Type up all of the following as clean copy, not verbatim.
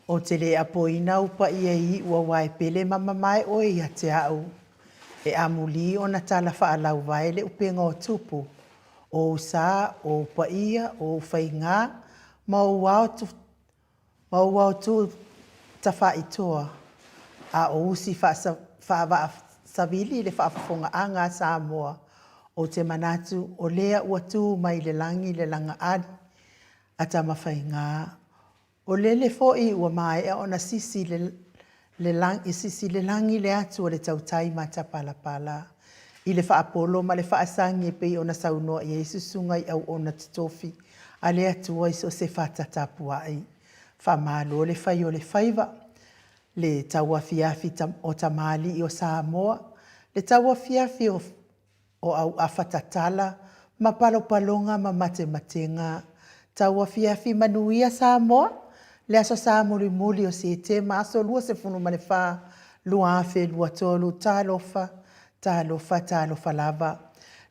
Ou te le apoina ou paia i iu aua e pele ma mamae oe ia te au. E amuli ona tala faalauvae le upega o tupu, o ou sa, o ou paia, o ou faigā, ma ou ao ma ou ao tu tafaitoa, a o usi faavaasavili le faafofogaaga a Samoa, ou te manatu o lea ua tu mai le lagi le lagaali a Tamafaiga. O lele foi ua maea ona sisi le, le, lagi, sisi le lagi le atu a le tautai matapalapala i le faapolo ma le faasagi e pei ona saunoa i ai susuga i auauna totofi a le Atua i so o se fata tapuai. Faamalo le fai o le faiva, le tauafiafi o tamalii o Samoa, le tauafiafi o o auafa tatala ma palopaloga ma matematega. Tauafiafi manuia Samoa, le Aso Sa mulimuli o Setema aso 24, 2023. Talofa, talofa, talofa lava.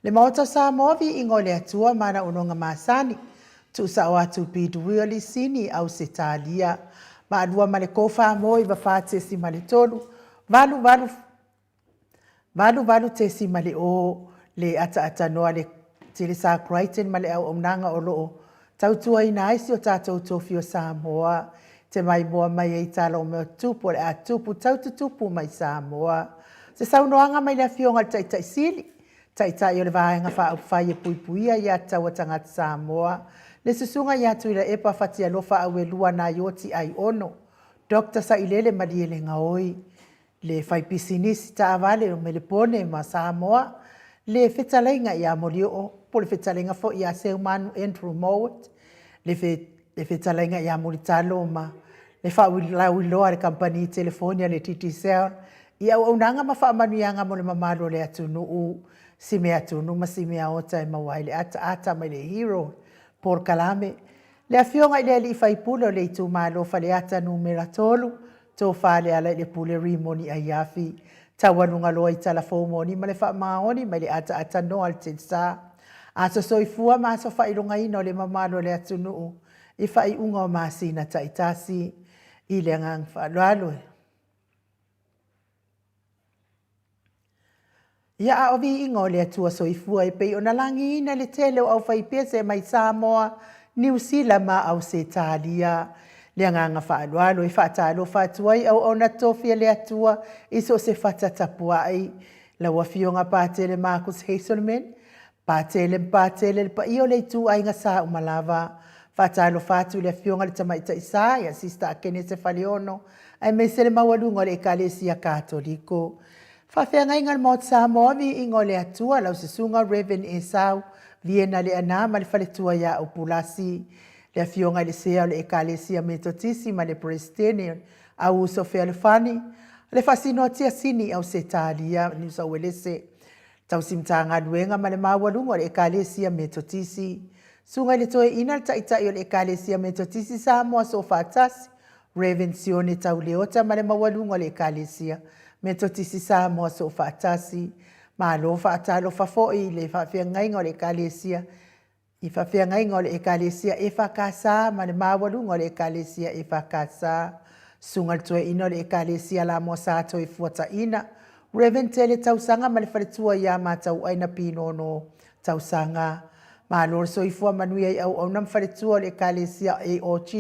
Le Maota o Samoa, viiga o le Atua ma ana auaunaga masani, tuusao atu i Piduia Lisini Ausetalia, Maalua ma le K4 94.3, 88 88.0 le ataatanoa le Telesa Crichton ma le auaunaga o loo tautuaina ai si o tatou tofi o Samoa te maimoa mai ai tala o mea tutupu o le a tupu tau tutupu mai Samoa. Se saunoaga mai le Afioga i le Taitai Sili, Taitai o le Vaega Faaupufai e Puipuia Aia Tatau a Tagata Samoa, le Susuga ia Tuilaepa Fatialofa Auelua Naioti Aiono, Dr. Sailele Malielegaoi, le faipisinisi taavale o Melepone ma Samoa, le fetalaiga ia Molioo, po o le fetalaiga foi ia Seumanu Andrew Mowat, le, fe, le fetalaiga ia Mulitalo ma le faalauiloa a le kamupani telefoni a le Digicel i auaunaga ma faamanuiaga mo le mamalu o le atunuu, si mea tunu ma si mea ota e maua ai le ataata mai le Hero polokalame. Le Afioga i le Alii Faipule o le itumalo Faleata Nu.3, Tofa Lealailepule Rimoni Aiafi, taualuga loa i Talafou moni ma le faamaoni mai le ataatanoa a le Telesa. Aso soifua ma aso faailogaina o le mamalu o le atunuu i faaiuga o masina taitasi. I le agaga faaaloalo. Ia a o viiga o le Atua Soifua e pei ona lagiina le tele o aufaipese mai Samoa, Niu Sila ma Ausetalia. Le agaga faaaloalo e faatalofa atu ai auauna tofi a le Atua i so o se fata tapuai. Lau Afioga Patele Marcus Hazelman, Patele ma Patele le paia o le ituaiga sa uma lava. Faatalofa atu i le Afioga i le Tamaitai Sa ia Sister Akenese Faleono aemaise le maualuga o le Ekalesia Katoliko. Faafeagaiga a le Maota Samoa, viiga o le Atua, lau Susuga Rev. Esau Viena Leaana ma le faletua ia Upulasi, le Afioga i le Sea o le Ekalesia Metotisi ma le Peresetene Auuso Fealofani, le Faasinoatia Sini Ausetalia, Niu Sauelese, Tausi Matagaluega ma le maualuga o le Ekalesia Metotisi, Susuga i le Toeaina le Taitai o le Ekalesia Metotisi Samoa Soofaatasi, Rev. Sione Tauleota ma le maualuga o le Ekalesia Metotisi Samoa Soofaatasi. Malo faatalofa foi i le faafeagaiga o le Ekalesia i faafeagaiga o le Ekalesia EFKS ma le maualuga o le Ekalesia EFKS, Susuga i le Toeaina o le Ekalesia Lamoa Sa Toefuataina, Rev. Tele Tausaga ma le faletua ia Matauaina Pinono Tausaga. Malo le soifua manuia i auauna ma faletua o le Ekalesia AOG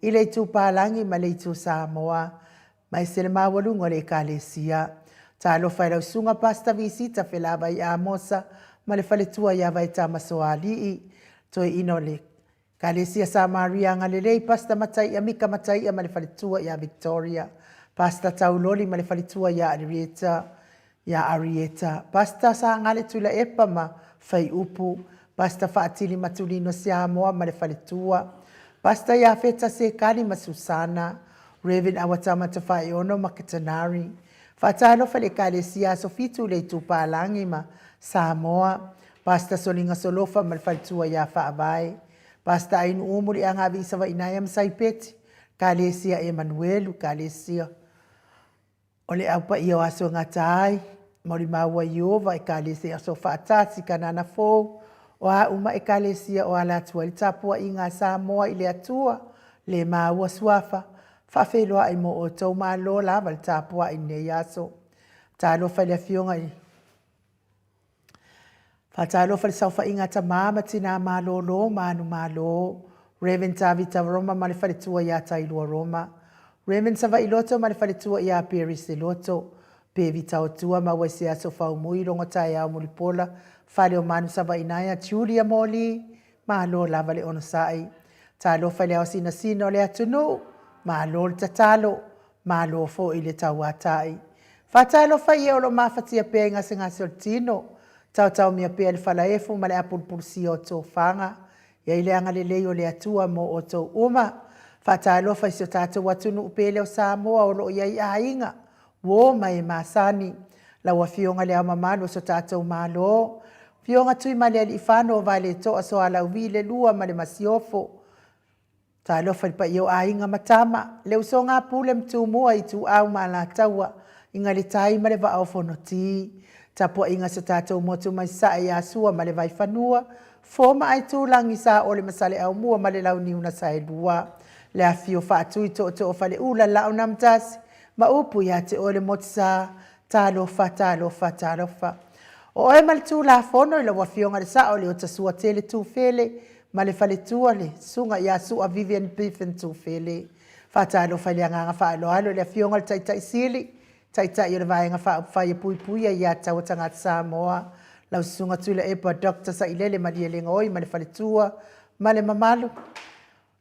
i le Itu Palagi ma le Itu Samoa. Maise le maualuga o le Ekalesia. Talofa i lau susuga Pastor Visita Felavai Amosa ma le faletua ia Vaetama Soalii, toeaina o le Ekalesia Samaria Agalelei, Pastor Mataia Mika Mataia ma le faletua ia Victoria, Pastor Tauloli ma le faletua ia Arieta, ia Arieta, Pastor Sagale Tuilaepa ma Faiupu, Pastor Faatili Matulino Siamoa ma le faletua, Pastor Iafeta Sekali ma Susana, Rev. Awatama Tafaeono ma Ketanari. Faatalofa i le Ekalesia Aso Fitu i le Itupālagi ma Samoa, Pastor Soliga Solofa ma le faletua ia Faavae, Pastor Ainu'u Muliagavi Savainaea ma Saipeti, Ekalesia Emanuelu, Ekalesia o le Au Paia o Aso e Gata Ai, Molimau a Ieova, Ekalesia Aso Faatasi, Kanana Fou, o a uma Ekalesia o ala atu ai le tapuaiga a Samoa i le Atua, le maua suafa. Faafeiloai mo outou, malo lava le tapuai i lenei aso. Talofa i le Afioga i Faatalofa i le saofaiga a tama ma tina malolo ma manumalo, Rev. Tavita Roma ma le faletua ia Tailua Roma, Rev. Savailoto ma le faletua ia Perry Seloto, Pevi Taotua ma Uaiseaso Faumui, Logo Taeao Mulipola, Faleomanu Savainaea, Julia Moli, malo lava le onosai. Talofa i le ao sinasina o le atunuu, malo le tatalo, malo foi le tauatai. Faatalofa i e o lo o mafatia pea i gasegase o le tino, taotaomia pea le falaefu ma le apulupulusia o tofaga, i ai le agalelei o le Atua mo outou uma. Faatalofa i si o tatou atunuu pele o Samoa o lo o i ai aiga, uo ma e masani, lau Afioga i Le Ao Mamalu o si o tatou Malo, Afioga Tuimalealiifano Vaaletoa Sualauvi le II ma le Masiofo. Talofa i le paia o Aiga ma Tama, le usoga a Pule ma Tumua, Ituau ma Alataua, Aiga i le Tai ma le Vaa o Fonoti. Tapuaiga a si o tatou motu mai Sasae ia Sua ma le Vaifanua, Fofo ma Aitulagi, Saole ma Saleaaumua ma le Launiu na Saelua. Le afifio o Faatui, Tootoo o Faleula, Laau na Amotasi ma upu ia te oe le Motusa. Talofa, talofa, talofa. O oe ma le Tulafono i lau Afioga i le Sao Leotasuatele Tufele ma le faletua le Susuga ia Sua Vivian Biffen Tufele. Faatalofa i le agaga faaaloalo i le Afioga i le Taitai Sili, Taitai o le Vaega Faaupufai e Puipuia i Ataua Tagata Samoa, lau Susuga Tuilaepa Dr. Sailele Malielegaoi ma le faletua ma le mamalu.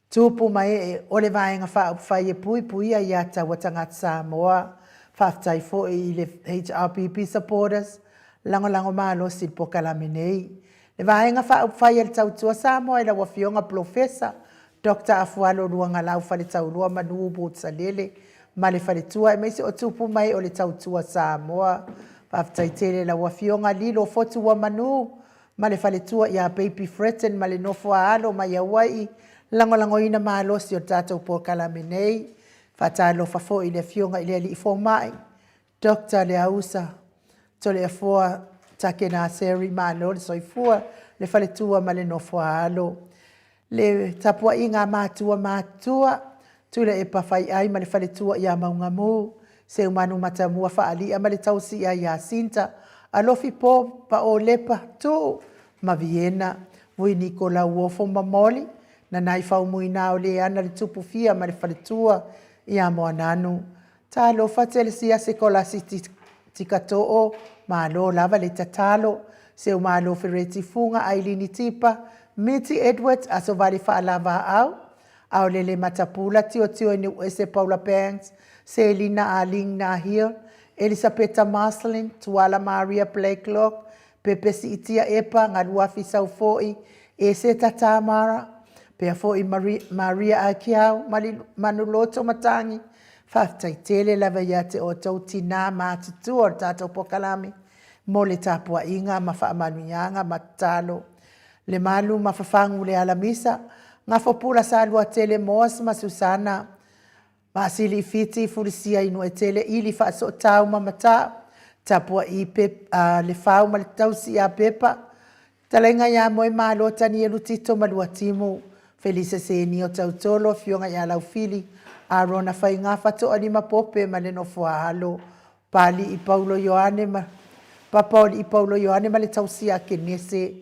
Tupu ma ee o le Vaega Faaupufai e Puipuia i Ataua Tagata Samoa. Faafetai foi i le HRPP supporters, lagolago malosi i le polokalame nei. Le Vaega Faaupufai a le Tautua Samoa i lau Afioga Polofesa Doctor Afualo Luagalau Faletaulua Manu Boots-Salele ma le faletua aemaise o tupu ma ee o le Tautua Samoa. Faafetai tele i lau Afioga Lilo Fotuua Manu ma le faletua ia Baby Fretton ma le nofo a alo mai Hawai'i, lagolagoina malosi o le tatou polokalame nei. Faatalofa foi i le Afioga i le Alii Fomai, Doctor Leausa Toleafoa Takenaseri, malo le soifua, le faletua ma le nofo a alo. Le tapuaiga a matua matutua, Tuilaepa Faiai ma le faletua ia Maugamu, Seumanu Matamua Faalia ma le tausia ia Sinta, Alofi Po Paolepa Tuu ma Viena, Vui Nikolau Ofo ma Moli, Nanai Faumuina o Leana le Tupu Fia ma le faletua ia Moananu, Talofa Telesia Sekolasi Tikatoo, malo lava le tatalo. Seumalo Fereti Fuga Ailini Tipa, Miti Edwards Asovale Faalavaau, Aolele Matapula Tiotio Niuese Paula Banks, Selina Arlene Nahil, Elisapeta Marcelin, Tuala Maria Blakelock, Pepe Siitia Epa, Galuafi Saufo'i, Eseta Tamara, pea fo'i Maria Akiau, Manuloto Matangi, faafetai tele lava ia te outou tinā matutua o le tatou polokalame mo le tapuaiga ma faamanuiaga ma tatalo. Le malu ma fafagu le alamisa, Gafopula Saluatele Moas ma Susana, Maasili i Fiti, Fulisia i Nuetele, Ili Faasootau ma Matau, Tapua'i Pep, a, Lefau ma le Tausi ia Pepa, Talaiga ia Moemalo, Tanielu Tito ma Luatimu, Felisa Senio Tautolo, Afioga ia Laufili, Arona Faigafa, Toalima Pope ma le Nofoaalo, Pali'i Paulo Ioane ma Papaoli'i Paulo Ioane ma le Tausi ia Kenese,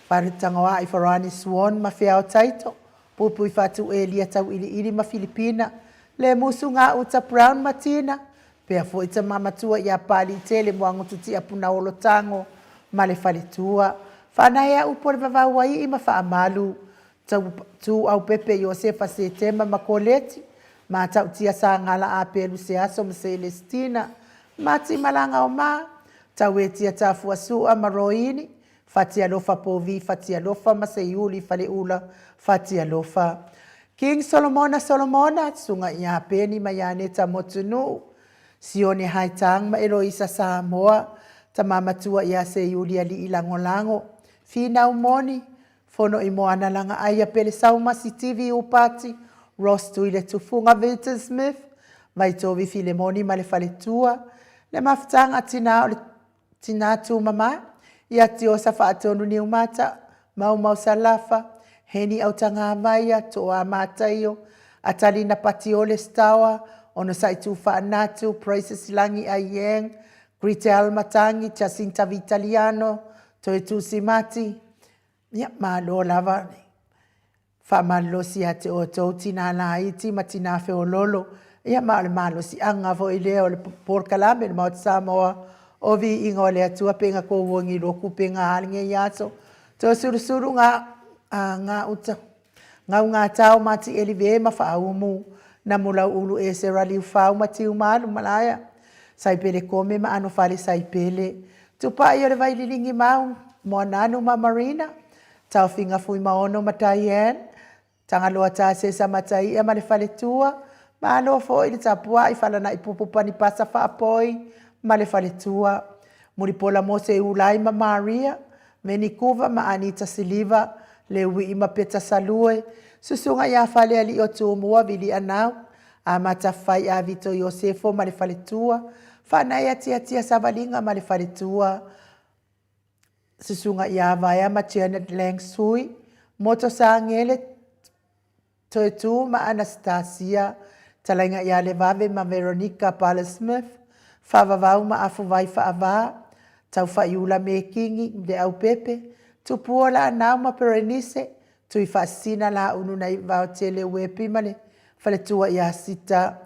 Faletagoa'i Farani Swan ma Feao Taito, Puipui Fatu Elia Tauiliili ma Filipina, Le Musu Gauta Brown ma Tina, pea foi tama matua ia Paliitele Muagutu Tiapunaolo Tago ma le faletua, Faanaea upu o le vavau ai i ma Faamalu, Tuaupepe Iosefa Setema ma Koleti, Matautia Sagala Apelu Seaso ma Selesitina, Mati Malaga Oma, Tauetia Tafuasua ma Roini, Fatialofa Povi Fatialofa ma Seiuli Faleula Fatialofa King Solomona Solomona Susuga ia Peni ma Ianeta Motunuu Sione Haitang ma Eloisa Samoa Tama Matua ia Seiuli Alii Lagolago Finau Moni Fono i Moana Lagaai ia Pelesau Sitivi Upati Ross Tuile Tufuga Victor Smith Vaitovi Filemoni ma le Faletua Le mafutaga a Tina o le Tinā Tūmama, ia Tiosa Faatonu Niumata, Maumau Salafa, Heni Autagavaia, Toa Mataio, Atalina Patiole Stower, Onosai Tufaanatu, Praises Lagi Aieng, Gretel Matangi, Jacinta Vitaliano, Toetusi Mati, ia malo lava faamalolosi ia te outou tinā laiti ma tinā feololo, ia ma o le malosiaga foi lea o le polokalame le Maota Samoa o Viiga o le Atua pe ga kou ogi loku pe ga lenei aso. Toesulusulu ga ga uta gaugatao ma tieli ve ma faaumu namulau ulu esera liufau ma tiumalu malaea Saipele Kome ma anofale Saipele Tupai o le Vaililigi mau Moananu ma Marina Taofiga Fuimaono ma Diane Tagaloa Tasesa Mataia ma le faletua Malo foi le tapuai falanai pupu panipasa faapoi ma le faletua Mulipola Mose Ulai ma Maria Venikuva ma Anita Siliva Leuii ma Peta Salue Susuga ia Falealii o Tumua Vilianau Amata Fai Avito Iosefo ma le faletua Faanai Atiatia Savaliga ma le faletua Susuga ia Vaea ma Janet Lang Sui Moto Sagele Toetu ma Anastasia Talaiga ia Levave ma Veronica Pala Smith Faavavau ma Afuvai Faavā Taufaiula Mekingi le Aupepe Tupua Laanau ma Perenise Tuifaasisina Laulu nai Vaotele Uepi ma le faletua ia Sita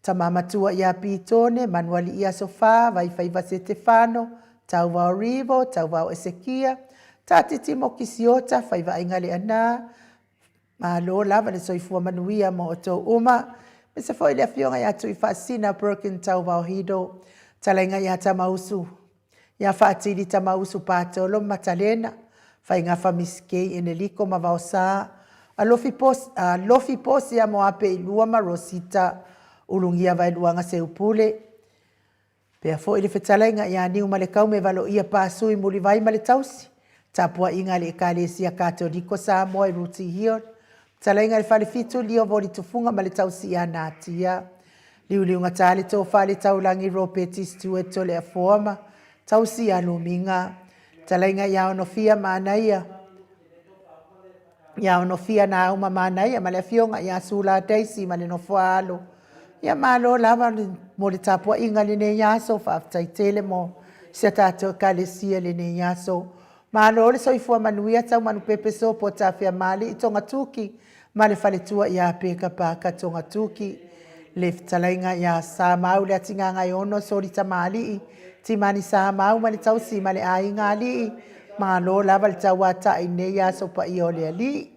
Tama Matua ia Pitone, Manualii Aso Fa, Vaifaiva Setefano, Tauvao Rivo, Tauvao Esekia, Tatiti Mokisiota, Faivaaiga Leaana, Malo lava le soifua manuia mo outou uma. Aemaise foi le afioga ia Tuifaasisina Broken Tauvao Hido, Talaiga ia Tamausu, ia Faatili Tamausu Patolo ma Matalena, Faigafa Misikei Eneliko ma Vaosa, Alofi Posi, Alofi Posi a Moape i Lua ma Rosita, Ulugia Vaeluaga Seupule, Pea foi le fetalaiga ia Niumalekaume Valoia Pasui Mulivai ma le tausi, tapuaiga a le Ekalesia Katoliko Samoa i Rooty Hill, fetalaiga i le Falefitu Lio Voli Tufuga ma le tausi ia Natia, Liuliugata le Tofa le Taulagi Ropeti Stewart Toleafoa ma tausi ia Lumiga, fetalaiga ia Onofia Manaia, ia Onofia na au ma Manaia ma le afioga ia Sula Daisy ma le nofoa-alo. Ia malo lava mo le tapuaiga i lenei aso, faafetai tele mo si a tatou Ekalesia i lenei aso. Malo le soifua manuia Taumanupepe Sopo Tafeamalii Togatuki ma le faletua ia Peka Paka Togatuki. Le fetalaiga ia Samau le Atigagaeono Soli Tamalii Timani Samau ma le tausi ma le aiga alii. Malo lava le tauatai i lenei aso paia o le Alii.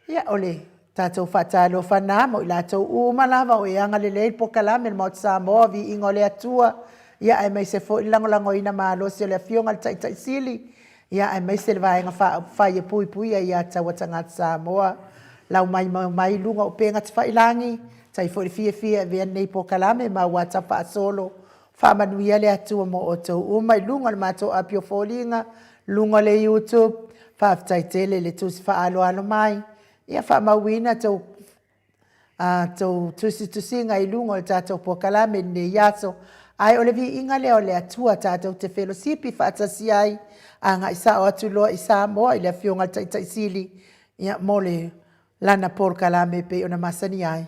Ia, o le tatou faatalofa na mo i latou uma lava o e agalelei i le polokalame le Maota Samoa, Viiga o le Atua, ia aemaise foi le lagolagoina malosi o le Afioga i le Taitai Sili, ia aemaise le Vaega Faaupufai e Puipuia Aia Tatau a Tagata Samoa. Lau mai mai luga o upega tafailagi, tai foi le fiafia e avea lenei polokalame ma auata faasolo. Faamanuia le Atua mo outou uma i luga o le matou api o foliga, luga o le YouTube. Faafetai tele i le tusi faaaloalo mai. Ia faamauina tou a tou tusitusiga i luga o le tatou polokalame i lenei aso. Ae o le viiga lea o le Atua tatou te felosipi faatasi ai agai sao atu loa i Samoa i le Afioga i le Taitai Sili ia, mo le lana polokalame e pei ona masani ai.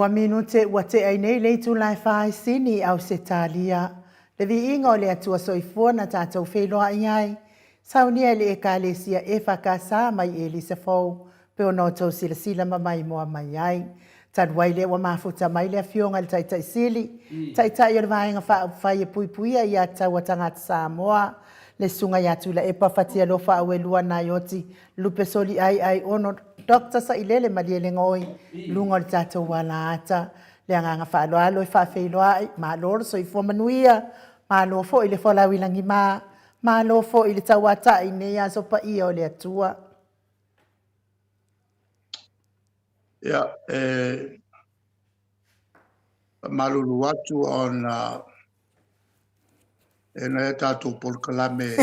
Lua minute ua tea ai nei le itula e fa i Sini i Ausetalia. Le viiga o le Atua Soifua na tatou feiloai ai. Saunia e le Ekalesia EFKS mai Elisa Fou pe ona outou silasila ma maimoa mai ai. Talu ai lea ua mafuta mai le Afioga i le Taitai Sili, Taitai o le Vaega Faaupufai e Puipuia Ia Tatau a Tagata Samoa, le Susuga ia Tuilaepa Fatialofa Auelua Naioti Lupesoliai Aiono Doctor Sailele Malielegaoi, luga o le tatou alaata. Le agaga faaaloalo e faafeiloai, malo le soifua manuia, malo foi le folau i lagima, malo foi le tauatai i lenei aso paia o le Atua. Ia, e faamalulu atu ona e nai a tatou polokalame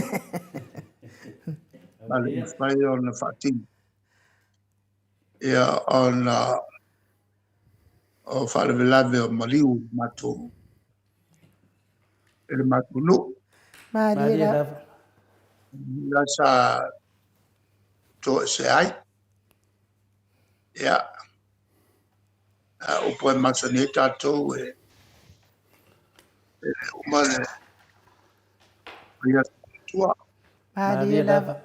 ma le mafai ona faatino. Ia, ona o faalavelave o maliu i le matou i le matou nuu. Malie lava. La sa toese ai. Ia, upu e masani ai tatou e le uma le ia tua. Malie lava.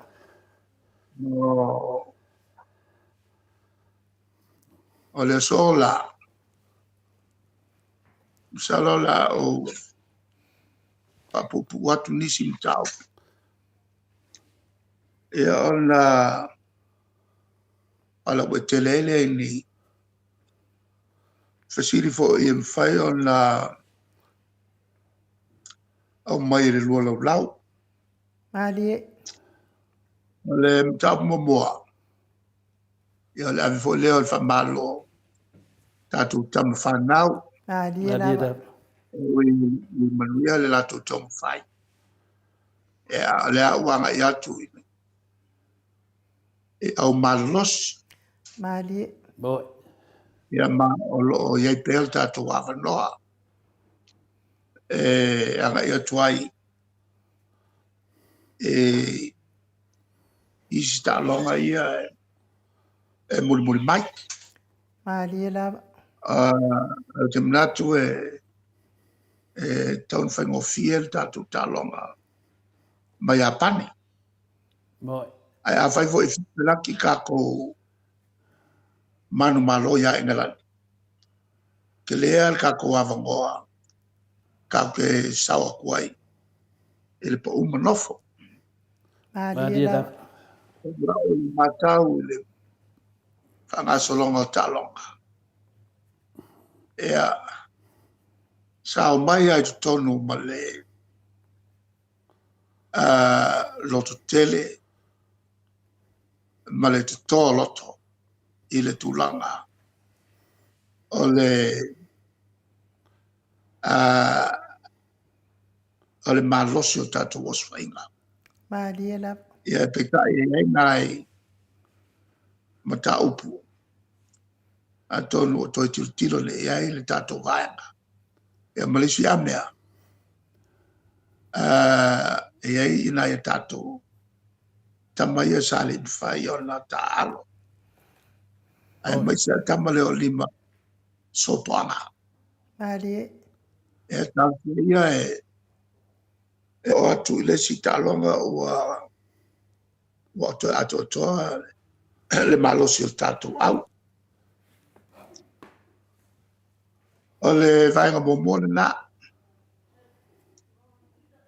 No, o le aso la, masalo la ou faapuupuu atu nisi mataupu. Ia ona alauaitele ai lea i ni fesili foi e mafai ona aumai e le lua laulau. Malie. O le mataupu muamua, ia o le ave foi lea o le faamalo tatou tama fanau. Malie lava. Ui i manuia le latou taumafai. Ia, o lea ua agai atu i e au malolosi. Malie. Moi. Ia ma o lo o i ai pea le tatou avanoa e agai atu ai e isi taaloga ia e mulimuli mai. Malie lava. Ou te manatu e tatau ona faigofie le tatou taaloga mai Iapani. Moi. Ae afai foi e felaki kākou manumalo iā Engelani, tele lava le kākou avanoa tatou te sao atu ai i le pau ma nofo. Malie lava. O le matau i le faagasologa o taaloga, ia, sa omai lava i totonu ma le loto tele ma le totoa loto i le tulaga o le o le malosi o tatou osofaiga. Malie lava. Ia, peitai e i ai nai mataupu atonu o toe tilotilo nei i ai le tatou vaega. Ia ma le isi lava mea, e i ai nai a tatou tama ia sa le i mafai ona taaalo. Aemaise lava le tama lea o Lima Sopoaga. Malie. E talosia ia e oo atu i le isi taaloga ua ua toe atoatoa le malosi o le tatou au. O le vaega muamua lena.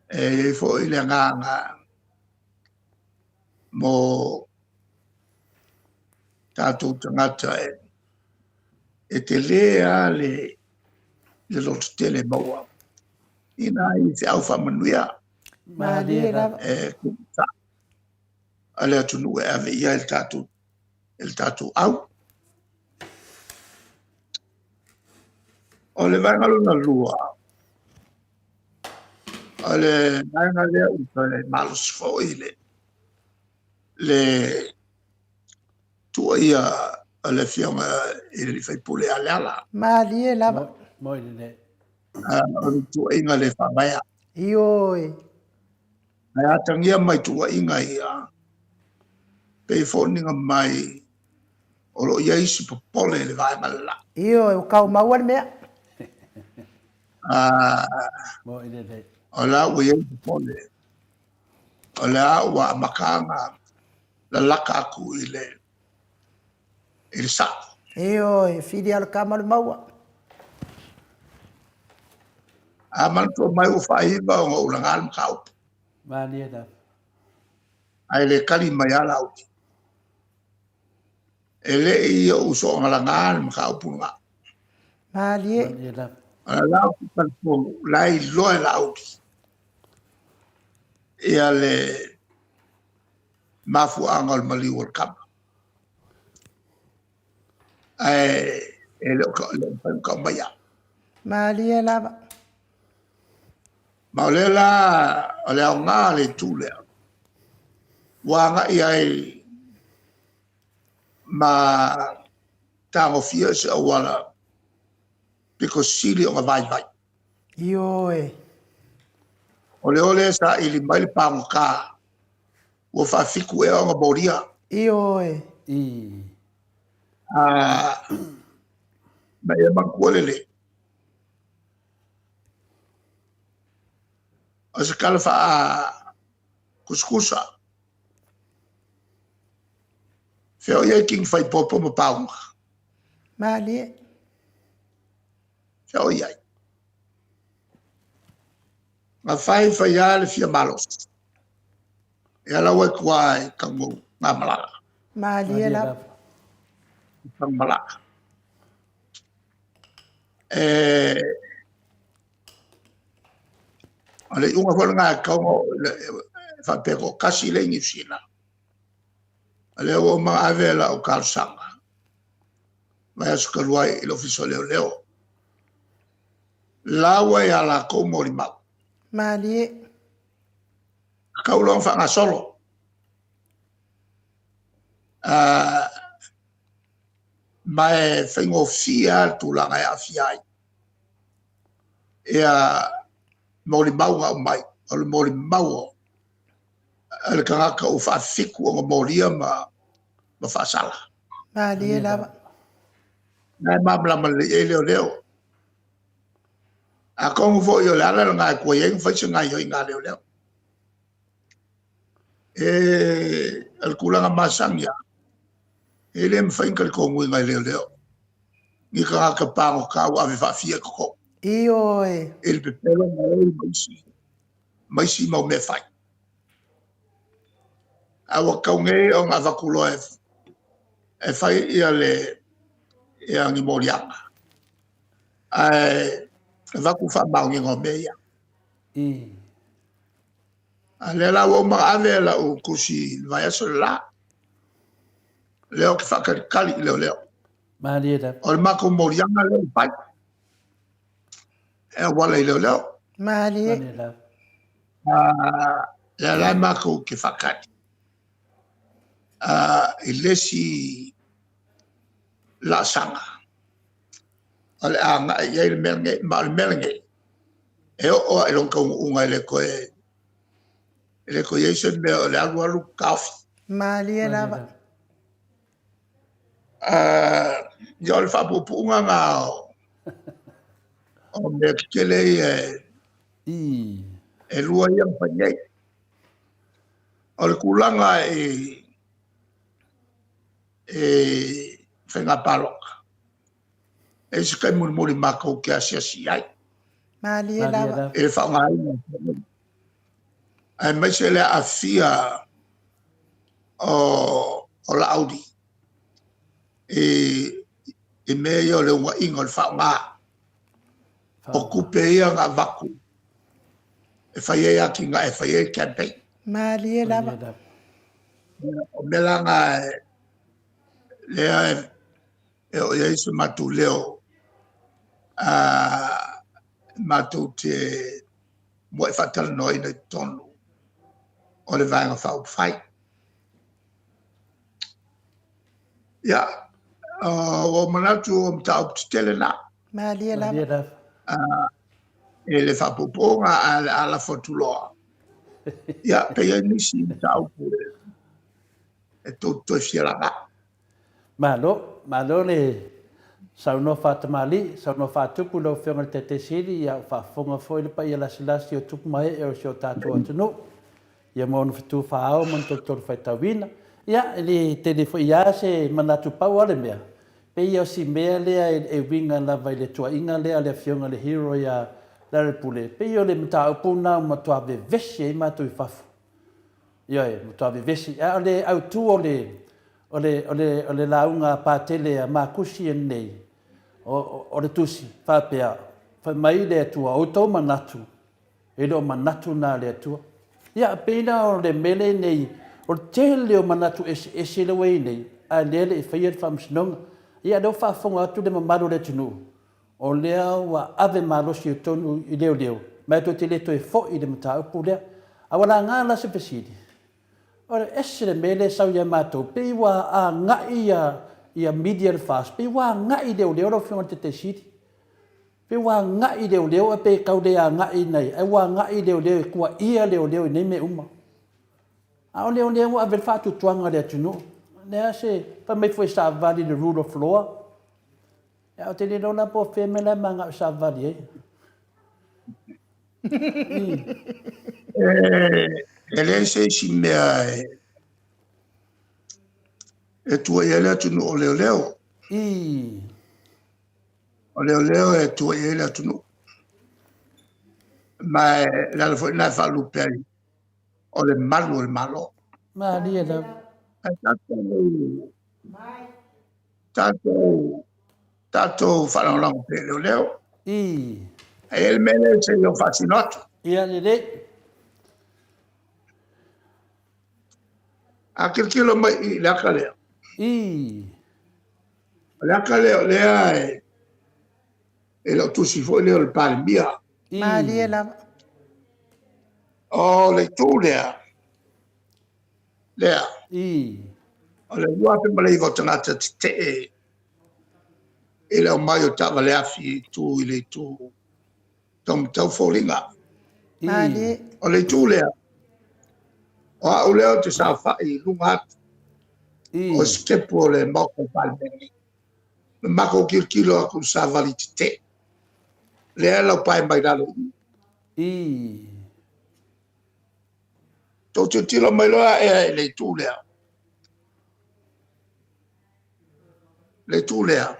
E i ai foi le agaga mo tatou tagata e tele lava le loto tele e maua i nai feau faamanuia. Malie lava. E a le atunuu e ave i ai le tatou au. O le vaega lona lua, o le vaega lea ua toe malosi foi le tuuaia o le Afioga i le sui usufono ia Leala. Malie lava. Moi lelei. O le tuuaiga le faavaea. Ioe. Ae atagia mai tuuaiga ia, pei foliga mai O lo o i ai isi popole i le vaega le la. Ioe, ua kau maua le mea. Mo'i lelei. O la ua i ai popole. O lea ua amata ona lalaka atu i le i le sa'o. Ioe, fili lava le kama o le maua. A manatua mai ua faaiva ona ou laga le mataupu. Malie lava. Ae le tali mai lava Laauli. E le i ou soona laga le mataupu lena. Malie. Malie lava. O le la ou te talitonu, la e iloa e Laauli ia le mafuaaga o le maliu o le kama. Ae e le o mafai ona tau maia. Malie lava. Ma o lea la o le aoga o le itu lea, ua agai ai ma tagofia se auala pito sili ona vaivai. Ioe. O le o lea e saili mai le pagota ua faafitu ea ona molia. Ioe. Ma ia manatua lelei. O se tala faakusikusa. Fea o i ai kini fai popo ma pauga? Malie. Fea o i ai? Na fai fai lava le fia malosi. E ala ua i tua i tagu gamalala. Malie lava. Tagumalaa. E o le iuga foi lena e tatau ona faapea toatasi le i Niu Sila. O lea ua uma ona ave lau talosaga vaiaso talu ai i le Ofisa o Leoleo. La ua ia latou molimau. Malie. Tatau loa ona faagasolo. Ma e faigofie lava le tulaga e aafia ai ia molimau na aumai, o le molimau a le tagata ua faafitu ona molia ma faasala. Malie lava. Na e malamalama lelei i ai leoleo. Atonu foi o le ala lena e tuai ai ona fai se gaoioiga a leoleo. E o le tulaga masani lava, e le mafai ona talitonuina e leoleo ni tagata pagota ua ave faafia i totonu. Ioe. I le pepelo ma ei ma isi mau mea fai. A ua tatau nei ona avatu loa e fai ia le ia ni moliaga. Ae avatu faamaoniga o mea ia. A lea la ua uma ona ave lau tusi i le vaiaso le la. Lea ou te faatalitali i leoleo. Malie lava. O le matou moliaga lea ua fai. E auala i leoleo. Malie. Malie lava. Lea la matou te faatali. I le isi laasaga o le a agai i ai le mea lenei. Ma o le mea lenei, e oo lava i lona taunuuga e le toe i ai se mea o le alu alu taofi. Malie lava. Ia o le faapuupuuga na o mea tetele ia e lua ia na fai nei. O le tulaga i faiga palota, e i ai se taimi mulimuli matou te asiasi ai. Malie lava. I le faaaogaina aemaise le aafia o Laauli i mea ia o le unaiga o le faaaoga o tupe ia na avatu e fai ai atinae, e fai ai campaign. Malie lava. O mea la na lea e oo i ai se matou leo matou te muai faatalanoaina i totonu o le Vaega Faaupufai. Ia, ua ou manatu o mataupu tetele na. Malie lava. E le faapuupuuga ae o le a lafo atu loa. Ia, pe i ai nisi mataupu e tou te toe fia laga. Malo, malo le saunoa faatamalii, saunoa faatupu lau Afioga i le Taitai Sili, ia ua faafofoga foi le paia lasilasi o tupu ma ee o si o tatou atunuu, ia ma ona fetu faa-ao ma ona tolotolo faitauina. Ia, e le tele foi lava se manatu, pau lava le mea, pei o si mea lea e uiga lava i le tuuaiga lea a le Afioga i le Hero ia Lealailepule, pei o le mataupu lena ua matua vevesi ai matou i fafo. Ioe, matua vevesi. A o le autu o le, o le, o le, o le lauga a Patele a Makusi lenei, o, o le tusi, faapea, Fai mai le Atua, o outou manatu, e le o manatu na a le Atua. Ia, pei la o le mea lea nei, o le tele o manatu eseese lea ua i ai nei, a o lea e le i faia le faamasinoga. Ia, o lea ua faafofoga atu le mamalu o le atunuu, O lea ua ave malosi i totonu i leoleo, ma e tou te le toe foi i le mataupu lea. A ua laga la se fesili, o le ese le mea lea e sau ia matou, pei ua agai ia media i le FAST, pei ua agai i leoleo lau Afioga i le Taitai Sili. Pei ua agai i leoleo ae pei e tau le agai i ae ua agai i leoleo e tuuaia leoleo i nei mea uma. A o leoleo ua ave le faatuatuaga i le atunuu. O le a se, fai mai foi e savali i le rule of law. Ae ou te le iloa la po o fea mea la e manao e savali ai. E leai se isi mea e tuuaia ai le atunuu o leoleo. O leoleo e tuuaia ai le atunuu. Ma le ala foi lena e faalupe ai o le malu o le Malo. Malie lava. Ae tatou tatou tatou faalagolago pea i leoleo. Ae i ai le mea lea se i ou faasino atu. Ia lelei. A tilotilo mai i le aka lea. O le aka lea o lea e le o tusi foi lea o le Palemia. Malie lava. O le itu lea, lea. O le 2009 o tagata tetee i le aumai o taavale afi i itu i le itu taumatau foliga. O le itu lea, o au lea ou te saofai i luga atu o sitepu o le Maota o le Palemene. Ma matou tilotilo atu i le savali tetee. Lea e laupae mai lalo i i. Tou tilotilo mai loa ea i le itu lea. Le itu lea.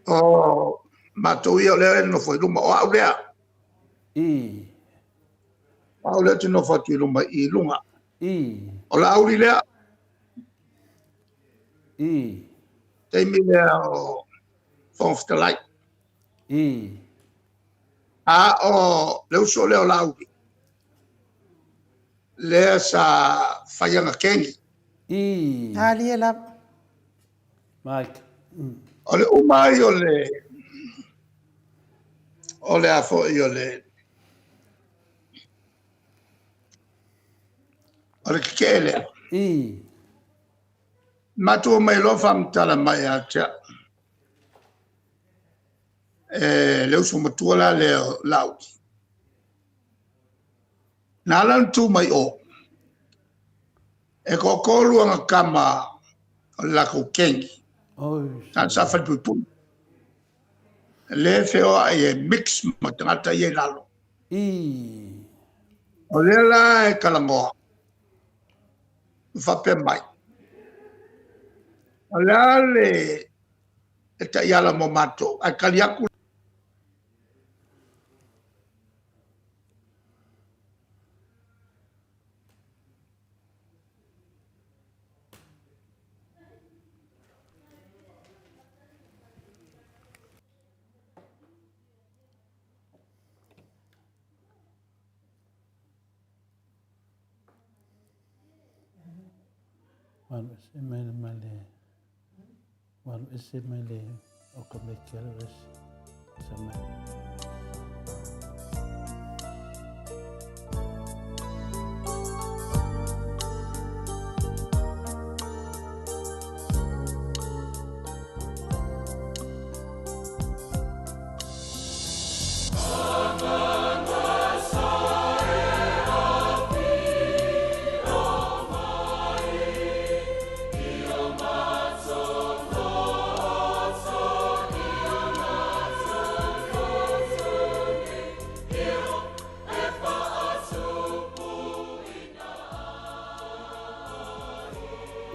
O matou ia o lea e nofo i luma, o au lea. O au lea ou te nofo atu i luma i luga. O Laauli lea. Taimi lea o Fofoga Fetalai. A o le uso lea o Laauli, lea sa fai ana kegi. Talie lava. Mike. O le uma ai o le o le a foi o le o le tetee lea. Matou omai loa faamatala mai ia te au. E le uso matua la lea o Laauli. Na ala ona tu mai o, e toatolu ana tama o le latou kegi, na sa falepuipui. Le feoai e mix ma tagata ia i lalo. O lea la e talanoa, ma faapea mai, o le a le e taiala mo matou, ae tali atu. Alu ese mai ma le Ua alu ese mai le o ka meke alu ese. Sa mai.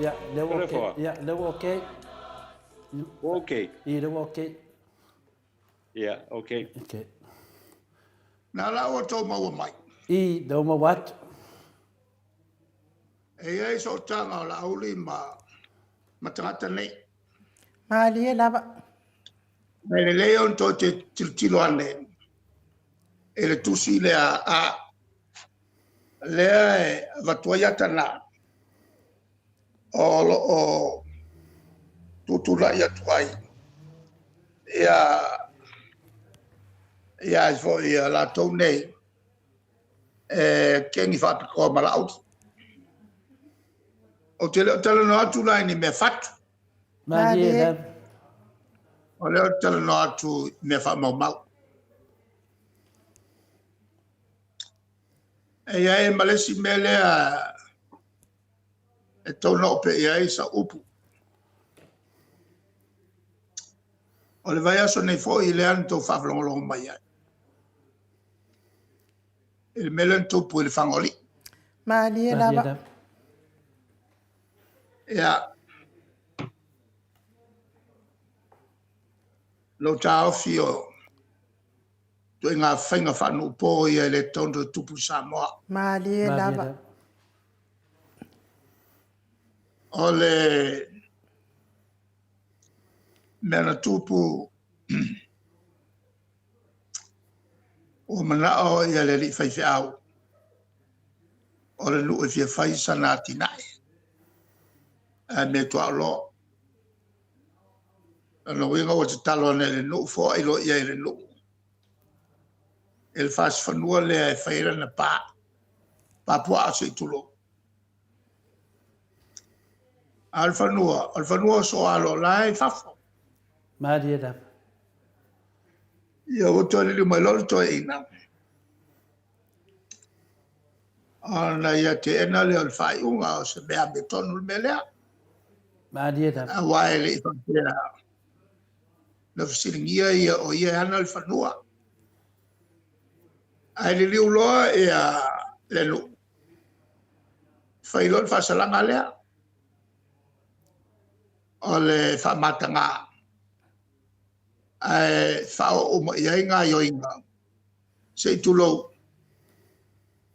Ia, lea ua ok. Ia, lea ua ok. Ua ok. I, lea ua ok. Ia, ok. Ok. Na la ua outou maua mai. I, lea ua maua atu. E i ai sootaga o Laauli ma ma tagata nei. Malie lava. E lelei ona toe tilotilo ane i le tusi lea a lea e avatu ai ata na o lo o tutulai atu ai ia ia ai foi ia latou nei e keni faapitoa ma Laauli. Ou te le o talanoa atu la i ni mea fatu. Malie lava. O lea ou te talanoa atu i mea faamaumau. E i ai ma le isi mea lea e tatau ona oo pea i ai sau upu. O le vaiaso nei foi lea na outou faalogologo mai ai i le mea lea na tupu i le Fagoalii. Malie lava. Ia, lou taofi o ituaiga faiga faanuupo ia e le tatau ona toe tupu i Samoa. Malie lava. O le mea na tupu, ua manao ia le alii faifeau o le nuu e fia fai sana atinae ae meatuaoloa. O lona uiga ua tatalo ane i le nuu, foai loa i ai e le nuu i le fasi fanua lea e fai ai lana pa, pa puaa se i tulou. A o le fanua, o le fanua o Soalo la e i fafo. Malie lava. Ia ua toe liliu mai loa le toeaina, ona ia teena lea o le faaiuga o se mea amiotonu le mea lea. Malie lava. Aua e le i faapea na fesiligia ia o ia e ana le fanua. Ae liliu loa ia le nuu, fai loa le faasalaga lea o le faamataga ae faaoo uma i ai gaoioiga se i tulou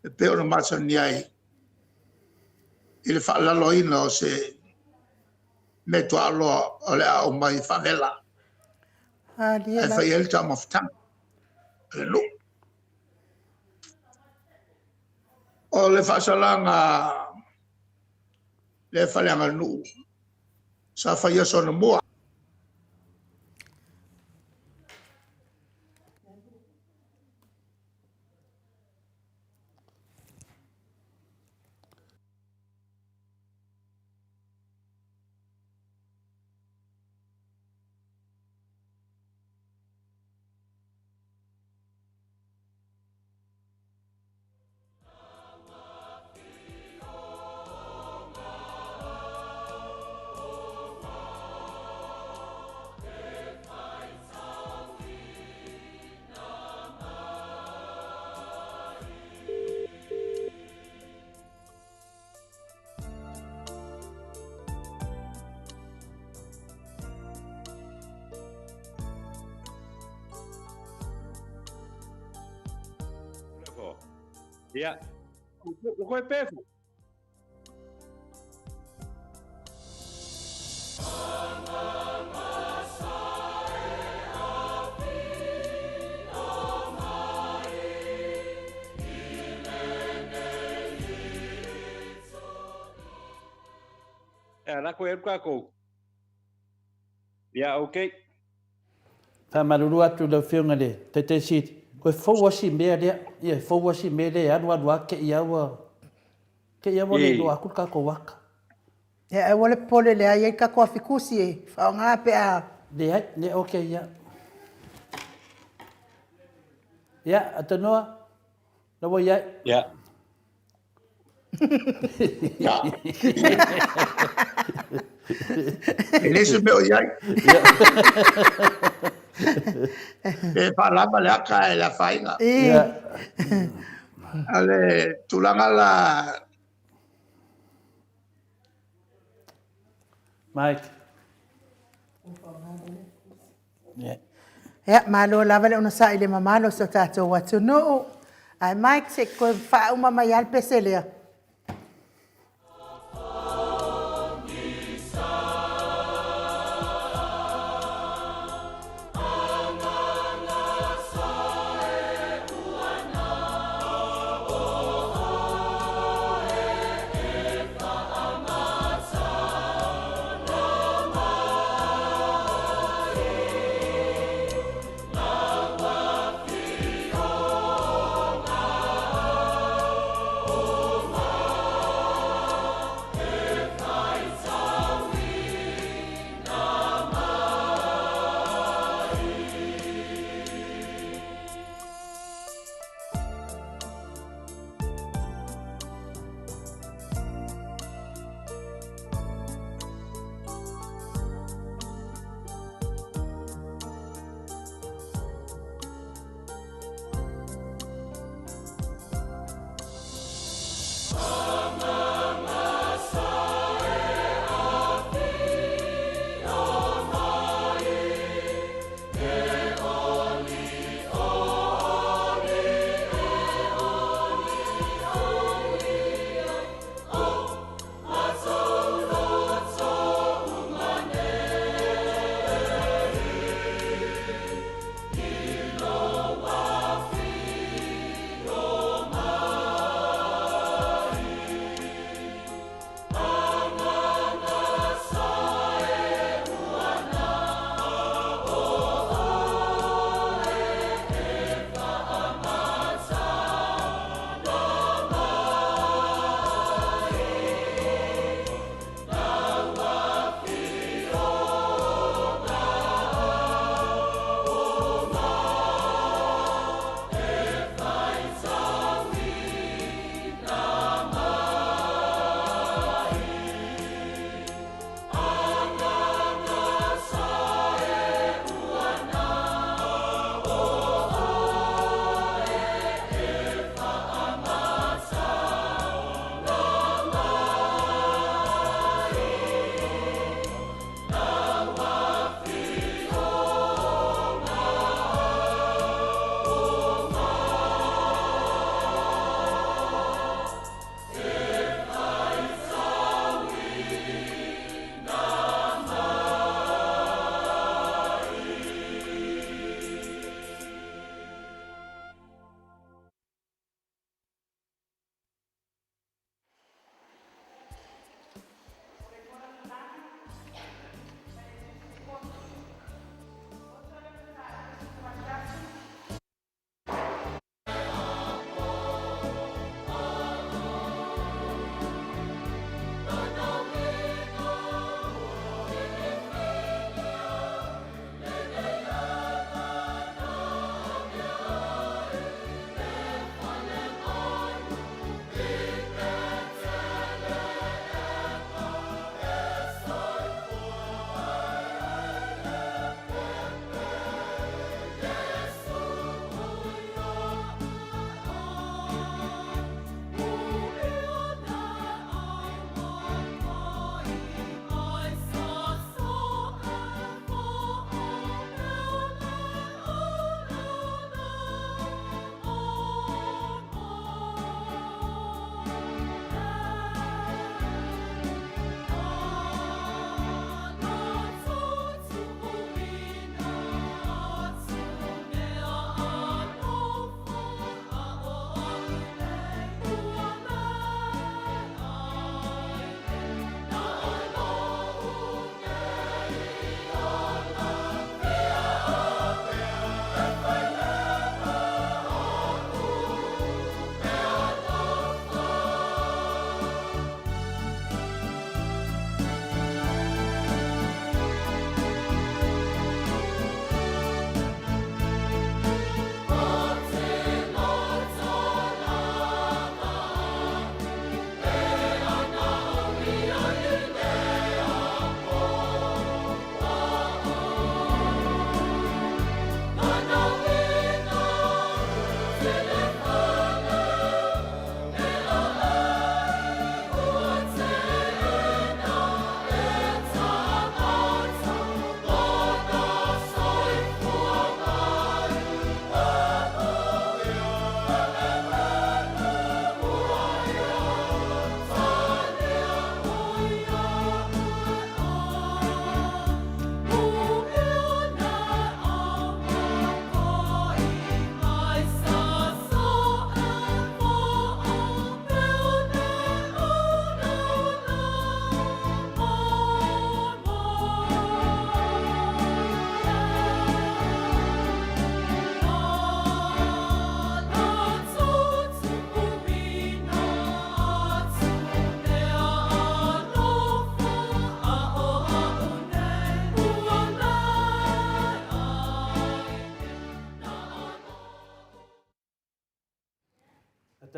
e pei ona masani ai i le faalaloina o se meatuaoloa o le a aumai faavela ae fai ai le taumafataga a le nuu. O le faasalaga lea faaleaganuu sa fai aso anamua. Ia. Ua koe pefu. Ia, la koe alu kākou. Ia, ok. Faamalulu atu i lau Afioga i le Taitaiseat, koe fou lava si mea lea, ia e fou lava si mea lea e alu alu lava te i lava ua, te i lava ua le iloa atu le tatou ata. Ia aua le popole o lea e i ai le tatou afikusi e faaaoga pe a. Leai, le ok ia. Ia, Atanoa, la ua i ai. Ia. E le se mea o i ai. E faalava le aka e le afaina. A le tulaga la Mike. Yeah. Ia, malo lava le onosai i le mamalu o si o tatou atunuu. Ae Mike, se i toe faauma mai lava le pese lea.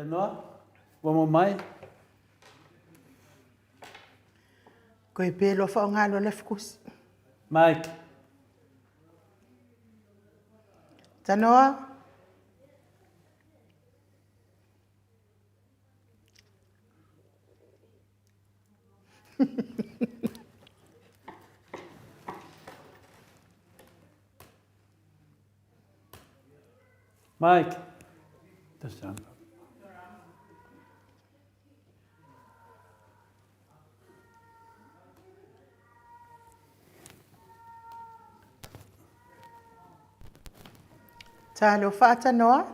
Tanoa, ua maua mai? Koe pe loa faaaoga loa le afukusi. Mike. Tanoa. Mike. The sound. Talofa Tanoa.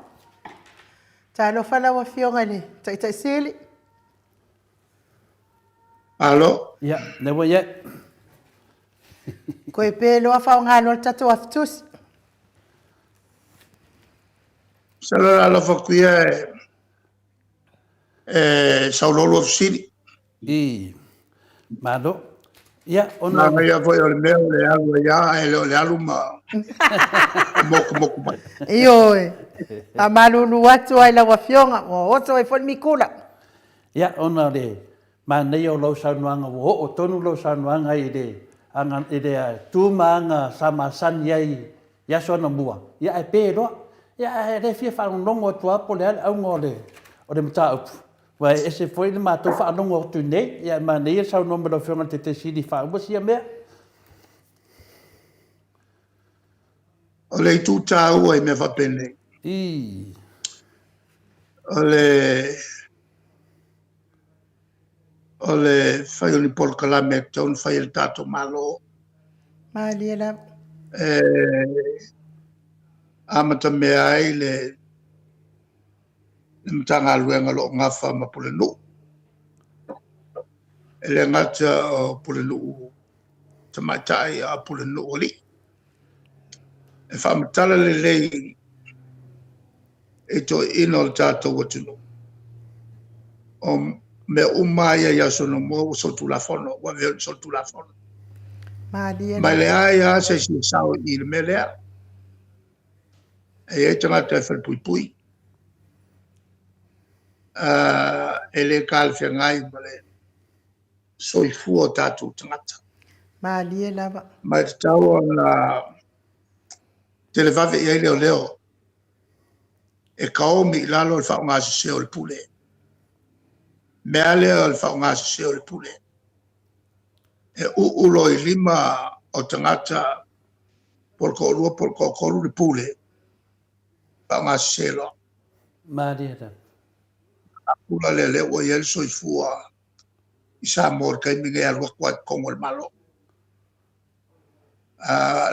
Talofa lau Afioga i le Taitai Sili. Alo. Ia, lea ua i ai. Koe pe loa faaaoga loa le tatou afitusi. Masalo le alofa atu ia e saololu fesili. I. Malo. Ia, ona... Manaia foi o le mea o le alu ai lava, ae le o le alu ma motumotu mai. Ioe. Faamalulu atu ai lau Afioga, ua oso ai foi le mikula. Ia, ona o le manaia o lau saunoaga, ua oo tonu lau saunoaga i le, aga, i le tu ma aga sa masani ai i aso anamua, ia ae pe loa. Ia ae le fia faalogologo atu lava po o le a le auga o le, o le mataupu. Aua e ese foi le matou faalogo atu i inei, ia ae manaia le saunoa mai lau Afioga i le Taitaifono Sili e faauma sia mea. O le itu taua i mea faapenei. I. O le o le fai o ni polokalame e tatau ona fai e le tatou Malo. Malie lava. E amatamea ai le le Matagaluega o lo o gafa ma Pulenuu. E le gata o Pulenuu tamaitai a o Pulenuu alii. E faamatala lelei i toeaiina o le tatou atunuu, o mea uma ia i aso anamua ua solitulafono, ua avea i solitulafono. Malie Ma e leai lava se isi e sao i le mea lea. E i ai tagata e falepuipui, e le talafeagai ma le soifua o tatou tagata. Malie lava. Ma e tatau ona televave i ai leoleo e kaomi i lalo le faaaogasese o le pule. Mea lea o le faaaogasese o le pule. E uu loa i lima o tagata po o le toalua po o le toatolu le pule, faaaogasese loa. Malie lava. A pula lea, lea ua i ai le soifua i Samoa i le taimi lenei e alu atu lava i totonu o le Malo.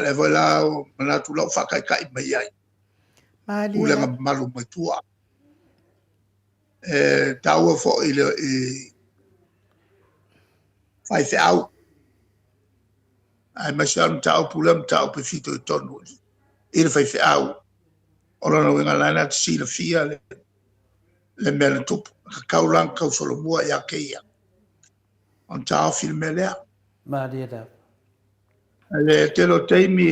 Lea foi la ua manatu la ua faataitai mai ai pulega mamalu mai tua. E taua foi i le i faifeau, aemaise lava o le mataupu lea, mataupu e fitoitonu i le faifeau. O lona uiga la na te silafia le mea na tupu. E tatau la ona tausolomua ia te ia ona taofi le mea lea. Malie lava. Le tele o taimi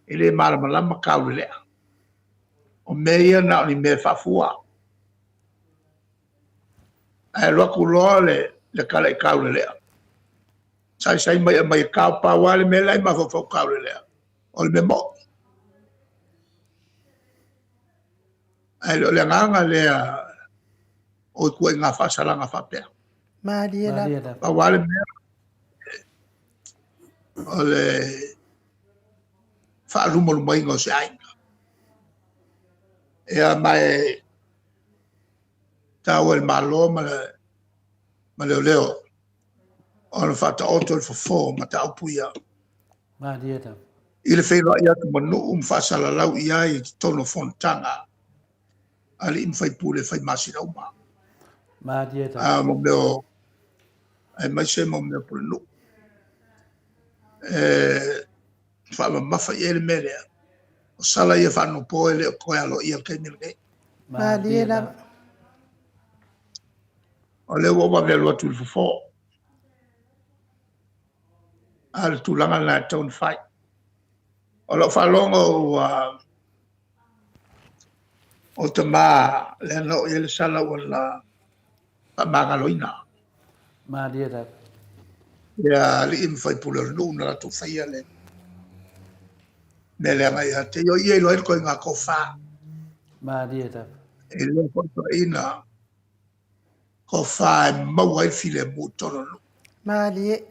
e le malamalama taulelea. O mea ia na o ni mea e faafua. Ae alu atu loa le tala i taulelea. Saisai mai aumai e tao pau lava le mea la e mafaufau taulelea. O le mea moni. Ae le o le agaga lea o ituaiga faasalaga faapea. Malie lava. Pau lava le mea o le faalumalumaina o se aiga. Ia ma e taua i le Malo ma le ma leoleo ona faataoto le fofo o mataupu ia. Malie lava. I le feiloai atu ma nuu ma faasalalau i ai i totonu o fonotaga alii ma faipule fai masina uma. Malie lava. A mo mea o aemaise mo mea o pulenuu. E faamamafa i ai le mea lea. O sala ia faaneionapo e le o toe aloaia i le taimi lenei. Malie lava. O lea ua ou vave alu atu i le fofo. A o le tulaga lena e tatau ona fai. O lau faalogo ua O tama lea na oo i ai le sala ua na faamagaloina. Malie lava. Ia alii ma faipule o le nuu na latou faia le mea leaga ia te ia. O ia e iloa ai le koiga tofa. Malie lava. E le foi toeaina tofa e maua ai le filemu i totonu o le nuu. Malie.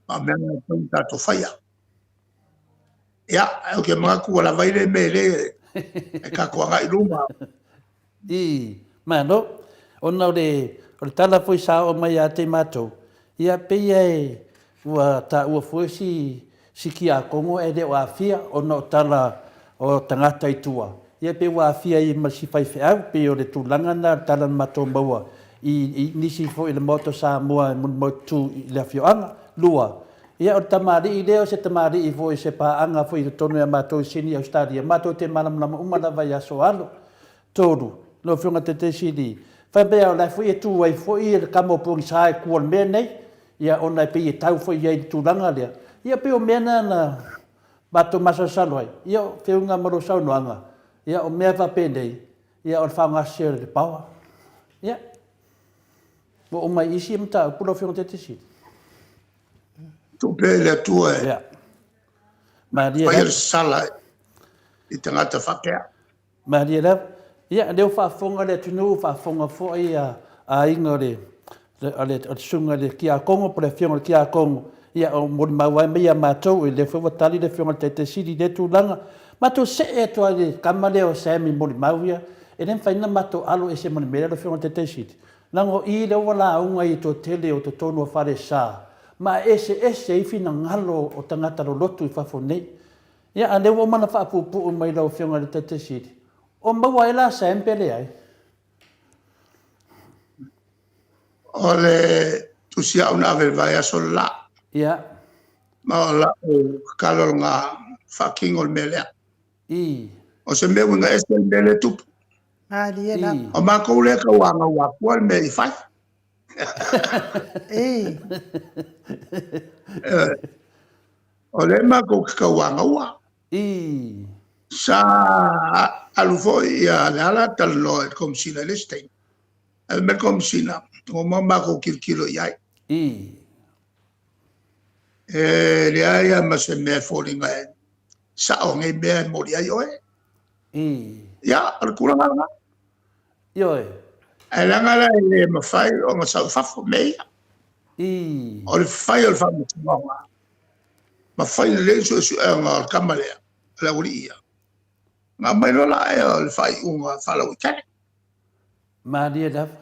Ma o mea na e tatau ona tatou faia. Ia, ou te manatu ua lava ai le mea le e tatou agai i luma. I, malo. Ona o le, o le tala foi sa oo mai ia te matou, ia pei e ua taua foi si, si Kiakono ae le o aafia ona o tala o tagata i tua, ia pei ua aafia ai ma si faifeau, pei o le tulaga lena o le tala na matou maua i, i nisi foi o le Maota o Samoa e molimautu i le afioaga. Lua, Ia, o le tamalii lea, o se tamalii foi, se paaga foi i totonu ia matou i Sini, Ausetalia, matou te malamalama uma lava i aso alo. Tolu, lau Afioga Taitaisili, fai mai o la e foi e tu ai foi le kama o pogisa i tua o le mea nei, ia ona e pei e tau foi i ai i le tulaga lea. Ia pei o mea na na matou masalosalo ai, ia o feuga ma lou saunoaga, ia o mea faapenei, ia o le faaaoga sese o le power. Ia, ua oo mai i isi mataupu lau Afioga Taitaisili. Tuu pea i le Atua e Malie faia lava. le sala i tagata faapea. Malie lava. Ia, lea ua faafofoga le atunuu, faafofoga foi a aiga o le o le o le susuga i le Kiakono po o le Afioga i le Kiakono, ia o molimau ai mai ia matou, o lea foi ua tali le Afioga i le Taitai Sili i lea tulaga. Matou see atu lava i le tama lea o Sammy Molimau ia, e le mafai ona matou alo ese ma le mea lea lau Afioga i le Taitai Sili. Leaga o i lea ua lauga ai e toatele o totonu o falesa, ma e eseese ai finagalo o tagata lolotu i fafo nei. Ia, a o lea ua uma ona faapuupuu mai lau Afioga i le Taitai Sili, o maua ai la Sam pe leai? O le tusi au na ave i le vaiaso le la. Ia. Ma o lau tatalo lena faatino le mea lea. I. O se mea uiga ese le mea lea e tupu. Malie lava. I. O matou lea e tauanau akua le mea i fai. I. O lea matou te tauanaua. I. Sa alu foi ia Leala talanoa i le Komesina i le isi taimi. Ae fai mai le Komesina, ua uma ona matou tilotilo i ai. I. E leai lava ma se mea e foliga e sao nei mea e moli ai oe. Ia, o le tulaga lena. Ioe. Ae leaga la e le mafai ona sau i fafo mea ia. O le fai o le faamasinoga, ma fai lelei le suesuega o le tama lea, o le aualii ia, ona aumai loa lea o le faaiuga faalauaitele. Malie lava.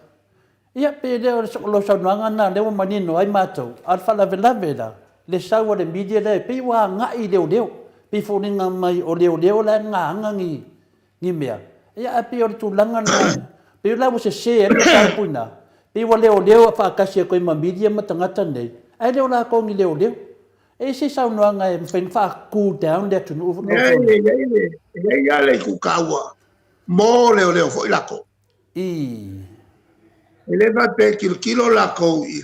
Ia, pe le o lou saunoaga lena lea ua manino ai matou, a o le faalavelave la, le sau a le media lea, pei ua agai i leoleo, pei foliga mai o leoleo la e gaaga ni, ni mea. Ia, ae pei o le tulaga lena, pei la ua sese ai le mataupu i ina, pei ua leoleo faatasi atu ai ma media ma tagata nei, ae le o latou ni leoleo. E i ai se saunoaga e mafai ona faa-cool down le atunuu? E i ai lava le itu taua mo leoleo foi latou. I. E le faapea e tilotilo latou i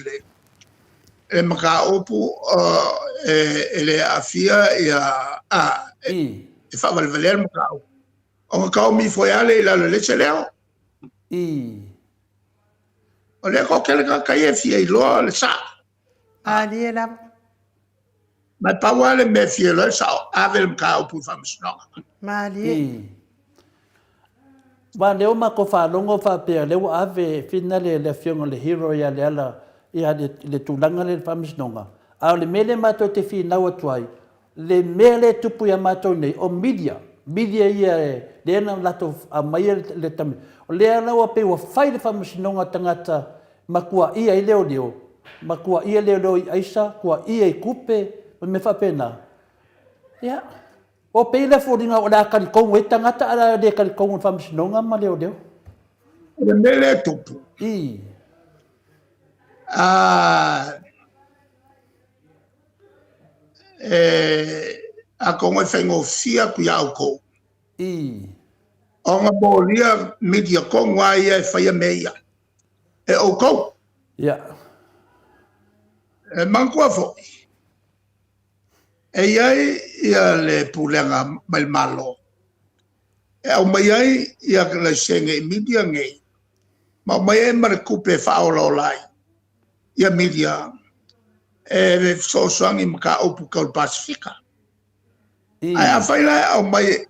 le mataupu e le aafia ia, a, I. e faavalevalea le mataupu. Ona taomi ifo ai lava lea i lalo e leai se leo. I. O lea toatele tagata ia e fia iloa le sao. Malie lava. Ma e pau lava le mea e fia iloa ai le sao, ave le mataupu i le faamasinoga. Malie. I. Aua o lea ua matou faalogo faapea o lea ua ave finale le afioga i le hero ia Leala ia le tulaga lea i le faamasinoga. A o le mea lea matou te finau atu ai, le mea lea e tupu ia matou nei, o media, media ia lea na latou aumaia le tama, o lea la ua pei ua fai le faamasinoga a tagata ma tuuaia ai leoleo, ma tuuaia leoleo i aisa, tuuaia i tupe, ma mea faapena. Ia, ua pei la foliga o le a talitonu ai tagata ae o le a le talitonu i le faamasinoga ma leoleo. O le mea lea e tupu, I. a, e, atonu e faigofie atu ia outou. I. Ona molia media tonu lava ia e faia mea ia. E outou. Ia. E manatua foi, e i ai ia le pulega mai le Malo. E aumai ai ia laisene i media nei, ma aumai ai ma le tupe e faaolaola ai ia media e fesoasoani i mataupu tau le Pasefika. Ae afai la e aumai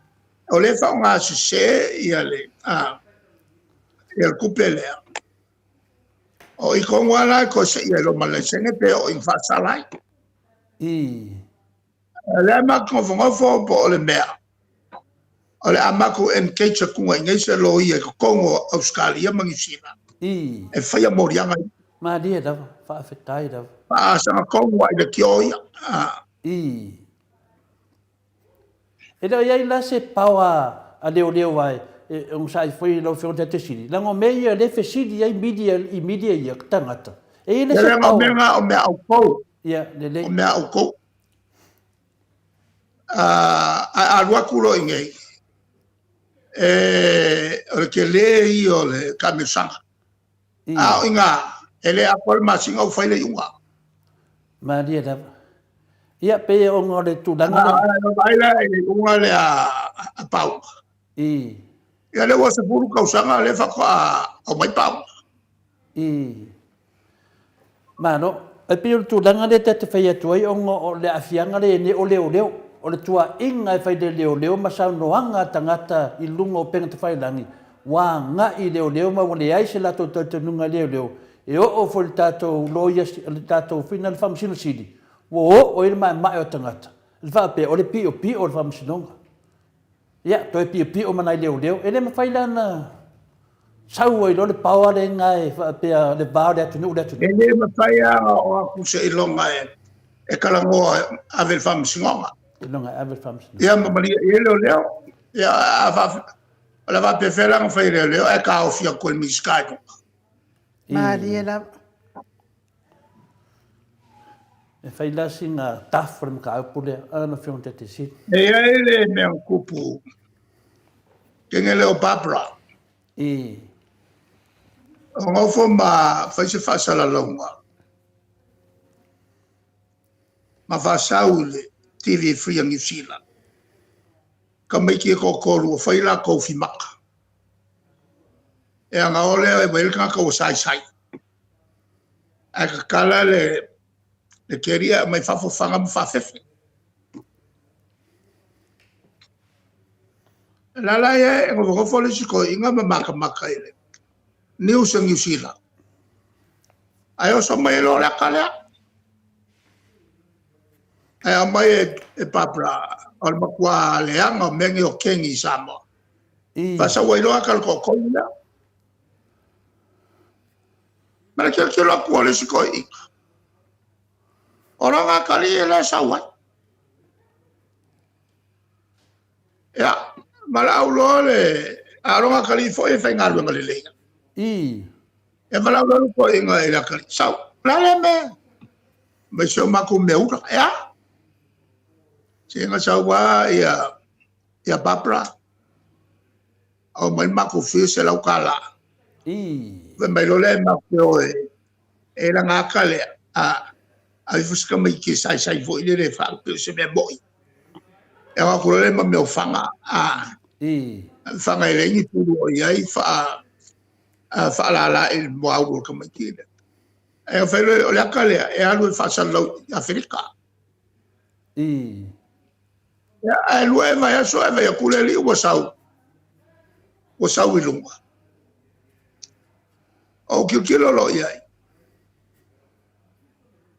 o lea e faaaoga sese ia le a ia le tupe lea, o i tonu lava la e toe seia ai loa ma le laisene pe oo ina faasala ai. O lea matou nofonofo po o le mea o le a matou engage atu i inei se loia i totonu o Ausetalia ma Niu Sila e faia moliaga ia. Malie lava, faafetai lava. Faasagatonu lava i leitio ia. E le o i ai la se pao a leoleo a e onosai foi lau Afioga i le Taitaifono, leaga o mea ia o lea e fesili ai media i media ia, tagata. E i ai le se pao. Leaga o mea na o mea a outou. Ia, lelei. O mea a outou. Ae a alu atu loa i inei, o le tele ia o le taamilosaga. A o i ina, e le atoa le masina ua fai le iuga. Malie lava. Ia, pei ona o le tulaga lea. A vaai la i le iuga lea a Pauga. Ia lea ua 10 tausaga lea faatoa aumai Pauga. Malo. E pei o le tulaga lea ta te fai atu ai ona o le aafiaga lea i ai nei o leoleo. O le tuaiga e fai e leoleo ma saunoaga a tagata i luga o upega tafailagi, ua agai i leoleo ma ua leai se latou talitonuga i leoleo. E oo foi i le tatou loia, le tatou foi lea Faamasino Sili, ua oo i ai le maemae o tagata, le faapea o le piopio o le Faamasinoga. Ia, toe piopio ma nai leoleo. E le mafai la ona sau ai loa le power lea i ina e faapea le va o le atunuu le atunuu. E le mafai lava ona oo atu seiloga e talanoa e ave i le faamasinoga. Seiloga e ave i le faamasinoga. Ia ma malie i ai leoleo. Ia, a o le a faapefea la ona fai e leoleo ae taofi atu e le Minisita i luga. Malie lava. E fai la sina tough o le mataupu lea, a lau Afioga i le Taitaifono. E i ai le mea na tupu, teine lea o Barbara. O nofo ma fai se faasalalauga ma faasau i le TV Free a Niu Sila. Tamaiti e toatolu ua fai latou fimaka. E ana o lea e vaai le tagata ua saisai. Ae tatala le le keri ae aumai fafo fana ma faafefe. O la la e nofonofo le isi toeaina ma matamata i le news a Niu Sila. Ae oso mai loa le ata lea. Ae aumai e Barbara, o le matua leaga o mea nei o keni i Samoa. Faasau ai loa ata le toatolu lea. Ma le tilotilo atu a le isi toeaina, o lona atalii la e sau ai. Ia, valaau loa le... a o lona atalii foi e faigaluega lelei. Ia valaau loa le toeaina i le atalii, sau, o le a lea mea? Mai se o matou mea ula. E a? Seiga sau lava ia, ia Barbara, aumai le matou fee $100. Fai mai loa lea e matou te o e e lana ata lea, a ave ifo si tamaiti e saisai foi lele e faalu pei o se mea moni. E alu atu loa lea ma mea o fana, a fana e leai ni pulu o i ai, faalala i le muaulu o le tamaiti lea. Ae fai loa o le ata lea e alu e faasalalau i Aferika. Ia, ae lua ea vaiaso ae vaai atu le alii ua sau, ua sau i luga. Ou tilotilo loa i ai.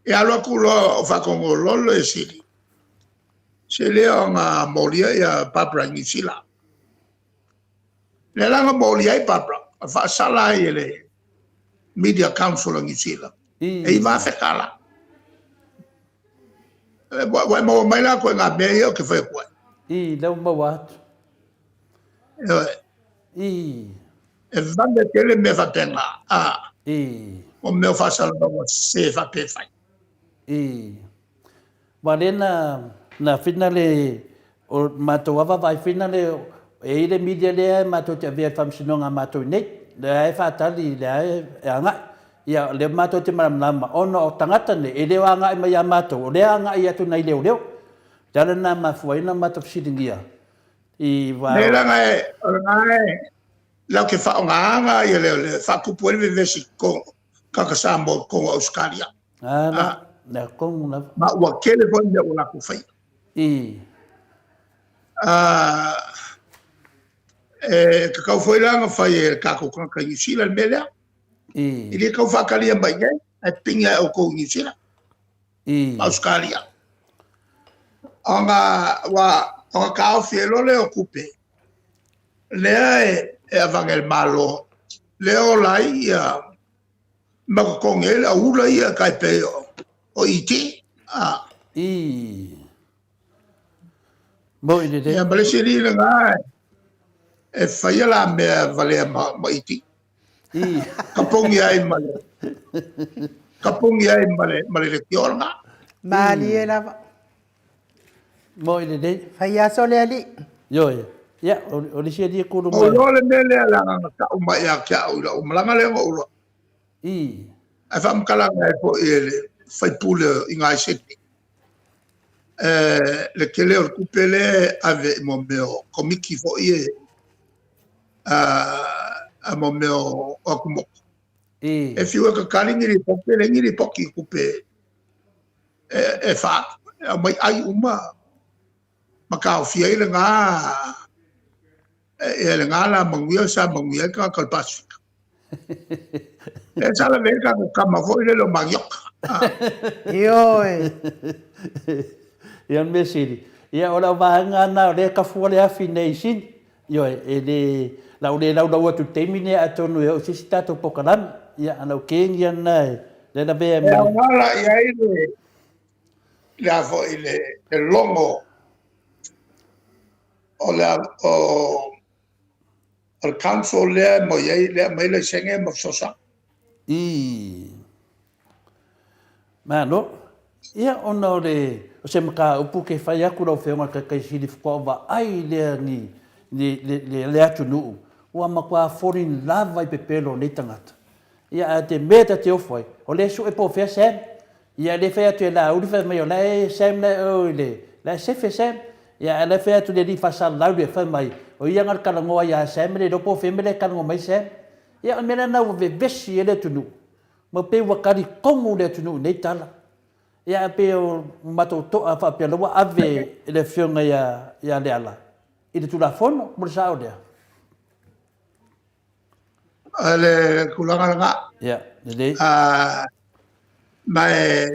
Ia alu atu loa o faatonu loa le Sili. Se lea ona molia ia Barbara i Niu Sila. Lea la na molia ai Barbara, faasala ai e le Media Council o Niu Sila. E $9,000. Ua e maua mai la koe ngā mea ia o te whai atu ai. I, lea ua maua atu. Ioe. I. E vave tele mea faapena. A. I. O mea o faasalalauga sese faapea e fai. I. Aua lea na, na whina le, o matou lava vaai whina le, e i ai le media lea e matou te avea i le faamasinoga a matou i nei. Lea e faatali, lea e agai. Ia, o lea matou te malamalama, ona o tagata nei, e le o agai mai ia matou, o lea e agai atu nai leoleo. O le ala lena e mafua ai ona matou fesiligia. I va Nei leaga e, o lena e, lau ke faaaogaina ia le, le faatupu ai le vevesi ko, kaka Samoa i totonu o Ausetalia. A, na, na tonu lava. Ma ua tele foi mea ua latou faia. I. A, e tatau foi la ona fai e le tatou tagata i Niu Sila le mea lea. I. E le tau faatalia mai nei, ae pigi lava e outou i Niu Sila. I. Ma Ausetalia. Ona, ua, ona taofi ai loa lea o tupe, lea e, e avane e le Malo, lea e ola ai ia, ma totogi ai le aula ia tai pei o, o ET. A. I. Moi lelei. Ia, ma le isi alii lena e faia la mea valea ma, ma ET. I. Kapogi ai ma le, kapogi ai ma le, ma le leitio lena. Malie lava. Moi lelei. Fai aso le alii. Ioe. Ia, o le isi alii e kulu mai. O iloa le mea lea leaga na tau mai ia te au i lau malaga lea na ou iloa. I. Ae faamatalaga ai foi e le faipule i ina i Sydney. E, le tele o le tupe lea e ave i mo mea o komiti foi e a, a mo mea o atumotu. I. E fiu e kakali ni lipoti, e leai ni lipoti i tupe e, e faatu. E aumai ai uma ma taofia ai lena e lena la manuia sa manuia ai tagata o le Pasefika. E sa lavea ai le tatou tama foi lele o Manioka. Ioe. Ia, o le mea sili, ia o lau vaega lena o lea e kafua le afi nei i Sini. Ioe, e le, la ou le laulau atu i le taimi lenei atonu e oo i se isi tatou pokalame. Ia, a na ou kegi lava lena e lea lavea ai E ma le. aoga la i ai le, le a foi le, le logo o le, o, o le council lea e moi ai, lea aumai laisene ma fesoasoani. I. Malo. Ia, ona o le, o se mataupu ke fai atu lau Afioga i le Taitaisili faatoa ou vaai lea ni, ni, le, le, le atunuu, ua matua foreign lava i pepelo o nei tagata. Ia, ae te mea ta te ofo ai, o lea e sue po o fea Sam. Ia, lea e fai atu e Laauli fai mai o la e Sam la e o i le, la e sefe Sam. Ia, ae la e fai atu le alii faasalalau lea fai mai, o ia na le talanoa ia Sam e le iloa po o fea mea la e talanoa mai Sam. Ia, o le mea lena ua vevesi ai le atunuu, ma pei ua talitonu le atunuu i nei tala. Ia, ae pei o matou toa faapea la ua ave e le Afioga ia, ia Leala i le Tulafono, mo le sao lea. O le tulaga lena. Ia, lelei. Ma e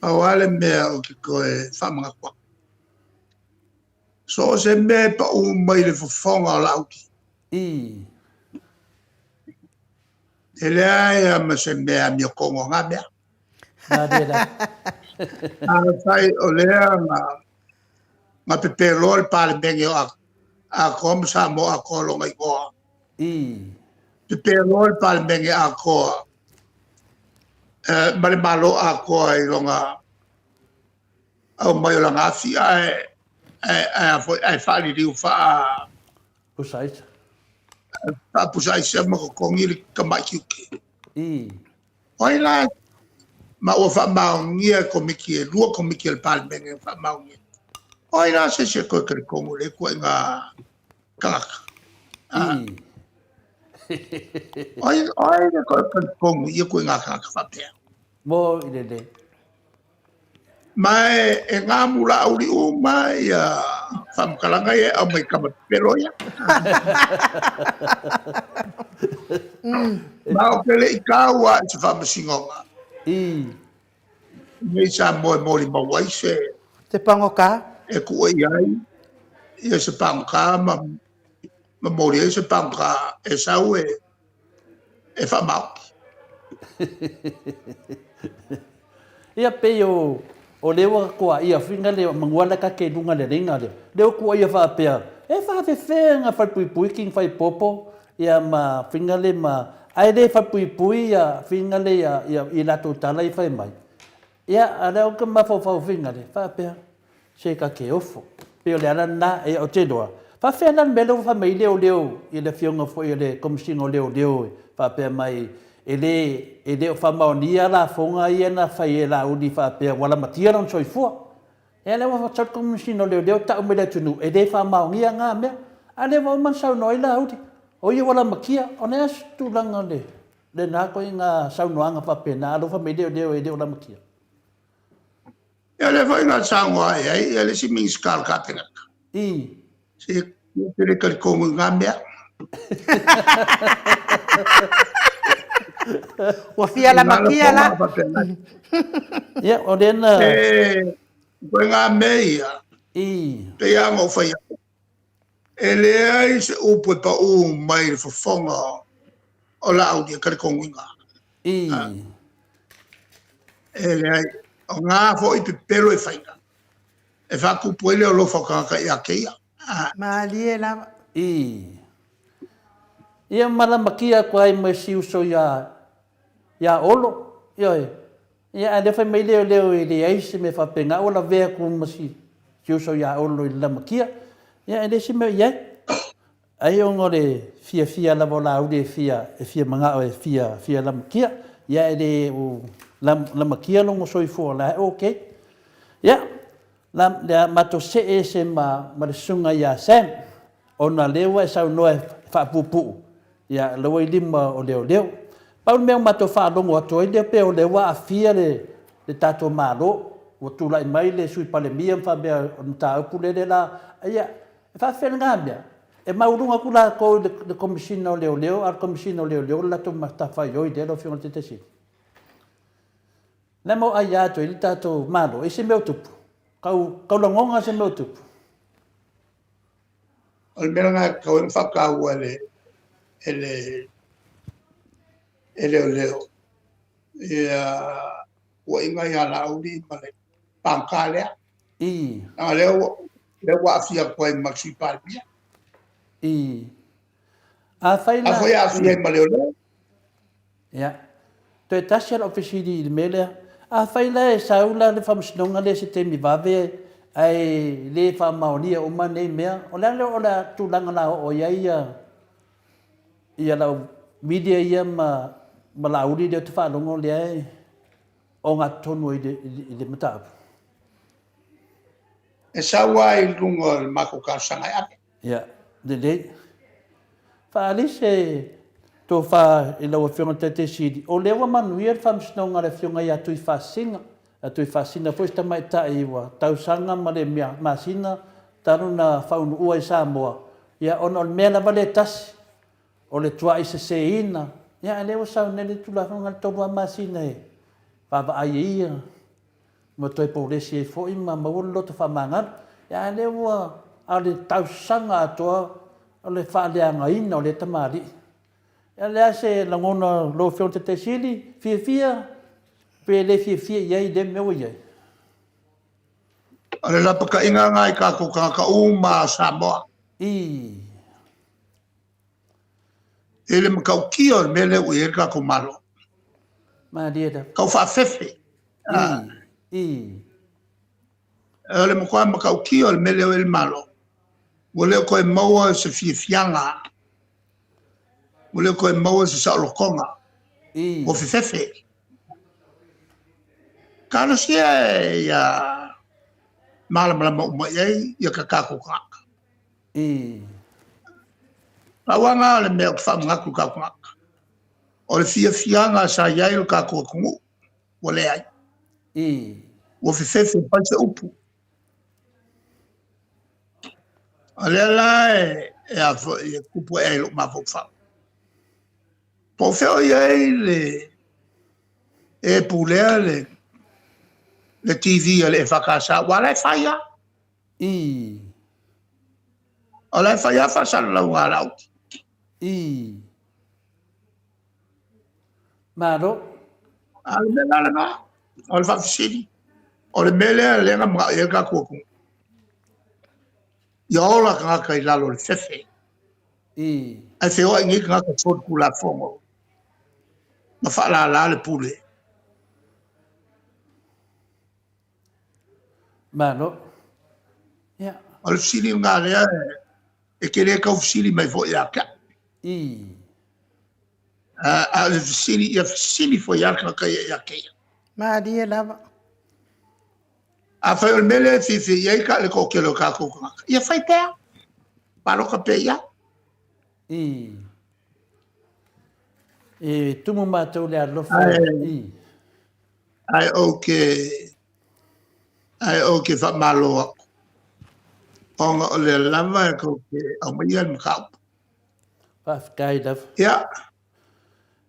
pau lava le mea ou te toe faamanatu atu. So o se mea e pau mai le fofoga o Laauli. I. E leai lava ma se mea amiotonu o na mea. Malie lava. Afai o lea na, na pepeloa le Palemene o Atoa ma Samoa atoa lona igoa. I. Pepeloa le Palemene atoa ma le Malo atoa i lona aumai o lana afi ae ae ae foi ae faaliliu faa Pusa aisa. Faapusa aisa ma totogi le tamai tiute. I. O ai la ma ua faamaonia e komiti e lua komiti a le Palemene ua faamaonia. O ai la se isi e toe talitonu i lea ituaiga tagata? O ai, o ai e toe talitonu i ia ituaiga tagata faapea? Mo i lelei. Ma e, e ngamu laauli uma ia faamatalaga ia e aumai tama pepelo ia. Ma ou te le i taua i se faamasinoga. I. Nei Samoa e molimau ai se... Se pagota. E tuu i ai ia se pagota ma, ma moli ai se pagota e sau e, e faamaoni. Ia pei o o lea ua tuaia fina le manua la ka ke lunga le ringa le lea ua tuaia faapea e faafefea falepuipui king faipopo ia ma fina le ma ae le falepuipui ia fina le ia ia i latou tala i fai mai ia a lea o ke mafaufau fina le faapea Se ka ke ofo. Pei o le ala lena, e, ou te iloa, faafefea la le mea lea ua fai mai ai leoleo i le Afioga foi o le Komesina o Leoleo e faapea mai e le, e le o faamaonia lafoga ia na fai e Laauli faapea ua lamatia lona soifua. Ia lea ua sau le Komesina o Leoleo tau mai le atunuu e le faamaonia na mea. A lea ua uma ona saunoa ai Laauli, o ia ua lamatia. O le a se tulaga o lena ituaiga saunoaga faapena a o lea ua fai mai leoleo e le o lamatia? Ia o lea foi na saunoa i ai le isi Minisita o le Kapeneta. I. Se ou te le talitonu i na mea. Ua fia lamatia la. Ia, o lea na... E, ituaiga mea ia, I. pei lava ona ou fai atu, e leai se upu e pau mai i le fofoga o Laauli e talitonuina. I. E leai, o na foi pepelo e faia, e faatupu ai le alofa o tagata ia te ia. Malie lava. I. Ia ma lamatia atu ai ma si uso ia ia Olo. Ioe. Ia ae lea fai mai leoleo e leai se mea faapena ua lavea atu ma si si uso ia Olo i le lamatia. Ia e leai se mea o i ai. Ai ona o le fiafia lava o Laauli e fia e fia manao e fia fia lamatia. Ia e le o lamatia lona soifua la e okay. Ia la le a matou see ese ma ma le susuga ia Sam ona lea ua e saunoa e faapuupuu ia la ua i lima o leoleo. Pau le mea ua matou faalogo atu ai lea pei o lea ua aafia le le tatou Malo ua tulai mai le Sui Palemia ma faapea o le mataupu lea la ia E faafefea lena mea? E maualuga atu latou i le Komesina o Leoleo, a o le Komesina o Leoleo o le latou matafaioi lea lau Afioga i le Taitaifono. Le mau aia atu ai le tatou Malo i se mea o tupu. Kau, kau lagona se mea o tupu. O le mea lena e tatau ai ona faataua e le, e le, e leoleo ia puaiga ia Laauli ma le pagota lea. I. Leaga lea ua, lea ua aafia atu ai ma le Sui Palemia. I. Afai la... Afai e aafia ai ma leoleo. Ia. Toe tasi lava lau fesili i le mea lea. Afai la e sau la le faamasinoga lea i se taimi vave ae le faamaonia uma nei mea, o le a le o le tulaga o le a oo i ai ia, ia lau media ia ma, ma Laauli lea ou te faalogo lea e ogatotonu ai i le mataupu? E sau lava i luga o le matou talosaga e ave. Ia, lelei. Faaali se tofa i lau Afioga i le Taitaisili, o lea ua manuia le faamasinoga a le Afioga ia Tuifaasisina. A Tuifaasisina foi se tamaitai ua tausaga ma le masina talu ona faauluua i Samoa, ia ona o le mea lava lea e tasi, o le tuai seseina, ia a lea ua sau nei le Tulafono na o le 3 lava masina e vaavaai ai ia ma toe polesi ai foi ma maua le loto faamagalo. Ia a lea ua, a o le tausaga atoa o le faaleagaina o lea tamalii. Ia o le a se lagona o lau Afioga i le Taitaisili, fiafia pe le fiafia i ai i lea mea ua i ai? O le lapataiga lena i tatou tagata uma o Samoa. I. I le matautia o le mea lea ua i ai le tatou Malo. Malie lava. Tau faafefe. I. O le matua matautia o le mea lea ua i ai le Malo. Ua le o toe maua se fiafiaga. Ua le o toe maua se saolotoga. I. Ua fefefe. Talosia ia malamalama uma i ai ia ka tatou tagata. I. Pau lava lena o le mea ou te faamanatu i tatou tagata. O le fiafiaga sa i ai lo tatou atunuu, ua leai. I. Ua fefefe e fai se upu. O lea la e, e, a foi, e tupu ae ai lou mafaufau. Po o fea o i ai le e pulea le, le TV a le EFKS, aua la e fai lava. I. O la e fai lava faasalalauga a Laauli. I. Malo. A o le mea la lena, o le faafesili, o le mea lea lea na manao i ai le tatou atunuu. Ia ola tagata i lalo o le fefe. I. Ae feoai nei tagata solitulafono ma faalala le pule. Malo. Ia. O le fesili lena lea e te le tau fesili mai foi ia te au. I. A o le fesili, ia fesili foi lava le tagata ia ia te ia. Malie lava. Afai o le mea lea e fiafia i ai ka le toatele o tatou tagata, ia fai pea, palota pea i ai. I. E tumu matou le alofa i. Ae ou te ae ou te faamalo atu ona o lea lava e tou te aumaia le mataupu. Faafetai lava. Ia,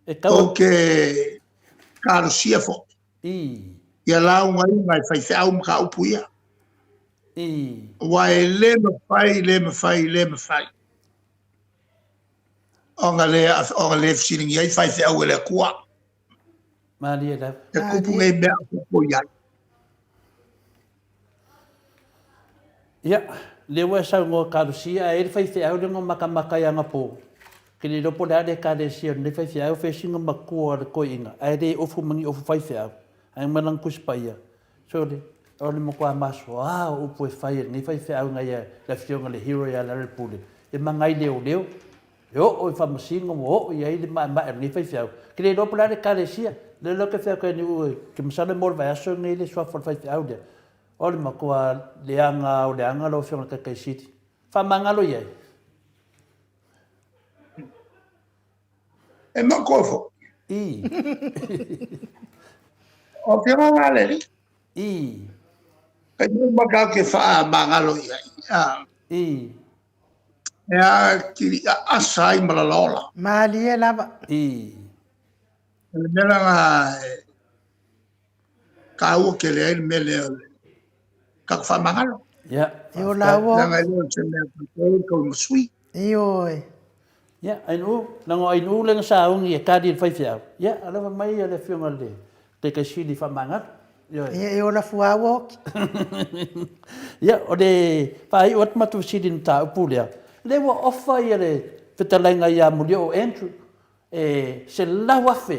E tau ou te talosia foi i. ia laugaina e faifeau mataupu ia. I. Aua e le mafai, le mafai, le mafai ona le, ona le fesiligia ai faifeau e le Atua. Malie lava. E kupu nei mea a kupu i ai. Ia, lea ua e saunoa talosia ae i ai le faifeau lea na matamata i anapo. Ke le iloa po o le a le ekalesia o lenei faifeau, fai sina matua o le toeaina, ae le ofu ma ni ofu faifeau. Ae ma lana Tusi Paia, sole, o le matua masoa o upu e fai e lenei faifeau nai le afioga i le hero ia Larry Pule, e magai leoleo, E oo i faamasino ua oo i ai le maemae o lenei faifeau. Ke le iloa po o le a le ekalesia. Lea la ou te fai atu ai e ke masalo e mo le vaiaso lenei le suafa o le faifeau lea. O le matua leaga lava o leaga lau Afioga i le Taitai Sili. Faamagalo i ai. E matua foi. I. O afioga na le alii. I. Taimi uma tatou te faamagalo i ai. A. I. E a kili asa ai ma lalaola. Malie lava. I. O le mea lena e taua tele ai le mea lea o le tatou faamagalo. Ia, E o lau o. Leaga e le o se mea tatou tau ma sui. Ioe. Ia, Ainuu, leaga o Ainuu lea na sauni e kali e le faifeau. Ia, alofa mai le Afioga i le Taitai Sili faamagalo. Ioe. Ia, e ola fuau oki. Ia, o le faaiu atu matou fesili i le mataupu lea, lea ua ofa ia le fetalaiga ia Molioo Andrew e $100,000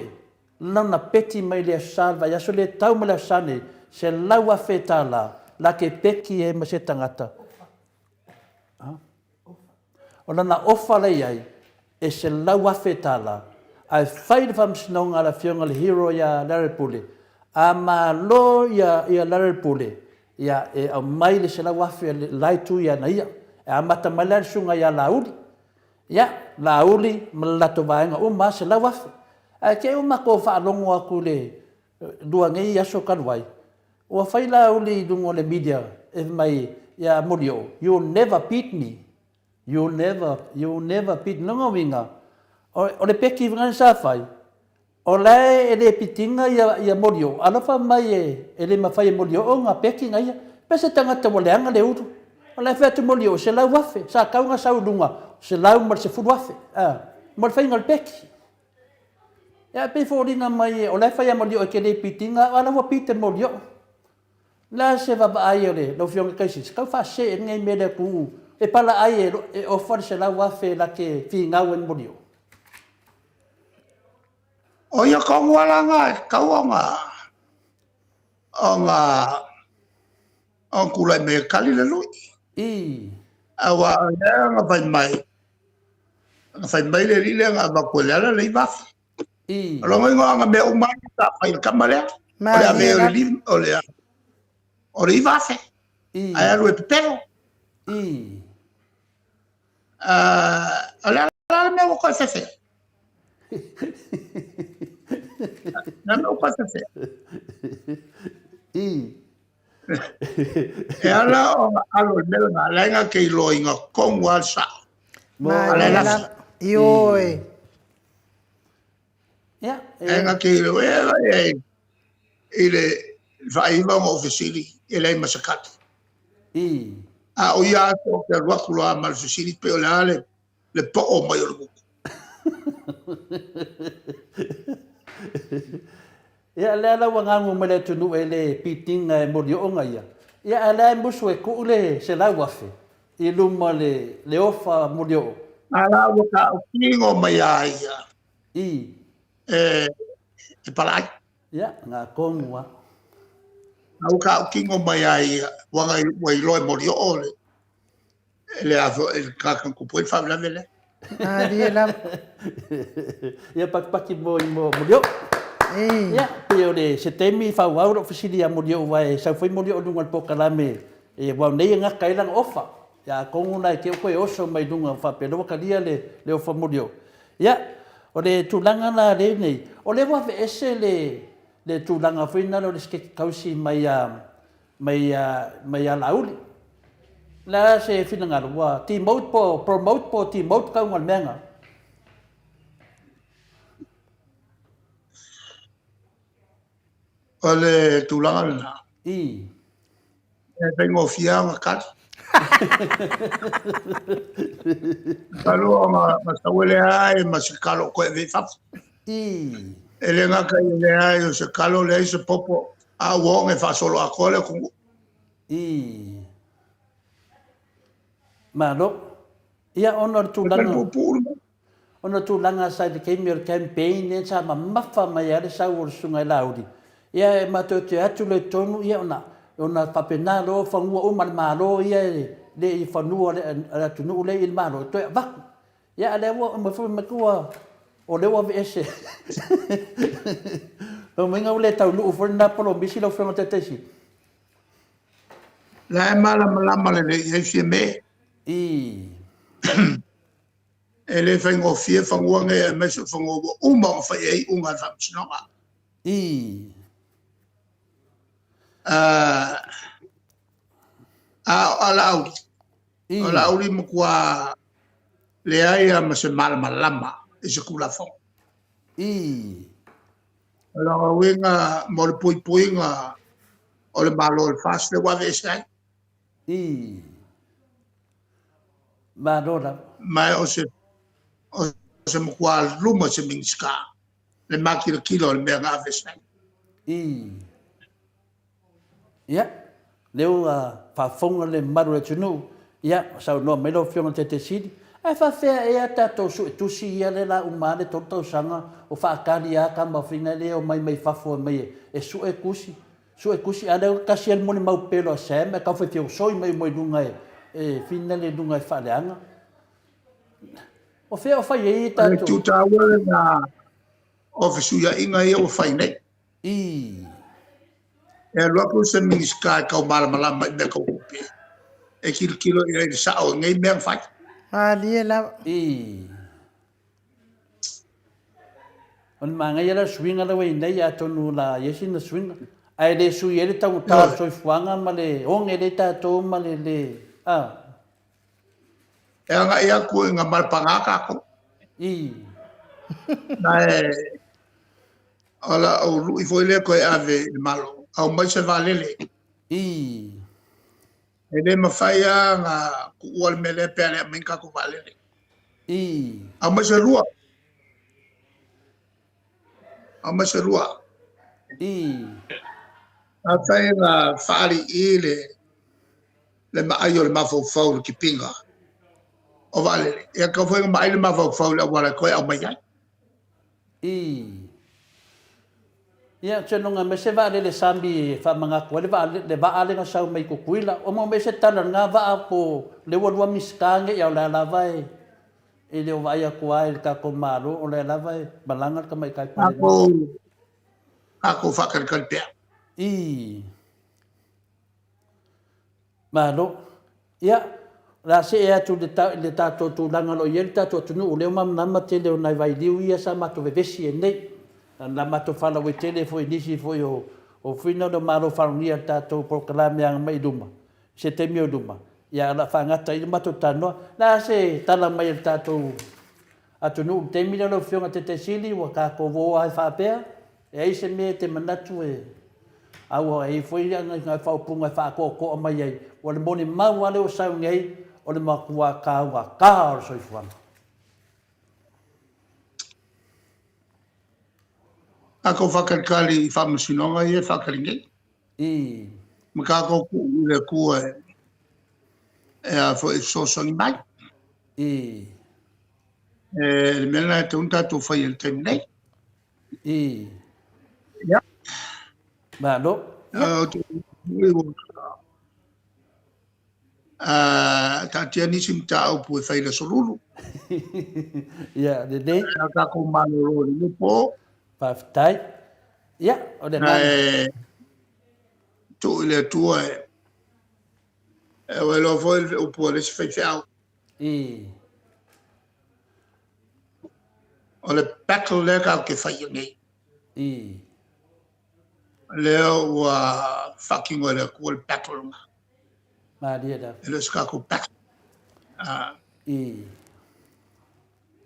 lana peti mai le Aso Sa, le vaiaso lea e tau mai le Aso Sa nei, $100,000 la ke peti ai ma se tagata. O lana ofa la i ai, e $100,000, ae fai le faamasinoga a le Afioga i le Hero ia Larry Pule, a malo ia Larry Pule, ia e aumai le $100,000 a le la itu ia na ia. E amata mai la le susuga ia Laauli, ia, Laauli ma le latou vaega uma lava $100,000. Ae te i ua matou faalogo atu i le lua nei aso talu ai, ua fai Laauli i luga o le media e fai mai ia Molioo, you'll never beat me. You'll never, you'll never beat me. Lona uiga, o le peki lena sa fai, o la e le pitiga ia Molioo, alofa mai e le mafai e Molioo ona peki na ia. Pe se tagata ua leaga le ulu. O la e fai atu Molioo, $100,000, sa tau ona sau i luga, $110,000, mo le faiga o le peki. Ia, e pei e foliga mai o la e fai a Molioo e te le pitiga, a o la ua pite Molioo. O le a se vaavaai a lau Afioga i le Taisisi, tau faasee lenei mea i le atunuu e palaai e ofa le $100,000 la te finau ai Molioo? O ia tonu lava la na e tatau ona ona ona tulai mai e tali le lui. I. Aua o lea na fai mai, na fai mai le alii lea na avatu e Leala le $9,000. I. O lona uiga o ana mea uma sa fai i le tama lea. O le ave o le o le o le $9,000. I. Ae alu e pepelo. I. O le a la le mea ua toe fefe? Na mea ua toe fefe. I. E ala ona alo i le mea lena, leaga ke iloa i tonu lava le sao. A le lafi. Ioe. Ia. Leaga ke iloa e i le faaiva ona ou fesili, e leai ma se kali. I. A o ia aso ou te alu atu loa ma le fesili pe o le a le poo mai o le gutu. Ia, lea la ua gagu mai le atunuu e le pitinga e moliooga ia. Ia, a lea e musu e tuu le $100,000 i luma le le ofa molioo. A la ua tautino mai a ia. I. E, e pala ai. Ia, nga tonu a. A ua tautino mai a ia, ua iloa e molioo le le a foi le tagata na tupu ai le faalavelave lea. Malie lava. Ia pakipaki mo i mo molioo. Ia, pei o le se taimi faaauau lou fesili ia Molioo aua e sau foi Molioo i luga o le polokalame aua o nei e gata ai lana ofa. Ia atonu la e te i ua toe oso mai luga faapea o lea ua talia le ofa a Molioo. Ia, o le tulaga la lea e i ai nei, o lea ua aveese le le tulaga foi lea o le Esetete Tausi mai a mai a mai ia Laauli. O le a se finagalo ua demote po o promote po o demote le tauga o le mea lena? O le tulaga lena. I. E faigofie lava ona tali. Masalo ona sau e leai ma se kalo o toe ave i fafo. I. E le gata i le leai o se kalo, leai se popo, a ua oge faasoloatoa le atunuu. I. Malo. Ia, ona o le tulaga... Ona o tulaga sa i le taimi o le campaign lea sa mamafa mai ai le sau o le Susuga i Laauli, ia e matou te o atu loa i totonu, ia ona, ona faapena loa fanua uma a le Malo ia e le i fanua o le atunuu lea i le Malo e toe avatu. Ia a o lea ua aumai foi mai ua, o lea ua aveese. Lona uiga ua le taunuu foi lena polomisi lau Afioga i le Taitaifono. La e malamalama lelei i ai Fiame. I. E le faigofie fanua nei aemaise o fanua ua uma ona fai i ai iuga a le Faamasinoga. I. A o Laauli, o Laauli matua leai lava ma se malamalama i se Tulafono. I. O lona uiga mo le puipuiga o le Malo o le FAST lea ua aveese ai. I. Malo lava. Ma o se, o se matua luma se Minisita le makilatila o le mea na aveese ai. I. Ia, lea ua faafofoga le mamalu o le atunuu, ia, saunoa mai lau Afioga i le Taitai Sili, ae faafefea ea tatou suetusi ia lea la uma lava le 3 tausaga o faatali lava tama foi na lea e omai mai fafo e omai e sue tusi, Sue tusi, a lea ua tasi lava le molimau pelo a Sam ae tau fai feosoi mai uma i luga e finale i luga e faaleaga. O fea o fai ai tatou? O le itu taua lena o fesuiaiga ia ua fai nei. I. E alu atu se Minisita e tau malamalama i mea tau tupe e tilotilo i ai i le sao o nei mea na fai. Malie lava. I. O le manaia la o le suiga la ua i ai nei, atonu o le a i ai sina suiga, ae le sui ai le taugata o le soifuaga ma le oge lea i tatou ma le le, a. E agai atu ina malpaga tatou. I. Ma e, o lau lui foi lea toe ave i le Malo, aumai se vaalele. I. E le mafai lava ona tuua le mea lea pe a le aumai ni tatou vaalele. I. Aumai se lua. Aumai se lua. I. Afai na faalii le le maai o le mafaufau i le tipiga o vaalele, ia tatau foi ona maai le mafaufau i le auala e toe aumai ai. I. Ia, ou te logo mai se vaalele sami e faamanatu ai le vaa, le vaa lea na sau mai Tutuila. Ua maua mai se tala i lena vaa po o lea ua lua Minisita nei, a o lea lava e, e le o vaai atu lava i le tatou Malo, o lea lava e malaga le Tamaitai Palemia. Tatou, tatou faatalitali pea. I. Malo. Ia, o le a see atu i le tatou tulaga o lo o i ai le tatou atunuu, o lea ua malamalama tele o nai vailiu ia sa matou vevesi ai nei. Na matou faalauaitele foi i nisi foi o fina o le Malo faalogia i le tatou polokalame agai i luma, i se taimi o i luma, ia o le a faagata ai le matou talanoa. O le a se tala mai a le tatou atunuu i le taimi lea lau Afioga i le Taitai Sili, ua tatou o lava faapea? E ai se mea e te manatu e a ua i ai foi nai faaupuga e faatoatoa mai ai, ua le molimau lava lea ua sau nei, o le matua taugata o le soifuaga. Tatou faatalitali i faamasinoga ia e faatali nei. I. Ma tatou tuu i le Atua e a foi e fesoasoani mai. I. E le mea lena e tatau ona tatou faia i le taimi nei. I. Ia. Malo. Ou te taatia nisi mataupu e fai i le aso lulu. Ia, lelei. A tatou malolo i lenei po. Faafetai. Ia, o le agaga. Ae tuu i le Atua e e ua iloa foi le upu a le isi faifeau. I. O le battle lea tatou te faia nei. I. Lea ua faatino e le Atua le battle lena. Malie lava. E le o se tatou battle. Ah. I.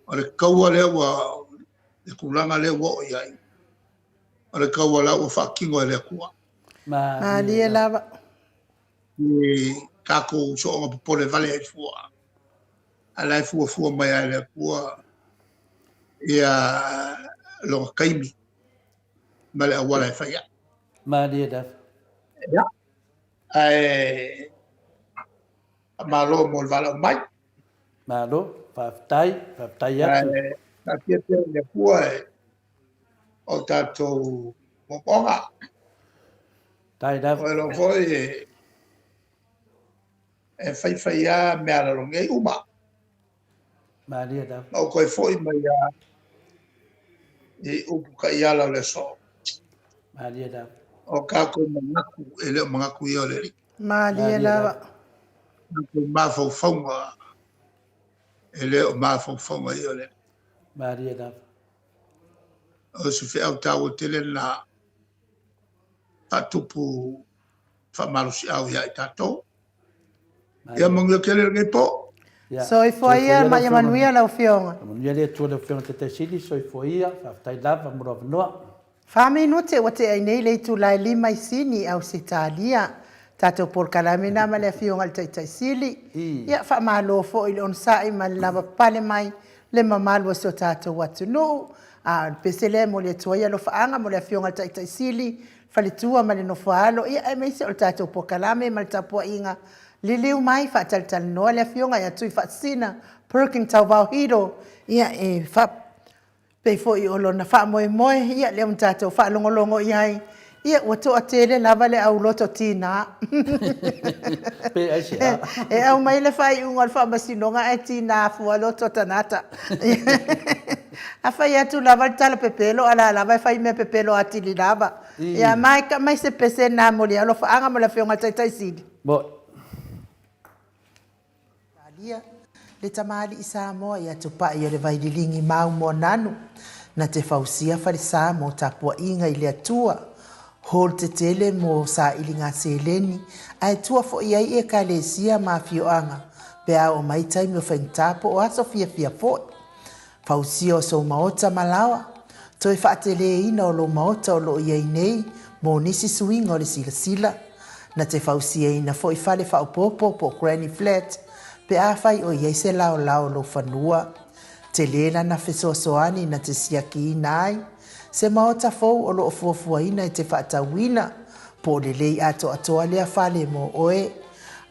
O le kaua lea ua, le tulaga lea ua oo i ai, o le kaua la ua faatino e le Atua. Malie lava. I tatou soonga popole vale ai fua. A la e fuafua mai ai le Atua ia lona taimi ma le auala e fai ai. Malie lava. Ia. Ae faamalo mo le valaau mai. Malo, faafetai, faafetai atu. Ae taatia pea i le Atua e o tatou moomooga. Tai lava. O iloa foi e faifai lava mea lalologi ai uma. Malie lava. Ma ou toe foi mai lava i upu taiala o le aso. Malie lava. O tatou manatu, e le o manatu ia o le Alii. Malie lava. Tatou mafaufauga, e le o mafaufauga ia o le Alii. Malie lava. O se feau taua tele lena faatupu faamalosiau ia i tatou. Ia manuia tele lenei po. Soifua ia ma ia manuia lau Afioga. Manuia le Atua lau Afioga Taitai Sili, soifua ia, faafetai lava mo le avanoa. 4 minute ua tea ai nei le itula e 5 i Sini i Ausetalia. Tatou polokalame na ma le Afioga i le Taitai Sili. Ia, faamalo foi i le onosai ma le lavapapale mai le mamalu o si o tatou atunuu. A o le pese lea e momoli atu ai alofaaga mo le Afioga i le Taitai Sili, faletua ma le nofoaalo, ia aemaise o le tatou polokalame ma le tapuaiga. Liliu mai faatalatalanoa le Afioga ia Tuifaasisina Perkin Tauvao Hiro, ia e pei foi o lona faamoemoe, ia lea ua tatou faalogologo i ai, ia ua toatele lava le auloto tiga. Pe aisea? E aumai le faaiuga o le faamasinoga ae tiga fua loto tagata. A fai atu lava le tala pepelo, a la lava e fai mea pepelo atili lava. Ia mai mai se pese na mo le alofaaga mo le Afioga i le Taitai Sili. Mo. Talia, le tamalii Samoa ia Tupai o le Vaililigi mau Moananu, na te fausia falesa mo tapuaiga i le Atua, hall tetele mo sailiga seleni, ae tua foi ai ekalesia ma afioaga pe a oo mai taimi o faigata po o aso fiafia foi. Fausia o sou maota ma laoa, toe faateleina o lou maota o loo i ai nei mo nisi suiga o le silasila, na te fausiaina foi fale faaopoopo po o granny flat pe afai o i ai se laolao o lou fanua. Tele lana fesoasoani na te siakiina ai se maota fou o loo fuafuaina e te faatauina po o lelei atoatoa lea fale mo oe.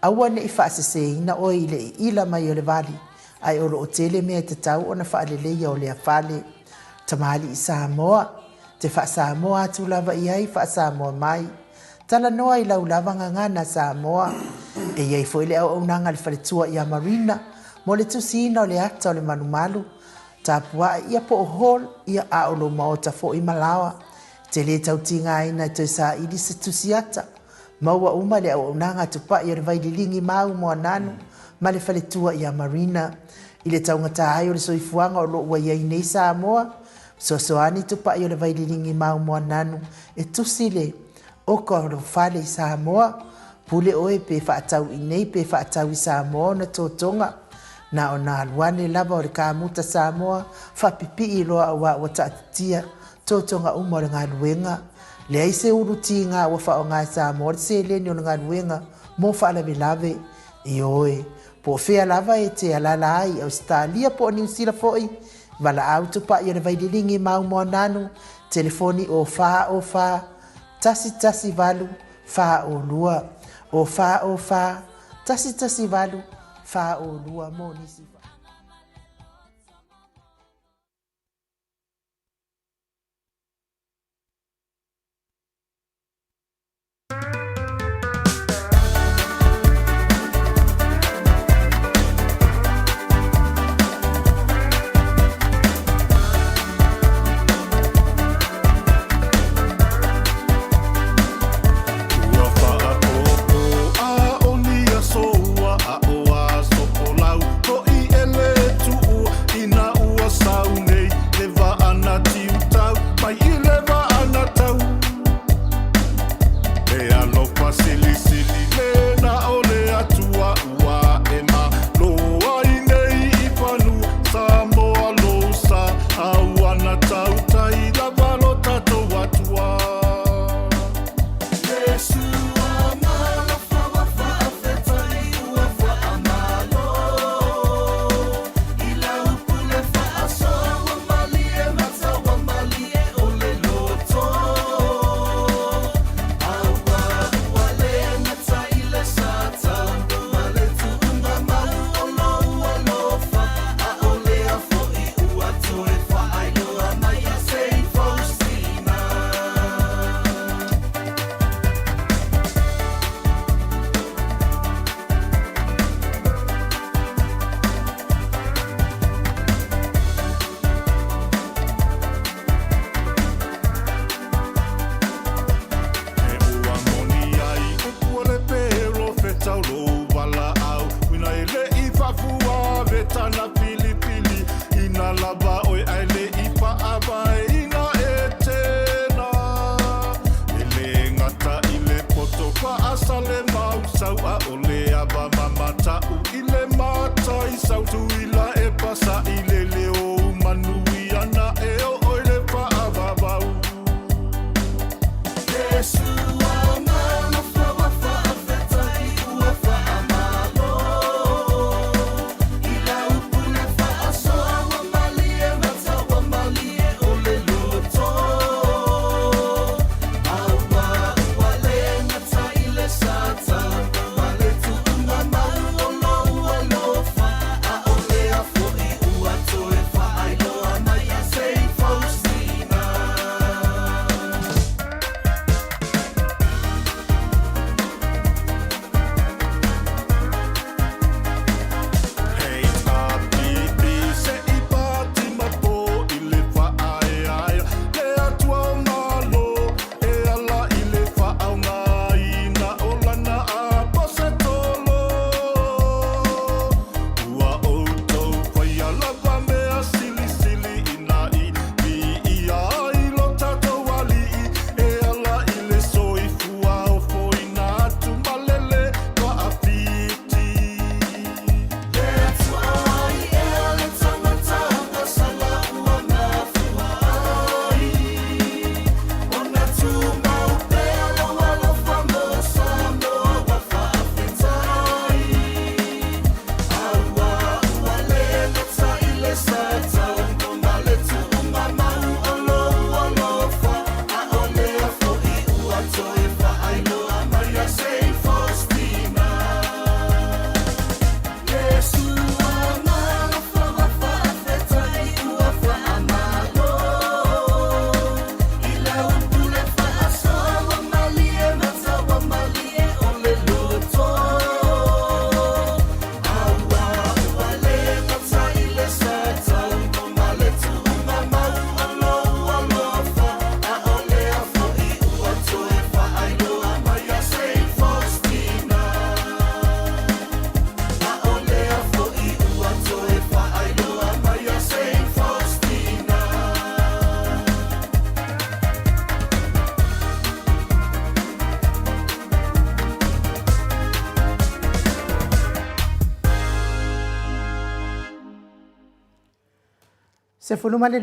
Aua ne i faaseseina oe i le iila mai o le vali, ae o loo tele mea e tatau ona faaleleia o lea fale. Tamalii Samoa, te faasamoa atu lava i ai faasamoa mai. Talanoa i lau lava gagana Samoa. E i ai foi le auaunaga a le faletua ia Marina mo le tusiina o le ata o le malumalu, tapuai ia po o hall ia a o lou maota foi ma laoa. Te le tautigaina e toe saili se tusi ata. Maua uma le auaunaga a Tupai o le Vaililigi mau Moananu ma le faletua ia Marina. I le taugata ai o le soifuaga o loo ua i ai nei Samoa, fesoasoani Tupai o le Vaililigi mau Moananu e tusi le oka o lou fale i Samoa. Pule oe pe faatau i nei pe faatau i Samoa ona totoga. Na ona alu ane lava o le kamuta Samoa faapipii loa auā ua taatitia totoga uma o le galuega. Leai se ulu tiga ua faaaoga e Samoa le seleni o le galuega mo faalavelave. Ioe, po o fea lava e te alaala ai i Ausetalia po o Niu Sila foi, valaau Tupai o le Vaililigi mau Moananu, telefoni o 4 o 4 1 1 8 4 o 2, o 4 o 4 1 1 8 4 o 2 mo nisi.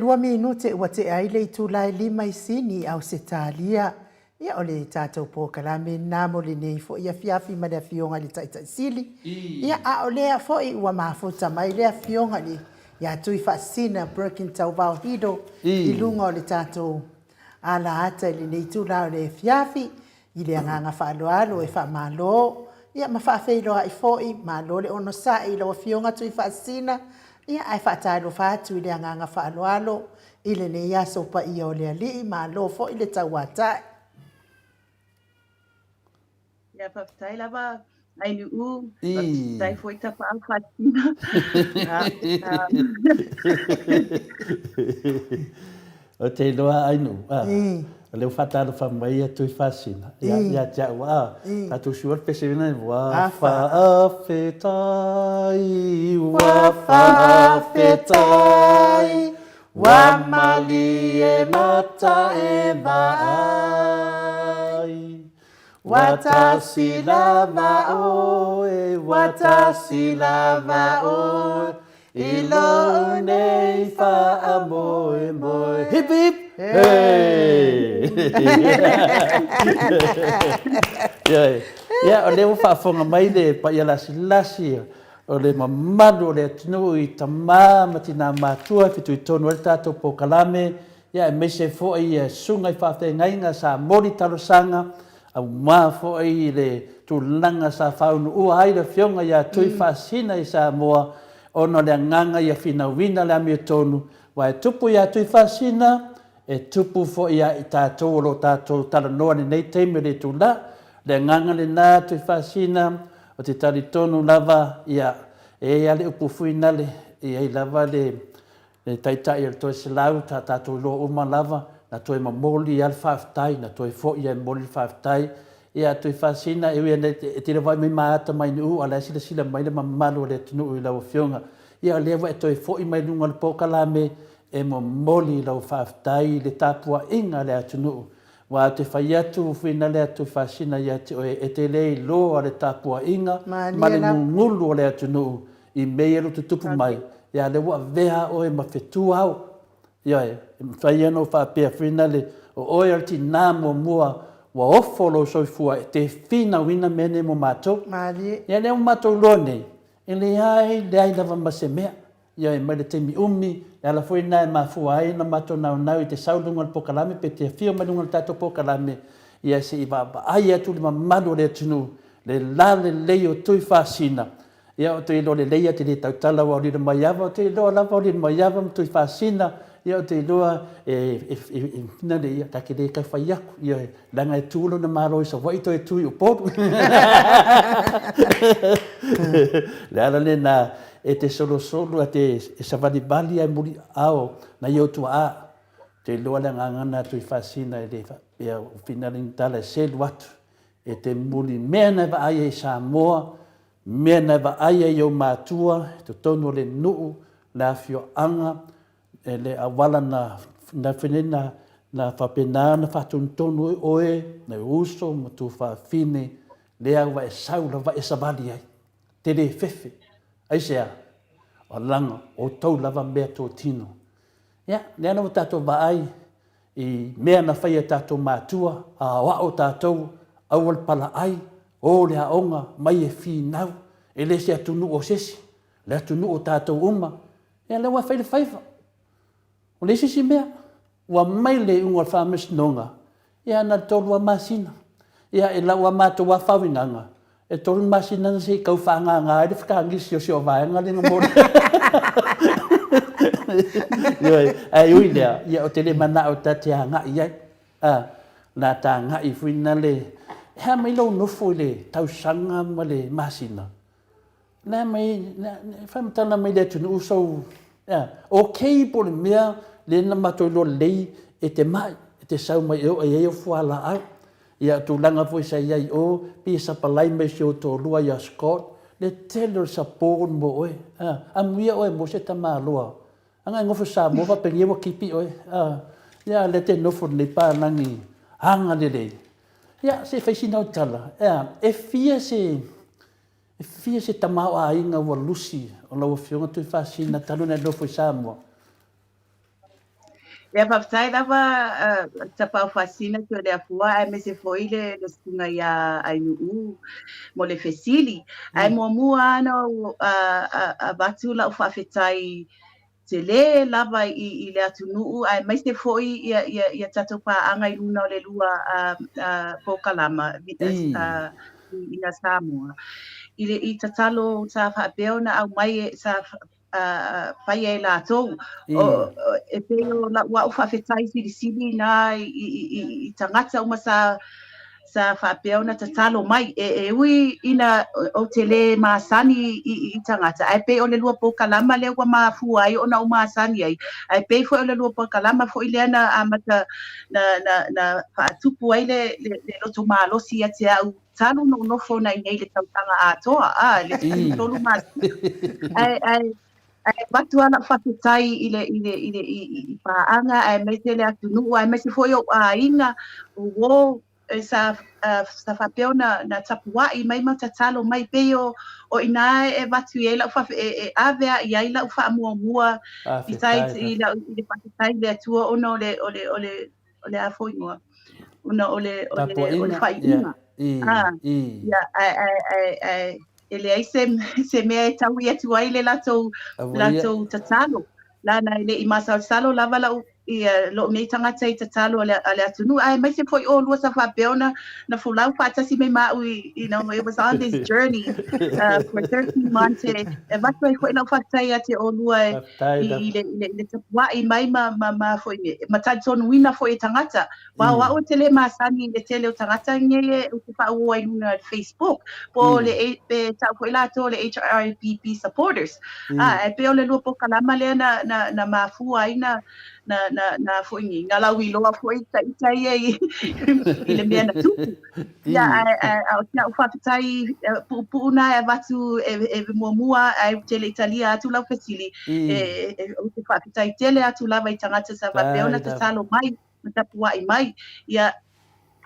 12 minute ua tea ai le itula e 5 i Sini i Ausetalia. Ia, o le tatou polokalame lena mo lenei foi afiafi ma le Afioga i le Taitai Sili. Ia, a o lea foi ua mafuta mai le Afioga i le ia Tuifaasisina Perkin Tauvao Hido i luga o le tatou alaata i lenei itula o le afiafi. I le agaga faaaloalo e faamalo ia ma faafeiloai foi, malo le onosai i lau Afioga Tuifaasisina, ia ae faatalofa atu i le agaga faaaloalo i lenei aso paia o le Alii, malo foi le tauatai. Ia faafetai lava Ainuu, faafetai foi Tapaau Faasisina. Ou te iloa Ainuu, o lea ua faatalofa mai ia Tuifaasisina ia te au, a tatou sua le pese lena, ua faafetai, ua faafetai, ua malie mata e vaai. Ua tasi lava oe, ua tasi lava oe, i lou nei faamoemoe. Hip hip! Hey! Ia, o lea ua faafofoga mai le paia lasilasi o le mamalu o le atunuu i tama ma tina matua e fitoitonu ai le tatou polokalame, Ia aemaise foi susuga i faafeagaiga sa moli talosaga aua foi le tulaga sa faaunuua ai le Afioga ia Tuifaasisina i Samoa ona o le agaga ia finauina le amiotonu, aua e tupu ia Tuifaasisina, e tupu foi ia i tatou o lo o tatou talanoa i lenei taimi o le itula. O le agaga lena Tuifaasisina, ou te talitonu lava, ia, e i ai lava le upu fuinale, e i ai lava le Le Taitai o le Toeselau, sa tatou iloa uma lava, na toe momoli lava le faafetai, na toe foi lava e momoli le faafetai. Ia, Tuifaasisina, e ui lava e te le o vaai mai ma ata mai Nu'u, a o la e silasila mai le mamalu o le atunuu i lau Afioga. Ia, o lea ua e toe foi mai luga o le polokalame e momoli lau faafetai i le tapuaiga a le atunuu. Aua ou te fai atu fuinale atu Faasina ia te oe e te le iloa le tapuaiga ma le gugulu o le atunuu i mea ia lututupu mai, ia lea ua avea oe ma fetu ao. Ioe, e mafai ona ou faapea fuinale o oe o le tinā muamua ua ofo lou soifua e te finauina mea nei mo matou. Ia lea ua matou iloa nei, e leai leai lava ma se mea. Ioe, mai le taimi umi, le ala foi lena e mafua ai ona matou naunau i te sau i luga o le polokalame pe te afio mai luga o le tatou polokalame, ia se i vaavaai atu le mamalu o le atunuu, le lalelei o Tuifaasina. Ia, ou te iloa lelei lava e te le tautala aua o Lilomaiava, ou te iloa lava o Lilomaiava ma Tuifaasina, ia ou te iloa e, e, e, e, ia, ta te le tau fai atu, ioe, Leaga e tu lona Malo i Savaii toe tu i Upolu. Le ala lena e te solosolo a te e savalivali ai muli ao nai ou tuaa. Te iloa le agaga na Tuifaasina e le faapea o finale ni tala e selu atu e te muli mea na e vaai ai i Samoa, mea na e vaai ai i ou matua i totonu o le nuu, le afioaga, E le auala na na na faapena ona faatonutonu ai oe, nai uso ma tuafafine, lea ua e sau lava e savali ai. Te le fefe. Aisea? O laga o outou lava mea totino. Ia, lea na ua tatou vaai i mea na faia e tatou matua, a aoao tatou, aua le palaai, o le aoga, mai e finau, e le se atunuu o se isi, le atunuu o tatou uma. Ia lea ua fai le faiva. O le isi isi mea, ua mai le iuga o le faamasinoga, ia na o le tolu lava masina. Ia i lau a matou lava faauigaga, e tolu masina na se i tau faaagaga ai le fekagisi o si o vaega lea na mo Ioe, ae ui lea, ia ou te le manao ta te agai ai. A, na ta agai foi na le, e a mai lou nofo i le tausaga ma le masina? Na mai, na, faamatala mai le atunuu sou, ea, okay po o le mea lea na matou iloa lelei e te mai, e te sau mai e oo i ai au fualaau. Ia, o tulaga foi sa i ai i o, pei e sapalai mai si ou toalua ia Scott, le tele o le support mo oe, a, amuia oe mo se tamaloa. Aga e nofo Samoa faapenia ua kipi oe, a, ia, lea te nofo lenei palagi agalelei. Ia, se i fai sina au tala, ea, e fia se, E fia se tamaoaiga ua lusi o lau Afioga Tuifaasina talu ona e nofo i Samoa? Ia faafetai lava Tapaau Faasina Toleafua aemaise foi le susuga ia Ainuu mo le fesili. Ae muamua lava ona ou avatu lau faafetai tele lava i le atunuu aemaise foi ia tatou paaga i luna o le lua polokalama i Samoa. I le i tatalo sa faapea ona aumai sa faia e latou. E pei o lau au faafetai silisili na i tagata uma sa sa faapea ona tatalo mai. E ui ina ou te le masani i tagata, ae pei o le lua polokalama lea ua mafua ai ona ou masani ai, ae pei foi o le lua polokalama foi lea na amata na, na, na faatupu ai le, le, le loto malosi ia te au talu ona ou nofo nei i nei le tausaga atoa, a, le 13 masina. Ae, ae, ae avatu lava lau faafetai i le, i le, i le, i, i paaga aemaise le atunuu aemaise foi ou aiga, o uo sa, sa faapea ona na tapuai mai ma tatalo mai pei o, o i ina e avatu i ai lau faafe, e, e ave lava i ai lau faamuamua besides i lau, i le faafetai i le Atua ona o le, o le, o le, o le a foi igoa, ona o le, o le, o le faaiuga. Ah, ia, ae, ae, ae, ae, e leai se, se mea e taui atu ai le latou, latou tatalo. Lana e le i masalosalo lava lau, ia, lou nei tagata i tatalo a le, a le atunuu, aemaise foi ʻolua sa faapea ona na folau faatasi mai ma au i, you know, it was on this journey uh, for 13 months e, e avatu ai foi lau faafetai ia te ʻolua e, i, i, le, i, le, i le tapuaʻi mai ma, ma, ma, foi, ma talitonuina foi e tagata. Aua o au ou te le masani i le tele o tagata nei e ou te faauo ai i luna o le Facebook po o le pe tau foi latou o le HRPP supporters. A ae pei o le lua polokalama lea na na na mafua ai na na na na foi ni na lauiloa foi ita ia i i le mea na tupu. Ia ae ae a o si a'u faafetai puupuu na e avatu e e muamua ae ou te le i talia atu lau fesili e e ou te faafetai tele atu lava i tagata sa faapea ona tatalo mai ma tapuaʻi mai. Ia,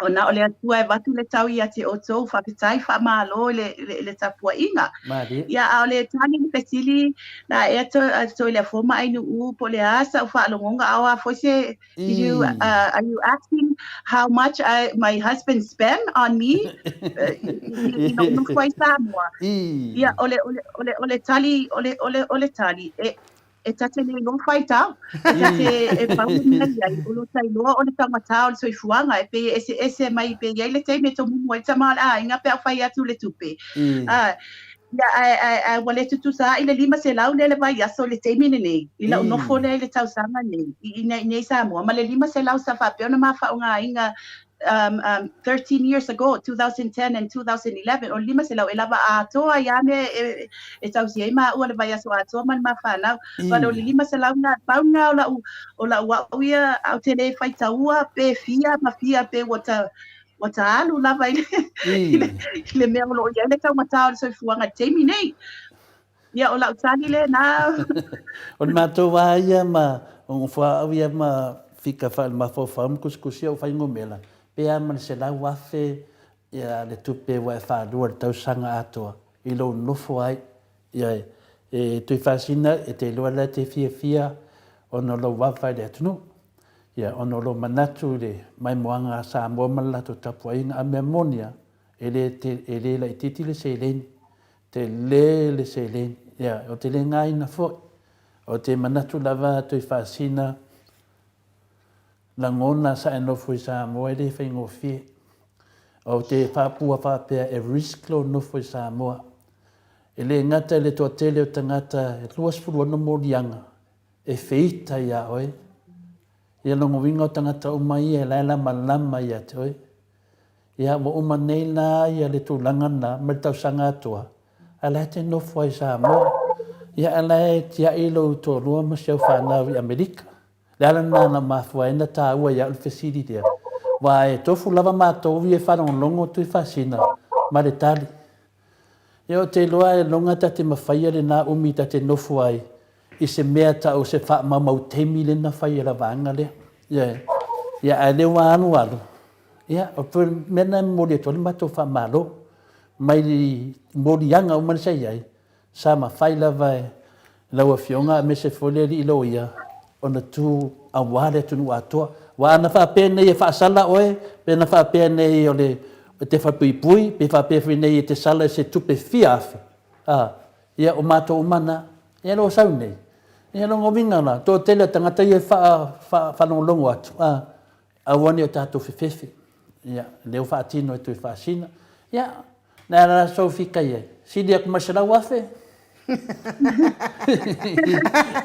Ona o le Atua e avatu le tau ia te outou, faafetai, faamalo i le, le, le tapuaiga. Malie. Ia, a o le tali i le fesili na ea to, Toileafua ma Ainuu, po o le a sau faalogoga, a o a foi se, did you, are you asking how much I, my husband spend on me? I lou nofo ai Samoa. Ia, o le, o le, o le, o le tali, o le, o le, o le tali, e, E ta te le iloa faitau, e ta te e pau le mea i ai, o lo ta iloa o le taugata o le soifuaga, e pei e eseese mai pe i ai le taimi e tomumu ai le tama o le aiga pe a fai atu le tupe. A, ia, ae, ae, ae ua le tutusa ai le 500 lea le vaiaso i le taimi lenei, i lau nofo lea i le tausaga nei, i, i nei i Samoa, ma le 500 sa faapea ona ma faaaogaina um, um, 13 years ago, 2010 and 2011, o le 500 e lava atoa ai lava mea e, e tausi ai maua le vaiaso atoa ma le ma fanau. But o le 500 na, pau na o lau, o lau au ia, au te le faitaua pe fia ma fia pe ua ta, ua ta alu lava i le, i le, i le mea o lo o i ai le taugata o le soifuaga i le taimi nei. Ia, o lau tali lena. O le matou wā ia ma o ngofoaau ia ma fika faale-mafaufau ma kusikusia o fuainumera, pe a ma le 100,000 ia le tupe ua e faalua i le tausaga atoa i lou nofo ai. Ia e Tuifaasina e te iloa la e te fiafia ona o lou vaavaai i le atunuu. Ia ona o lou manatu i le maimoaga a Samoa ma le latou tapuaiga a mea moni a e le e le laitiiti le seleni Tele le seleni. Ia, ou te le ngāina foi. Ou te manatu lava Tuifaasina, lagona sa e nofo i Samoa e le faigofie. Ou te faapua faapea e risk lou nofo i Samoa. E le gata i le toatele o tagata e 26 moliaga e feita iā oe. Ia lona uiga o tagata uma ia e la e lamalama ia te oe. Ia, ua uma nei la ia le tulaga lena ma le tausaga atoa, a la e te nofo ai i Samoa. Ia, a la e tiai lou toalua ma si au fanau i Amerika. Le ala lena na mafua ai ona taua ia au le fesili lea, aua e tofu lava matou ia e faalogologo Tuifaasina ma le tali. Ia, ou te iloa e loga ta te mafaia lena umi ta te nofo ai i se mea tau o se faamaumau taimi lea na fai e la vaega lea. Ia, ia ae lea ua alualu, Ia, o le mea lena e momoli atu ai le matou faamalo mai moliaga uma sa i ai, sa mafai lava e lau Afioga aemaise foi le alii loia ona tu aua le atunuu atoa. Aua ana faapea nei e faasala oe, pe ana faapea nei o le e te falepuipui, pe faapea foi nei e te sala i se tupe fia afe, a, ia o matou uma na, ia lo sau nei. Ia lona uiga la, toatele o tagata ia e faalogologo atu, a, Aua ne i o tatou fefefe. Ia, lea ua faatino e Tuifaasina. Ia, le a la sou fika i ai? Sili atu ma le 100,000?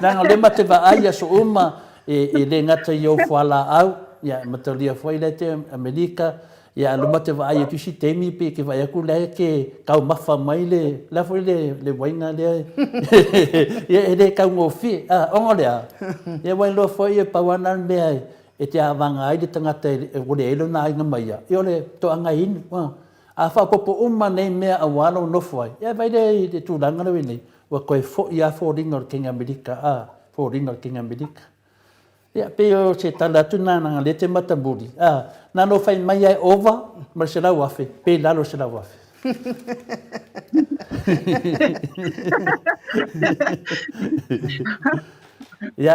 Leaga o lea ma te vaai i aso uma e le gata i ou fualaau, ia, e mataulia foi lea te Amerika, ia, a luma te vaai atu isi taimi pe ke vaai atu la e ke taumafa mai le, le a foi le, le uaiga lea, ia, e le taugofie. A, ona o le a? Ia, ua iloa foi e pau lava na o le mea e, E te āwanga ai le tangata e ole ai lona aiga mai ia, e ole toaga e inu. A faaopoopo uma nei mea auā lou nofo ai, ia vaai lea i le tulaga lea ua i ai nei, ua toe foʻi lava foliga o le King Amerika, ā, foliga o le King Amerika. Ia, pei o se tala atu lena leaga o lea e te matamuli, ā, na ona ou fai mai lava e ova ma le 100,000 pe i lalo o le 100,000. Ia.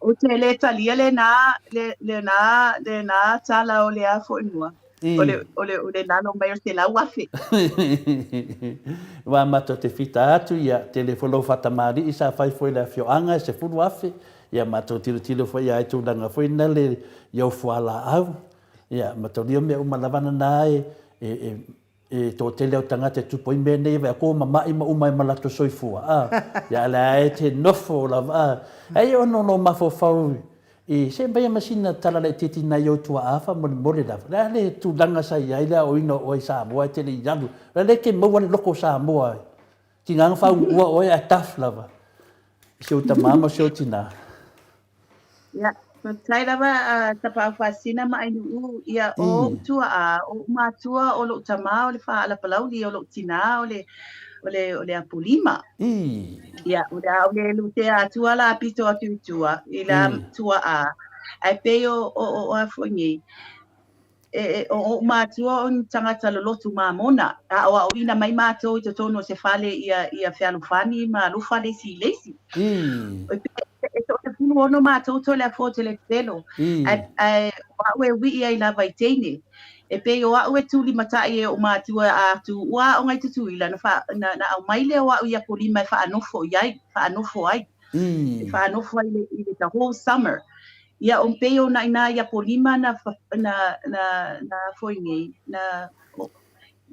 Ou te le talia lena, lena, lena tala o le a foi mua. O le, o le, o le lalo mai o le 100,000. Ua matou te fita atu, ia, tele foi lou faatamali'i sa fai foi i le afioaga e 10,000, ia matou tilotilo foi ia i tulaga foi na le i ou fualaau, ia, mataulia mea uma lava na e, e, e E toatele au tagata e tupu ai mea nei e vaai atu ua mama'i ma uma ai ma latou soifua, a, ia la e te nofo lava, a. Ai ono lou mafaufau i se mea ma sina tala laitiiti nai ou tuaa faamolemole lava, le a le tulaga sa i ai le aoina o oe i Samoa e te le i alu, o le a le ke maua le loko o Samoa, tiga na faauuua oe ae tough lava i si ou tama ma si ou tina. Ia, faafetai lava a Tapaau Faasina ma Ainuu, ia, o ou tuaa, o ou matua, o lou tama o le Faalapalauli, o lou tinā o le, o le, o le Apolima. Ia, o le a ou le lutea atua la pito atu i tua, i la tuaa, ae pei o, o, o a foi nei. e, o o'u matua o ni tagata lolotu mamona, a aoaoina mai matou i totonu o se fale ia, ia fealofani ma alofa le isi i le isi. E, e 16 matou Toleafoa Telepelo, ae, ae o a'u e ui'i ai lava i teine. E pei o a'u e tulimatai e o'u matua a tuua aoga i Tutuila, na, fa, na, na aumai lea o a'u i Apolima e faanofo i ai, faanofo ai. E faanofo ai le, i le the whole summer. Ia o pei o na inā i Apolima na, na, na, na foi nei, na,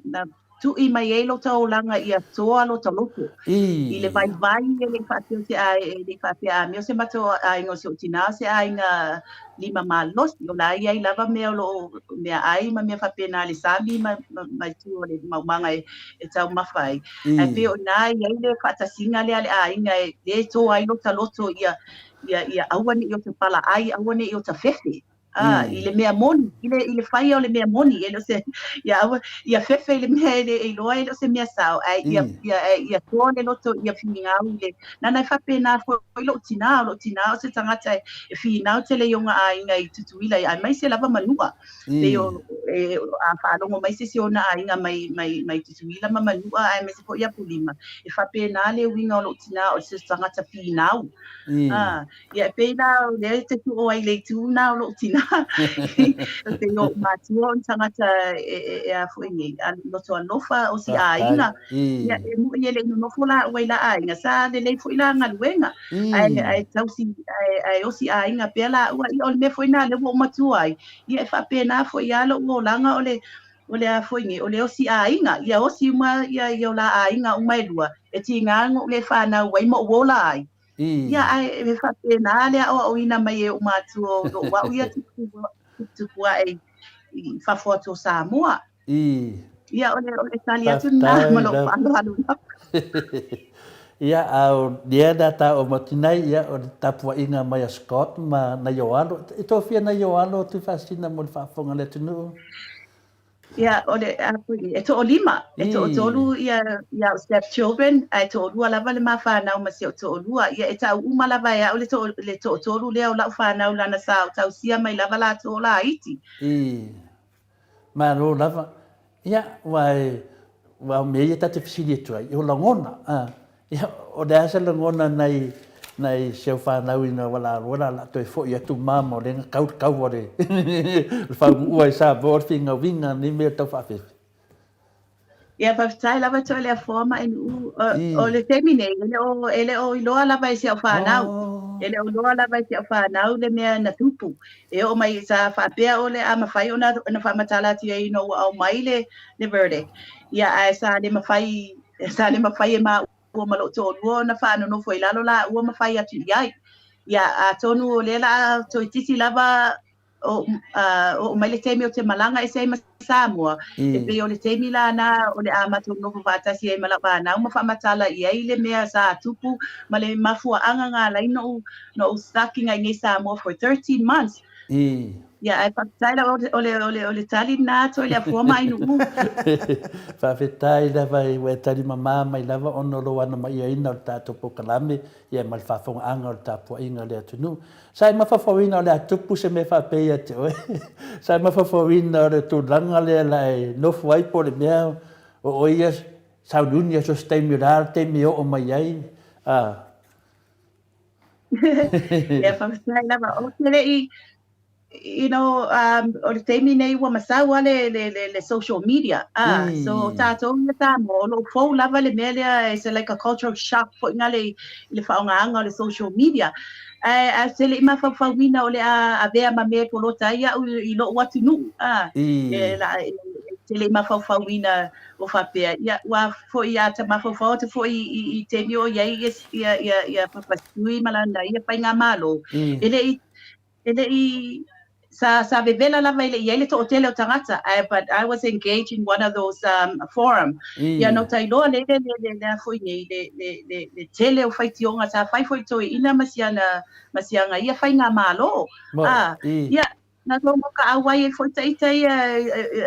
na tu'i mai ai lota olaga ia toa lota loto. I le vaivai e le i faapea o se e le i faapea a mea o se matou aiga o si ou tinā o se aiga lima malosi, o la e i ai lava mea o lo o meaai ma mea faapena i le sami ma, ma, ma i tua o le maumaga e, e taumafa ai. Ae pei o inā e i ai le faatasiga lea a le aiga e lē toa ai lota loto ia, ia, ia aua ne i ota palaai, aua ne i ota fefe. A, i le mea moni, i le, i le faia o le mea moni, e le o se, ia aua, ia fefe i le mea e le e iloa e le o se mea sao, ae ia, ia, ia toa le loto ia finau i le, nana e faapena foi lo'u tinā, o lo'u tinā o se tagata e, e finau tele i ona aiga i Tutuila, aemaise lava Manua. Pei o, e, a faalogo mai se isi o ona aiga mai, mai, mai Tutuila ma Manua, aemaise foi Apolima, e faapena le uiga o lo'u tinā o se tagata finau. A, Ia, e pei la o lea e te tu'u ai i le itu lena o lo'u tinā, e pei o o'u matua o ni tagata e, e, e a foi nei, a loto alofa o si aiga. Ia, e mo'i e le i nonofo lāua i la aiga, sa lelei foi la galuega, ae, ae tausi, ae, ae osi aiga pea lāua. Ia, o le mea foi lena lea ua ou matua ai, ia e faapena foi lava lo'u olaga o le, o le a foi nei, o le osi aiga, ia osi uma ia, ia o la aiga uma e lua, e tiga ona ou le fanau ai ma ou ola ai. Ia, ae e faapena le aoaoina mai e ou matua o lo'u a'u ia tuputupu a'e i fafo atu o Samoa. Ia, o le, o le tali atu lena ma lo'u faaaloalo lava. Ia, a o lea na taua ma Tinai, ia, o le tapuaiga mai a Scott ma nai o alo. E tofia nai o alo Tuifaasisina mo le faafofoga a le atunuu? Ia, o le, a foi, e to'olima, e to'atolu ia, ia a'u step children, ae to'alua lava le ma fanau ma si o'u to'alua. Ia, e ta'u uma lava e a'u le to, le to'atolu lea o la'u fanau lana sa o tausia mai lava latou o laiti. I, malo lava. Ia, ua e, ua o mea ia ta te fesili atu ai, o lagona, a. Ia, o le a se lagona nai, nai si au fanau ina ua laloa la, la toe fo'i atu ma ma o lea na kau le kaua o le, le faumuua i Samoa o le figauiga nei mea tau faafefe. Ia, faafetai lava Toaleafoa ma Ainuu. O, o le taimi nei, e le o, e le o iloa lava e si au fanau. E le o iloa lava e si au fanau le mea na tupu. E oo mai sa faapea o le a mafai ona, ona faamatala atu i ai ina ua aumai le, le verdict. Ia, ae sa le mafai Sa le mafai e māua ma lo'u to'alua ona faanonofo i lalo lāua ma fai atu i ai. Ia, atonu o lea la a toeitiiti lava o, oo mai le taimi o te malaga ese ai ma Samoa, e pei o le taimi lana o le a matou nofo faatasi ai ma lau fanau ma faamatala i ai le mea sa tupu ma le mafuaaga na ala ai ona ou stuck i inei Samoa for 13 months. Ia, ae faafetai lava o le, o le, o le tali lena atu ai le afua ma Ainuu. Faafetai lava ua e tali mamā mai lava ona o lou anamaiaina o le tatou polokalame ia ma le faafofogaaga o le tapuaiga a le atunuu. Sa e mafaufauina o le a tupu se mea faapea ia te oe? Sa e mafaufauina o le tulaga lea la e nofo ai po o le mea o oe ia sauniuni i so o se taimi o le a le taimi e oo mai ai? A. Ia, faafetai lava. Ou te le i, you know, um, o le taimi nei ua masau lava le, le, le, le social media. Ah, mm. So tātou ia Samoa, o lo'u fou lava le mea lea, it's like a cultural shock foi nga le, le faaaogaina o le social media. Ae, ae te le i mafaufauina o le a avea ma mea e polota ai a'u i lo'u atunuu. Ah, mm. e, la, e, te le i mafaufauina o faapea, ia, ua foi a ta mafaufau atu foi i, i taimi o i ai ia, ia, ia, ia Papa Sui ma lana ia faigamalo. Mm. E le i, e le i, sa, sa vevela lava e le i ai le to'atele o tagata, ae, but I was engaged in one of those um, forum. Ia na ota iloa le, le, le, le, le a foi nei, le, le, le, le tele o faitioga sa fai foi toeaina ma siana, ma siana ia faigamalo. Ah, ia, Na tou makaau ai e foi taita ia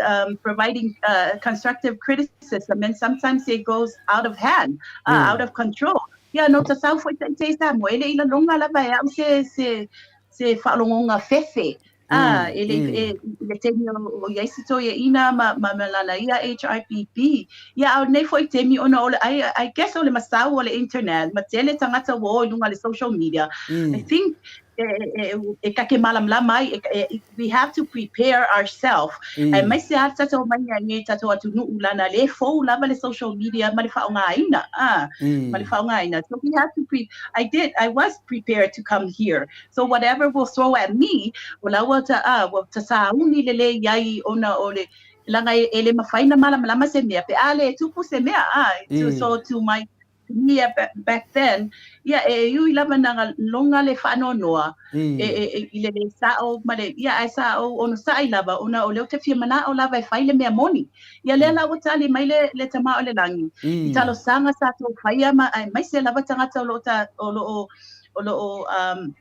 um, providing constructive criticism and sometimes it goes out of hand, out of control. Ia, na ota sau foi taita i Samoa, e le i laloga lava e a'u se, se, se faalogoga fefe. A, e le, e, i le taimi o i ai si toeaina ma, ma, ma lana ia HRPP. Ia, a o lenei foi taimi ona o le, I, I guess o le masau o le internet, ma tele tagata ua o i luga o le social media. I think e, e, e kake malamalama ai, e, e, we have to prepare ourself. Aemaise lava le tatou omai i nei tatou atunuu lana lea e fou lava le social media ma le faaaogaina, a, ma le faaaogaina. So we have to pre, I did, I was prepared to come here. So whatever will throw at me, o la ua ta, a, ua ta sauni lelei ai ona o le, leaga e, e le mafai na malamalama se mea, pe a le tupu se mea, a, to, so to my, to me back then, ia, e ui lava na loga le faanoanoa, e, e, e, i le le sa'o ma le, ia, ae sa ou onosai lava, ona o lea ou te fia mana'o lava e fai le mea moni. Ia lea la ua tali mai le, le Tama o le Lagi, i talosaga sa tou faia ma, aemaise lava tagata o lo o ta, o lo o, o lo o, um,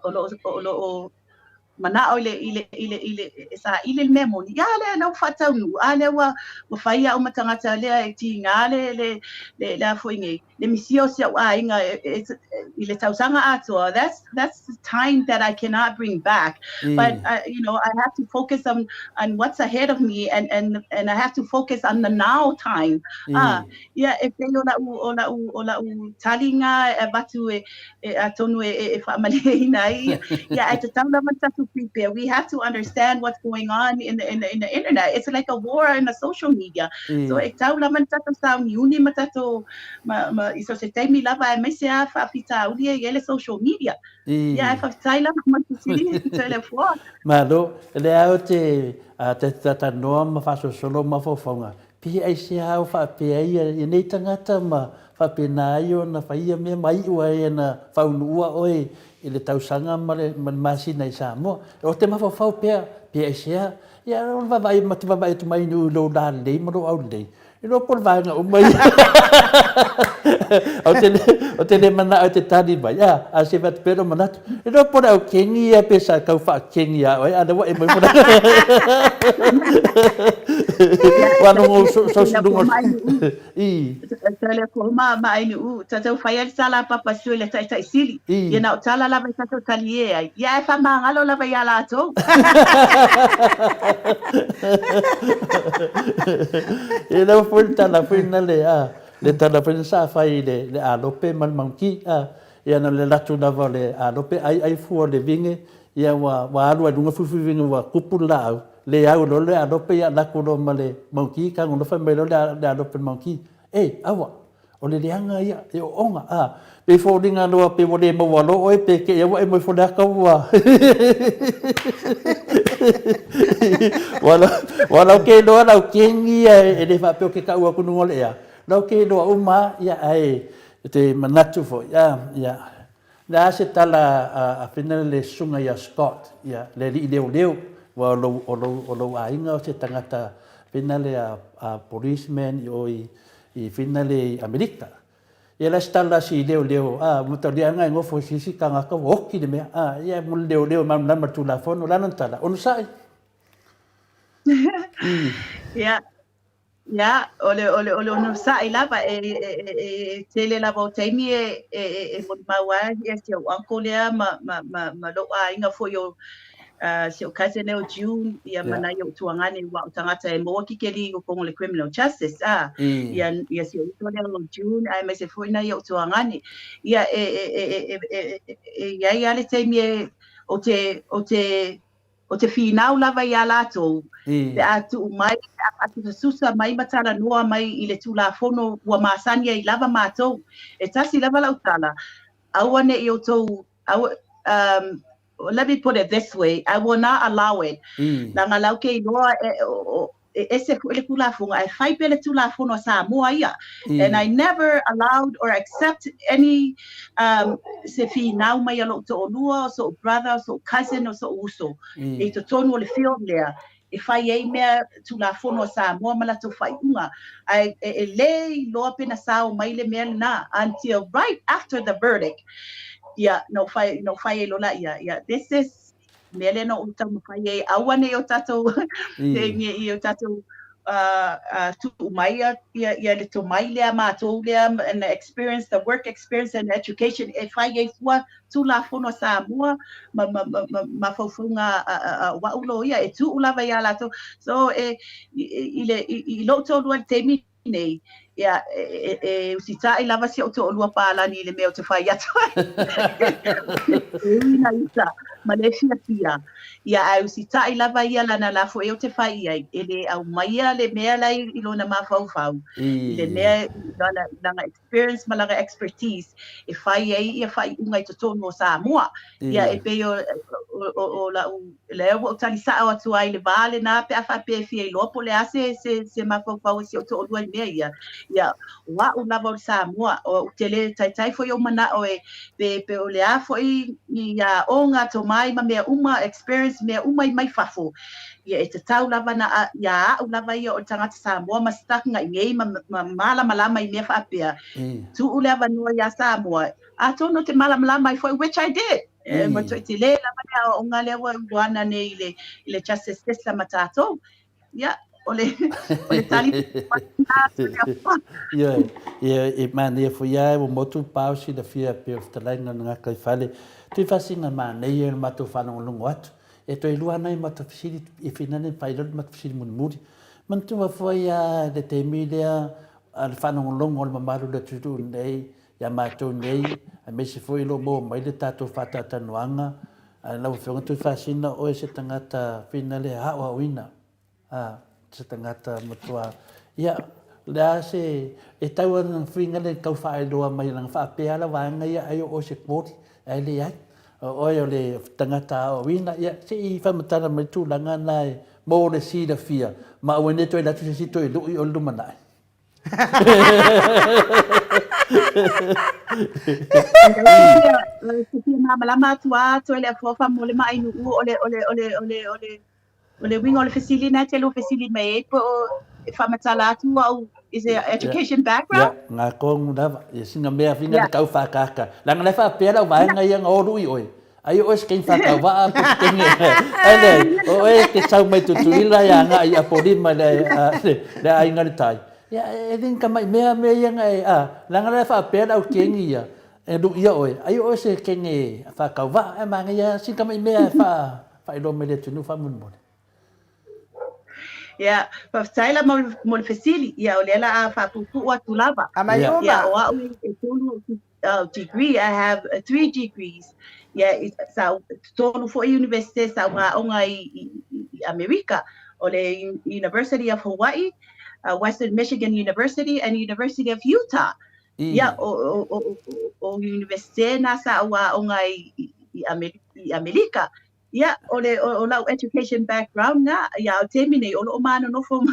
o lo o, o lo o mana'o i le, i le, i le, i le, e saili le mea moni, ia lea la ua faataunuu, a lea ua, ua fai au ma tagata lea e tiga le, le, le, le a foi nei, le misia o si au aiga e, e, i le tausaga atoa. That's, that's the time that I cannot bring back. But, you know, I have to focus on, on what's ahead of me and, and, and I have to focus on the now time. Ah, ia, e pei o la'u, o la'u, o la'u taliga e avatu e, e atonu e, e, e faamalieina ai, ia, ae tatau lava ona tatou prepare. We have to understand what's going on in the, in the, in the internet. It's like a war in the social media. So e tatau lava ona tatou sauniuni ma tatou, ma, ma, i so se taimi lava aemaise lava faafitauli e i ai le social media. Ia, ae faafetai lava mo le fesili, toe le afuoa. Malo, e lea au te, te talanoa ma faasolosolo mafaufauga, Pe aisea au faapea ai ia nei tagata ma faapena ai ona faia mea ma iu ai ana faauluua oe i le tausaga ma le masina i Samoa. O te mafaufau pea, pe aisea, ia o le vaavaai ma te vaavaai atu mai i lou lalelei ma lou aulelei, iloa po o le vaega uma ia. Ou te le, ou te le manao e te tali mai, a, a se atu pea lou manatu, iloa po o le au kegi ia pe sa tau faakegi ia oe, a o lea ua e mai Ua logo so so lunga i. Tele ko ma ma ai nu tatou fai ai tala papa sui le tai tai sili. Ia na o tala lava i tatou tali e ai. Ia e whamangalo lava ia latou. E lau foi le tala foi na le a le tala foi na sa fai i le le alope ma le maunki a ia na le latu lava o le alope ai ai fua le vinge ia ua ua alu ai luga fuifui vinge ua kupu le laau le au loa le alope ia laku loa ma le maunki ka gonofa mai loa le alope le maunki e aua O le leaga ia, e ooga, a. Pe foliga loa pe ua le maua loa oe pe kei ua e moe fo le aka ua. Ua lau ke loa lau kengi ia e le faapea o ke kaua aku luga o le ea. Lau ke loa uma ia ae te manatu foi, a, ia. Le a se tala a Fina le susuga ia Scott, ia, le alii leoleo, ua o lou, o lou, o lou aiga o se tagata Fina le a, a policeman i o i, i Fina le i Amerika. Ia la se tala si leoleo, a, ua tauliaga e nofo i sisi tagata ua oki le mea, a, ia mo le leoleo e malamalama le Tulafono, o le a lana tala, onosai. Ia, Ia, o le, o le, o le onosai lava, e, e, e, e tele lava o taimi e, e, e, e molimau ai ia si au uncle lea ma, ma, ma, ma lou aiga foi o uh, si au cousin lea o June, ia ma nai ou tuagane ua o tagata e maua kikeli i totonu o le criminal justice, a, ia, ia si ou uso lea o June, aemaise foi nai ou tuagane. Ia, e, e, e, e, e, e, e i ai lava le taimi e, o te, o te, O te whinau lava i a latou, pe a tuu mai, pe a whaasusasusa mai ma talanoa mai i le Tulafono ua masani ai lava matou. E tasi lava lau tala, aua ne i outou, aua, um, let me put it this way, I will not allow it. Leaga lau ke iloa e, o, o, e ese foi le Tulafono, ae fai pea le Tulafono a Samoa ia. And I never allowed or accept any um, se finau mai a lou to'olua, o so'u brother, o so'u cousin, o so'u uso, i totonu o le field lea, e fai ai mea Tulafono a Samoa ma latou faaiuga. Ae e, e lē iloa pe na sao mai le mea lena until right after the verdict. Ia, na ou fai, na ou fai ai loa laia, ia, this is mea lea na ou taumafai ai, aua ne i o tatou i o tatou tuu mai ia le tomai lea a matou lea and the experience, the work experience and education e fai ai fua Tulafono a Samoa ma mafaufauga a o a'u loia e tuu lava iā latou. So e i le i lou toalua i le taimi nei, ia e usita'i lava si o'u toalua palani i le mea ou te fai atu ai. E ui ina uta ma le fiafia, ia ae usita'i lava ia lana la foi ou te fai i ai, e le aumaia le mea la i lona mafaufau i le mea i lana experience ma lana expertise e fai ai ia faaiuga i totonu o Samoa. Ia e pei o, o, o la'u, lea ua ou tali sa'o atu ai i le vā lenā pe a faapea e fia iloa po o le a se, se, se mafaufau o si ou toalua i mea ia. Ia, o a'u lava o le Samoa, ou te le taitai foi ou mana'o e, pe, pe o le a foi ni aoga, tomai ma mea uma, experience, mea uma i mai fafo. Ia, e tatau lava na, iā a'u lava ia o le tagata Samoa ma stuck i inei ma, ma malamalama i mea faapea. Tuu le avanoa iā Samoa, atonu ou te malamalama ai foi, which I did. E matuai tele lava le aoaoga lea ua ana nei i le, i le justice system a tatou. Ia, o le, o le tali Ioe, ia, e manaia foi lava ua motu le pao silafia pei o le fetalaiga o le gataifale. Tuifasiga manaia i le matou faalogologo atu. E toe lua nai matou fesili e finane ma faailoa le matou fesili mulimuli. Manatua foi lava le taimi lea a le faalogologo a le mamalu o le atunuu nei ia matou nei, aemaise foi o lo o maua mai le tatou faatalatalanoaga, lau Afioga Tuifaasina, o oe se tagata finale aoaoina, a, se tagata matua, ia, o le a se, e tau ana finale tau faailoa mai lana faapea la vaega ia ai o oe se kori, ae leai. O oe o le tagata aoaoina, ia, se i faamatala mai le tulaga na e mo le silafia, ma aua ne i toe alu atu se isi toe lui o le lumanai. Te fia malamalama atu a toe le afoafa mo le ma'i nu'u o le o le o le o le o le o le uiga o le fesili na te lua fesili mai ai po o e faamatala atu au is it education background? Ia, ngā kongu lava. Ia singa mea whina le kau whakaka. Langa le whaapea lau vaenga ia ngā oru i oe. Ai o oe se kei whakawaa po te kenge. Ai le, o oe te sau mai Tutuila ia nga i Apolima le, le, le aiga le tai. Ia, e ring ka mai mea mea ia nga e, a, langa le whaapea lau kengi ia, e lu ia oe. Ai o oe se kenge whakawaa, e manga ia singa mai mea e wha, whailoa mai le atunuu faamolemole. Ia, faafetai la mo, mo le fesili. Ia, o lea la a faapuupuu atu lava. A mai uma. Ia, o a'u e tolu degree, I have three degrees. Ia, sa, tolu foi universite sa ou aoga i, i, i Amerika. O le University of Hawaii, Western Michigan University and University of Utah. Ia, o, o, o, o, o universite na sa ou aoga i, i, i Amerika. Ia, o le, o, o lau education background na, ia, o taimi nei, o loo ma nonofo,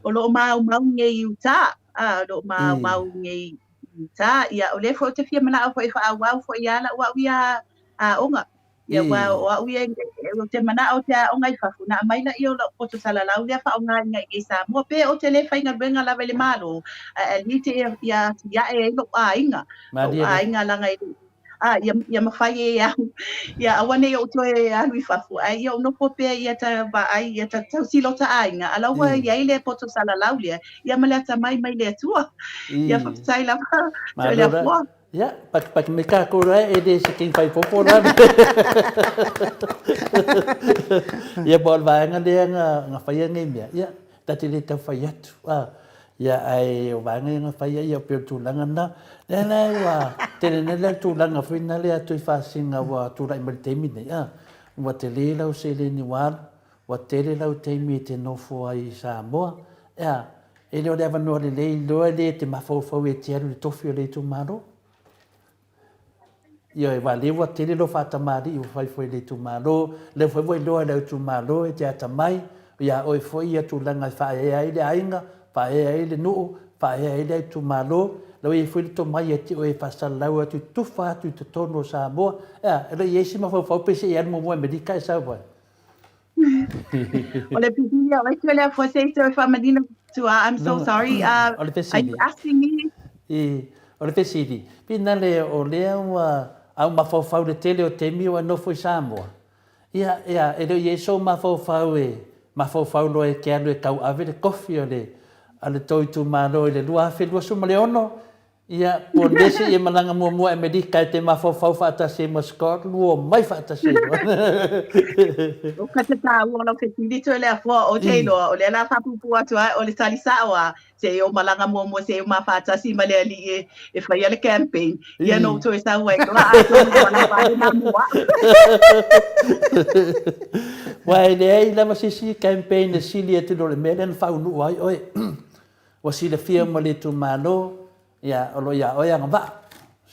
o loo maumau nei i Utah, a, o loo maumau nei i Utah, ia, o lea foi ou te fia manao foi e faaauau foi ia lau au ia aoga. Ia, ua, o au ia, ou te manao ou te aoga i fafo, na aumai laia o lau poto salalau lea faaaoga ina i Samoa, pe ou te le faigaluega lava i le Malo, ae at least ia, ia atiae ai lou aiga, lou aiga laga i a ia, ia mafai e au, ia aua ne i ou toe alu i fafo, ae ia ou nofo pea ia ta vaai, ia ta tausi lota aiga, a la ua i ai le poto salalau lea, ia ma le atamai mai le Atua. Ia faafetai lava, toe le afua. Ia, pakipaki mai kākou la e le se kei whai popo la. Ia, ma o le vaega lea nga, nga whaia nei mea. Ia, Ta te le tau whai atu. A, ia, ae o vaega ia nga whai ai, ia o peo tulaga na. Lea la ua tele nei le tulaga foi na lea Tuifaasina ua tulai mai le taimi nei. A, ua tele lau seleni ua alu, ua tele lau taimi e te nofo ai i Samoa. Ea, e le o le avanoa lelei loa lea e te mafaufau e te alu i le tofi o le itumalo. Ioe, aua lea ua tele lou faatamalii ua fai foi i le itumalo, lea foi ua iloa e lau itumalo e te atamai, ia oe foi ia tulaga e faaea ai le aiga, faaea ai le nuu, faaea ai le itumalo, la ua i ai foi le tomai ia te oe e faasalalau atu i tufa atu i totonu o Samoa, ea, e le i i ai se mafaufau pe se i alu muamua i Amerika e sau ai. O le fesili a oe lea foi se i toe faamanino atu a, I'm so sorry. O le fesili. Are you asking me? I, o le fesili, pinale o lea ua au mafaufau le tele o taimi o e nofo i Samoa. Ia, ia, e le o i ai sou mafaufau e mafaufau loa e te alu e tauave le tofi o le a le tou itumalo i le 2026, ia, po o le se i e malaga muamua i Amerika e te mafaufau faatasi ai ma Scott, lua omai faatasi ai loa. O ka te tāua o lau fesili toe lea fua o te iloa, o lea la faapuupuu atu ai, o le tali sa'o a, se i o malaga muamua se i o ma faatasi ma le alii e, e faia le campaign, ia na ou toe sau ai loa, atonu ua lava ai lena mo a'u. Aua e leai lava se isi campaign e sili atu i lo le mea lea na faaunuu ai oe. Ua silafia uma e le itumalo, ia, o lo o ia oe agavaa.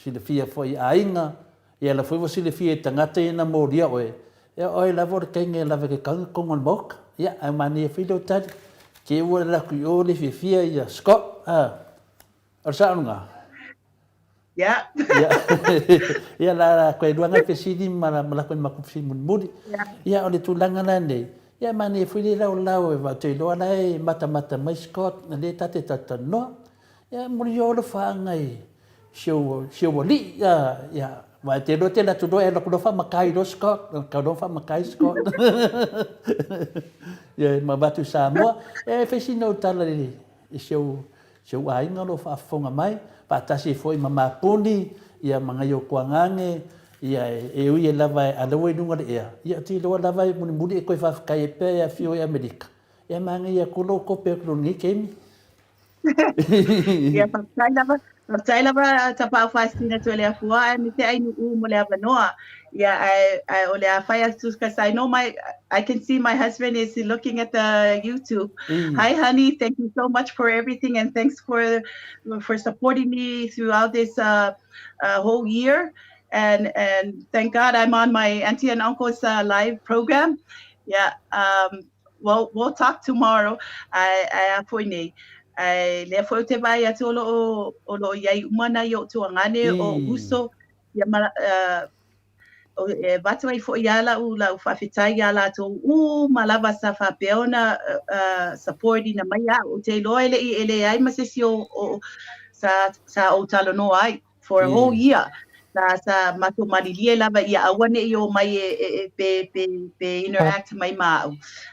Silafia foi i aiga, ia la foi ua silafia e tagata ia na molia oe, ia o oe lava o le teine e lava i ke tauga totonu o le maota. Ia, ae manaia foi lou tali, te i ua alu atu i o le fiafia ia Scott, a, o le sao lena? Ia. Ia, ia la la koe lua nai fesili ma la ma la koe maku fesili mulimuli. Ia, o le tulaga la nei, ia manaia foi le laolao e ou te iloa la e matamata mai Scott, o lea ta te talatalanoa. Ia, muli o alofaaga i si ou, si ou alii, ia, ia, aua e te iloa te alu atu loa e alu atu loa faamatai loa Scott, tau loa faamatai Scott. Ia, ma avatu i Samoa. Ia, e fai sina ou tala i, i si ou, si ou aiga o lo o faafofoga mai, faatasi ai foi ma Mapuni, ia ma nai ou tuagane, ia, e ui ai lava a lea ua i luga o le ea, ia ou te iloa lava e mulimuli e toe faafetai ai pea e afio i Amerika. Ia manaia atu lou kope atu i lenei taimi. Ia, faafetai lava, faafetai lava Tapaau Faasisina Toeleafua aemaise Ainuu mo le avanoa. Ia, ae, ae o le a fai atu, because I know my, I can see my husband is looking at the YouTube. Hi honey, thank you so much for everything and thanks for, for supporting me throughout this uh, uh, whole year. And, and thank God I'm on my auntie and uncle's uh, live program. Yeah, um, Well, we'll talk tomorrow, ae, ae a foi nei. Ae lea foi ou te vaai atu o lo o, o lo o i ai uma nai ou tuagane o uso, ia ma, uh, o, e avatu ai foi ia lau, lau faafetai iā latou uma lava sa faapea ona uh, support ina mai a'u. Ou te iloa e le i, e leai ma se isi o, o, sa, sa ou talanoa ai. for a whole year. Sa, sa matou malilie lava ia aua ne i ō mai e, e, e, pe, pe, pe interact mai ma a'u.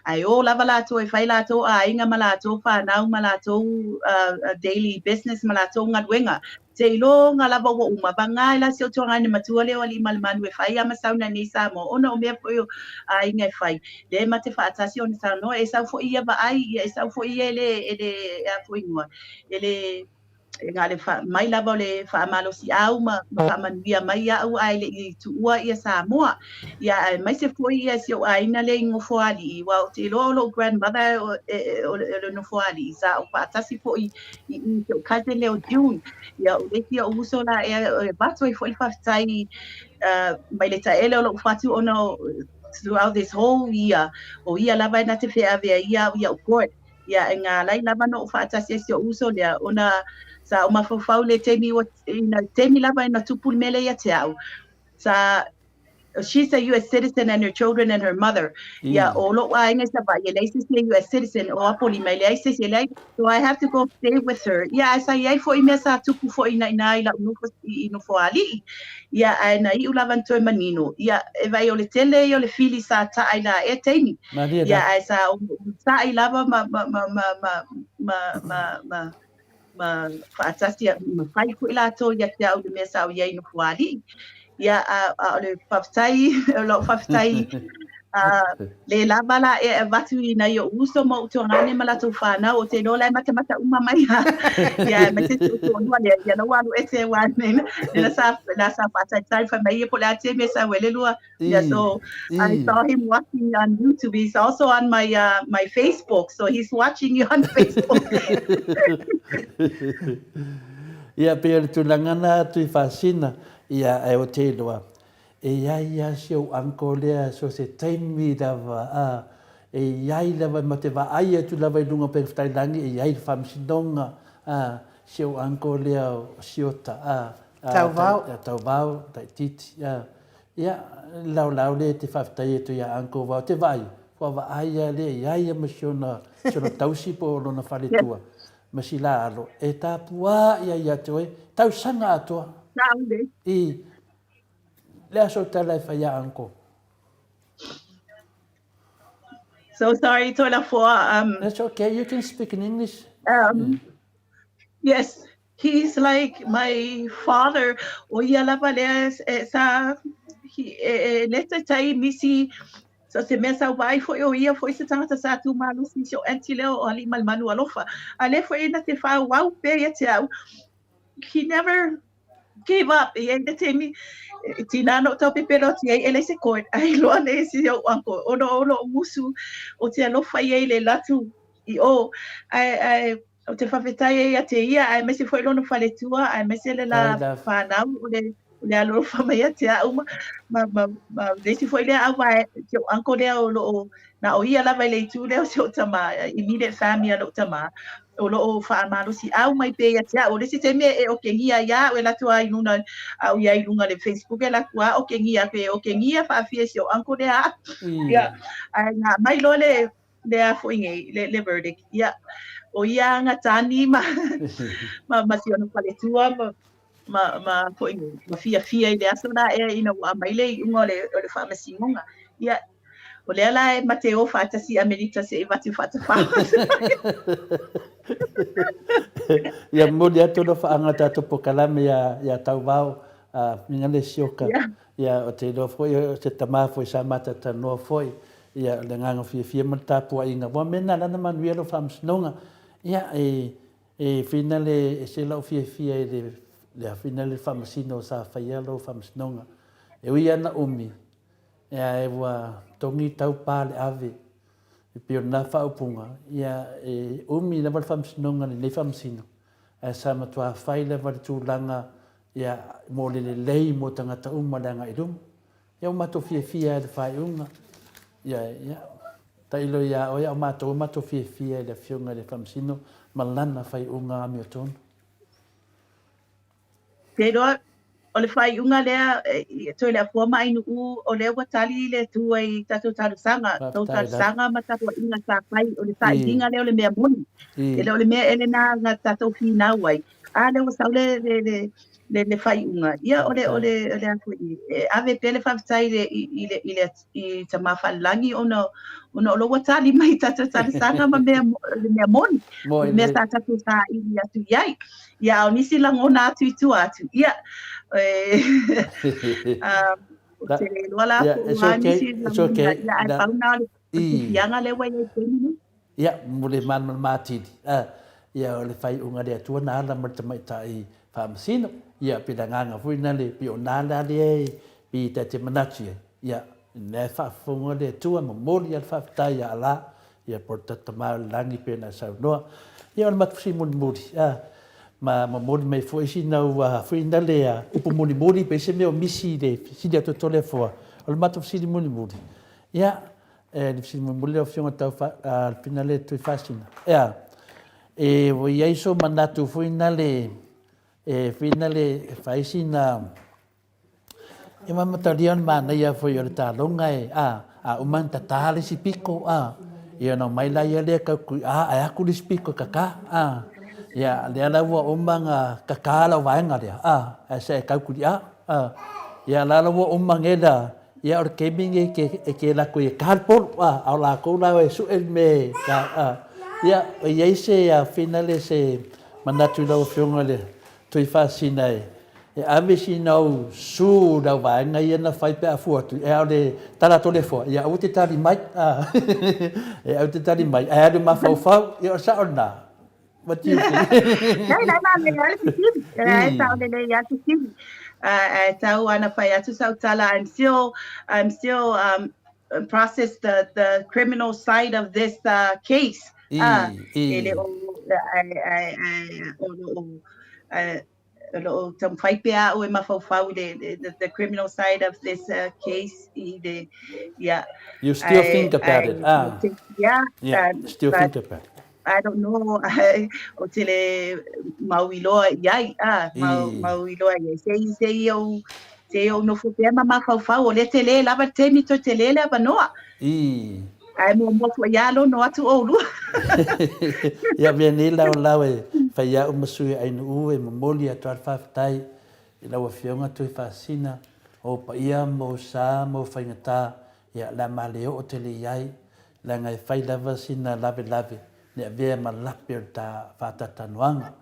Ae ō lava latou e fai latou āiga ma latou whanau ma latou uh, uh, daily business ma latou galuega. Seiloga lava ua uma, vagā e la si ou tuagane matua lea o Aliimalemanu e fai a ma sau nei Samoa, ona o mea foi o aiga e fai. Lea ma te faatasi ona saunoa, e sau foi ia vaai, ia e sau foi ia e le, e le, e a foi ingoa, e le, E na o le mai lava o le faamalosiau ma, ma faamanuia mai iaʻu ae le i tuua ia Samoa. Ia aemaise foi ia si ou aiga lea i Nofoalii, aua ou te iloa o lou grandmother o, e, e, o, le, o le Nofoalii, sa ou faatasi foi i i si ou cousin lea o June. Ia o le isi ou uso la ea e avatu ai foi le faafetai uh, mai le taele o lou fatu ona throughout this whole year, o ia lava e na te feavea ia au i au court. Ia, e ngā lai lava na ou faatasi ai si o'u uso lea, ona sa ou mafaufau i le taimi ua, ina taimi lava ina tupu le mea lea ia te au, sa, she's a US citizen and her children and her mother. Ia, o lo'u aiga i Savaii, e leai se isi e US citizen, o Apolima e leai se isi, e leai, so I have to go stay with her. Ia, ae sa i ai foi mea sa tupu foi ina inā i la'u nofo i Nofoalii. Ia, ae na iu lava na toe manino, ia, e vaai o le tele ia o le fili sa ta'a i la ea taimi. Malie Ia, ae sa ou sa'i lava ma, ma, ma, ma, ma, ma, ma, ma, ma faatasi, ma fai foi latou ia te au i le mea sa ou i ai i Nofoalii. Ia, a, a o le faafetai, o lau faafetai, a, le lava la e avatu i nai ou uso ma ou tuagane ma latou whanau, o te iloa la e matamata uma mai a, ia, aemaise si ou toalua lea, ia la ua alu ese aua nena, nena sa, la sa faataitai fai mai ia po o le a te mea sau ai le lua, Yeah, so I saw him watching on YouTube. He's also on my uh, my Facebook, so he's watching you on Facebook. Ia, pei o le tulaga na atu i Faasina, ia, ae o te iloa, e i ai ia si ou uncle lea so se taimi lava, a, e i ai lava ma te vaai atu lava i luga o Upegatailagi, e i ai le faamasinoga, a, si ou uncle lea o Siota, a, a, Tauvao. Tauvao, Taititi, a, Ia, laolao lea e te faafetai atu ia Uncle Vao, te vaai, kua vaai a lea i a ia ma si ona, si ona tausi po o lona faletua, ma si la alo, e tapua'i ai ia te oe, tausaga atoa. Saule. I, le aso tala e fai ia Uncle. So sorry, Toilafoa. Um, That's okay. You can speak in English. Um, yeah. Yes, he's like my father. O ia lava lea e sa he, e, e le tai misi so se mea sa vaai foi o ia foi se tagata sa tumalosi si o aunty lea o Aliimalemanu alofa. A lea foi na te faaauau pea ia te au. He never gave up. E iai le taimi, e tina na ou tau pepelo atu iai e leai se court, ae iloa nei si ou uncle, ona o lou musu o te alofa iai le alu atu i o, ae, ae, ou te faafetai ai ia te ia, aemaise foi lona faletua, aemaise le la whanau o le, o le alofa mai ia te au ma, ma, ma, ma le isi foi lea auvae, si ou uncle lea o lo o, na o ia lava i le itu lea o si ou tama, immediate family a lou tama, o lo o faamalosiau mai pea ia te au. O le isi taimi e okegia ai a au e alu atu a i luna, a ou i ai i luga o le Facebook e alu atu a okegia atu, e okegia faafia e si ou uncle lea a. Ia, ae na aumai loa le, le a foi nei, le, le verdict. Ia, o ia ga tani ma, ma, ma si ona faletua ma, ma, ma foi nei, ma fiafia i le aso la ea ina ua aumai le iuga o le, o le faamasinoga. Ia, o lea la e ma te o faatasi i Amerika se i avatu faatafā. Ia momoli atu lo whaanga tatou pokalame ia, ia Tauvao, a minga le sioka. Yeah. Ia, o te iloa foi, o se tamā foi sa matatanoa foi, ia, o le agaga fiafia ma le tapuaiga. Ua mea na lana manuia lou faamasinoga. Ia, e, e whina le, e se lau fiafia i le, le whina le faamasino sa whaia lou faamasinoga. E ui ana umi, ia, e ua togi tau pā le ave, e pei o lena faaupuga, ia, e umi lava le faamasinoga lenei faamasino, ae sa matua fai lava le tulaga Ia, mo le lelei mo tagata uma le agai i luma. Ia, ua matou fiafia i le faaiuga. Ia, ia, tailo iā oe, a o matou, ua matou fiafia i le Afioga i le Faamasino ma lana faaiuga amiotonu. Te iloa, o le faaiuga lea, Toileafua ma Ainuu, o lea ua tali le Atua i tatou talosaga, tou talosaga ma tapuaiga sa fai, o le sailiga lea o le mea moni. E le o le mea ea lena na tatou finau ai, A lea ua sau le, le, le, le, le faaiuga. Ia, o le, o le, o le a foi, e ave pea le faafetai i le, i le, i le, i Tama Faalelagi ona, ona o lo ua tali mai i tatou talosaga ma mea, le mea moni, o le mea sa tatou saili atu i ai. Ia, a o nisi lagona atu i tua atu, ia, e, um, ou te le iloa la po o a nisi lagona, ia, ae pau na o le fiafiaga lea ua i ai i le taimi nei. Ia, mo le malamalama atili, a, ia, o le faaiuga a le Atua na ala ma le tamaitai faamasino. Ia, pei le agaga foi lena le, pei o na la lea e, pei ta te manatu i ai, ia, mea e faafofoga le Atua, momoli a le faafetai ia Allah, ia, po o le tatou Tama o le Lagi pei ona e saunoa. Ia, o le matou fesili mulimuli, a, ma momoli mai foi sina ua foi na le a, upu mulimuli pe se mea o misi i le fesili a Totoleafoa. O le matou fesili mulimuli, ia, E le fesili mulimuli lau Afioga tau fa, whina le Tuifaasina. Ea, e ua i ai so manatu foi na le, e whina le e fai sina, e ma matalia o le manaia foi o le taloga e, a, a uma na tatā le isi piko, a, ia ona omai laia lea kau kui, a, ae aku le isi piko e kakā, a, ia, lea la ua uma na kakā lau vaega lea, a, ae sa e kau kuli, a, a, ia la la ua uma ngela, Ia, o le taimi lenei e ke, e ke lako i e ka le polu, a, a o lakou la e suʻe le mea e ka, a. Ia, e i ai se a finale se manatu i lau Afioga i le Tuifaasina e, e ave sina ou su i lau vaega ia na fai pe a fua atu, e a o le tala Toleafoa, ia aua te tali mai, a, e aua te tali mai, ae alu mafaufau, ia o le sao lena. What do you think? Nei, nei, nā, lelei lava le fesili. E sao lelei lava le fesili. Ae tau ana whai atu sau tala, I'm still, I'm still um, process the, the criminal side of this uh, case. I, Ah, i. e le o, ai, ai, ai, o lo o, ai, o lo o taumafai pea au e mafaufau i le, le, the, the criminal side of this uh, case i le, yeah. You still I, think about I, it. Ah. Yeah, Yeah, still but think about it. I don't know, o te le mau iloa i ai, ah, mau, I. mau iloa i ai. Se i, se i ou, se i ou nofo pea ma mafaufau, o lea tele lava le taimi toe tele le avanoa. I. Ae muamua foi lava lono atu oulua. Ia mea nei la o lau e fai au ma sui Ainuu e momoli atu ai le faafetai i lau Afioga Tuifaasina, o ou paia ma ou sa ma ou faigata, ia le a ma le oo tele i ai. leaga e fai lava sina lavelave ne avea ma lape o le ta faatatalanoaga.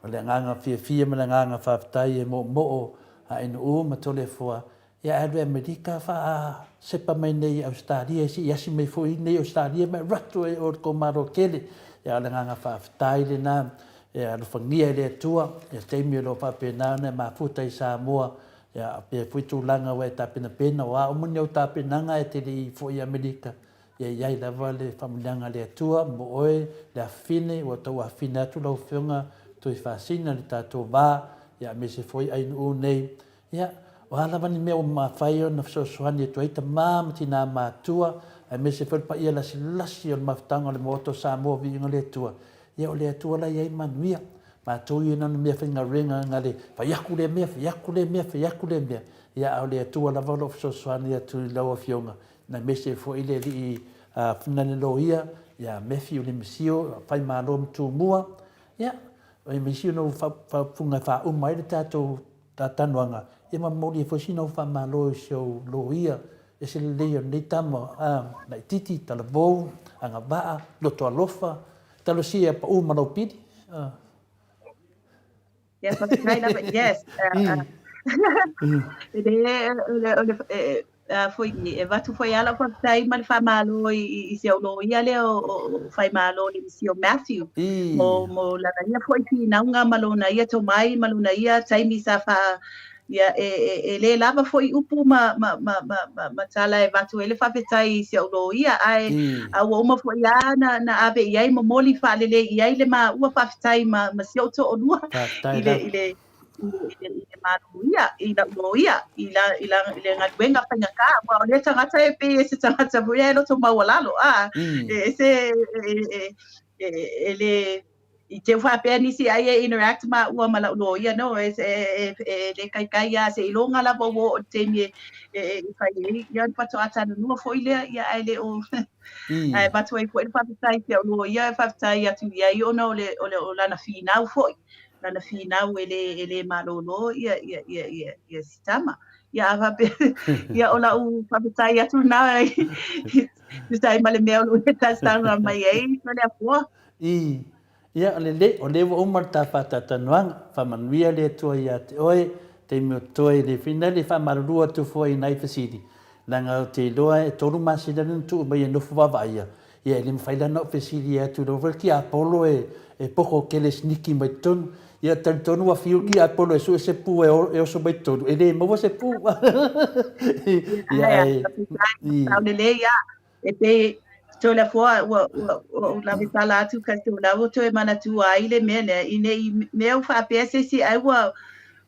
O le agaga fiafia ma le agaga faafetai e moomoo a Ainuu ma Toleafoa ia alu e Amerika faa sepa mai nei i Ausetalia se i asi mai foi i nei Ausetalia ma e alu atu ai o le tou Malo tele. Ia o le agaga faafetai lena e alofagia e le Atua ia taimi o lo o faapena ona e mafuta i Samoa ia pea foi tulaga ua e tapenapena o a uma ni au tapenaga e te le i foi i Amerika Ia i ai lava le faamanuiaga a le Atua mo oe, le afafine, ua tau afafine atu lau Afioga Tuifaasina i le tatou va, ia aemaise foi Ainuu nei. Ia, o a lava ni mea ua mafai ona fesoasoani atu ai tama ma tina matua, aemaise foi le paia lasilasi o le mafutaga o le Maota o Samoa Viiga o le Atua, ia o le Atua la e i ai manuia. Matou ia na ona mea faigaluega na le fai aku lea mea, fai aku lea mea, fai aku lea mea, ia a o le Atua lava o lo o fesoasoani atu i lau Afioga Aemaise foi le alii Finale Loia ia Matthew Lemisio, Faimalo ma Tumua, ia, aemaise ona faaupuga e faauma ai le tatou talanoaga, ia ma momoli ai foi sina ou faamalo i si ou loia ese lelei o lenei tama, laitiiti, talavou, agavaa, loto alofa, talosia ia pau ma lau pili. Ia, faafetai lava. Yes. E le, o le, foi, e avatu foi lava lau faafetai ma le faamalo i si au loia lea o Faimalo Lemisio Matthew mo lana ia foi finauga ma lona ia tomai ma lona ia taimi sa faa ia e le lava foi upu ma ma ma ma ma ma tala e avatu ai le faafetai i si au loia ae a ua uma foi lava na na ave i ai momoli faalelei i ai le maua faafetai ma ma si ou toalua i le i le i le maloia i lau loia i la i la i le galuega faigata aua o lea tagata e pei e se tagata foi e loto maualalo a e se e e e le I te i faapea nisi ai e interact maua ma lau loia no e e e le kaikai lava seiloga lava ua oo i le taimi e e fai ai ia ona faatoa talanoa foi lea ia ae le o ae avatu ai foi le faafetai i si au loia e faafetai atu i ai ona o le o le o lana finau foi lana finau e le e le malolo ia ia ia ia ia si tama ia a faapea ia o lau faafetai atu lena tusa ai ma le mea o lo o e talosaga mai ai ma le Atua. I, ia, o lelei, o lea ua uma le ta faataatanoaga, faamanuia le Atua ia te oe, taimi o toe le finali e faamalulu atu foi i nai fesili, leaga ou te iloa e tolu masina lea na tuu mai e nofo vaavaaia, ia e le mafai la ona ou fesili atu i lou foi tiapolo e, e poko tele siniki mai totonu, ia talitonu ua fiu le tiapolo e sue se pu e, e oso mai totonu, e le maua se pu. Ia, e, i. Lelei lava, E pei, Toleafoa, ua, ua, ua ou lawe tala atu ka te o la ua toe manatua ai le mea lea, i ne i mea ua faapea se isi ai ua,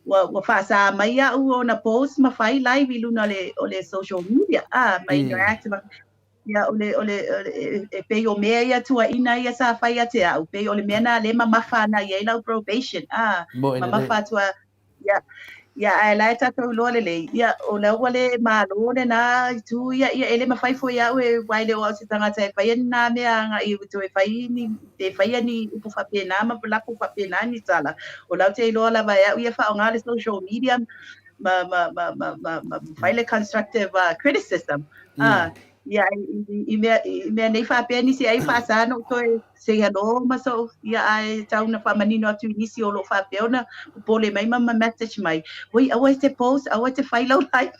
ua, ua faasā mai iaʻu ona post ma fai live i luna o le, o le social media, a, ma interact ma, ia, o le, o le, o le, e, e pei o mea ia tuuaiga ia sa fai ia te aʻu, pei o le mea na lea mamafa ana i ai lau probation, a, mamafa atu a, Ia, ia ae la e tatou iloa lelei, ia o la ua le malo lena itu ia, ia e le mafai foi e au e aua e le o au se tagata e faia ni nā mea agai e toe fai ni te faia ni upu faapena ma lako faapena ni tala. O la ou te iloa lava e au ia faaaoga le social media ma ma ma ma ma, ma fai le constructive criticism. Ah, ia i mea i mea nei faapea nisi ai faasā na ou toe say hello ma so ia ae tau na faamanino atu i nisi o lo o faapea ona popole mai ma ma message mai oi aua e te post aua e te fai lau live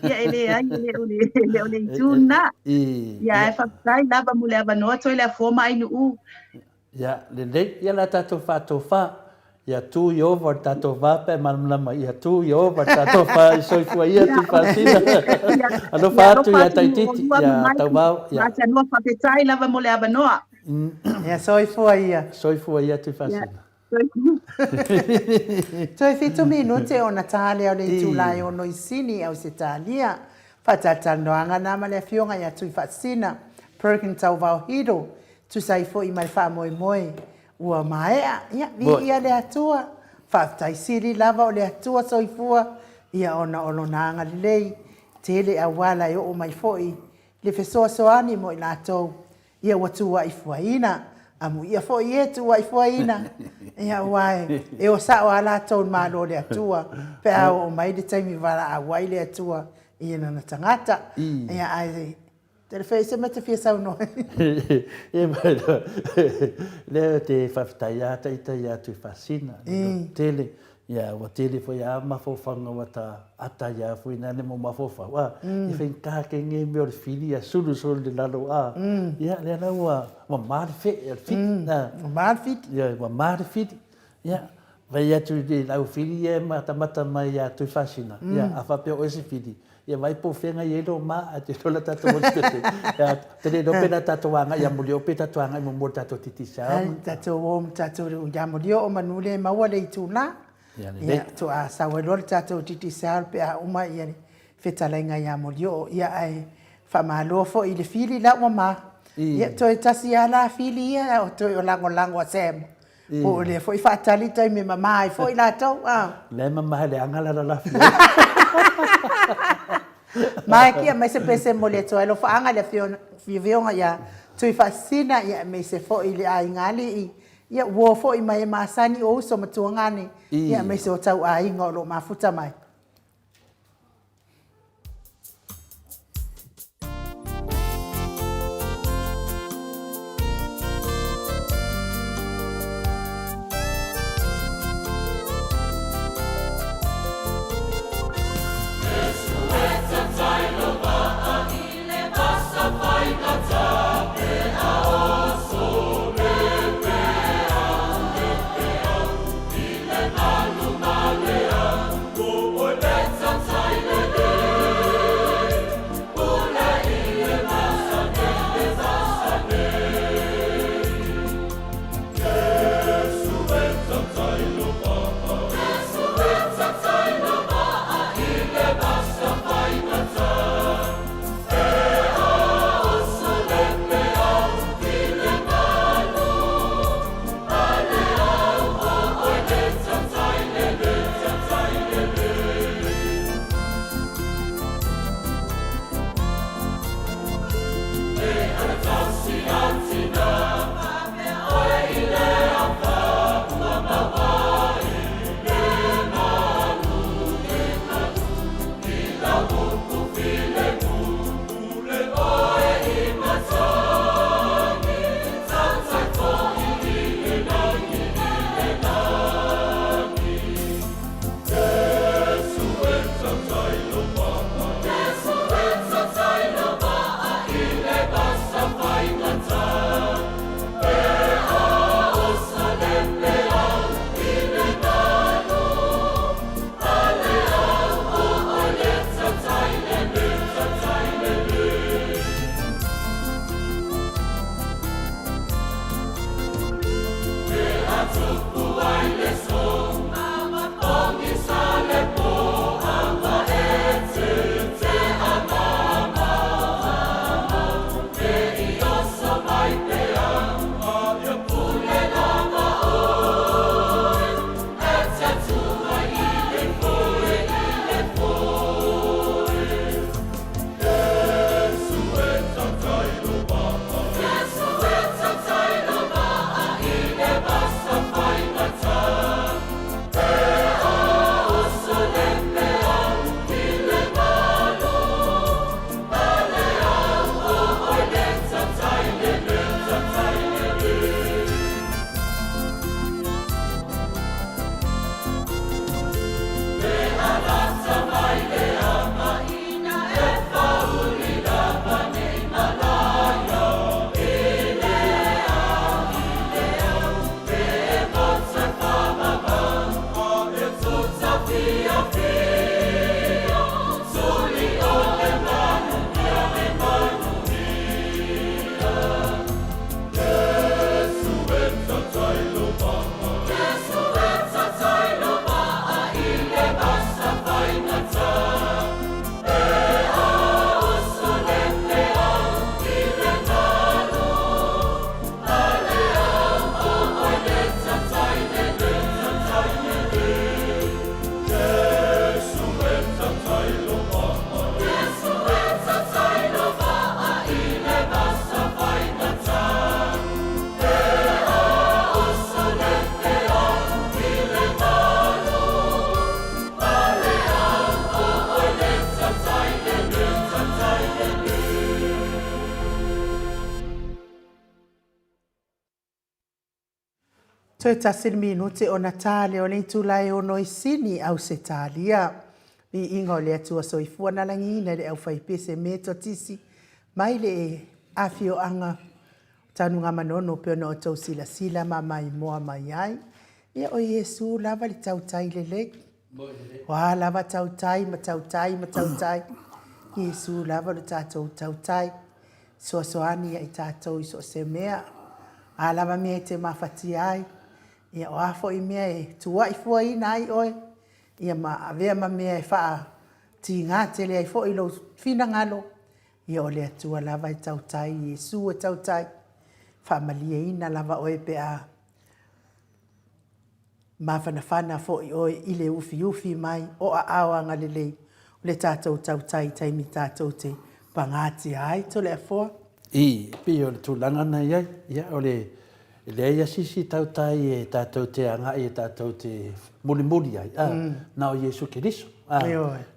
ia e leai e le o le e le o le itu lena ia ae faafetai lava mo le avanoa Toleafoa ma Ainuu. Ia, lelei. Ia la tatou faatofa. Ia tu Ieova le tatou va pe malamalama. Ia tu Ieova le tatou va i soifua ia Tuifaasina. Alofa atu ia Taititi, ia Tauvao. Ia. Matanua faafetai lava mo le avanoa. Ia soifua ia. Soifua ia Tuifaasina. Toe fitu minute ona ta lea o le itula e ono i Sini, Ausetalia. Faatalatalanoaga na ma le Afioga ia Tuifaasina Perkin Tauvao Hiro Tusa ai foi ma le faamoemoe ua maea, ia, viia le Atua, faafetai sili lava o le Atua soifua, ia ona o Lona agalelei tele auala e oo mai foi le fesoasoani mo i latou, ia ua tuuaifuaina, amuia foi e tuuaifuaina, ia aua e o sao a latou i le Malo o le Atua pe a oo mai le taimi valaau ai le Atua i lana tagata, ia ae. Tele ai se mea e te fia saunoa ai. Ia ma lea ou te faafetai lava ita ia Tuifaasina, le lototele, ia ua tele foi lava mafaufauga ua ta ata ai lava foi nane mo mafaufau, a, e faigata ke nge mea o le fili ia sulu solo i le lalo, a, ia lea la ua ua ma le fe'e o le fili, a. Ua ma le fili. Ia ua ma le fili, ia, vaai atu i le au fili ia e matamata mai ia Tuifaasina, ia a faapea o oe se fili, Ia vaai po o fea na i ai lou ma, ae te iloa la tatou o i Ia, te le iloa pe na tatou agai ia Molioo pe tatou agai muamua i le tatou Digicel. Ai, tatou o ma tatou ia Molioo manu le maua le itula. Ia lelei. Ia, faatoa sau ai loa le tatou Digicel pe a uma ia le fetalaiga ia Molioo. Ia, ae faamalo foi i le fili la ua ma. Ia, toe tasi lava la fili ia, o toe o lagolago a Sam. Po o lea foi faatali taimi e mama ai foi latou. A. Lea e mama e leaga le alalafi ai. Ma e kia mai se pese mo le atu ai alofaaga i le afioga ia Tuifaasisina ia aemaise foi i le aiga alii ia uo foi mai e masani o uso ma tuagane ia aemaise o tau aiga o lo o mafuta mai. Toe tasi le minute ona ta lea o le itula e ono i Sini, Ausetalia. Viiga o le Atua Soifua na lagiina e le aufaipese Metotisi mai le afioaga o Tanugamanono pei ona outou silasila ma maimoa mai ai. Ia o Iesu lava le tautai lelei. O a lava tautai ma tautai ma tautai, Iesu lava lo tatou tautai. Fesoasoani ia i tatou i so o se mea. O a lava mea e te mafatia ai, ia o a foi mea e tuuai fuaina ai oe, ia ma avea ma mea e faatiga tele ai foi lou finagalo, ia o le Atua lava e tautai, Iesu e tautai, faamalieina lava oe pe a mafanafana foi oe i le ufiufi mai o aao agalelei o le tatou tautai i taimi tatou te pagatia ai. Toleafoa. I, e pei o le tulaga na i ai, ia, o le, e leai lava se isi tautai e tatou te agai e tatou te mulimuli ai, a, na o Iesu Keriso, a,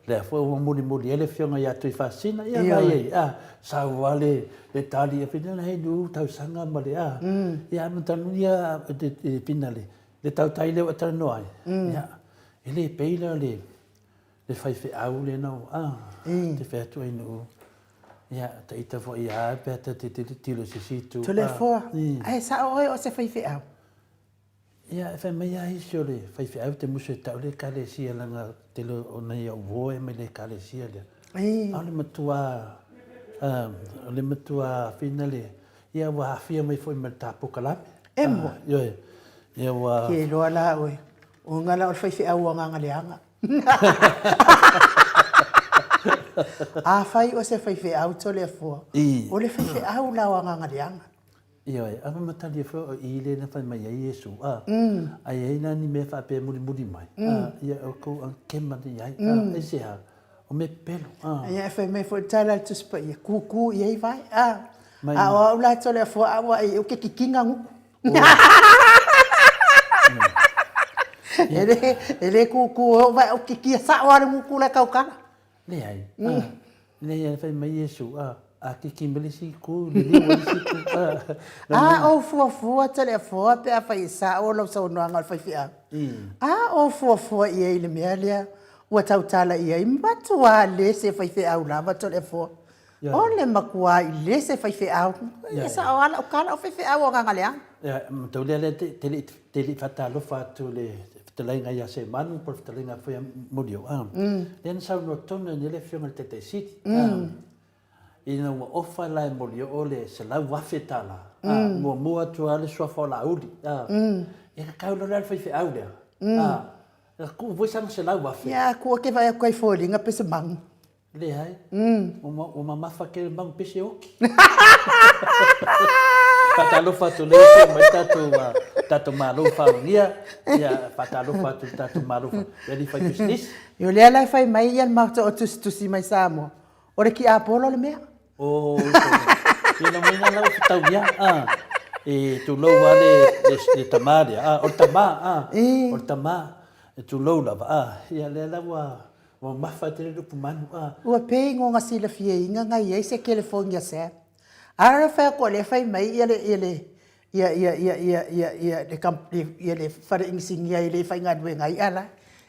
lea foi ua mulimuli ai le Afioga ia Tuifaasisina, ia, vaai ai, a, sau lava le, le tali, e pei ona he nu tausaga ma le, a, ia, a matanu ia, e pina le, le tautai lea ua e talanoa ai, ia, e le pei la le, le faifeau lena ua, a, te fai atu ai nuu, ia, ta ita foi ia pe a ta te tilotilo i se isi itu. Toleafoa, ae sao oe o se faifeau? Ia, e fai mai lava isi o le faifeau te musu e tau le ekalesia leaga tele o nai au uo e mai le ekalesia lea. A o le matua, o le matua fina le, ia ua aafia mai foi ma le ta polokalame. E moa. Ioe. Ia ua. Ke iloa la oe, o ga la o le faifeau agaga leaga. Afai o se faifeau Toleafoa, o le faifeau la o agaga leaga. Ioe, a matalia foi o i lea na fai mai ai Iesu, a, a i ai la ni mea faapea e mulimuli mai, a, ia outou agakema i ai, a, aisea, o mea pepelo, a. Ia, e fai mai foi le tala a le Tusi Paia, kūkū i ai vae, a, a o au la Toleafoa, a ua ai, ou te kikiga guku. E le, e le kūkū e oo vae, ou kikia sao lava le guku la e taukala. Leai, a, leai, a fai mai Iesu, a, a kiki mai le isi itu, liliu mai le isi itu, a. A ou fuafua Toleafoa pe afai e sao lau saunoaga o le faifeau. A ou fuafua i ai i le mea lea ua tautala i ai, matua le se faifeau lava Toleafoa. O le matua i le se faifeau. E sao lava lau tala, o faifeau o agaga leaga. Ia, mataulia lea te le te le i faatalofa atu i le fetalaiga ia Semanu po o le fetalaiga foi ia Molioo, a, lea na saunoa tonu ai nei le Afioga i le Taitai Sili, a, ina ua ofa la e Molioo le $100,000, a, muamua atu lava le suafa o Laauli, a, ia tatau loa la le faifeau lea, a, e tuu foi sana $100,000. Ia, tuu ake vaai atu ai foliga pe se magu. Leai. Ua mamafa tele magu pese oki. Faatalofa atu lea afio mai tatou tatou Malo faaunia. Ia faatalofa atu i le tatou Malo i alii fai pisinisi. O lea la e fai mai ia le maota o tusitusi mai Samoa, o le tiapolo le mea. O, ia na mai na ua fetauia, a, e tulou lava le, le, le tama lea, a, o le tama, a, o le tama, e tulou lava, a, ia lea la ua, Ua mafa tele le upu manu a. Ua pei goga silafiaina na i ai se telefoni a Sam. A le fai atu o lea fai mai ia le ia le ia ia ia ia ia ia le ia le fale inisinia e le faigaluega ai a la.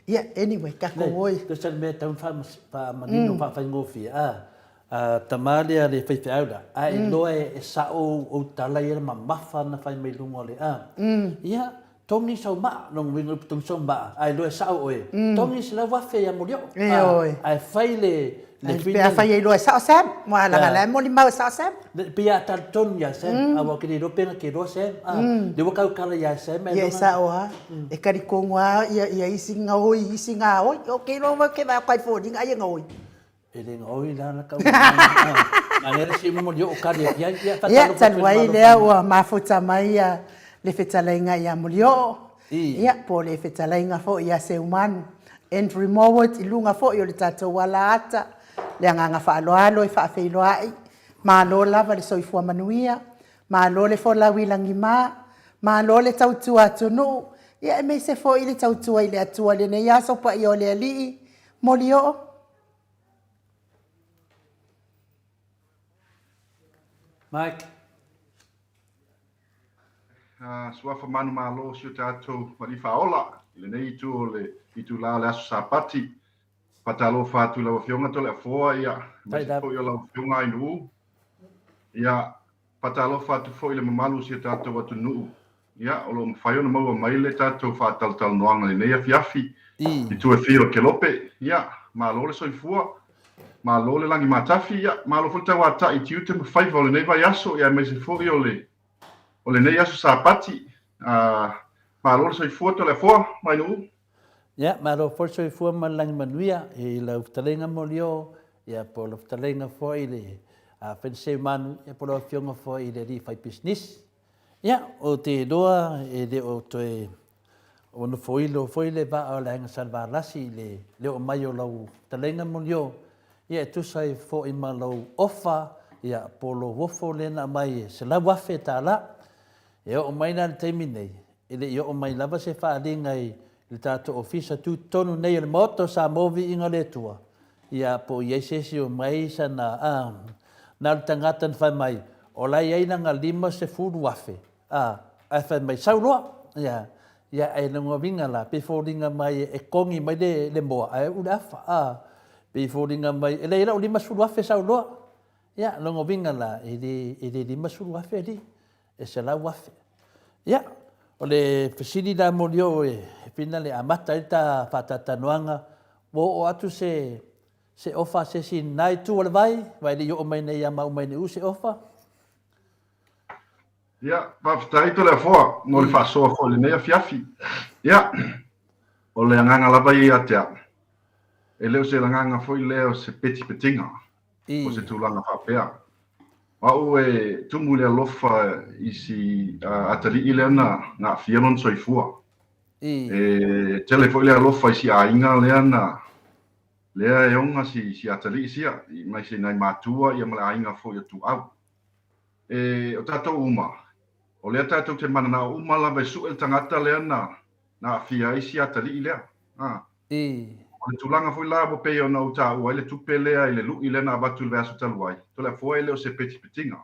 Ia anyway tatou o i. Tusa le mea e tatau ona faamanino ma faafaigofie a. A tama lea le faifeau la, a e iloa e sao ou tala ia mamafa na fai mai luga o le a. Ia Togi sau maa, lona uiga o le togi sau maa, a iloa e sao oe, togi $100,000 ia Molioo. Ioe. Ae fai le le Pe afai e iloa e sao Sam, aua leaga la e molimau e sao Sam. Pei a talitonu ia Sam, aua ou te le iloa pe na te iloa Sam. Lea ua tautala ia Sam Ia e sao lava, e talitonu lava ia isi gaoi isi gaoi. Ou te iloa ou te vaai atu ai i foliga ai e gaoi. E le gaoi la la tau Manaia le sii mo Molioo kali atu i ai. Ia, Ia, talu ai lea ua mafuta mai le fetalaiga ia Molioo, ia, po o le fetalaiga foi ia Seumanu Andrew Mowat i luga foi o le tatou ala ata, le agaga faaaloalo e faafeiloai, malo lava le soifua manuia, malo le folau i lagima, malo le tautua atunuu, ia aemaise foi le tautua i le Atua i lenei aso paia o le Alii, Molioo. Mike. Suafa manumalo o si o tatou Alii Faaola i lenei itu o le itulā o le Aso Sapati. Faatalofa atu i lau Afioga Toleafoa, ia, aemaise foi o lau Afioga Ainuu. Ia, faatalofa atu foi i le mamalu o si o tatou atunuu, ia, o lo o mafai ona maua mai le tatou faatalatalanoaga i lenei afiafi i tua e fia o Kelope. Ia, malo le soifua, malo le lagi matafi, ia, malo foi le tauatai i tiute ma faiva o lenei vaiaso, ia, aemaise foi o le o lenei aso Sapati. Malo le soifua Toleafoa ma Ainuu. Ia, malo foi le soifua ma le lagi manuia i lau fetalaiga Molioo, ia po o lau fetalaiga foi i le Feneseumanu, ia po o lau afioga foi i le alii faipisinisi. Ia, ou te iloa e le o toe ua nofoilo foi le vaa o le Aiga Salevalasi i le le oo mai o lau fetalaiga Molioo, ia e tusa ai foi ma lou ofa, ia po o lou ofo lea na aumai e $100,000. E oo mai la i le taimi nei, E le i oo mai lava se faaaliga i le tatou Ofisa Tutotonu nei o le Maota o Samoa Viiga o le Atua, ia po o i ai se isi o mai sana, a, na o le tagata na fai mai, o la e i ai lana 50,000, a, ae fai mai, sau loa, ia, ia, ae lona uiga la, pei e foliga mai e kogi mai le, le moa, ae uu le afa, a, pei e foliga mai, e leai lau 50,000 sau loa, ia, lona uiga la, e le, e le 50,000 alii, e 100,000. Ia, o le fesili la Molioo e fina le amata ai le ta faatalatalanoaga, ua oo atu se se ofa a se isi i lena itu o le vai, aua e le i oo mai nei ia maua mai nei se ofa? Ia, faafetai Toleafoa mo le faasoa foi i lenei afiafi. Ia, o le agaga lava ia ia te au, e le o se agaga foi lea o se petipetiga, o se tulaga faapea. O au e tumu i le alofa i si atalii lea na aafia lona soifua. E tele foi le alofa i si aiga lea na lea e oga si, si atalii sia, aemaise i nai matua ia ma le aiga foi o Tuau. E, o tatou uma, o lea tatou te mananao uma lava e sue le tagata lea na na aafia ai si atalii lea. A. O le tulaga foi la ua pei ona ou taua ai le tupe lea i le lui lea na avatu i le vaiaso talu ai, Toleafoa e le o se petipetiga.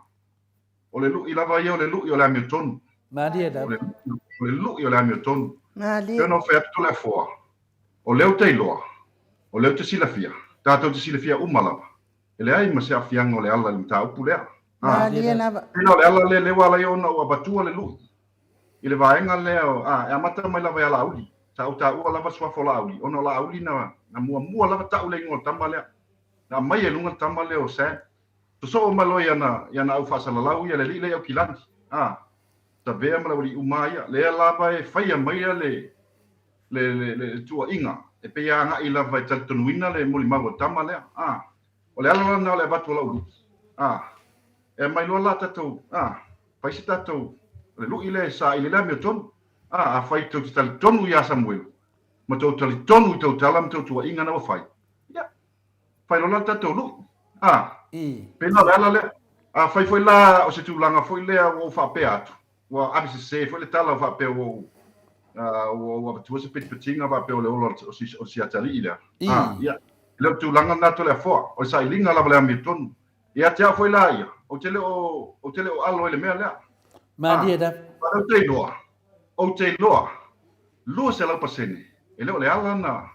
O le lui lava ia o le lui o le amiotonu. Malie lava. O le lui o le amiotonu. Malie. Pei ona ou fai atu Toleafoa, o lea ou te iloa, o lea ou te silafia, tatou te silafia uma lava, E leai ma se aafiaga o le ala i le mataupu lea. Malie lava. Pei la o le ala lea lea ua ala ai ona ou avatua le lui i le vaega lea o, a, e amata mai lava ia Laauli. Sa ou taua lava le suafa o Laauli, ona o Laauli na, na muamua lava tau le igoa o le tama lea. Na aumai ai i luga le tama lea o Sam. Sosoo mai loa i ana, i ana au faasalalau ia, le alii lea i Aukilani, a, Savea ma le aualii uma ia, lea lava e faia mai le, le, le, le tuuaiga, e pei e agai lava e talitonuina le molimau a le tama lea. A, o le ala la lena o le avatu o lau lui. A, e aumai loa la tatou, a, fai se tatou, o le lui lea e saili i le amiotonu. A, afai tou te talitonu iā Samuelu, ma tou talitonu i tou tala ma tou tuuaiga na ua fai, ia, fai loa la le tatou lui. A, pei la o le ala lea. Afai foi la o se tulaga foi lea ua ou faapea atu, Ua ave sese foi le tala ua faapea ua ou ua ou avatua se petipetiga faapea o le ola o si o si atalii lea. Ah, ia. E le o le tulaga lena Toleafoa, o le sailiga lava o le amiotonu. Ia te au foi la ia, ou te le o ou te le o alo i le mea lea. Malie lava. Ah, ou te iloa, ou te iloa 200% e le o le ala na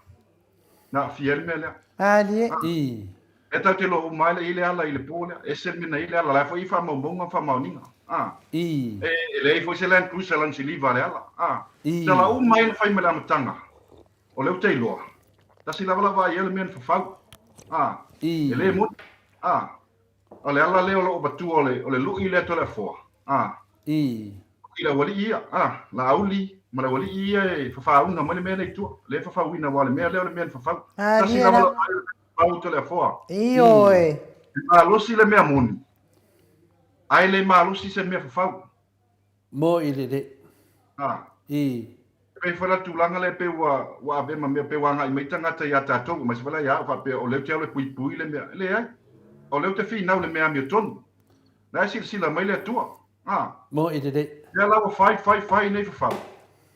na aafia ai le mea lea. Malie. I. E tatou te iloa uma ai i le ala i le po lea, ese le mea na i ai le ala, la e foi i faamaumauga ma faamaoniga. A. I. E, e leai foi se Land Cruiser lana siliva a le ala. A. I. Tala uma ai na fai mai le amataga, o lea ou te iloa, tasi lava lau vaai i ai o le mea na fafau. A. I. E le moni. A. O le ala lea o lou avatua o le, o le lui lea Toleafoa. A. I. I le aualii ia, a, Laauli ma le aualii ia e fafauna mai le mea lea i tua. Lea e fafauina aua o le mea lea o le mea na fafau. Tasi lava lau vaai o le mea na fafau Toleafoa. Ioe. E malosi le mea moni, ae le malosi se mea fafau. Mo i lelei. A. I. E pei foi la le tulaga lea pei ua, ua ave ma mea pei ua agai mai tagata ia tatou, aemaise foi la ia au faapea o lea ou te alu e puipui le mea. E leai. O lea ou te finau i le mea amiotonu. La e silasila mai le Atua. A. Mo i lelei. Lea la ua fai, fai, fai nei fafau.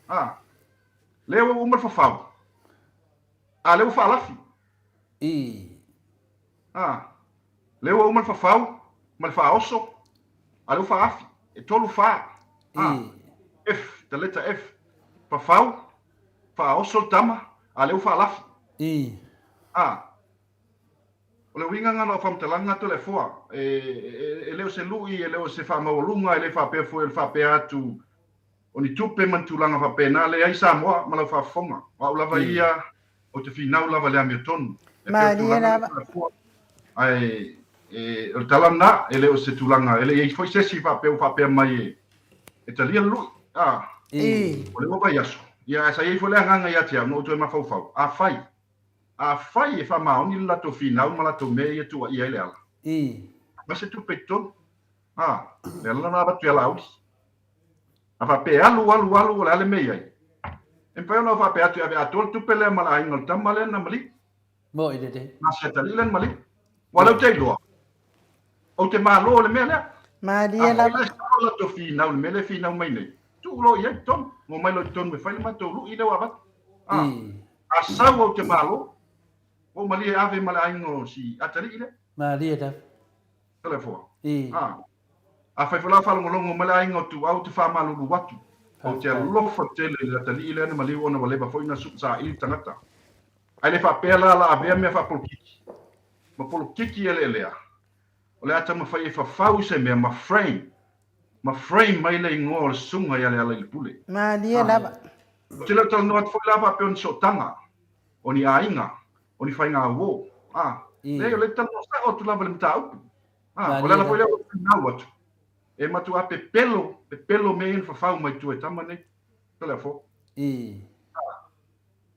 A. Lea ua uma le fafau. A, lea ua faalafi. I. A. Lea ua uma le fafau ma le faaoso, a lea ua faaafi. E tolu fa. A. I. F, the letter F, fafau, faaoso le tama, a lea ua faalafi. Ii. A. O le uiga lena o lau faamatalaga Toleafoa, e, e, e le o se lui, e le o se faamaualuga, e le faapea foi o le faapea atu o ni tupe ma ni tulaga faapena, leai Samoa ma lau faafofoga, o au lava ia, ou te finau lava i le amiotonu. E pei o le Malie tulaga lea lava. Toleafoa, ae e, o le tala lena, e le o se tulaga, e le i ai foi se isi faapea ua faapea mai e, e talia le lui, a, Ii. o lea ua vaiaso, ia ae sa i ai foi le agaga ia te au, na ou toe mafaufau, afai, afai e faamaoni le latou finau ma latou mea ia e tuuaia ai Leala, aumai se tupe i totonu, a, le ala lena avatu ia Laauli. A faapea e alu, alu, alu, o le a le mea e i ai? E mafai ona ou faapea atu e ave atoa le tupe lea ma le aiga o le tama lea na maliu. Moi lelei. Na se atalii lea na maliu. Aua o lea ou te iloa, ou te malo i le mea lea. Malie Afai lava. la e sao le latou finau i le mea lea e finau mai nei, tuu loa i ai totonu, omai loa i totonu e fai le matou lui lea ua avatu. A, a sau ou te malo, ua ou malie e ave ma le aiga o si atalii lea. Malie lava. Toleafoa. I. A, afai foi la o faalogologo mai le aiga o Tuau ou te faamalulu atu. Ou te alofa tele i le atalii lea na maliu ona ua leva foi ona saili le tagata. Ae le faapea la la avea mea faapolokiki. Ma polokiki eleelea, o le a taumafai e fafau se mea ma frame, ma frame mai le igoa o le susuga ia Lealailepule. Malie lava. Ou te le o talanoa atu foi la faapea o ni sootaga, o ni aiga, o ni faigauō. A, leai, o lea e talanoa sao atu lava i le mataupu. A, o le ala foi lea ua ou finau atu, e matuā pepelo, pepelo mea ia na fafau mai tua e tama nei. Toleafoa. A,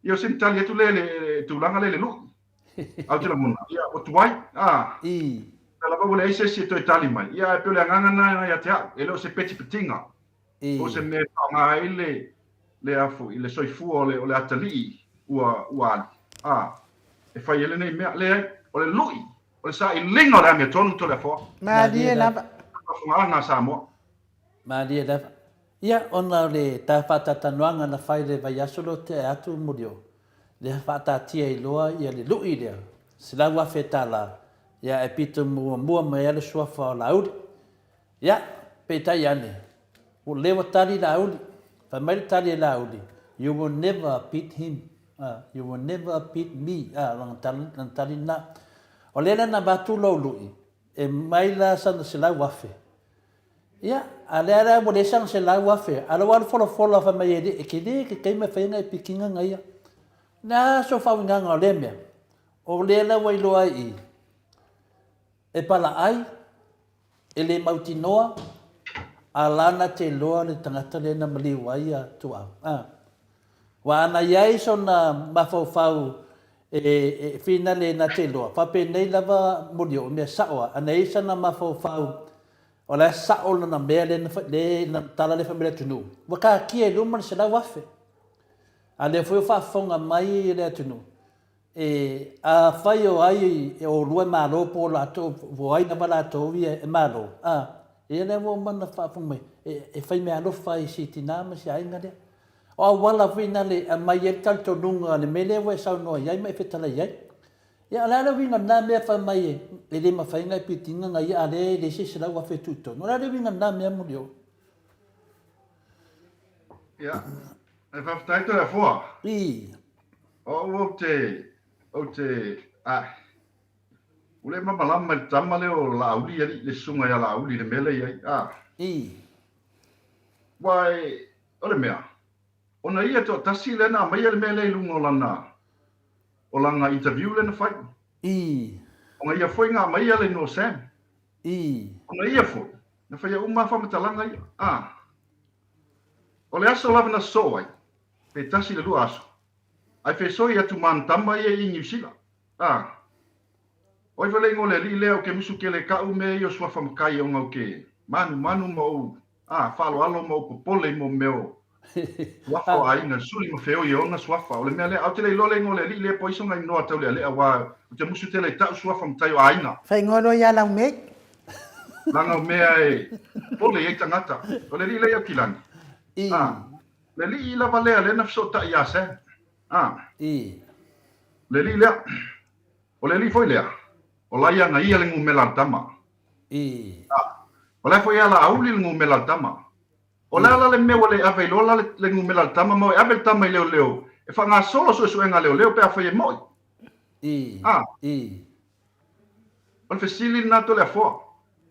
ia o sina tali atu lea i le tulaga lea i le lui. A ou te lagona, ia, ua tuai. A, pea lava ua leai se isi e toe tali mai. Ia, ae pei o le agaga lena ia te au, e le o se petipetiga. Po o se mea e faaaoga ai le, le a foi, le soifua o le, o le atalii ua, ua alu, a, e fai ai lenei mea. Leai, o le lui, o le sailiga o le amiotonu Toleafoa. Malie lava. Faafofogaaga a Samoa. Malie lava. Ia, ona o le ta faataatanoaga na fai i le vaiaso lea o tea atu Mulio, lea faataatia ai loa ia le lui lea, $100,000, ia ae pito muamua mai lava le suafa o Laauli. Ia, peitai ane, ua lea ua tali Laauli. Fai mai le tali a Laauli, You will never beat him, ah, you will never beat me, ah, lana tali, lana tali lena. O lea la na avatu lou lui, e mai la sana $100,000. Ia, a lea la ua leai sana $100,000, a lea ua alu folafola fai mai e le, e tele ke taimi e fai ai nai pikiga na ia. O le a sou faauigaga o lea mea? O lea la ua iloa ai i i, e palaai, E le mautinoa, a lana te loa le tagata lea na maliu ai ia Tuau. A. Ua ana i ai sona mafaufau e, e finale na te loa, faapenei lava Molioo, mea sao a, ana i ai sana mafaufau o la e sao lana mea lea na fai, le, lana tala lea fai mai le atunuu, ua taatia i luma le 100,000. A lea foi ua faafofoga mai le atunuu, E, afai o ai e olua e malo po o latou, po o ai lava latou ia e malo, a, ia lea ua uma ona faafofoga mai, e, e fai meaalofa ai i si tina ma si aiga lea. O auala foi na le aumai ai le talitonuga le mea lea ua e saunoa i ai ma e fetalai i ai. Ia, o le a le uiga o lena mea fai mai e, e le mafai ona e pitiga na ia a lea e leai se $100,000 e tuu i totonu. O le a le uiga o lena mea Molioo? Ia, e faafetai Toleafoa. I. O au ou te, ou te, a, ua le malamalama i le tama lea o Laauli alii, le susuga ia Laauli i le mea lea e i ai, a. I. Aua e, o le mea, ona ia toatasi lea na aumaia le mea lea i luga o lana, o lana interview lea na fai. I. Ona ia foi na aumaia le igoa o Sam. I. Ona ia foi, na faia uma lava faamatalaga ia, a. O le aso lava na sosoo ai, pe tasi i le lua aso, ae fesoi atu ma ana tama ia i Niu Sila. A, o ai foi le igoa o le alii lea ou ke musu kele kaʻu mea ia o suafa makai ona ou ke manumanu ma ou, a, faaaloalo ma ou popole i mo mea o suafa o aiga, suli ma feoi e ona suafa. O le mea lea, a ou te le iloa le igoa o le alii lea po o ai sona inoa taulealea aua ou te musu tele i taʻu suafa matai o aiga. Faaigoa loa ia Laumei. Leaga o mea e popole i ai tagata. O le alii lea i Aukilani. I. A, le alii lava lea lea na fesootai ia Sam. A. I. Le alii lea. O le alii foi lea, o la ia na ia le numera a le tama. I. A, o la foi e ala auli le numera a le tama. O le a la le mea ua le ave ai loa la le numera a le tama ma e ave le tama i leoleo e faagasolo suesuega a leoleo pe afai e mo'i? A. O le fesili lena Toleafoa.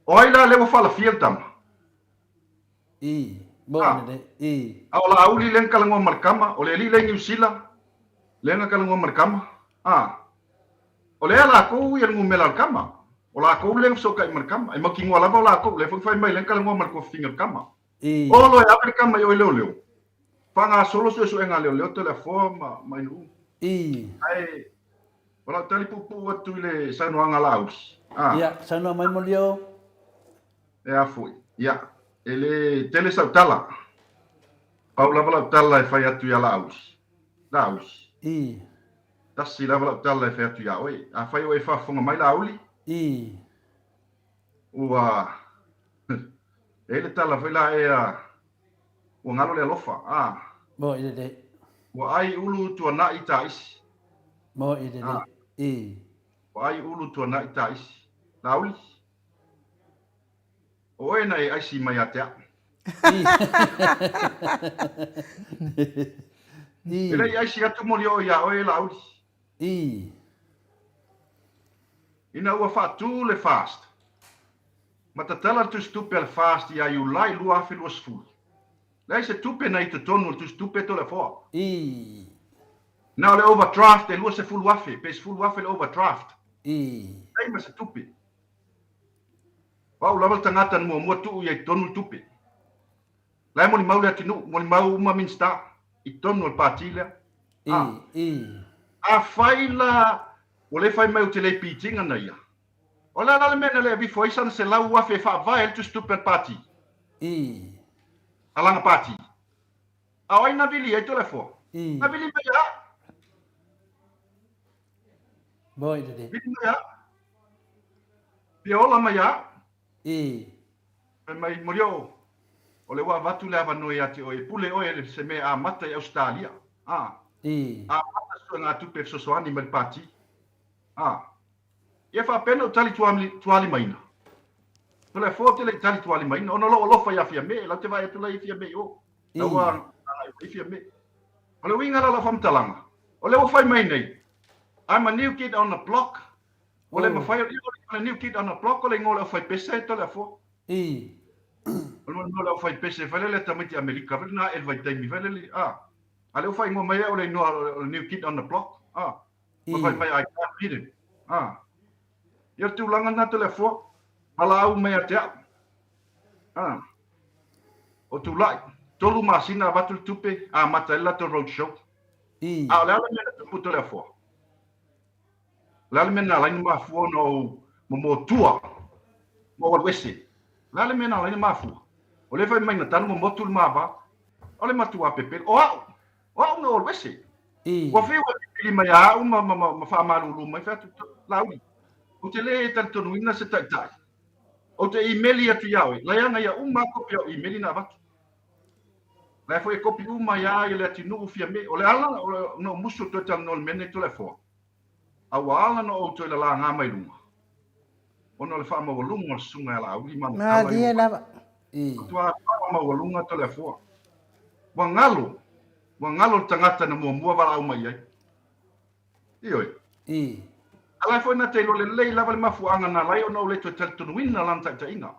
O ai la lea ua faalafia le tama? A. A o Laauli lea na talanoa ma le tama, o le alii lea i Niu Sila lea na talanoa ma le tama. A. O lea lakou ia le numera o le tama. O lakou lea na fesootai ma le tama. E mautinoa lava o lakou. Lea foi na fai mai lea na talanoa ma le tuafafine o le tama. Olo e ave le tama i o i leoleo. Faagasolo suesuega a leoleo Toleafoa ma ma Inuu. Ae o lau tali puupuu atu i le saunoaga a Laauli. A. Ia, saunoa mai Molioo. E a foi. Ia, e le tele sau tala. Pau lava lau tala e fai atu ia Laauli. Laauli. Tasi lava lau tala e fai atu iā oe. Afai o e faafofoga mai Laauli. Ua e ai le tala foi la ea ua galo le alofa. A. Mo'i lelei. Ua ai ulu tuana'i taisi. Mo'i lelei. I. Ua ai ulu tuana'i taisi. Laauli. O oe na e aisi mai ia te au. E le i aisi atu molioo iā oe e Laauli. Ina ua faatū le FAST, ma tatala le tusitupe a le FAST ia Iulai 2020, leai se tupe na i totonu o le tusitupe Toleafoa. Na o le overdraft e 20,000 pe 10,000 le overdraft. Leai ma se tupe. O au lava le tagata na muamua tuu i ai totonu le tupe. La e molimau le atinuu, molimau uma Minisita i totonu o le pati lea. A. Afai la ua le fai mai ou te le pitiga na ia, o le a la le mea na le avifo ai sana 100,000 e faavae ai le tusitupe a le pati? A lana pati. A o ai na vili ai Toleafoa? Na vili mai ia au. Moi lelei. Vili mai au. Fia ola mai au. Fai mai, Molioo, o lea ua avatu le avanoa ia te oe, e pule oe i se mea e amata i Ausetalia. Amata se suegatupe e fesoasoani mai le Pati. Ia faapea na ou tali tualimaina. Toleafoa ou te le i tali tualimaina, ona o lou alofa ia Fiame, lau te vaai atu la i Fiame i o. La ua agai mai Fiame. O le uiga la o lau faamatalaga, o lea ua fai mai nei, I'm a new kid on the block, ua le mafai ona, o le new kid on the block o le igoa o le aufaipese Toleafoa. O le igoa o le aufaipese fai lele a tamaiti Amerika, fai lele na ae i le vaitaimi, fai lele, a, a lea ua faaigoa mai au o le igoa o le new kid on the block, a. Ma fai mai, I can't beat him. A. Ia o le tulaga lena Toleafoa, valaau mai ia te au. A. O Tulai, 3 masina avatu le tupe, amata ai le latou road show. A o le a le mea na tupu Toleafoa? O le a le mea na ala ai ona mafua ona ou momotua ma ou alu ese? O le a le mea na ala ai ona mafua? O lea e fai mai na tanu ma motu le ma va. O le matua pepelo. O au! O au na ou alu ese. Ua fiu e pipili mai ia au ma, ma, ma, ma faamalulu mai, fai atu, Laauli, ou te le talitonuina se taitai. Ou te imeli atu iā oe, laiana ia uma a kopi au imeli na avatu. Laia foi e kopi uma iā ia le atinuu Fiame. O le ala o na ou musu toe talanoa i le mea nei Toleafoa, a ua ala na ou toe lalagā mai luga, ona o le faamaualuga o le susuga ia Laauli ma ana tala i Malie lava. Matua faamaualuga Toleafoa. Ua galo, ua galo le tagata na muamua valaau mai i ai. Ioe. A la foi na te iloa lelei lava le mafuaaga na ala ai ona ou le toe talitonuina lana taitaiga.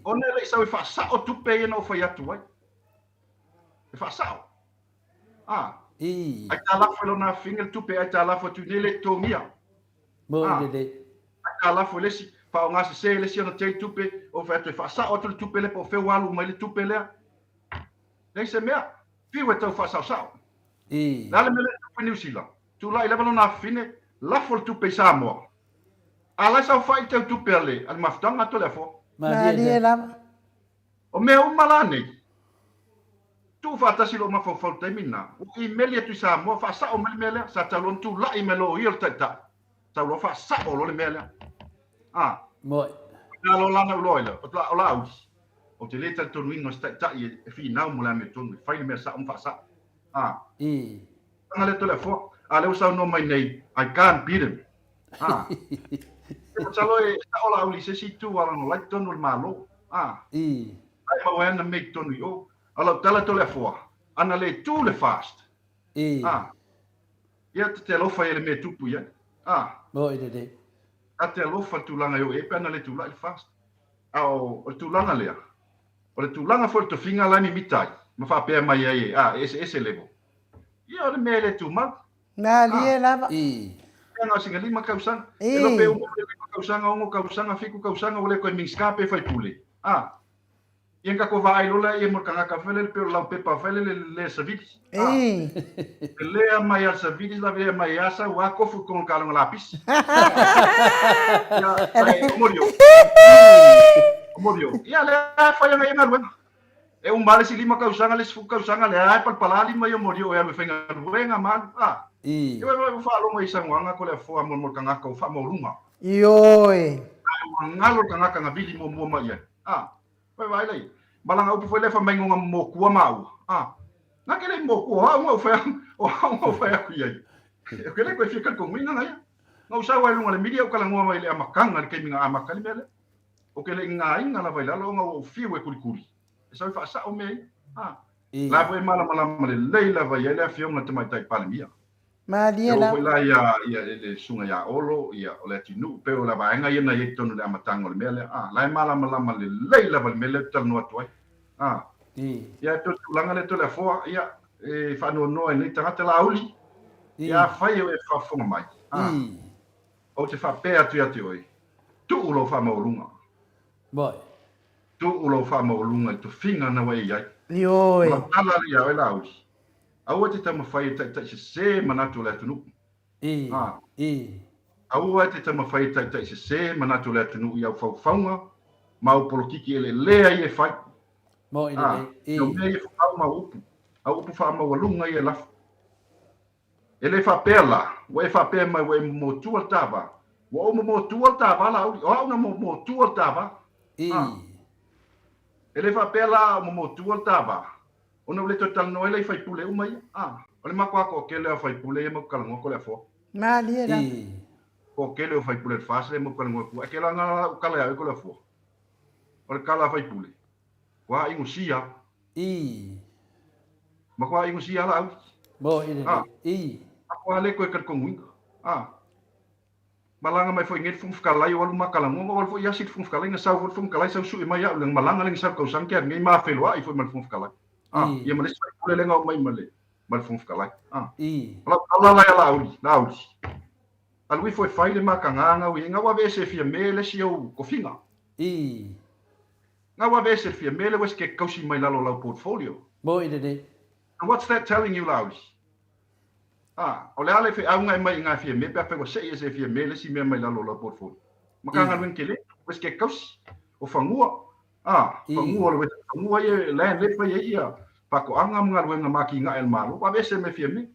Ona e le i sau e faasao tupe ia na ou fai atu ai. E faasao. A. Aitalafu e lona afifine le tupe, aitalafu atu i nei le totogia. Moi lelei. Aitalafu e le isi, faaaoga sese e le isi ona tei tupe, ou fai atu e faasao atu le tupe lea po o fea ua alu mai le tupe lea. Leai se mea. Fiu e tau faasaosao. Le a le mea lea e tupu i Niu Sila? Tulai lava lona afafine, lafo le tupe i Samoa. A la e saofai le teutupe a le mafutaga a Toleafoa. Malie lava. O mea uma la nei, tuu faatasi lou mafaufau i le taimi lena, ua imeli atu i Samoa, faasao mai le mea lea, sa tau loa ona tulai mai loia o le taitai, tau loa faasao loa le mea lea. A. Moi. Na loa la na ou iloa ai lea, o Laauli, ou te le talitonuina o se taitai e finau mo le amiotonu, e fai le mea sao ma faasao. A. Tanga lea Toleafoa, a lea ua saunoa mai nei, I can't beat him. A. Masalo e sao Laauli i se isi itu, a ona o la e i totonu o le Malo. A. La e maua ai ana mea i totonu i o. A o lau tala Toleafoa, ana le tu le FAST, a, ia ta te alofa i le mea e tupu i ai. A. Moi lelei. Ta te alofa i le tulaga e oo i ai pe ana le tulai le FAST. A o le tulaga lea, o le tulaga foi o le tofiga la e mimita ai, ma faapea mai ai e, a, e eseese level. Ia o le mea e le tumau. Malie lava. Ia na o sina 5 tausaga. E iloa pe uma le 5 tausaga, 6 tausaga, 7 tausaga ua le toe Minisita pe faipule. A. Ia na tatou vaai loa lea mo le tagata foi lele pei o le laupepa foi lele le savili. A. E lea mai a le savili la lea mai a sau a kofu i totonu o le kaloga lapisi. Ia, ae o Morioo. O Morioo. Ia lea e fai ana ia galuega. E uma lava le isi 5 tausaga, le isi 7 tausaga, lea lava e palapala lima ia moli o e alu e faigaluega ma alu, a. Ia ua faalogo i saunoaga Toleafoa mo le tagata ua faamaualuga. Ioe. Ae ua galo le tagata na vili muamua mai i ai, a. Ua vaai lea i ai. Ma lana upu foi lea fai mai na momotua maua, a. Na te le i momotua, o au na ou fai atu, o au na ou fai atu i ai. Ou te le toe fia talitonuina na ia. Na ou sau lava i luga o le mili ou talanoa mai i le amataga i le taimi na amata ai le mea lea. Ou te le i nāina lava i lalo ona ua ou fiu e kulikuli, e sau e faasao mea ia. A, la foi e malamalama lelei lava i ai le Afioga i le Tamaitai Palemia. Malie E oo lava. foi la ia, ia le Susuga ia Olo, ia, o Leatinuu, pei o le vaega ia na i ai i totonu i le amataga o le mea lea. A, la e malamalama lelei lava i le mea lea ou te talanoa atu ai. A, ia, e pei o le tulaga lea Toleafoa, ia, e faanoanoa i nei tagata Laauli, ia, afai o e faafofoga mai, a, Ou te faapea atu ia te oe, tuu lou faamaualuga. Boy. Tuu lou faamaualuga i tofiga na ua e i ai. Ioe. Ma lau tala lea ia oe Laauli, aua e te taumafai e taitai sese manatu o le atunuu. I. A. I. Aua e te taumafai e taitai sese manatu o le atunuu i au faufauga ma au polokiki eleelea ia e fai. Moi A. lelei. I. O mea ia e whakauma au upu, au upu faamaualuga ia e lafo. E le faapea la, ua e faapea mai ua e momotua le ta va. Ua ou momotua le ta va Laauli, o au na momotua le ta va. I. A. E le faapea la a ou momotua le ta va, ona ua le toe talanoa ai la i faipule uma ia. A. O le matou toatele o faipule ia matou talanoa Toleafoa. Malie la. I. Toatele o faipule o le FAST lea matou talanoa atu. Ae kela na lau tala ia oe Toleafoa. O le tala a faipule, ua igusia. I. Matua igusia la au. Mo i Ah. I. Matua le koe talitonuina. Ah. Malaga mai foi nei le Fofoga Fetalai o alu ma talanoa, o alu foi asi le Fofoga Fetalai, na sau foi le Fofoga Fetalai sau sue mai au le malaga le sau tausaga ke alu nei ma feloai foi ma le Fofoga Fetalai. Ah, I. ia ma le isi faipule lea na omai ma le ma le Fofoga Fetalai. Ah. I. O lau tala la ia Laauli, Laauli. Alu ifo e fai le makagā ngau i ngau aveese e Fiame le isi ou tofiga. I. Ngau aveese e Fiame le west ke kausi mai lalo o lau portfolio. Mo i lenei. And what's that telling you Laauli? Ah, o le a le feauga e mai i ngā Fiame pe afai ua sei ese e Fiame le isi mea mai lalo o lau portfolio. Matagaluega tele, west ke kausi, o fanua, ah, fanua o le west, fanua ia land le fai ai ia faatoaga ma galuega ma atinae a le Malo, ua aveese mai e Fiame.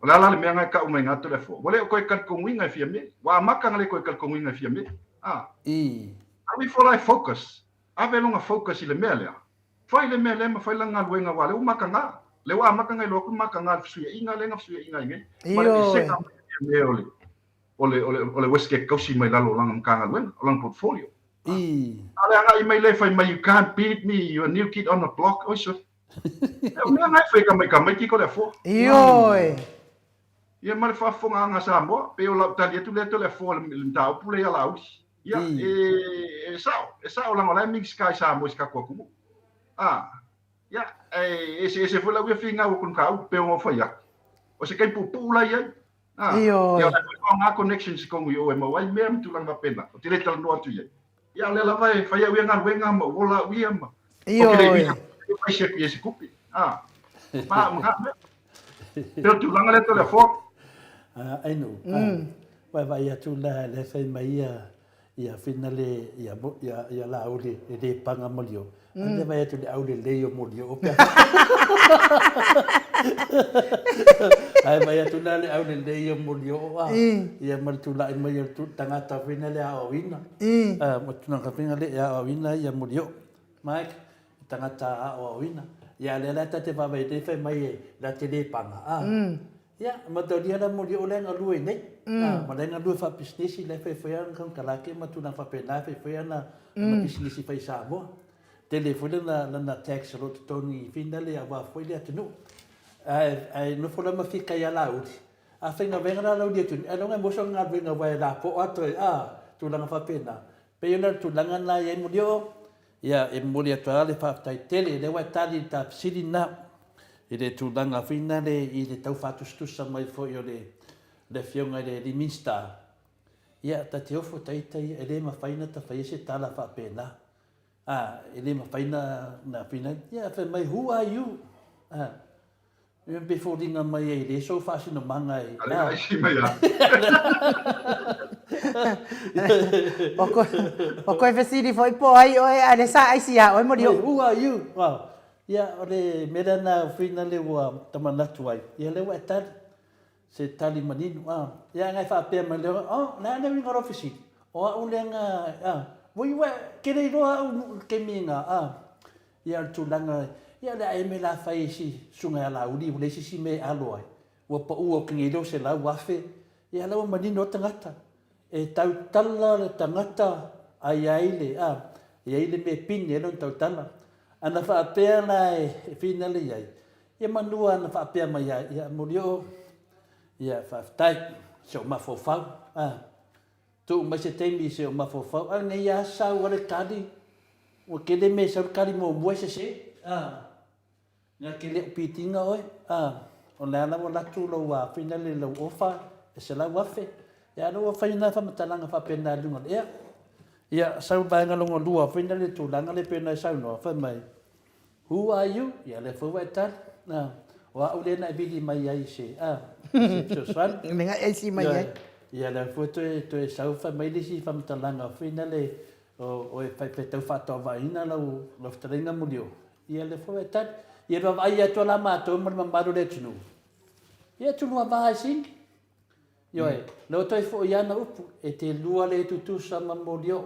O le a la le mea na e tau mai ngā Toleafoa? Ua le o toe talitonuina e Fiame. Ua amata na le toe talitonuina e Fiame. Ah. I. Alu ifo la e focus. Ave lona focus i le mea lea. Fai le mea lea ma fai lana galuega aua lea ua mataga. Lea ua amata na iloa atu le mataga i le fesuiaiga lea na fesuiaiga ai nei. Ma le Ioe. esega mai e Fiame o le, o le, o le, o le Westgate tausi mai lalo o lana Matagaluega, o lana portfolio. I. A o le agai mai lea fai mai you can't beat me, you're a new kid on the block. Oi sole. E o mea na e fai tamaiti Toleafoa. Ioe. Ia ma le faafofogaaga a Samoa, pei o lau tali atu lea Toleafoa i le mataupu lea ia Laauli. Ia, e, e sao, e sao leaga o la e Minisita i Samoa i si tatou atunuu. A, ia, e eseese foi lau ia finau o mataupu pei ona ou fai atu. O se taimi puupuu la i ai. A, Ioe. ia o la e foi faaaoga connections i totonu i o e maua ai mea ma tulaga faapena. Ou te le talanoa atu i ai. Ia, o lea lava e fai au ia galuega ma ou ola au ia ma... Ioe. Fai se atu i se kupi. Ah, ma ma mea. Pei o le tulaga lea Toleafoa. Ainu, vaivai atu la le fai mai ia ia whina le ia ia ia Laauli e le panga molio. Mm. Le vai atu le au lelei o molio o pea. Ai vai atu la le au lelei o molio o a. Ia ma le tula'i mai o le tagata whina le aoaoina. Ma tulaga whina le aoaoina ia molio. Mike, tagata aoaoina. Ia lea la ta te vaavai nei fai mai e la te le panga. A. Ia, mataulia la molio o le galue i nei. Ma le galue faapisinisi le fai fai ana konekarate ma tulaga faapena e fai fai ana pisinisi fai i Samoa. tele foi lana, lana tax o lo o totogi finale aua foi le atunuu. Ae, ae nofo la ma fika ia Laauli, a faigaluega la Laauli atu, ailoga e maua sona galuega aua e lapoa toe, a, tulaga faapena. Pei ona o le tulaga lena e i ai Molioo, ia e momoli atu lava le faafetai tele, lea ua e tali i le ta fesili lena, i le tulaga foi lena i le tau faatusatusa mai foi o le Afioga i le alii Minisita, ia ta te ofo ta ita ia, e le mafai ona ta faia se tala faapena. A, e le mafai na fina, ia fai mai, who are you? A, ia pe foliga mai ai le sou faasinomaga e. Ale aisi mai a. O koe fesili foi po ai oe, a le sa aisi ia oe moli o. Who are you? Wow. Ia, o le mea lea na fina le ua tamanatu ai. Ia le ua e tali. Se tali manino, a. Ia ngai faapea mai lea, oh, le a le uiga o lou fesili? O au lea nga, a, voi ua ke le iloa au i le taimi nga, a. Ia o le tulaga, ia o le a eme la fai e si susuga ia Laauli, ua leai se isi mea e alo ai. Ua pau atu nei lea o 100,000, ia la ua manino lava tagata. E tautala le tagata a i ai le, a, e i ai le mea e pine ai lona tautala. Ana faapea la e finale i ai, Ia manua na faapea mai ai, ia Molioo, ia faafetai, se o mafaufau, a, tuu mai se taimi se o mafaufau, a nei a sau a le tali, ua tele mea e sau le tali muamua e sese, a, na te le o pitiga oe, a, o le a la ua alu atu lou a finale lau ofa e 100,000, ia lea ua fai na faamatalaga faapena i luga o le ea. Ia sau le vaega lona lua foi lea le tulaga lea pei ona e saunoa, fai mai, Who are you? Ia lea foi ua e tali. A, o au lea na e vili mai ai i se, a, i se fesoasoani. Le ngai aisi mai ai. Ia lea foi toe, toe sau fai mai le isi faamatalaga foi nale o, o e fai tau faatoavaina lau, lau fetalaiga Mulio. Ia lea foi ua e tali. Ia le vaavaai atu la matou ma le mamalu o le atunuu. Ia tulua va ai sini. Ioe, lea ua toe foi ana upu, e te lua le tutusa ma Mulio.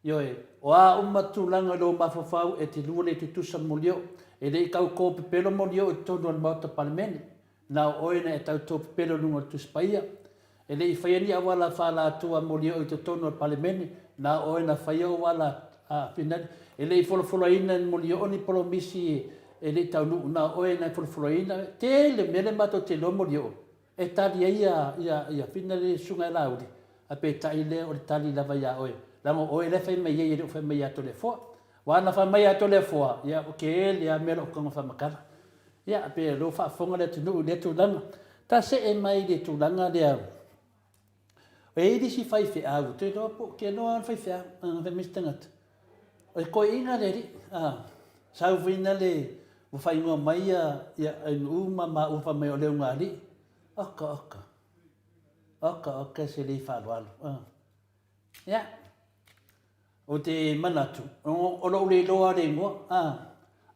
Ioe, o a uma tulaga i lou mafaufau e te lua le tutusa molioo, e le i tau tō pepelo molioo i totonu o le Maota Palemene, na o oe na e tau tō pepelo i luga o le Tusi Paia. E le i faia ni auala fālatua molioo i totonu o le Palemene, na o oe na faia ou ala a Finali. E le i folafolaina e molioo ni polomisi e le i taunuu, na o oe na e folafolaina. Tele mea lea matou te iloa molioo. E tali ai ia, ia, ia Whina le susuga ia Laauli, a peitai lea o le tali lava ia oe, leaga o oe la e fai mai ai e le o fai mai ia Toleafoa. Aua ana fai mai ia Toleafoa, ia o ke le a mea lou tago faamatala. Ia, pe o lea ua faafofoga le atunuu i lea tulaga. Ta see mai i le tulaga lea, e i ai le isi faifeau, ou te iloa po o ke loa le faifeau, a fai mai se tagata, O le toeaina le alii, a, sau foi na le, ua faaigoa mai ia, ia Ainuu ma maua fai mai o le Ugaalii. Oka, oka. Oka, oka se le faaaloalo. A. Ia. Ou te manatu, o lou le iloa le igoa, a,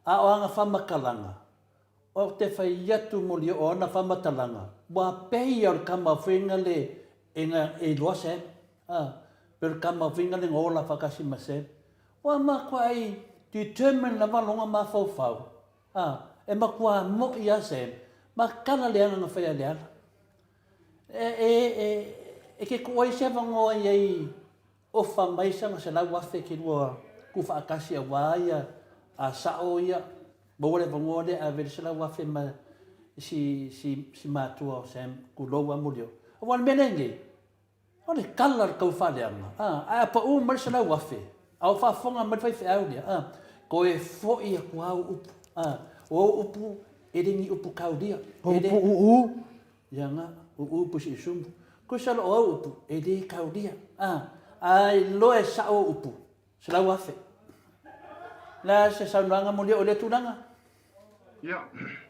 a o ana faamatalaga, ou te fai atu moli o ana faamatalaga, ua pei o le tama foi na le, e, e iloa Sam. A, pe o le tama foi na le na ola faatasi ma Sam. Ua matuai determine lava lona mafaufau, a, e matua moʻi a Sam, ma tala le aga na fai a Leala. E, e, e, e ke tuu ai se avanoa i ai ofa mai sana 100,000 ke lua tuufaatasi aua ia a sao ia maua le avanoa lea ave le 100,000 ma si, si, si matua o Sam, tulou a Molioo. Aua o le mea lea nei, O le tala o le taufaaleaga, a, ae a pau mai le 100,000, a o faafofoga mai le faifeau lea, a, toe foi atu lava au upu, a, o au upu e le ni upu taulia. O upu uu. Ia nga, uu pusi usumu. Kusa lo o au upu, e le taulia, a, a iloa e sao au upu, 100,000. Le a se saunoaga moli o lea tulaga? Ia,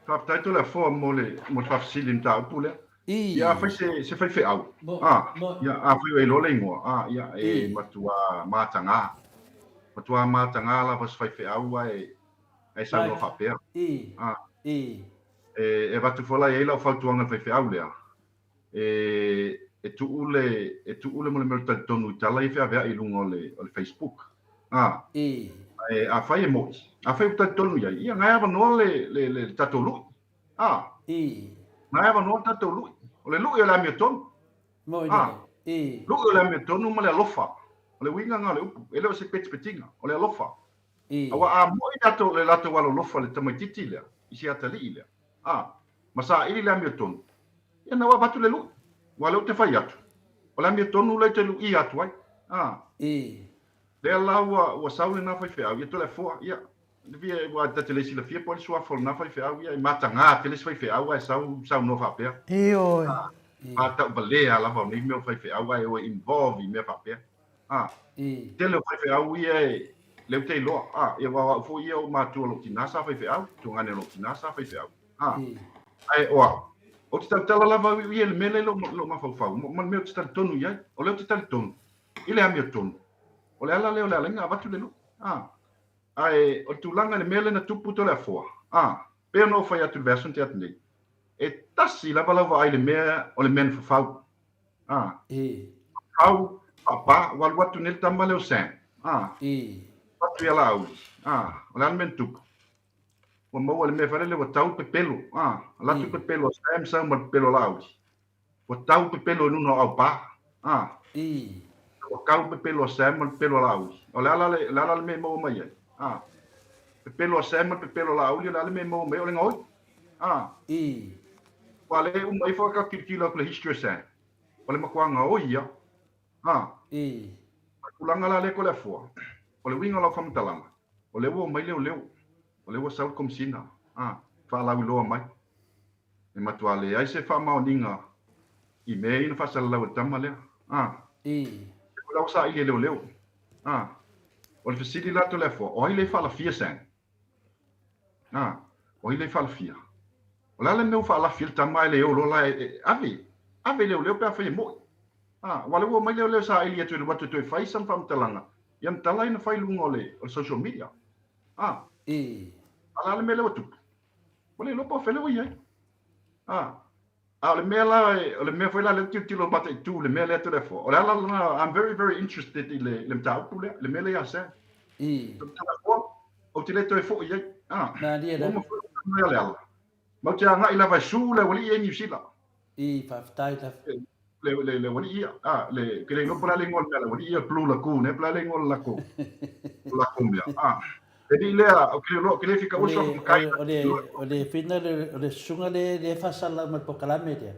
faafetai Toleafoa mo le mo le faafesili mataupu lea. Ia afai se se faifeau, a, ia afai ua e iloa le igoa, a, ia e matua mataga. Matua mataga lava se faifeau ae ae saunoa faapea. A, e e avatu foi la i ai lau fautuaga i le faifeau lea, e e tuu le e tuu le mo le mea o le talitonu i tala ia feaveai i luga o le o le Facebook. A, ae afai e mo'i, afai ua talitonu i ai, ia na e avanoa le le le tatou lu'i. A, na e avanoa le tatou lu'i. O le lu'i o le amiotonu. A, lu'i o le amiotonu ma le alofa. O le uiga na o le upu, e le o se petipetiga, o le alofa. Aua a moʻi latou le latou alolofa le tamaititi lea i se atalii lea, a, ma saili le amiotonu, ia na ua avatu le luʻi. Ua lea ou te fai atu, o le amiotonu lea e te luʻia atu ai. A, lea la ua, ua sau lena faifeau, ia Toleafoa, ia, ua ta te le silafia po o le suafa o lena faifeau, ia e mataga tele se faifeau ae sau saunoa faapea. Ioe. A, faatauvalea lava o nei mea o faifeau ae o e involve i mea faapea. A, tele o faifeau ia e, lea ou te iloa, a, ia aua o au foi ia o matua o lou tina sa faifeau, tuagane o lou tina sa faifeau. A, ae o au, ou te tautala lava au ia i le mea lea i lou, lou mafaufau, ma le mea ou te talitonu i ai. O lea ou te talitonu, i le amiotonu, o le ala lea o le ala ai na avatu le luʻi. A, ae o le tulaga i le mea lea na tupu Toleafoa, a, pei ona ou fai atu i le vaiaso na tea atu nei, e tasi lava lau vaai i le mea o le mea na fafau. A, fafau, faapa, ua alu atu nei le tama lea o Sam. A, atu ia Laauli. A, o le a le mea na tupu? Ua maua le mea foi lele ua tau le pepelo. A, alu atu le pepelo a Sam sau ma le pepelo a Laauli. Ua tau pepelo i luna o Aupa. A. Ua kau pepelo a Sam ma le pepelo a Laauli. O le a la le, le a la le mea e maua mai ai? A. Pepelo a Sam ma le pepelo a Laauli, o le a le mea e maua mai ai? O le gaoi. A. Ua le uma ifo ka tilotilo atu le history o Sam. O le matua gaoi ia. A. O le tulaga la lea Toleafoa, o le uiga o lau faamatalaga, o lea ua omai leoleo, o lea ua sau le Komesina, a, faalauiloa mai. E matua leai se faamaoniga i mea ia na faasalalau e le tama lea. A. O la ua saili e leoleo. A. O le fesili la Toleafoa, o ai lea e faalafia Sam? A. O ai lea e faalafia? O le a le mea ua faalafi ai le tama ae le o loa la e, ave, ave i leoleo pe afai e mo'i. A. Aua o lea ua omai leoleo e saili atu e alu atu e toe fai sana faamatalaga ia na tala ai na fai i luga o le, o le social media. A. A o le a le mea lea ua tupu? Ua le iloa po o fea lea ua i ai. A, a o le mea la, o le mea foi la lea ou te tilotilo mataitu i le mea lea Toleafoa, o le ala lena, I'm very, very interested i le, le mataupu lea, le mea lea ia Sam. Toleafoa, ou te le toe foi i ai. A, ua uma foi ona talanoa ia Leala. Ma ou te agai lava e su le aualii ia i Niu Sila. I, faafetai lava. Le, le, le aualii ia, a, le, ke le iloa po o le a le igoa o le mea a le aualii ia, Blue Lagoon, eh, po o le a le igoa o le latou, o latou mea. A, le alii lea, ou te le iloa, ou te le fia taua le suafa matai. O le, o le, fina le, o le susuga le, le faasalalau mai le polokalame lea,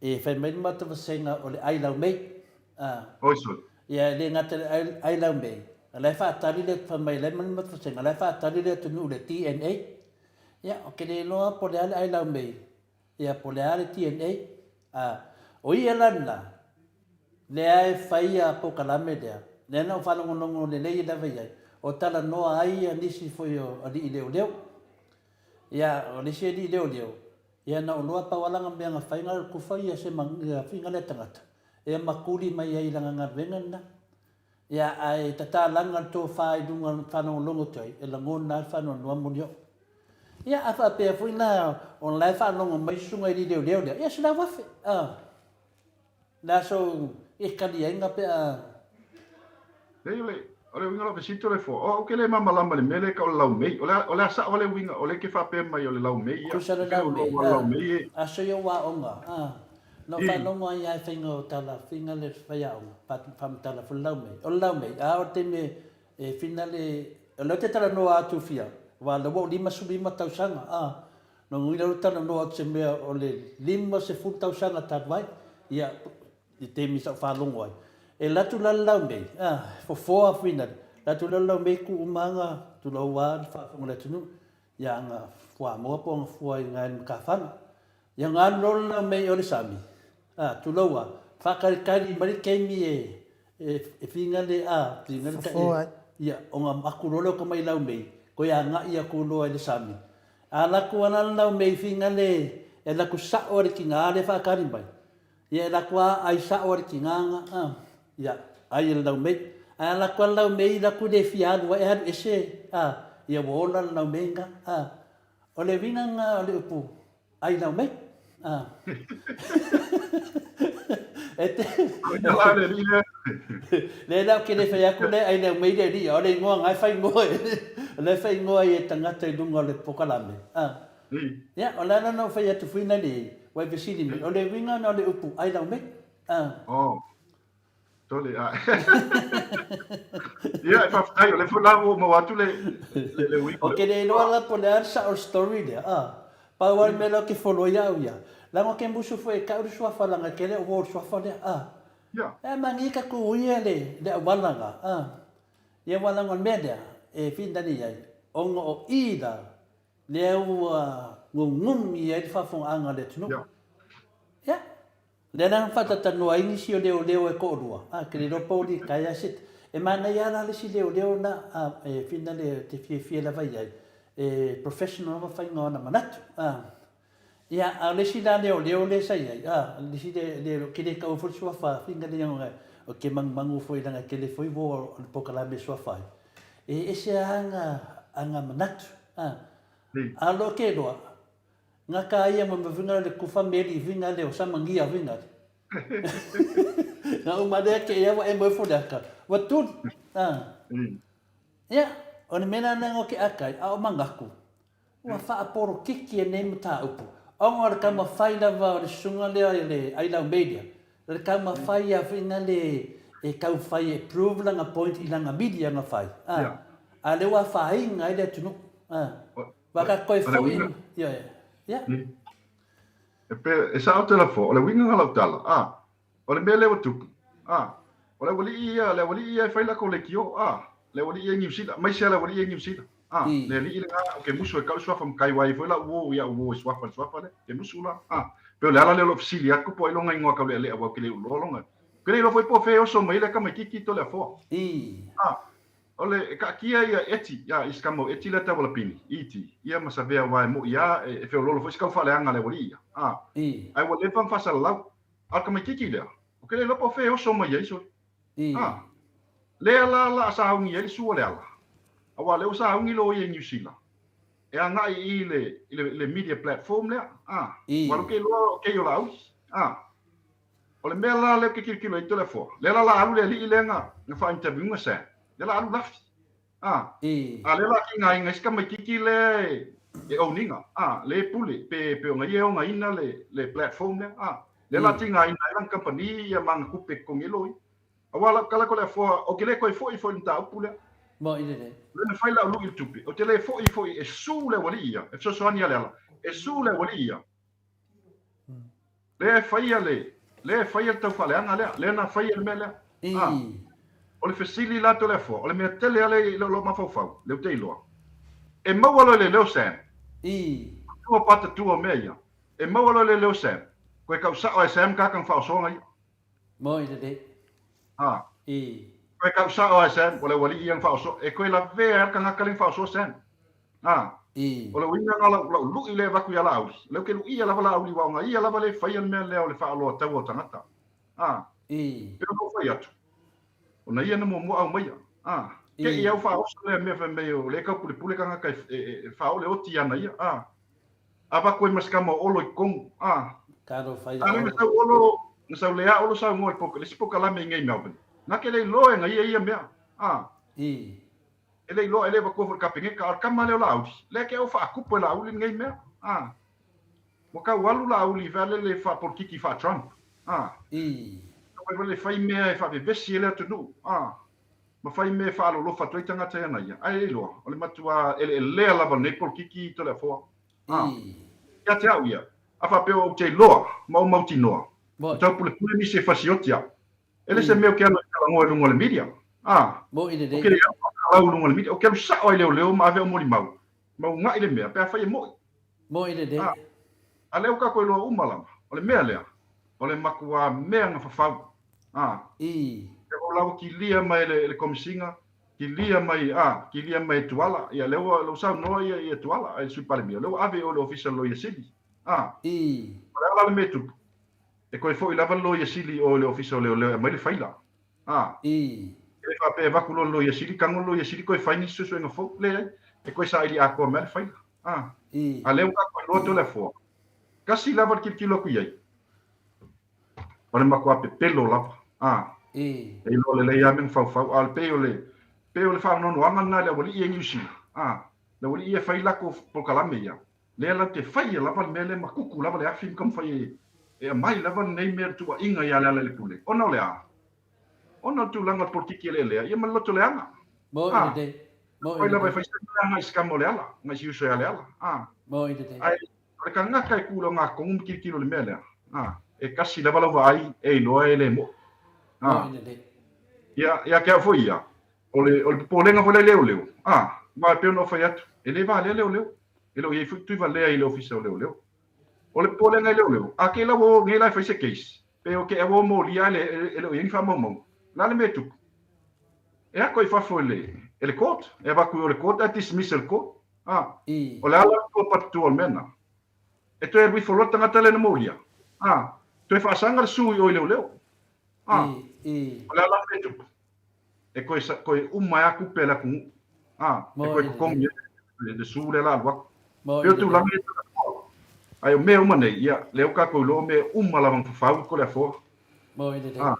e fai mai le matou vasega o le ai laumei. A. Oi sole. Ia, e le gata i le ai, ai laumei, a la e faatali le, fai mai la e mai le matou vasega, la e faatali le atunuu i le DNA. Ia, ou te le iloa po o le a le ai laumei, Ia, po o le a le DNA, a, o ia la lena, lea e fai ia polokalame lea, lea na ou faalogologo lelei lava i ai, o talanoa ai ia nisi foi o alii leoleo. Ia, o le isi alii leoleo, ia na ou iloa pau lava lana mea na fai na o le tufa ia se ia figa lea tagata, ia makuli mai ai i lana galuega lena. Ia, ae tatalaga le tofa i luga o le faalogologo atu ai, e lagona ai le faanoanoa moni o'u. Ia, a faapea foi la o la e faalogo mai susuga i le leoleo lea, ia 100,000, a. Le aso e kali ai na pe a. Leai, o le, o le uiga o lau fesili Toleafoa, o au ke le malamalama i le mea lea e tau o le laumei. O le a, o le a sao le uiga o lea e te faapea mai o le laumei ia? Tusa le laumei, a. Aso ia ua aoga, a. Na ou faalogo ai lava i faiga o tala, faiga le faiaoga, faamatala foi le laumei. O le laumei, a o le taimi e fina le, o lea ou te talanoa atu fia, aua o lea ua ou 55 tausaga, a. Lona uiga o lea ou te talanoa atu i se mea o le 50 tausaga talu ai, ia, i le taimi sa ou faalogo ai. E alu atu la le laumei, a, fofoa fina, alu atu la le laumei tuu uma aga, tulou lava le faafofoga a le atunuu, ia aga fuamoa po o aga fua i ina i le matafaga. Ia ona alu loa le laumei o le sami, a, tulou a, faataritari mai le taimi e, e, e figale, a, figale ta, e, ia, ona aku loa lea o tamai laumei, toe agai atu loa i le sami. A alu atu lava la le laumei figale, e alu atu sao lava i le tina lea e faatali mai, ia e alu atu lava ai sao lava i le tina na, a, ia, ai e le laumei. Ae alu atu lava le laumei, alu atu le fia alu ai, alu ese, a, ia ua ola le laumei na, a. O le uiga lena o le upu ai lau mei. A. E te... La le alii lea. Le la ou te le fai atu le ai lau mei le alii, o le igoa na e fai igoa e, o la e fai igoa ai e tagata i luga o le polokalame. A. Ia, o le ala lena ua fai atu foi na le, ua e fesili mai, o le uiga lena o le upu ai lau mei. A. Oh. Tole, a. Ia, e faafetai, o lea foi la ua ou maua atu le, le, le uiga. Ou te le iloa la po o le a le sao o le story lea, a. Pau lava le mea lea ou te follow ai au ia, leaga ou te musu foi e tau le suafa leaga e tele ou uo i le suafa lea, a. Ia. E manaia tatou uia le, le auala na, a. Ia aua leaga o le mea lea e finagalo i ai, ona o i la lea ua gugumi ai le faafofogaaga a le atunuu. Ia. Ia. Lea la na faatatalanoa ai nisi o leoleo e toalua, a, ke le iloa po o litaea se, e manaia lava la le isi leoleo na, a, e finale ou te fiafia lava i ai, e professional lava faiga o ana manatu, a. Ia, a o le isi la leoleo lea sa i ai, a, le isi le, le, ou te le taua foi le suafa, finale ia, ou te manumanu foi leaga e tele foi uo o le polokalame e suafa ai, e ese lava ana, ana manatu, a. A o lou ke iloa, Nga ka ia ma vinga le kufa meli vinga le o sama ngia vinga le. Nga uma lea ke ia wa e moe fo le aka. Wa tuli. Ah. Ia, o le mea la ngo ke akai, a o mangaku. Ua faaporokiki e nei mataupu. Ona o le taumafai lava o le susuga lea i le Ailau Media, o le taumafai ia vinga le e taufai e prove lana point i lana media na fai. Ah. A lea ua afaina ai le atunuu. Ah. Wa ka koe foi. Ia, ia. E pe, e sao te lafo, o le uiga na lau tala, a, o le mea lea ua tupu, a, o le aualii ia, le aualii ia e fai lako leitio, a, le aualii ia i Niu Sila, aemaise lava le aualii ia i Niu Sila, a, le alii lena ou te musu e kau le suafa matai aua e i ai foi lau uo ia uo e suafa le suafa lea, te musu la, a, pei o le ala lea o lou fesili atu po o ai lona igoa taulealea aua ou te le iloa lona, ou te le iloa foi po o fea e oso mai ai le tamaititi Toleafoa, a. O le, e kaatia ia Eti, ia, i si tama o Eti lea tau Alapini, Iti, ia ma Savea aua e moʻi a, e, e feoloolo foi si kaufaaleaga a le aualii ia. A, ae ua leva ona faasalalau. A o le tamaititi lea, ou te le iloa po o fea e oso mai ai, sole. A, lea la la a sauni ai le sua o Leala, aua o lea ua sauni loia i Niu Sila, e agai i le, i le, i le media platform lea, a, aua o lea ou te iloa o kei o Laauli, a. O le mea la lea ou te tilotilo ai Toleafoa, lea la la alu le alii lea na na faa-interview ina Sam, lea la alu lafi. A, a lea la tigaina ai si tamaititi lea e, e own ina, a, lea e pule, pe, pe ona ia e ogaina le, le platform lea, a, lea la tigaina ai lana kamupani ia ma ana tupe e totogi ai loia. Aua lau tala Toleafoa, ou te le toe foi foi i le mataupu lea. Mo i lelei. Lea na fai lau lui i le tupe, ou te le foi foi e sue le aualii ia, e fesoasoani ia Leala, e sue le aualii ia. Lea e faia le, lea e faia le taufaaleaga lea, lea na faia le mea lea. A, o le fesili la Toleafoa, o le mea tele lava lea i lou mafaufau, lea ou te iloa, e maua loa i le leo Sam, tua pata tua o mea ia, e maua loa i le leo Sam, koe kau sao e Sam kaka na faaosoga ia. Moi lelei. A, koe kau sao e Sam, o le ualii ia na faaosoa, e koe lavea ai le tagata lea na faaosoa Sam. A, o le uiga lena o lau, lau lui lea e avatu ia Laauli, o lea ou te luia lava Laauli aua o na ia lava lea e faia le mea lea o le faaaloa taua o tagata. A, pei ona ou fai atu, o na ia na muamua aumaia. A, te i au faaoso lea mea fai mai o lea e taupulepule tagata e, e, e, e faaole oti i ana ia. A, avatu ai ma si tama o Olo i totonu. A, Talofa ia a lea na Olo. sau Olo, na sau lea Olo saunoa i le le isi polokalame i nei Melbourne. Na ke le iloa e na ia ia mea. A, E le iloa, e le avatua foi i le Kapeneta, a o le tama lea o Laauli, lea ke au faakupu e Laauli lenei mea. A. Ua tau alu Laauli fai lele faapolitiki faa-Trump. A. Tau ai lele fai mea e faavevesi ai le atunuu. A. Ma fai mea e faalolofa atu ai tagata ia na ia. Ae le iloa, o le matuā eleelea lava o lenei polokiki Toleafoa. A. Ia te au ia, a faapea ou te iloa ma ou mautinoa, ua taupulepule nisi e fasioti au. E le se mea ou te alu ai talanoa i luga o le media. A, Moʻi lelei. Ou te le alu faakalau i luga o le media. Ou te alu sao ai i leoleo ma ave au molimau. Ma ugaʻi le mea, pe afai e moʻi. Moʻi lelei. A, a lea ua tatou iloa uma lava, o le mea lea, o le matua mea na fafau. A, E o la ua kilia mai e le, e le Komesina, kilia mai, a, kilia mai e Tuala. Ia, lea ua, lea ua saunoa ia, ia Tuala, le Sui Palemia, lea ua ave i o i le Ofisa o le Loia Sili. A, o le a la le mea e tupu? E toe foi lava le Loia Sili i o i le Ofisa o Leoleo e aumai le faila. A. E le faapea e avatu loa le Loia Sili, tago le Loia Sili toe fai nisi suesuega fou. Leai. E toe saili atoa mai le faila. A. A lea ua tatou iloa Toleafoa, tasi lava le tilotilo atu i ai, o le matua pepelo lava. A. E iloa lelei lava mea na faufau. A o le pei o le, pei o le faanoanoaga lena i le aualii ia i Niu Sila. A. Le aualii ia e fai latou polokalame ia. Lea latou te faia lava le mea lea ma kuku lava le afi ma taumafai e aumai lava lenei mea le tuuaiga ia Lealailepule. Ona o le a? Ona o le tulaga o le polokiki eleelea, ia ma le loto leaga. Mo'i A, lelei. Mo'i fai lava e lelei. fai se mea agai i se kama o Leala, agai i si uso ia Leala. A, Mo'i lelei. ae o le kagaka e ku i le ogatotonu ma tilotilo i le mea lea, a, e kasi lava lau vaai e iloa e le mo'i. A, Mo'i lelei. ia, ia te au foi ia, o le, o le popolega foi lea i leoleo, a, aua e pei ona ou fai atu, e le valea leoleo, e le o i ai foi Tuivalea i le Ofisa o Leoleo. O le popolega i leoleo, a kei la ua o nei la e fai se case, pe o ke ua o molia ae e le o i ai ni faamaumauga. O le a le mea e tupu? E ako i fafo e le, e le court, e avatu i o le court ae dismiss e le court. A, o le a la le tua patutua o le mea lena? E toe alu ifo loa le tagata lea na molia. A, toe faasaga le sue i o i leoleo. A, o le a la le mea e tupu? E koe, koe uma ai a tupe a le atunuu. A, e koe totogi ai le sue lea la alu atu. Pei o tulaga ia tala Ae o mea uma nei, ia, lea ua tatou iloa o mea uma lava na fafau i Toleafoa. A,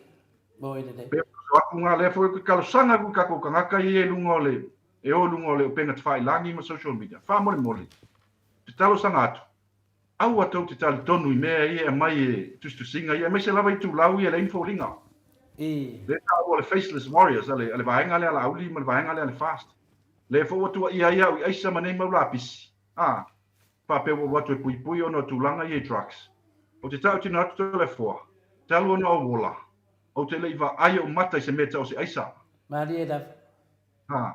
pei o atu nga lea foi ou te talosaga atu i tatou tagata ia i luga o le, e o i luga o le upega tafailagi ma social media, faamolemole, te talosaga atu, Aua tou te talitonu i mea ia e aumai e tusitusiga ia, aemaise lava itulau ia e leai ni foliga. Lea e taua o le faceless warriors a le, a le vaega lea a Laauli ma le vaega lea a le FAST. Lea foi ua tuuaia ai au i aisa ma nei mau lapisi, a, faapea ua ou atu e puipui ona o tulaga ia i drugs. Ou te tautino atu Toleafoa, talu ona ou ola, ou te le i vaai ou mata i se mea tau o se aisa. Malie lava. A,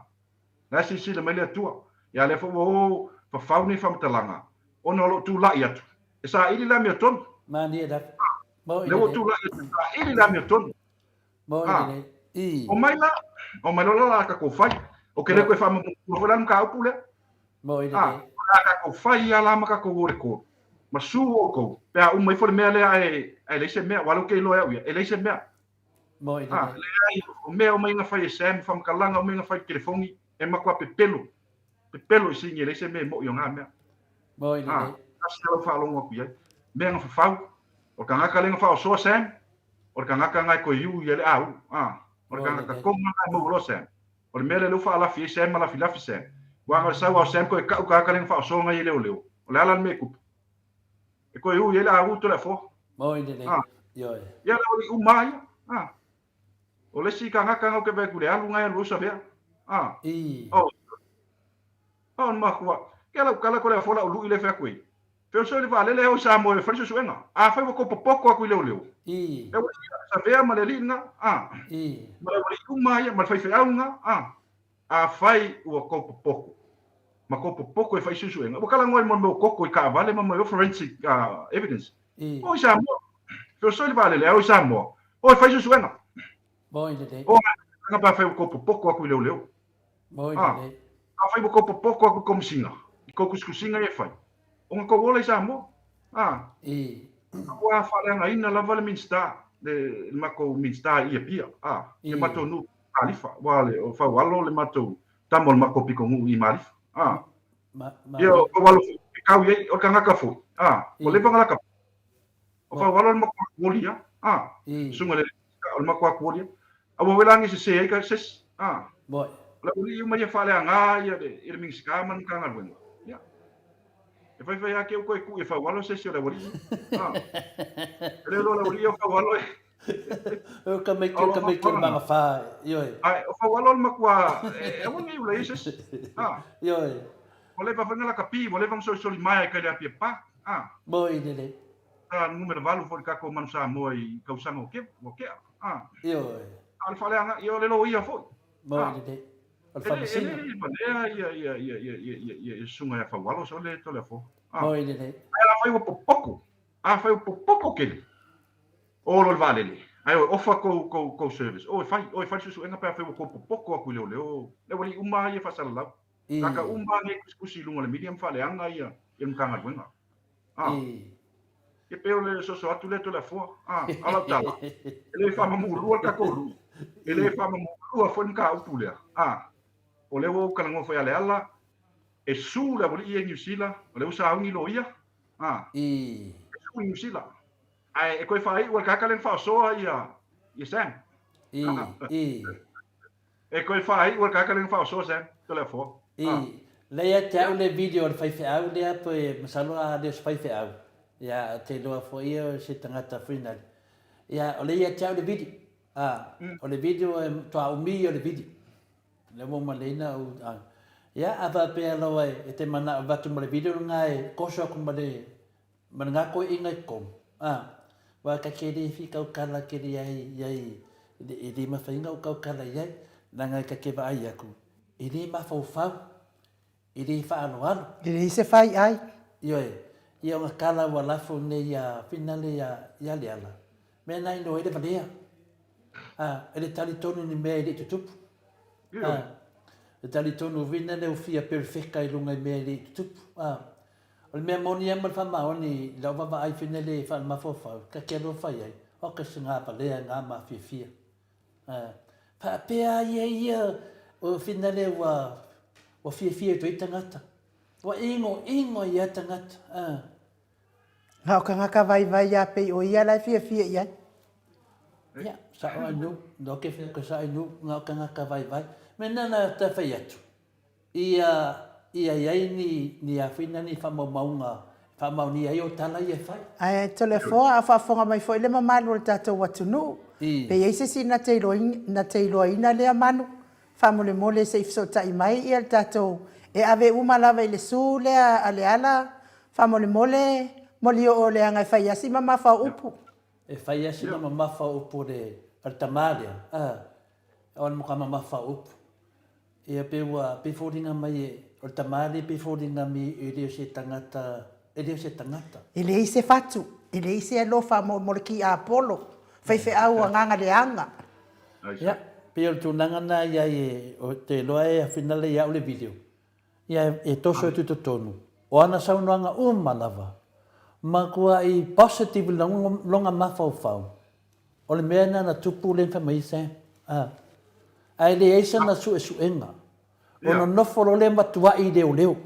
La e silasila mai le Atua. Ia lea foi ua o fafau nei faamatalaga, ona o lou tulai atu, e saili le amiotonu. Malie lava. Maoi Lea ua lelei. tulai atu e saili le amiotonu. Maoi A, lelei. I. omai la, omai loa la la tatou fai. Ou te le toe faamamua foi la le mataupu lea. Maoi A, lelei. o le a tatou fai lava la ma tatou o i le court. Ma sue outou, pe a uma ifo le mea lea ae, ae leai se mea, aua o lea ou te iloa e au ia, e leai se mea. Moi Ah, lelei. leai, o mea uma ia na fai e Sam, whamakalaga uma ia na fai i le telefoni, e matua pepelo, pepelo i sini e leai se mea e mo'i o ngā mea. Moi Ah, lelei. tasi lau faalogo atu i ai. Mea na fafau, o le tagata lea na faaosoa Sam, o le tagata na e toe iu ia le au. Ah, o le Moi tagata lelei. tonu na e maua loa Sam. O le mea lea lea ua faalafi ai Sam ma lafilafi Sam. Aua na o le sau lava o Sam toe ka'u tagata lea na faaosoa nai e leoleo. O le a la le mea e tupu? E toe ui ai le au Toleafoa. Moi lelei. Ah. Ioe. Ia le oli uma ia. Ah. O le isi tagata na ou te vaai atu i le alu na e alu ai Savea. Ah. I. Oh. Oh, na makua. Ke lau tala Toleafoa lau lui le fai atu ai. Feoso i le vaalele e o i Samoa e fai le suesuega. Afai ua tou popoko atu i leoleo. I. E ua Savea ma le alii lena. Ah. I. Ma le alii uma ia ma le faifeau lena. Ah. Afai ua tou popoko, ma tou popoko e fai suesuega, ua talanoa i mo mea o koko i taavale ma mea o forensic evidence. O i Samoa, feosoi le vaalele, a o i Samoa, o e fai suesuega. Moi lelei. O nga pe afai ua tou popoko atu i leoleo. Moi lelei. Afai ua tou popoko atu i komisina, i kou kusikusiga ia e fai, o nga tou ola i Samoa. I. Ua faaleagaina lava le Minisita, le matou Minisita i Apia, i le matou nuu Malifa, aua le, o Faualo le matou tama o le matou pitonuu i Malifa. A. Ia, o Faualo foi, e kau i ai, o le tagata foi, a, ua leva ona laka. O Faualo le matou atuoli ia, a, susuga i le, o le matou atuoli ia. Aua ua lagi sese ai ka sesi, a. Moi. O le aualii uma ia faaleaga ia le, ia le Minisita ma le Matagaluega. Ia. E faifai lava ke u koe kui e Faualo se isi o le aualii ia. A. E le iloa o le aualii ia o Faualo e. O ka mai ke, ka mai ke maga whā, ioe. Ai, o Faualo le matua, e aua nei ula i se isi. A. Ioe. Ua leva foi na laka pi, ua leva na solisoli maea i kai le Apia Park. A. Moi lelei. Sa numera 8 foi le tatou Manu Samoa i tausaga o ke, ua kea. A. Ioe. A o le faaleaga, ia o le loia foi. Moi lelei. O le faamasino. E le valea ia, ia, ia, ia, ia, ia, ia, ia susuga ia Faualo, so le Toleafoa. A. Moi lelei. Ai afai ua popoko, Afai ua popoko kele, o lo le vaalele, ae o e ofa kou, kou, kou service, o e fai, o e fai le suesuega pe afai ua kou popoko atu i leoleo, le aualii uma lava ia e faasalalau. Kaka uma lava nei kusikusi i luga o le media ma faaleaga ia, ia le Matagaluega. A. Ia pei o le soso atu lea Toleafoa. A, a o lau tala, e le faamamulua le tatou lui, e le faamamulua foi le mataupu lea. A, o lea ua ou talanoa foi ia Leala, e su le aualii ia i Niu Sila, o lea ua sauni loia, A. I. E su i Niu Sila. Ae e toe faaiu e le tagata lea na faaosoa ia, ia Sam. I. I. E toe faaiu e le tagata lea na faaosoa Sam, Toleafoa. I. Lea ia te au le video o le faifeau lea toe masalo a le o se faifeau. Ia te iloa foi ia o se tagata foi nale. Ia o lea ia te au le video. A, o le video e matuā umi ia o le video. Lea ua uma nei na ou, a, ia, a faapea lava e te manao avatu ma le video lena e toso atu ma le, ma lena toeaina i totonu, a, aua ta te le fia tautala tele ai i ai, e le mafai ona ou tautala i ai, leaga ta te vaai atu, e le mafaufau, e le faaaloalo. E leai se fai ai. Ioe, ia ona tala ua lafo nei ia finale ia, ia Leala, mea na ino ai le valea. A, e le talitonu ni mea e le i tutupu. A, e talitonu vina le ufia perfeka i luga i mea e le i tutupu. A, o le mea moni lava ma le faamaoni i lau vaavaai finale e faalemafaofau, ta te alofa i ai, o ka se ga valea ga mafiafia. Faapea ai e ia o finale ua ua fiafia i toi tagata. Ua ingoingo ia tagata. Na o kangaka vaivai a pei o ia la e fiafia i ai. Ia, sa'o ai nu, no ke whia ko sa nu, nga o kangaka vaivai. Me nana ta whai atu. Ia, ia i ai ni, ni āwhina ni whamaumauga e whaamaonia ai o tala ia e whai. Ae Toleafoa, a faafofoga mai foi le mamalu o le tatou atunuu, pe i ai se isi na te na te iloaina lea manu, faamolemole se i fesootai mai ia le tatou e ave uma lava i le su lea a Leala, faamolemole molioo leaga e fai asi mamafa o upu. E fai asi ma mamafa o upu a le tama lea, a, o le matua mamafa o upu. Ia pei ua pei foliga mai e o le tama lea pei foliga mi e le o se tagata e le o se tagata. E leai se fatu, e leai se alofa mo mo le kiapolo, faifeau agaga leaga. Ia, pei o le tulaga na i ai e o te iloa e finale ia au le video. Ia e toso atu i totonu o ana saunoaga uma lava, matuai positive lona mafaufau. O le mea lena na tupu lea na fai mai ai Sam. A. Ae leai sana suesuega. Ona nofo loa lea matuai i leoleo.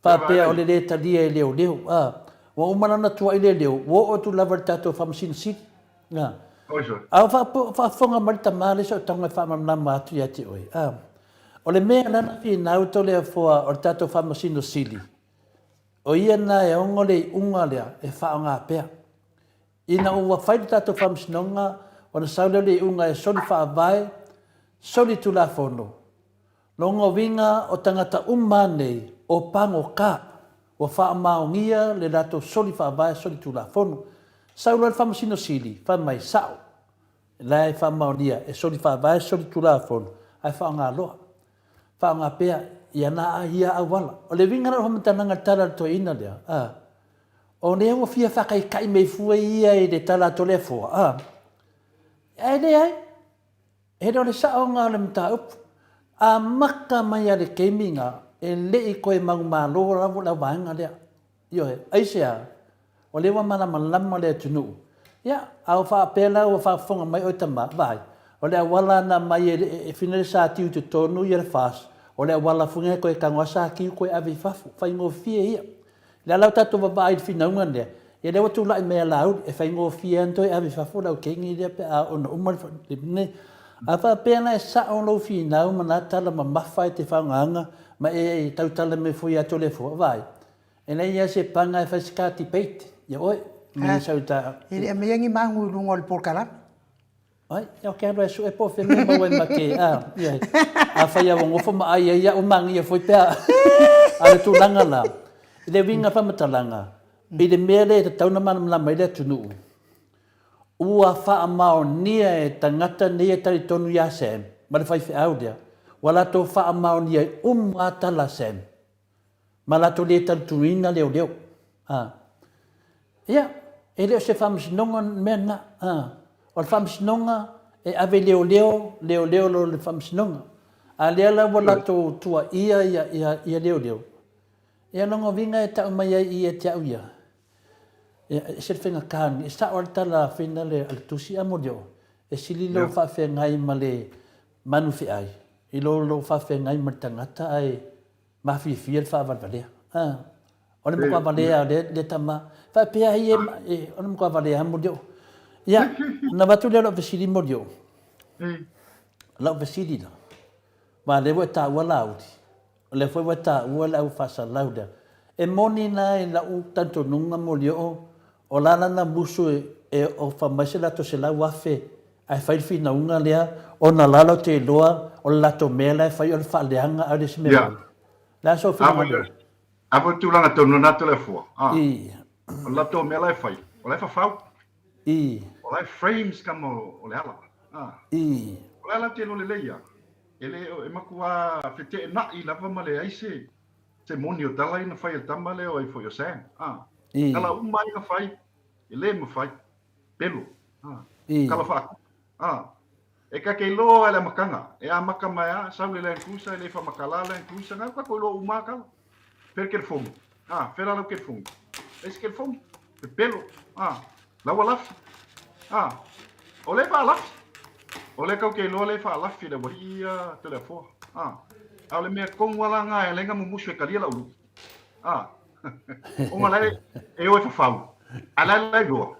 Faapea o le le talia e leoleo. A. Ua uma lana tuai leoleo, ua oo atu lava i le tatou Faamasino Sili. A. A o faafofoga mai le tama lea sa ou tago e faamalamalama atu ia te oe. A. O le mea lena na finau Toleafoa o le tatou Faamasino Sili, o ia lena e ono le iuga lea e faaaoga pea. Ina ua fai le tatou faamasinoga, ona sau lea o le iuga e soli faavae, soli tulafono. Lona uiga o tagata uma nei o pagota ua faamaonia le latou soli faavae, soli tulafono. Sau loa le Faamasino Sili, fai mai, Sao, la e faamaonia e soli faavae, soli tulafono, ae faaaoga loa. Faaaoga pea ia na ia auala. O le uiga la o le faamatalaga i le tala a le toeaina lea, a, O lea ua fia faataitai mai fua ia i le tala a Toleafoa, a? Ae leai, e le o le saoga o le mataupu. Amata mai lava i le taimi lena, e le i toe manumalo lava le au vaega lea. Ioe, aisea? O lea ua malamalama le atunuu. Ia, a o faapea la ua faafofoga mai oe tama, vaai, o le auala na aumai e fina le satiu i totonu ia le FAS, o le auala foi lena e toe tago lava satiu toe ave i fafo, faigofie ia. Le ala o tatou vavaai i le finauga lea, ia lea ua tulai mai a Laauli, e faigofie lava ona toe ave i fafo lau teine lea pe a oo ina uma le. A faapea la e sao lou finau ma na tala mamafa e te faaaogaina ma e tautala mai foi ia Toleafoa, vaai, e leai lava se paga e fai se ta debate ia oe, me sau i ta. E le aumaia ni magu i luga o le polokalame. Ai, ia ke alu e sue po o fea mea maua ai ma ke, a, ia, afai lava ua nofo ma ai ai au magia foi pe a, a o le tulaga la, i le uiga faamatalaga, i le mea lea e tatau ona malamalama ai le atunuu, ua faamaonia e tagata nei e talitonu ia Sam ma le faifeau lea, ua latou faamaonia ai uma lava tala a Sam. ma latou le talituina leoleo. A. Ia, e le o se faamasinoga le mea lena. A. O le faamasinoga e ave i leoleo, leoleo loa le faamasinoga. A lea la ua latou tuuaia ia, ia, ia leoleo, ia lona uiga e tau mai ai i ia te au ia, ia, e ese le faigata, e sao lava le tala a le, a le tusi a Molioo, e sili lou faafeagai ma le manu feai, i lo lou faafeagai ma le tagata ae Mafiafia le faavalevalea. A, o le matua valea o lea, lea tama. Faapea ai e, e, o le matua valea Molioo. Ia, ona avatu lea o lau fesili Molioo. Lau fesili la, aua o lea ua e taua Laauli, o lea foi ua e taua le au faasalau lea. E moni la i lau talitonuga Molioo, o la lana musu e, e ofa mai se latou 100,000. Ae fai le finauga lea ona la latou te iloa o le latou mea la e fai o le faaleaga ae le isi mea moni. Le a sou finagalo? A foi tulaga tonu na to le afua. A. O le latou mea la e fai, o la e fafau. O la e frames kama o le ala. A. O la e latou te iloa lelei a. E le e matua feteenai lava ma leai se se moni o tala ia na fai e le tama lea o ai foi o Sam. A. Tala uma ia na fai, e le mafai. Pelo. A. Tala faakupu. A. E ka ke iloa e le amataga, e amata mai a, sau le Land Cruiser, e le faamatala Land Cruiser, na ka ko iloa uma kala. Fea le kelefogi, a, fea la lau kelefogi. E se kelefogi, pepelo, a, lau alafi, a, o le faalafi. O le kau ke iloa le faalafi le aualii ia Toleafoa, a. A o le mea tonu a la na e ala ai na mumusu e talia lau lui, a. Ona la e o e fafau, a la e la iloa.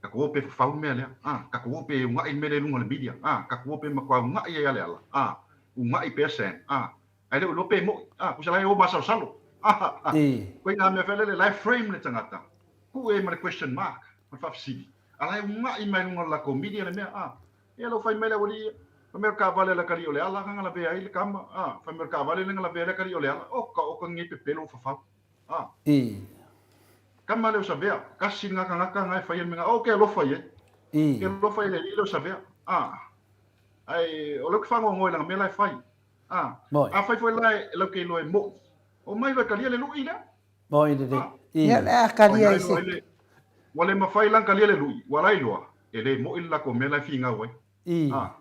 Tatou o pe fafau le mea lea, a, tatou o pe unaʻi le mea lea i luga o le media, a, tatou o pe matua unaʻi ai a le ala, a, unaʻi pea Sam, a, ae le o iloa pe moʻi, a, tusa la e o masalosalo, a, a, koe na mea foi lele, la e frame le tagata, tuu e ma le question mark, ma le faafesili, a la e unaʻi mai luga o le latou media le mea, a, ia lau fai mai le aualii ia, fai mai o le taavale a le atalii o le ala na lavea ai le tama, a, fai mai o le taavale lea na lavea ai le atalii o le ala, oka oka lenei pepelo ua fafau. A. I. Tama lea o Savea, tasi lena tagata na e faia le mea na, oh, ke alofa i ai. I. Ke alofa i le alii lea o Savea. A. Ae, o lea ou te faanoanoa i lana mea la e fai. A. Moi. Afai foi la e lau ke iloa e moʻi, omai loa e talia le lui lea. Moi lelei. A. I. Ia, o le a talia i se. Ua le mafai la ona talia le lui, ua la iloa, e le moʻi le latou mea la e finau ai. I. A.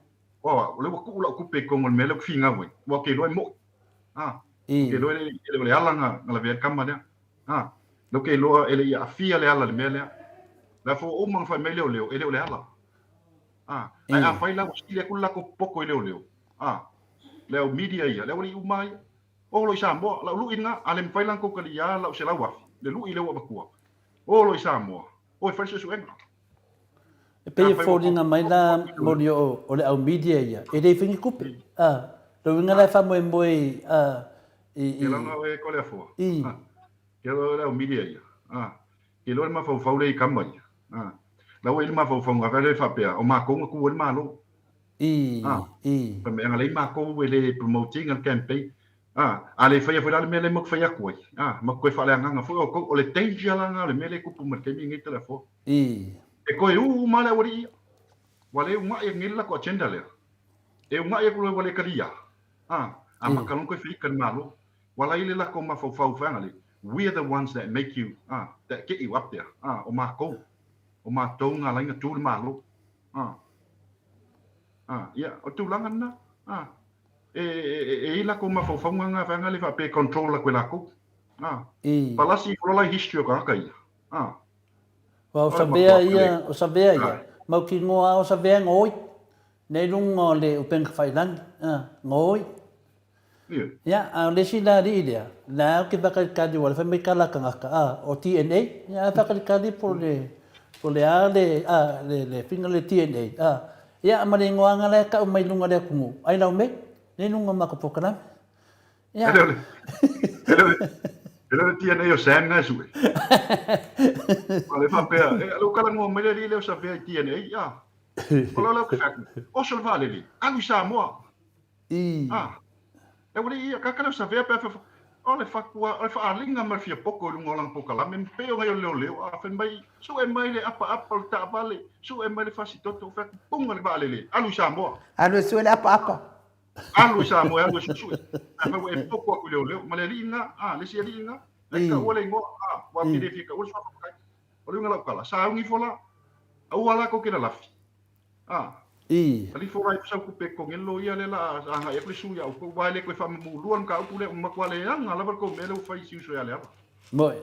O, o lea ua tuu lau tupe i totonu o le mea lea ou te finau ai, aua ou te iloa e moʻi. A. Ou te iloa e le o le ala na lavea ai le tama lea. A. Lea ou te iloa e le i aafia le ala i le mea lea. O le a foi ua uma ona fai mai leoleo, e le o le ala. A. Ae afai la ua sili atu le latou popoto i leoleo, a, le au media ia, le aualii uma ia, o lo i Samoa, lau lui lena, a le mafai la ona tou taliā lau 100,000, le lui lea ua avatua, o lo i Samoa, o e fai le suesuega. E pei e foliga mai la moni o le au media ia, e le fai ni tupe. A, le uiga la e faamoemoe a, i... Ke laga oe ko le afoa. I. Ke laga le au media ia. A, ke loa le mafaufau le i kama ia. A, la ua i le mafaufauga fai le faapea, o makou na tu ai le Malo. I, i. Fai mai, ana lei makou e le promote ina le campaign. A, a le faia foi la le mea lea matou fai atu ai. A, matou toe faaleagaga foi outou. O le danger la na o le mea lea e tupu mai le taimi lenei Toleafoa. I. E toe ū uma le aualii ia. Ua le unaʻi atu nei le latou agenda lea. E unaʻi atu loa ua le talia. A, amata loa ona toe feika le Malo. Ua la i le latou mafaufau fai ana le, we are the ones that make you, a, that get you up there. A, o matou. O matou na ala ai ona tu le Malo. A. A, ia, o le tulaga lena. A. E, e, e i ai latou mafaufauga na fai ana le faapea e control atu e latou. A. Palasi ifo loa la history o tagata ia. A. Aua o Savea ia, o Savea ia, mautinoa lava o Savea e gaoi, nei luga o le upega tafailagi, a, gaoi. Ia, a o le isi la alii lea, la ou te faatalitali aua o lea fai mai tala a tagata, a, o DNA, ia a faatalitali po o le, po o le a le, a, le, le faiga le DNA, a, ia ma le igoaga la e tau mai luga o le atunuu, ai lau mea, nei luga o matou polokalame. Ia. E le o le, e le o le, e le o le DNA o Sam na e sue. Aua le faapea, e, lou talanoa mai le alii lea o Savea i DNA, a. O lau lau fai atu, oso le vaalele, alu i Samoa. A. E ua le ia, kaka leo Savea pe a fai, o le fatua, o le faaaliga ma le fia poto i luga o lana polokalame, ma pei ona ia o le leoleo, a fai mai, sue mai le apaapa o le taavale, sue mai le fasitoto, fai atu, puga le vaalele, alu i Samoa. Alu e sue le apaapa. Alu i Samoa e alu e suesue. Afai ua e poto atu i leoleo, ma le alii lena, a, le isi alii lena, na e taua le igoa, a, aua ou te le fia taua le suafa matai. O le uiga o lau tala, sauni ifo la, aua la tou te lalafi, a, alifo la ifo sau tupe e totogi ai le loia lea la a agai atu le sui ia outou, aua e le toe faamamulua le mataupu lea, ua matua leaga lava le tou mea lea ua fai i si uso ia Leala. Moi.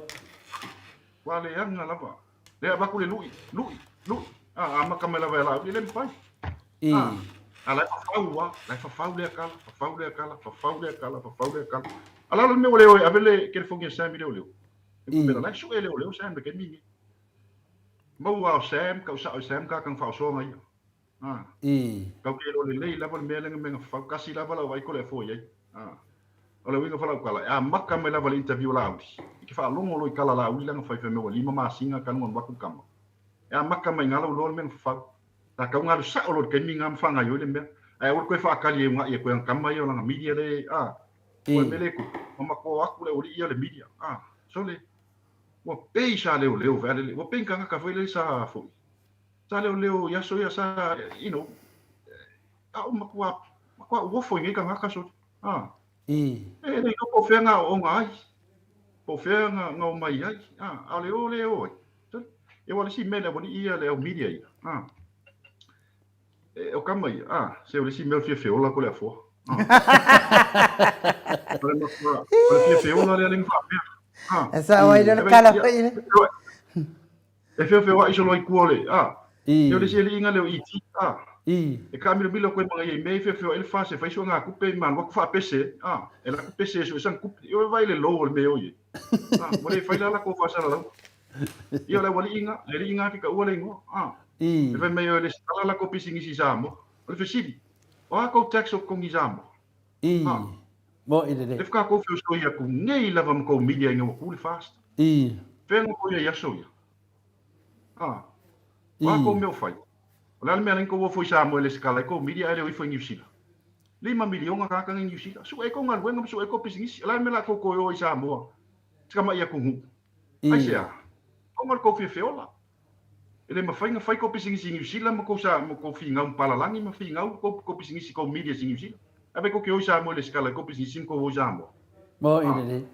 Ua leaga lava. Lea avatu le lui, lui, lui, a, amata mai lava ia Laauli, e le mafai. I. A la e fafau lava, la e fafau lea tala, fafau lea tala, fafau lea tala, fafau lea tala. A la le mea ua le o e ave le telefoni a Sam i leoleo. I. La e sue leoleo Sam le taimi lenei. Maua o Sam, tau sao e Sam ka faaosoga ia. A. I. Tau ke iloa lelei lava le mea lea na mea na fafau. Kasi lava lau vaai ko le afoa i ai. A. O le uiga foi lau tala, e amata mai lava le interview a Laauli. E te faalogo loa i tala a Laauli lana fai fai mai ua lima masina talu ona alu atu le tama. E amata mai i ina lau iloa le mea na fafau. Sa tau ga alu sa'o loa i le taimi lena ma faagaioi le mea. Ae aua le toe faatali e una'i e toe agakama ia o lana media le a. Ua le mea lea e tupu, ua matua o atu le aualii ia o le media a. Sole, ua pei sa leoleo foi a lele, ua pei ni tagata foi lele sa foi, sa leoleo i aso ia sa, you know, a o matua, matua uofo i nei tagata sole, a. E le iloa po o fea na aooga ai, po o fea na omai ai, a, a o le o lea e o ai. Ia aua o le isi mea le aualii ia, le au media ia, a. E, o kama ia, a, se o le isi mea o le fia feola ko le afoa. A. O le matua, o le fia feola lea le na faapea. A. E sao ai le kala foi. E feofeoaʻi solo ai tua o le, a. Ia o le isi aliiga lea o ET, a. E taamilomilo atu ai ma ia i mea e feofeoaʻi le FAS e fai suegatupe ma alu atu faapese, a. E alu atu pese e sue sana tupe. Ia vaai i le low o le mea e o i ai. A, ua le fai la latou faasalalauga. Ia o le aualiiga, le aliiga ke taua le igoa, a. E fai mai o e lesitala latou pisinisi i Samoa. O le fesili, o a tou tax o totogi i Samoa? A. Moʻi lelei. Lea faatoa tou feosoi atu nei lava ma tou media ina ua tu le FAST. Fea na tou i ai i aso ia? A. O a tou mea o fai? O le a le mea e ala ai ona tou ofo i Samoa e lesitala ai tou media ae le o ifo i Niu Sila? $5 miliona tagata nei i Niu Sila. Suʻe ai tou galuega ma suʻe ai tou pisinisi. O le a le mea o le a tou toe o ai i Samoa i se tamai atunuu? Aisea? Ona o le tou fia feola. E le mafai ona fai kou pisinisi i Niu Sila ma kou sa ma kou finau ma palalagi ma finau kou kou pisinisi kou medias i Niu Sila. Ae fai kou te o i Samoa i lesitala ai kou pisinisi ma kou o i Samoa. Moʻi lelei.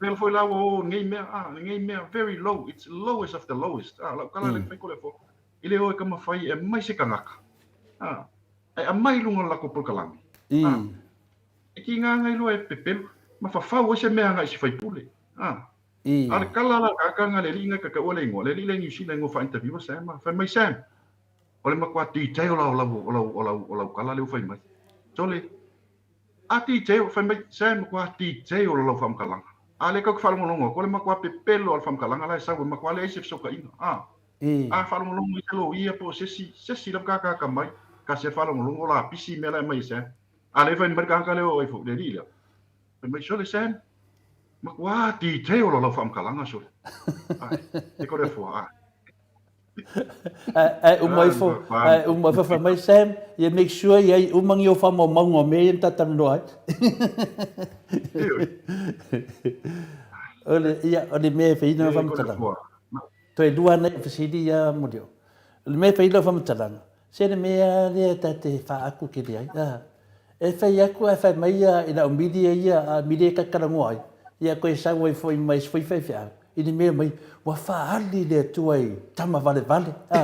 Pēlā foi la ua o lenei mea, ah, lenei mea very low, it's lowest of the lowest. Ah, lau tala lea na fai ko le afoa. E le o e ka mafai e aumai se tagata, ah, ae aumai i luga o le latou polokalame. Ah, e kīnā ngai loa e pepelu ma fafau ai se mea agai i se faipule. Ah, A o le kala la kaka nga le alii nga kakaua le igoa, le alii lea i Niu Sila igoa faa-interview a Sam, a fai mai, Sam, o le matua detail la o lau, o lau, o lau, o lau kala lea ua fai mai. Sole, a detail, fai mai, Sam, matua detail o lau faamatalaga. A lea kau ke faalogologo atu, o le matua pepelo o le faamatalaga la e sau, e matua leai se fesootaiga. A, a faalogologo i se loia po o se isi, se isi lava kakaka mai, kasi e faalogologo la pisi mea la e aumai e Sam. A lea fai mai le tagata lea o ai foi, le alii lea, Fai mai, Sole Sam, matua detail o lau faamatalaga sole. Ai, e kore afoa, ai. Ae uma ifo, ae uma ifo fai mai Sam, ia make sure ia i uma ni o faamaumauga o mea ia na ta talanoa ai. O le, ia, o le mea e fai ina faamatalaga. Toe lua ana i fesili ia Muriao. O le mea e fai lau faamatalaga, se le mea lea ta te faaaku kele ai, a. E fai atu ae fai mai ia i lau mili ia, a mili e tatalanoa ai, ia toe sau ai foi ma isi foi faifeau, i le mea mai, ua faaali le Atua i tama valevale, a.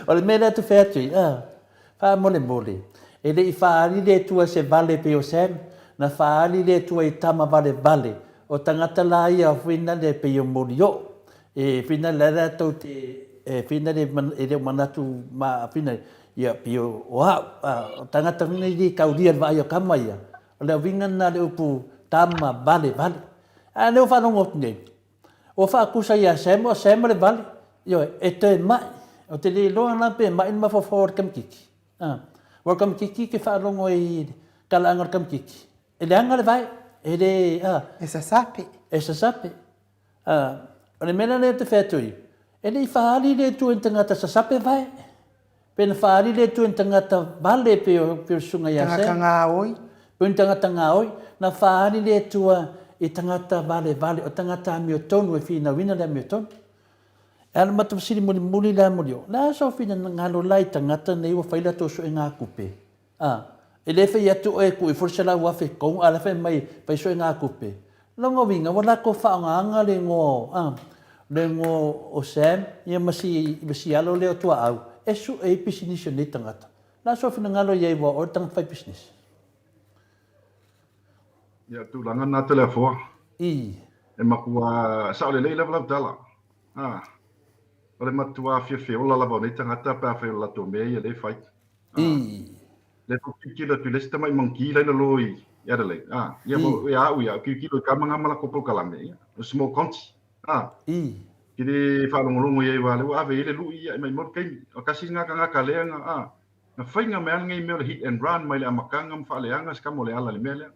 O le mea lea ou te fai atu ai, a. Faamolemole, e le i faaali le Atua se vale pei o Sam, na faaali le Atua i tama valevale, o tagata la ia fuina le pei o Molioo, e fuina le la tou te, e fuina le e le o manatu ma fuina ia pei o o au, a, o tagata fuina i le taulia le vaai o tama ia, o le uiga lena o le upu tama valevale. A lea ua faalogo atu nei, Ua faatusa ia Sam, o Sam le vale. Ioe, e toe ma'i. Ou te le iloa la pe ma'i le mafaufau o le kamititi. A, aua o le kamititi e te faalogo ai i le talaaga o le kamititi, e leaga le vae, e le, a. E sasape. E sasape. A, o le mea la lea ou te fai atu ai, e le i faaali le Atua i ni tagata sasape vae. Pe na faaali le Atua i ni tagata vale pei o, pei o le susuga ia Sam. Tagata gaoi. Pei o ni tagata gaoi. Na faaali le Atua i tagata valevale, o tagata amiotonu e finauina le amiotonu. E ala matou fesili mulimuli la muli o, le a sou finagalo la i tagata nei ua fai latou suegakupe? A, e le fai atu oe e tuu ifo le 100,000 i totonu, a o la e fai mai, fai suegatupe. Lona uiga, ua latou faaaogaina le igoa o, a, le igoa o Sam, ia ma si, ma si alo lea o Tuaau, e sue ai pisinisi o nei tagata. O le a sou finagalo i ai ua oe le tagata fai pisinisi? Ia, tulaga na Toleafoa. I. E matua sao lelei lava lau tala. A, o le matua fiafia ola lava o nei tagata pe afai o le latou mea ia lea e fai. I. Lea foi tilotilo atu i le isi tamai monkey la i lalo i Adelaide. A, ia mo ia au ia, tilotilo i kama nga ma latou polokalame, ia, o small conti. A. I. Ki le faalogologo i ai aua lea ua ave i ai le lui ia e maimau le taimi. O tasi lena tagata lea na, a, na faiga mai lava lenei mea o le hit and run mai le amataga ma faaleaga se kama o le ala i le mea lea.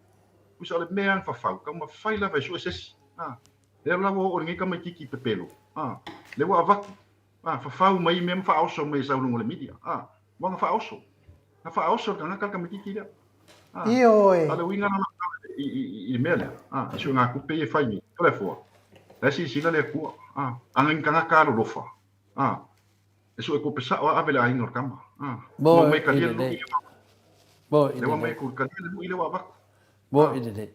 Pusa o le mea lava na fafau, taumafai lava e sue se isi. A. Lea la ua oo i lenei tamaititi pepelo. A. Lea ua avatu. A, fafau mai mea ma faaoso mai e sau i luga o le media. A, ua na faaoso. Na faaoso le tagata le tamaitiiti lea. A, Ioe. a o le uiga lena o lau tala i, i, i le mea lea. A, i suegatupe ia e fai nei. O le afua, la e silasila le Atua. A, a na ni tagata alolofa. A, e sue tupe sao a ave i le aiga o le tama. A, Mo ua mai i talia le lelei. lui lea ua avatu. Mo i Lea ua mai lelei. atu, talia le lui lea ua avatu. Mo A, i lelei.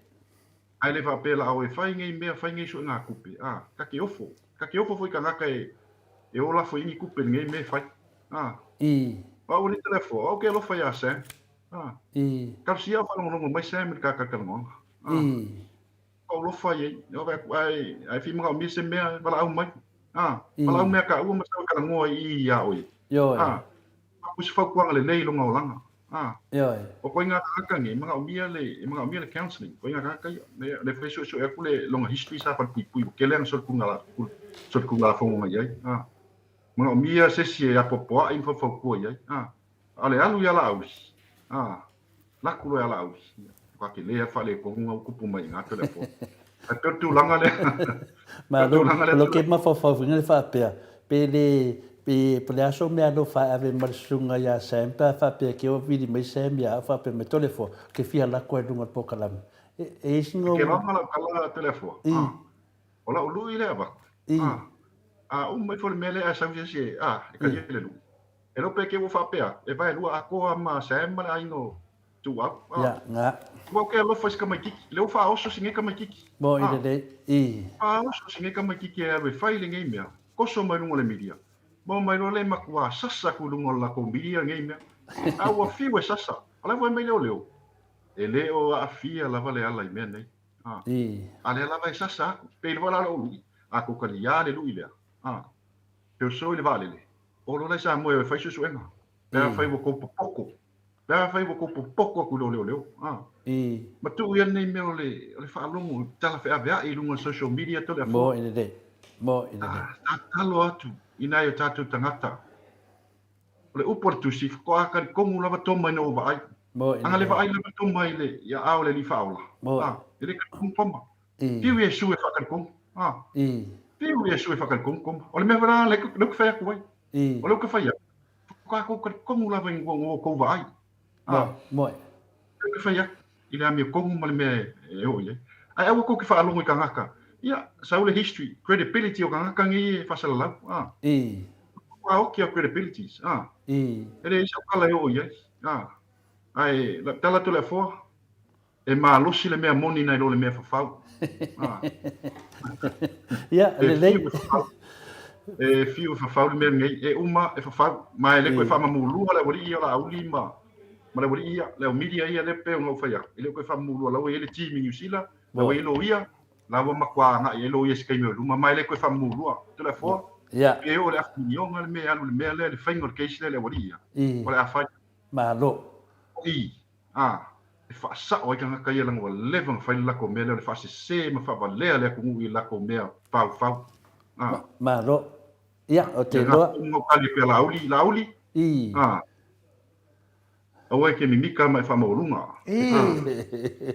Ae le faapea la o e fai nei mea, fai nei suegatupe, a, ta te ofo, ta te ofo foi i tagata e, e ola foi i ni tupe i lenei mea e fai. A, I. o au e le telefo, o au ke alofa iā Sam. A, I. talosia au faalogologo mai Sam i le kakakalagoaga. A, I. ou alofa i ai, e ove atu, ae, ae fia manaomia se mea, valaau mai. A, I. valaau mea taua ma sau e talanoa i i iā oe. Ioe. A, avatu se fautuaga lelei i lona olaga. A, Ioe. o koiga tagata nei, e manaomia le, e manaomia le counselling, koiga tagata ia. Le, le fai suesue atu le lona history sa falepuipui, ua tele ana solitulafono na i ai. A, manaomia se isi e apoapoai ma faufautua i ai. A, a o le alu ia Laauli, a, laku loa ia Laauli, ia, matua tele lava le faaletonu na ua tupu mai i ina Toleafoa. Ae pei o le tulaga lea, pei o le Malo, tulaga lea o lo ke Toleafoa. mafaufau foi le faapea, pe le, pe, po le a sou mea alofa e ave ma le susuga ia Sam pe a faapea ke o vili mai Sam ia au faapea mai, Toleafoa, ke fia lako ai luga o le polokalame. E, e i ai E ke laga lau tala Toleafoa, a, o lau lui lea avatu, a, a uma ifo le mea lea ae sau se isi e, a, e talia le lui. E le pe ke ua faapea atu, e vaelua atoa ma Sam ma le aiga o Tuuau, a. Ia, nga. Ua ou ke alofa i si tamaititi, lea ua faaoso si nei tamaititi, Mo i a. lelei, i. Faaoso si nei tamaititi e alu e fai lenei mea, koso mai luga o le media. Maua mai loa le matua sasa atu i luga o le latou media lenei mea. A ua fiu e sasa, a la e fai mai leoleo, e le o aafia lava le ala i mea nei. A, I. a lea lava e sasa atu, pei lava la lou lui, a tou taliā le lui lea, a, peu so i le vaalele, o lola i Samoa e o e fai suesuega, pe afai ua tou popoko, pe afai ua tou popoko atu i lo leoleo, a. I. Ma tuu ia lenei mea o le, o le faalogo i tala feaveai i luga o le social media Toleafoa. Mo i lelei. Mo i lelei. A, tatalo atu i nai o tatou tagata, O le upu a le Tusi, faatoa talitonu lava Toma ina ua vaai. Moe Ana le vaai lava Toma i le i aao o le Alii Faaola, Moe. a, e le talitonu Toma. I. Fiu Iesu e faatalitonu, a. I. Fiu Iesu e faatalitonu Toma. O le mea foi la lea ou te fai atu ai. I. O lea ou te fai atu, faatoa tou talitonu lava ina ua outou vaai. A. Moe. Moe. Lea ou te fai atu i le amiotonu ma le mea e oo i ai. Ae aua tou te faalogo i tagata, ia, sau le history, credibility o tagata nei e faasalalau, a. I. Matua oki au credibilities, a. I. E leai sau tala e oo i ai, a. Ae, lau tala atu le afoa, e malosi le mea moni nai lo le mea fafau, a. Ia, E lelei. fiu e fafau. E fiu e fafau le mea lenei, e uma e fafau, ma e le toe faamamulua le aualii ia o Laauli ma, ma le aualii ia, le au media ia lea pei ona ou fai atu, e le o toe faamamulua, la ua i ai le team i Niu Sila, la ua i ai loia, la ua matua agai i ai loia i se taimi o i luma, ma e le toe faamamulua. Toleafoa, Ia. pe oo i le afa miliona le mea e alu i le mea lea, le faiga o le case lea i le aualii ia, I. o le a fai. Malo. O i, a, e faasao ai tagata ia leaga ua leva ona fai le latou mea lea o le faasese ma faavalea le atunuu i latou mea faufau. A. Malo. Ia, ou te Ia, iloa. na ou tali atu ia Laauli, Laauli, I. a, aua e te mimika ma e faamaualuga. I.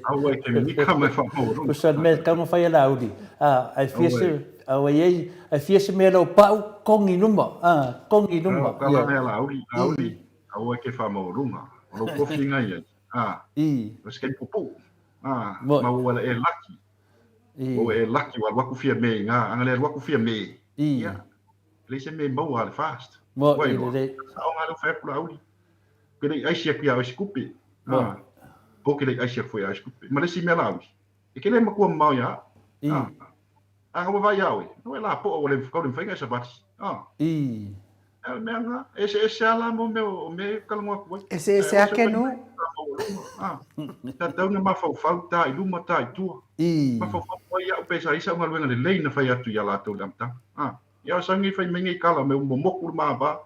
A, aua e te mimika ma e faamaualuga. Tusa o le mea e tatau ona fai e Laauli, a, ai fia Aua se, e. a ua i ai, ai fia se mea lau pau, kogi i luma, a, kogi i luma. O tala ia Laauli, Laauli, aua e te faamaualuga. O lou tofiga ia, a, I. o se taimi puupuu, a, Moi. ma ua e laki. I. Ua e laki, ua alu atu fia me i ngā, ana le alu atu fia me. I. Ia, e leai se mea e maua a le fast. Moi, Ua i iloa. lelei. Sao ngā leo whai atu Laauli. Ke lei aisi atu ia oe se kupe. Moi. A, o ke lei aisi atu foi ia oe se kupe. Ma le isi mea Laauli, e ke le matua mamao ia au. I. A, a ua vaai ia oe, ua e lapoa ua le kau le mawhai ngai savali. A. I. E o le mea nga, e ese ese a la mo mea o mea e talanoa atu ai. Ese ese a kenu. A, tatau na mafaufau ta i luma ta i tua. I. Mafaufau mai au pe sa i sau galuega lelei na fai atu ia latou i le amataga. A, ia o sau nei fai mai nei kala me momoku le mava.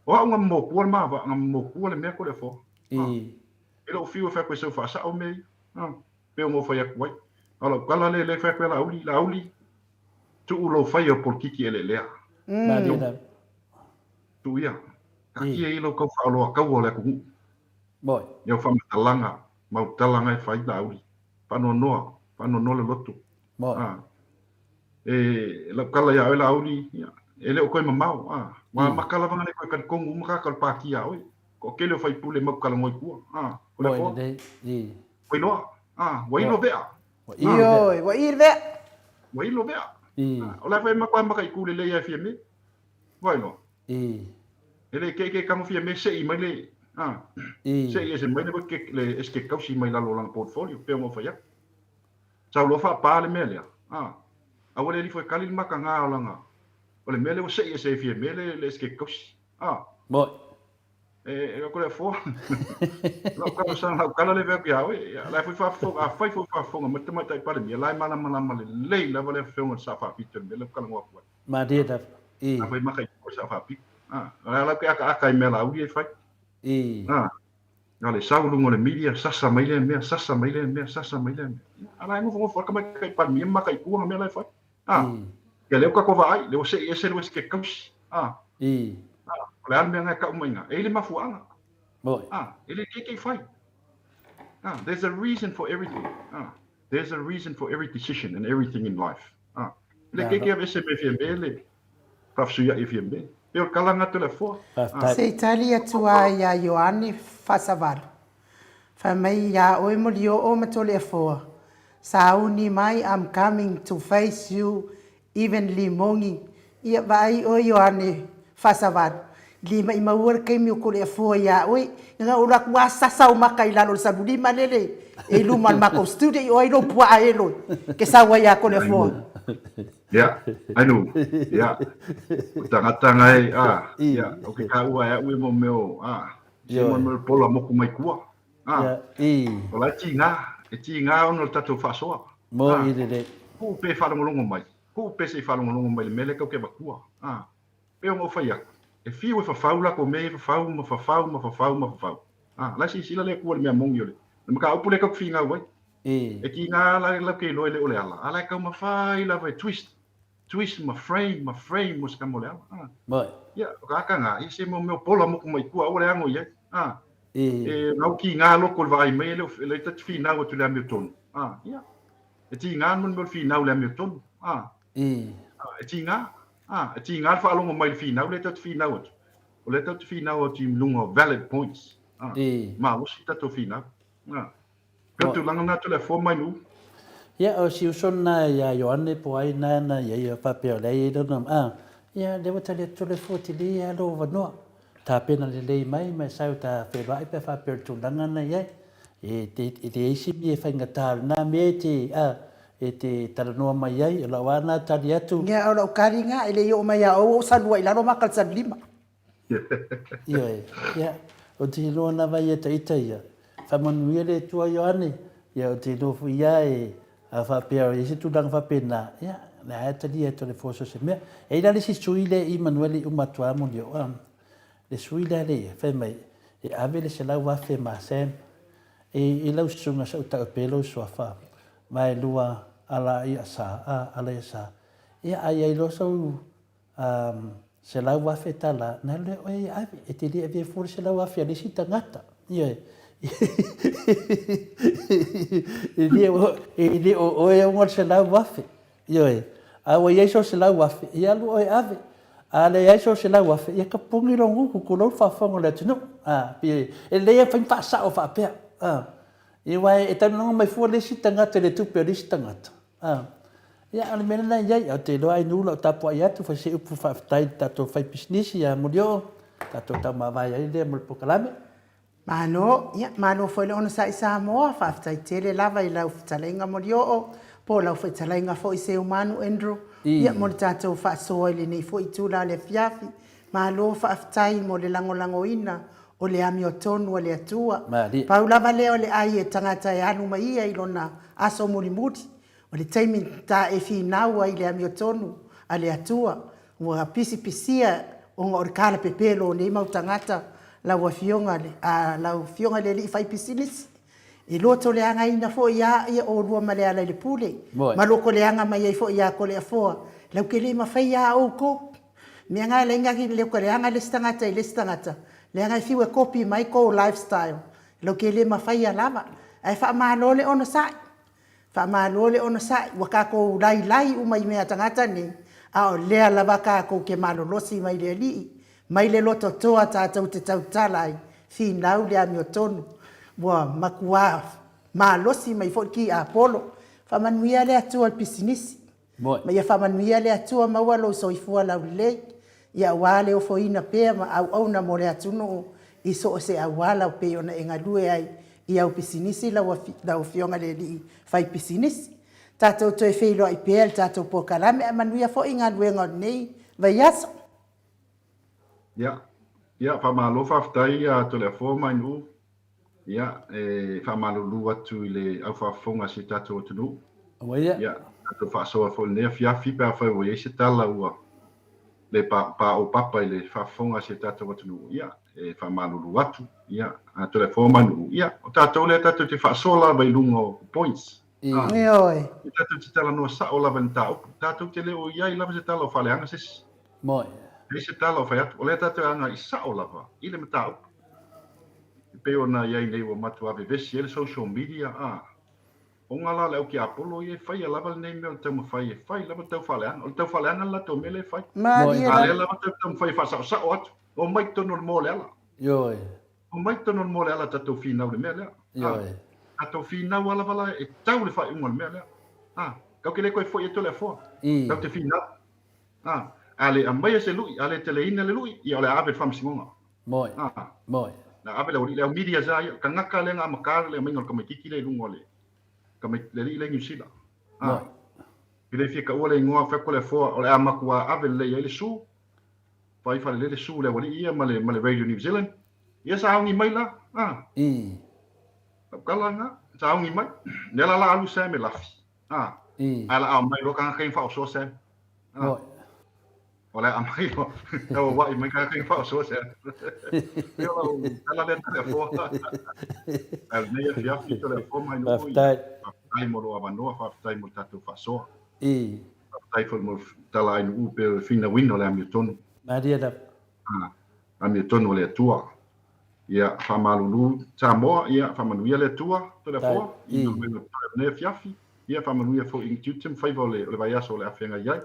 O au nga momokua le mava, nga momokua le mea ko le afoa. I. A, e lou fiu e fai atu e sau faasao mea ia. A, pe o fai atu ai. A o lau tala lea lea fai atu ia Laauli, Laauli, tuu lou faia o polokiki eleelea. Malie lava. Tuu ia. Taatia ia lou tau faaoloa taua o le atunuu. Moi. Ia au faamatalaga ma au talaga e fai Laauli. Faanoanoa, faanoanoa le loto. Moi. A, e lau tala ia oe Laauli, ia, E le o toe mamao, a. Ua amata lava ona le toe talitonu uma tagata o le Pāti iā oe. Toatele o faipule matou talanoa i tua, a. O le Afoa. Ua iloa, a. Ua ilo vea. Ioe, ua ilo vea. Ua ilo vea. O la e foi e matou mataitu lelei lava e Fiame. Ua iloa. E le ikeike e tago Fiame sei mai le, a. Sei ese mai le esete tausi mai lalo o lana portfolio, pei ona ou fai atu. Sau loa faapa le mea lea, a. Aua le alifo e kali le mataga o lana, o le mea lea ua sei ese ai Fiame le le esete tausi, a. Moi. E, e lau kole afoa. Lau talosaga, lau tala le vea atu ia oe. Ia, la e foi faafofoga, afai foi faafofoga mai le Tamaitai Palemia, la e malamalama lelei lava le afioga i le Sao Faapito i le mea lea ou te talanoa atu ai. Malie lava. I. Afai mataitu le Sao Faapito. A, o le a lau te akaaka i mea lauli e fai. I. A, na o le sau i luga o le media, sasa mai lea mea, sasa mai lea mea, sasa mai lea mea. Ia, a la e nofonofo lava le Tamaitai Palemia ma mataitu ana mea la e fai. A, ia lea ua tatou vaai, lea ua sei ese le Esetete Tausi. A, a, o le a le mea lena e tau mai i ina? E i ai le mafuaaga. A, e le keikei fai. A, there's a reason for everything. A, there's a reason for every decision and everything in life. A, e le keikei aveese me Fiame le faafesuiai e Fiame. Pei o le tala lena atu le afoa. Faafetai. Se i tali atu lava iā Ioane Faasavalu. Fai mai iā oe Molioo ma Toleafoa, Sauni mai I'm coming to face you even Limogi Ia vaai oe Ioane Faasavalu, le maimaua le taimi o Toleafoa iā oe, na ou alu atu lava sasa ou maka i lalo o le salulima lele e i luma o le matou studio, i o ai lou puaa e loi ke sau ai iā Toleafoa. Ia, Ainu, ia, o tagata ngai, a, ia, o ke kāua e au e mo mea o, a, se mo mea o le pola moku mai tua, a, o la e tīgā, e tīgā ona o le tatou faasoa, a, tuu pea e faalogologo mai, tuu pea se i faalogologo mai i le mea lea tatou te avatua, a, pei ona ou fai atu, e fiu e fafau latou mea ia e fafau ma fafau ma fafau ma fafau, a, la e silasila le Atua i le mea moni o le mataupu lea tatou te finau ai. E tiga la lau ke iloa e le o le ala, a la e taumafai lava e twist, twist ma frame ma frame mo se tama o le ala. A. Mai. Ia, o ka aka ia se mo mea pola moku mai tua, aua le ago i ai. A. E. E ngau ki ngā loko le vaai mai e le o le ta te whinau atu le amiotonu. A, ia. E tiga mo le mea o le whinau le amiotonu. A. E. A, e tiga. A, e tiga le whaalongo mai le whinau le ta te whinau atu. O le ta te whinau atu i lunga o valid points. A. E. Malosi tatou whinau. A. Ka tulaga na atu le afoa mai nuu. Ia, o si uso lena ia Ioane po o ai lena na i ai faapea o lea e i ai lona, a, ia, lea ua tali atu le afua tele lava lou avanoa. Tapena lelei mai ma e sau ta feiloai pe a faapea o le tulaga lena i ai. E, e, e leai se mea e faigata o lena mea e te, a, e te talanoa mai ai, o lau lava lena tali atu. Ia, o lau tali lena, e le i oo mai ia ou, ou salua i lalo ma ka le salulima. Ioe, ia, ou te iloa lava ia ta ita ia. Faamanuia le Atua Ioane, ia ou te iloa foi ia e, a faapea o i ai se tulaga faapena, ia, o lea lava e talia atu e le Foso se mea. E i ai la le isi sui lea i Manueli uma atu lava Molioo, le sui lea le ia, fai mai, e ave le 100,000 ma Sam i, i lau susuga sa ou tau pea lou suafa, vaelua ala ia sa, a, ala ia sa. Ia, a i ai loa sou 100,000 tala, na alu lea oe e ave, e te le avea fua le 100,000 a le isi tagata. Ioe. E le o, e le o oe e ona le 100,000. Ioe. A ua i ai sou 100,000, ia alu oe e ave. A leai sou 100,000, ia tapuni lou gutu, tulou le faafofoga o le atunuu. A, pei e lelei lava fai ma faasao faapea. A, ia aua e talanoa mai fua le isi tagata i le tupe a le isi tagata. A, ia, o le mea lena e i ai, ae ou te iloa ai nuu lau tapuai atu, fai se upu faafetai i le tatou faipisinisi ia Molioo, tatou taumavae ai lea mo le polokalame. Malo, ia, malo foi le onosai Samoa, faafetai tele lava i lau fetalaiga Molioo, po o lau fetalaiga foi Seumanu Andrew, ia, mo le tatou faasoa i lenei foi itula o le afiafi. Malo faafetai mo le lagolagoina o le amiotonu a le Atua. Malie. Pau lava lea o le ai e tagata e alu mai ia i lona aso mulimuli, o le taimi ta e finau ai i le amiotonu a le Atua, ua pisipisia ona o le kalapepelo o nei mau tagata, lau Afioga le, a lau Afioga i le Alii Faipisinisi, e lotoleagaina foi ia ia olua ma Lealailepule, ma lotoleaga mai ai foi ia Toleafoa, lau ke le mafai ia outou. Mea nga e lainga ki leo ka leaga le isi tagata i le isi tagata, leaga e fiu e copy mai kou lifestyle, lau ke le mafaia lava. Ae faamalo le onosai, faamalo le onosai, ua tatou lailai uma i mea a tagata nei, A o lea lava kākou ke malolosi mai le Alii, mai le loto toa tātou te tautala ai, finau le amiotonu, ua makuā malosi mai foi le kiapolo. Faamanuia le Atua i le pisinisi. Ma ia faamanuia le Atua maua lou soifua laulelei, ia aua le ofoina pea ma auauna mo le atunuu i so o se auala e pei ona e galue ai i au pisinisi lau Afioga i le Alii Faipisinisi. Tatou toe feiloai pea i le tatou polokalame ae manuia foi galuega o lenei vaiaso. Ia, ia faamalo faafetai ia Toleafoa ma Ainuu. Ia, e faamalulu atu i le au faafofoga a si o tatou atunuu. Aua ia. Ia, tatou faasoa foi i lenei afiafi pe afai ua i ai se tala ua le paopapa i le faafofoga a si o tatou atunuu. Ia, e faamalulu atu. Ia, Toleafoa ma Ainuu, ia, o tatou lea tatou te faasoa lava i luga o points. Ioe. E tatou te talanoa sao lava i le mataupu. Tatou te le o i ai lava se tala o faaleaga se isi. Moe. Leai se tala o fai atu. O lea tatou e agai sao lava i le mataupu. E pei ona i ai nei ua matua vevesi ai le social media, a. Ona la o le au tiapolo ia e faia lava lenei mea o le taumafai e fai lava le tau faaleaga. O le tau faaleaga le latou mea lea e fai. Malie A lava. lea lava tatou te taumafai e faasaosao atu. Omai i totonu o le moa o le ala. Ioe. Omai totonu o le moa o le ala tatou finau i le mea lea. Ioe. Tatou finau a lava la e tau le faaiuga o le mea lea. A, tau te le toe foi atu le afoa. Tau te finau. A, a le aumaia se lui, a le teleina le lui, ia o le a ave i le faamasinoga. Moe. A, Moe. le a ave le aualii, le au media sa ia, tagata lea na amata le aumaiga o le tamaititi lea i luga o le, le alii lea i Niu Sila. A, Moe. e le fia taua le igoa, fai atu le afoa, o le a matua ave lelei ai le su, Fai falelele su le aualii ia ma le ma le Radio New Zealand. Ia sauni mai la, a. Lau tala lena, sauni mai. Lea la la alu Sam e lafi, a. Ae la aumai loa tagata ia na faaosoa Sam. A. O le a aumai loa, tau auai mai tagata ia na faaosoa Sam. Ia o lau tala lea Toleafoa. Ae o lenei afiafi Toleafoa mai nuu ia. Faafetai mo lou avanoa, faafetai mo le tatou faasoa. Faafetai foi mo le tala ainuu pei o le finauina o le amiotonu. Malie lava. A, amiotonu o le Atua. Ia, faamalulu Samoa, ia, faamanuia le Atua, Toleafoa, i galuega pae o lenei afiafi. Ia, faamanuia foi i tiute ma faiva o le, o le vaiaso o le a feagai ai.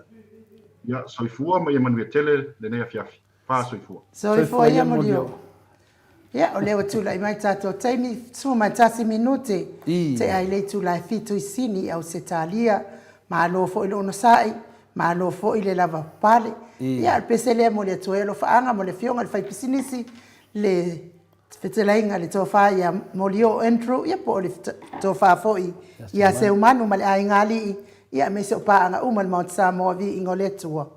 Ia, soifua ma ia manuia tele lenei afiafi. Fa soifua. Soifua ia Molioo. Ia, o lea ua tulai mai tatou taimi, 11 minute, tea i le itula e 7 i Sini i Ausetalia. Malo foi le onosai, malo foi le lava pale. Ia, o le pese lea e momoli atu ai alofaaga mo le Afioga i le Faipisinisi, le Fetalaiga i le Tofa ia Molioo Andrew, ia po o le Tofa foi ia Seumanu ma le Aiga Alii, ia aemaise o paaga uma o le Maota Samoa, viiga o le Atua.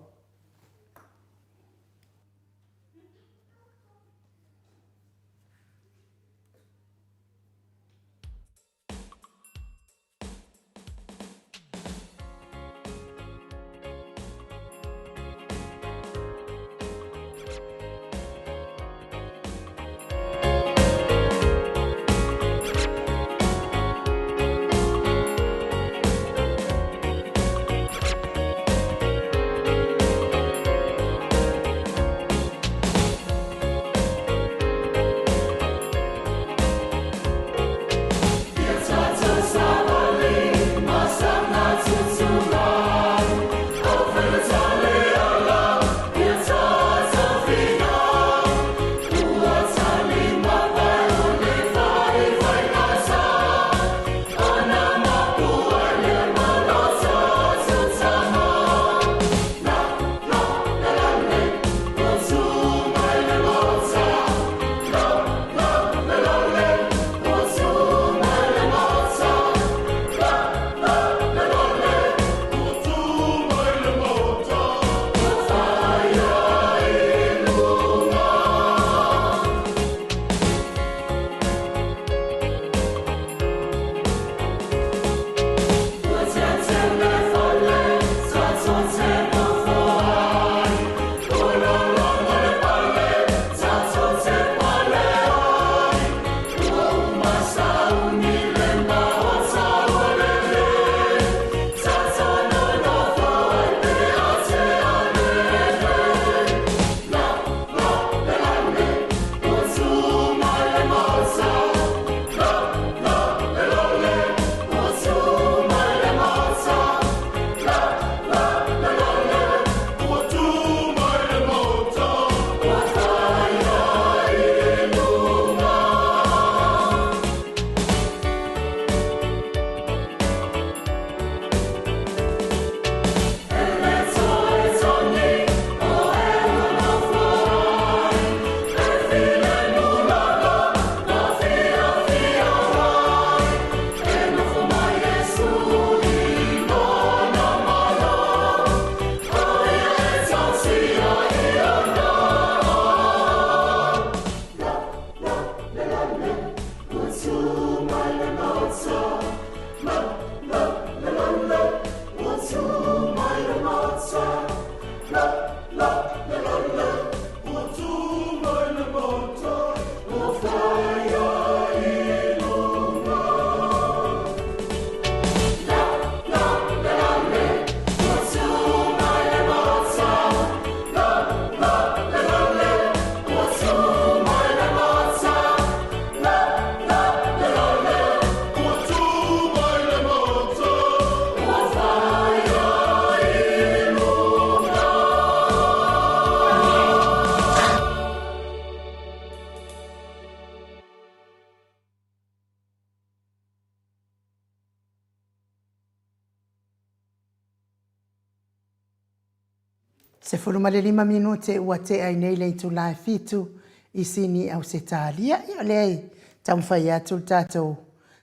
15 minute ua tea ai nei le itula e fitu i Sini Ausetalia. Ia o lea e taumafai atu le tatou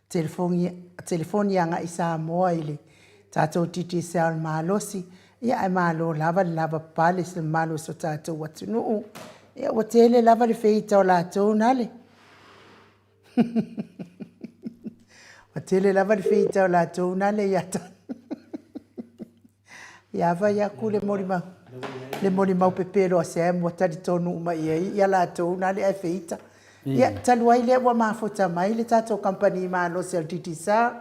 telefoni, telefoni agai i Samoa i le tatou Digicel malosi. Ia ae malo lava le lavapapale i le mamalu o si o tatou atunuu. Ia ua tele lava le feita o latou nale. Ua tele lava le feita o latou nale ia Ia fai atu le molimau, le molimau pepelo a Sam ua talitonu uma i ai ia latou na le ae feita. Ia, talu ai lea ua mafuta mai le tatou kamupani malosi a le Digicel,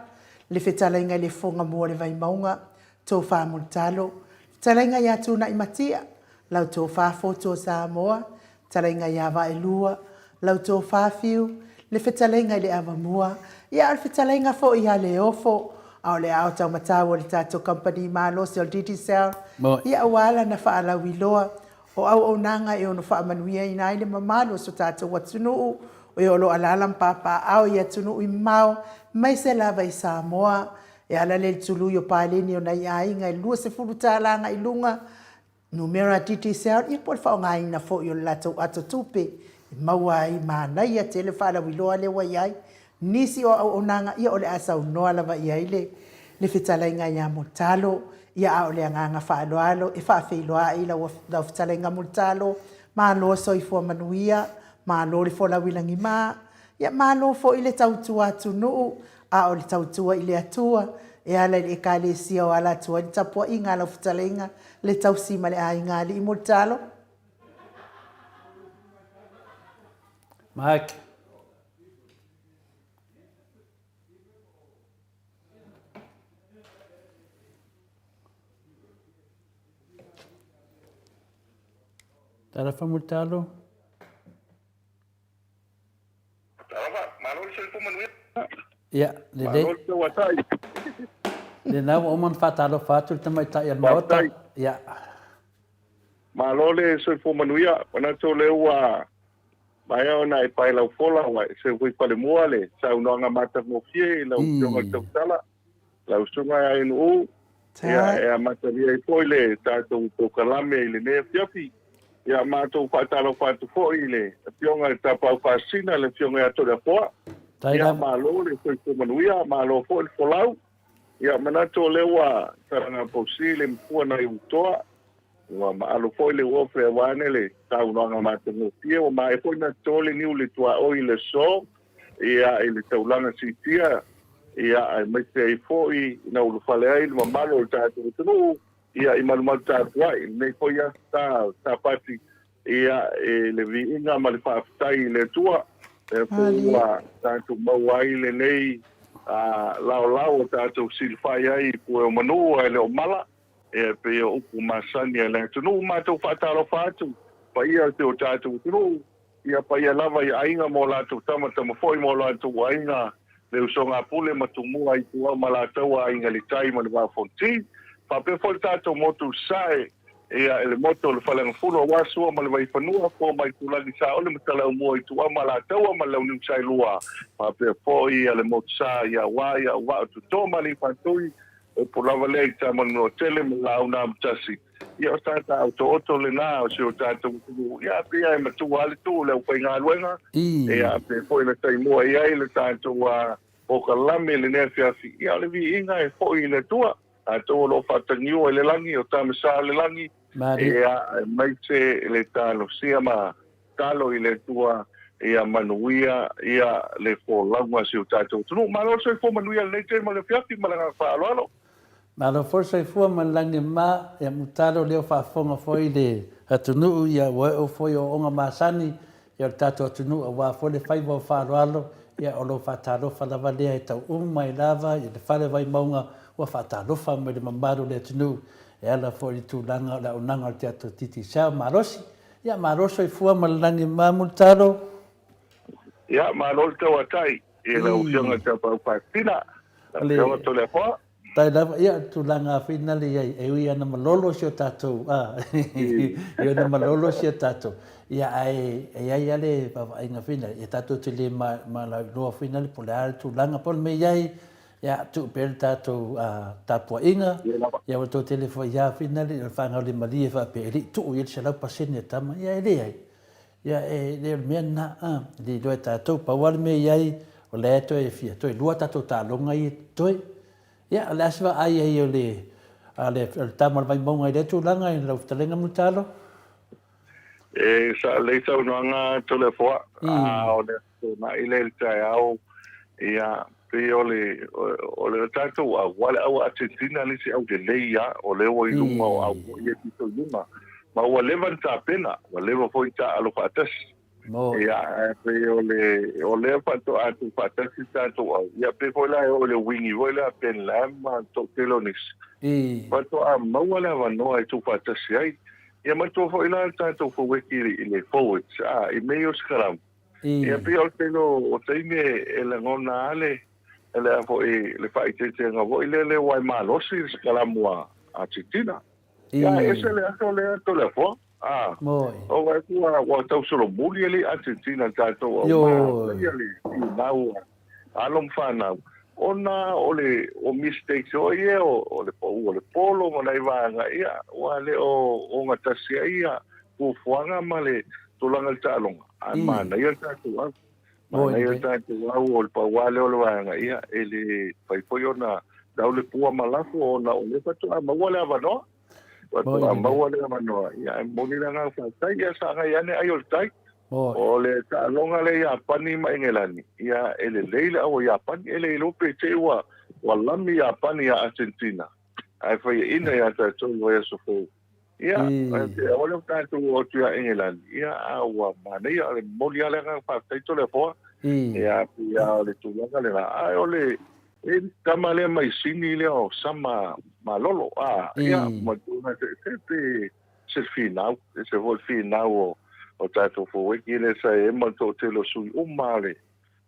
le fetalaiga i le Fofoga Mua o le Vaimauga, Tofa Mulitalo, fetalaiga ia Tunai Matia, lau Tofa Fotu o Samoa, Fetalaiga ia Vaelua, lau Tofa Fiu, le fetalaiga i le Avamua, ia a o le fetalaiga foi ia Leofo, a o le ao taumatau o le tatou kamupani malosi o le Digicel, ia aua lana faalauiloa o auaunaga e ono faamanuiaina ai le mamalu o so tatou atunuu, o e o lo o alaala ma papaaao i atunuu i mamao, aemaise lava i Samoa, e ala lea i le tului o paleni o nai aiga e $20 agai i luga, Numera Digicel, ia po o le faaaogaina foi o le latou ato tupe e maua ai manaia tele faalauiloa lea ua i ai nisi o auaunaga, ia o le a saunoa lava i ai le le fetalaiga ia Mulitalo, ia a o le agaga faaaloalo e faafeiloai lau lau fetalaiga Mulitalo, malo soifua manuia, malo le folau i lagima, Ia malo foi le tautua atunuu, a o le tautua i le Atua, e ala i le Ekalesia o ala atu ai le tapuaiga a lau fetalaiga, le tausi ma le aiga alii mo le talo. Mike. Talofa Mulitalo. Talofa, malo le soifua manuia. Ia, lelei. Malo le tauatai. Lena ua uma ona faatalofa atu le tamaitai o le Maota. Ia. Malo le soifua manuia. Manatu o lea ua maea ona e pae lau fola ua e seu foi falemua le saunoaga matagofie i lau Afioga i le Tautala, lau Susuga ia Ainuu. Ia, e amatalia ai foi le tatou polokalame i lenei afiafi. Ia, matou faatalofa atu foi i le Afioga i le Tapaau Faasisina, le Afioga ia Toleafoa. Ia, malo le soifua manuia, malo foi le folau. Ia, manatu o lea ua talaga pausi le mapua nai Utoa. Ua maalo foi le uofe aua ane le saunoaga matagofie. Ua maea foi na toto le niu i le tuaoi i le aso, ia, i le taulaga siitia, ia, aemaise ai foi ina ulufale ai le mamalu o le tatou atunuu, ia, i malumalu tapuai i lenei foi aso sa, Sapati, ia, i le viiga ma le faafetai i le Atua, lea foi ua tatou maua ai lenei laolao ua tatou silafai ai i pue o manu ae le o mala, ia, e pei o upu masani a le atunuu. Matou faatalofa atu, paia o si o tatou atunuu, Ia paia lava i aiga ma o latou tama, tama foi ma o latou aiga, le usoga a Pule ma Tumua, Ituau ma Alataua, Aiga i le Tai ma le Vaa o Fonoti. Faapea foi le tatou motu i Sasae, ia, i le motu o le Faleagafulu aua Sua ma le Vaifanua, Fofo ma Aitulagi, Saole ma Talaumua, Ituau ma Alataua ma le Launiu Saelua. Faapea foi le motu sa i Aua, ia Auvaa o Toto ma Aleipatui, upu lava lea i Tamanulotele ma Laaunaamatasi. Ia o sa ta otooto lena o si o tatou atunuu, ia pei e matua lava le tu i le aufaigaluega, ia pei foi ona taimua i ai le tatou polokalame i lenei afiafi, ia o le viiga e foi i le Atua, tatou o lo o faatagiua i le lagi, o Tama Sa o le lagi, ia aemaise le talosia ma talo i le Atua ia manuia ia le folauga a si o tatou atunuu. Malo le soifua manuia i lenei taimi o le afiafi ma le agaga faaaloalo. Malo foi le soifua ma le lagi e mama, ia mutalo lea ua faafofoga foi le atunuu ia ua oo foi ooooga masani ia o le tatou atunuu aua foi le faiva o faaaloalo ia o lou faatalofa lava lea e tau uma ai lava i le fale Vaimauga ua faatalofa mai le mamalu o le atunuu e ala foi i le tulaga o le auaunaga o le tatou Digicel malosi ia malo le soifua ma le lagi e mama Mulitalo. Ia malo le tauatai i lau Afioga i le Tapaau Faasisina, lau Afioga Toleafoa. Tai lava, ia, o le tulaga foi lena e i ai, e ui lava ina malolo si o tatou, a, e ui ina malolo si o tatou, ia, ae e i ai lava le vaavaaiga foi lea, ia tatou te le malauiloa foi lea po o le a le tulaga, po o le mea e i ai. Ia, tuu pea le tatou tapuaiga, ia ua toe tele foi ia finale, o le faagaulemalie faapea e le i tuu i ai le 100% a tama, ia e leai. Ia e le o le mea lena, a, e le iloa e tatou. Pau lava le mea e i ai, o lea e toe fia, toe lua tatou taaloga ia e totoe. Ia, o le a se vaai ai o le, a le, o le tama o le Vaimauga i lea tulaga i lau fetalaiga Mulitalo? E sa lelei saunoaga Toleafoa, a o le Aso Toonai lea i le taeao, ia, pei o le, o le tatou au, aua le au a Argentina le isi au lelei lava, o lea ua i luga o au foi ia pito i luga. Ma ua leva ona tapena, ua leva foi ona taaalo faatasi. Ia, ae pei o le, o lea faatoa tuufaatasi le tatou au, ia pei foi la e oo i le wingi foi lea a Ben Lam ma le toatele o nisi, faatoa maua le avanoa e tuufaatasi ai. Ia manatua foi la le tatou faueki i le forwards, a, i mea ia o sikalamu. Ia pei o le tele o taimi e lagona lava le, le a foi, le faaeteetega foi lea le ua e malosi le sikalamu a Argentina. Ia ae ese le aso lea Toleafoa. A, o vaai atu ua, ua tau solomuli alii Argentina i le tatou au manaia le finau a alo ma fanau ona o le o mistakes foi ia o le pau o le polo ma nai vaega ia ua le o ogatasi ai ia fuafuaga ma le tulaga i le taaloga ae manaia le tatou au. Manaia le tatou au o le pau lava lea o le vaega ia e le mafai foi ona tau le pua ma lafo ona o lea faatoa maua le avanoa. Faatoa maua le avanoa ia ae momoli le agaga faafetai ia sagai ane ai o le tai. O le taaloga lea Iapani ma Engelani ia e lelei le au a Iapani e le iloa pe te i ua lami Iapani ia Argentina ae faiaina ia tatou i vaiaso fou. Ia, te aua le tatou o atu ia Engelani, ia, a ua manaia, o le momoli lava le agaga faafetai Toleafoa. Ia, pei o le tulaga lena. Ae o le e tama lea mai Sini lea o Sama Malolo, a, ia, ma tulaga se, se pe se finau, se foi finau o, o tatou forward lea sa i ai ma le toatele o sui uma o le,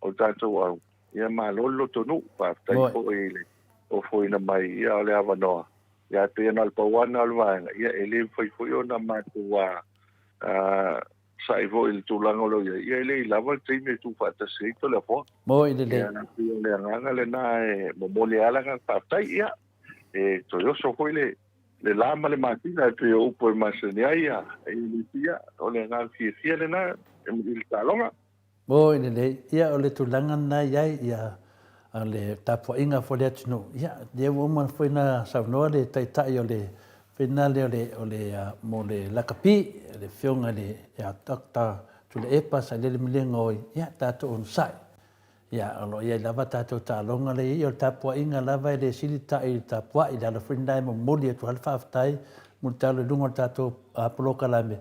o le tatou au. Ia, malo le lotonuu, faafetai foi i le ofoina mai, ia, o le avanoa. Ia, e pei na o le pau lava lena o le vaega, ia, e le mafai foi ona matou sa'i foi i le tulaga o lo o i ai, ia, e le i lava le taimi e tuufaatasi ai Toleafoa. Moi lelei. Ia, e pei o le agaga lena e momoli ai lava le agaga faafetai, ia, e toe oso foi le le la ma le masina e pei o upu e masani ai, ia, e le fia, o le agaga fiafia lena e i le taaloga. Oi lelei, ia o le tulaga lena e i ai, ia o le tapuaiga foi a le atunuu, ia lea ua uma foi ona saunoa le Taitai o le fena lea o le o le mo le lakapi, le Afioga i le ia Doctor Tuilaepa Sailele Malielegaoi, ia tatou onosai. Ia o lo o i ai lava tatou taaloga lea e i ai, ia o le tapuaiga lava e le sili ta'i i le tapuai, le ala foi lena e momoli atu ai le faafetai mulitalo i luga o le tatou polokalame,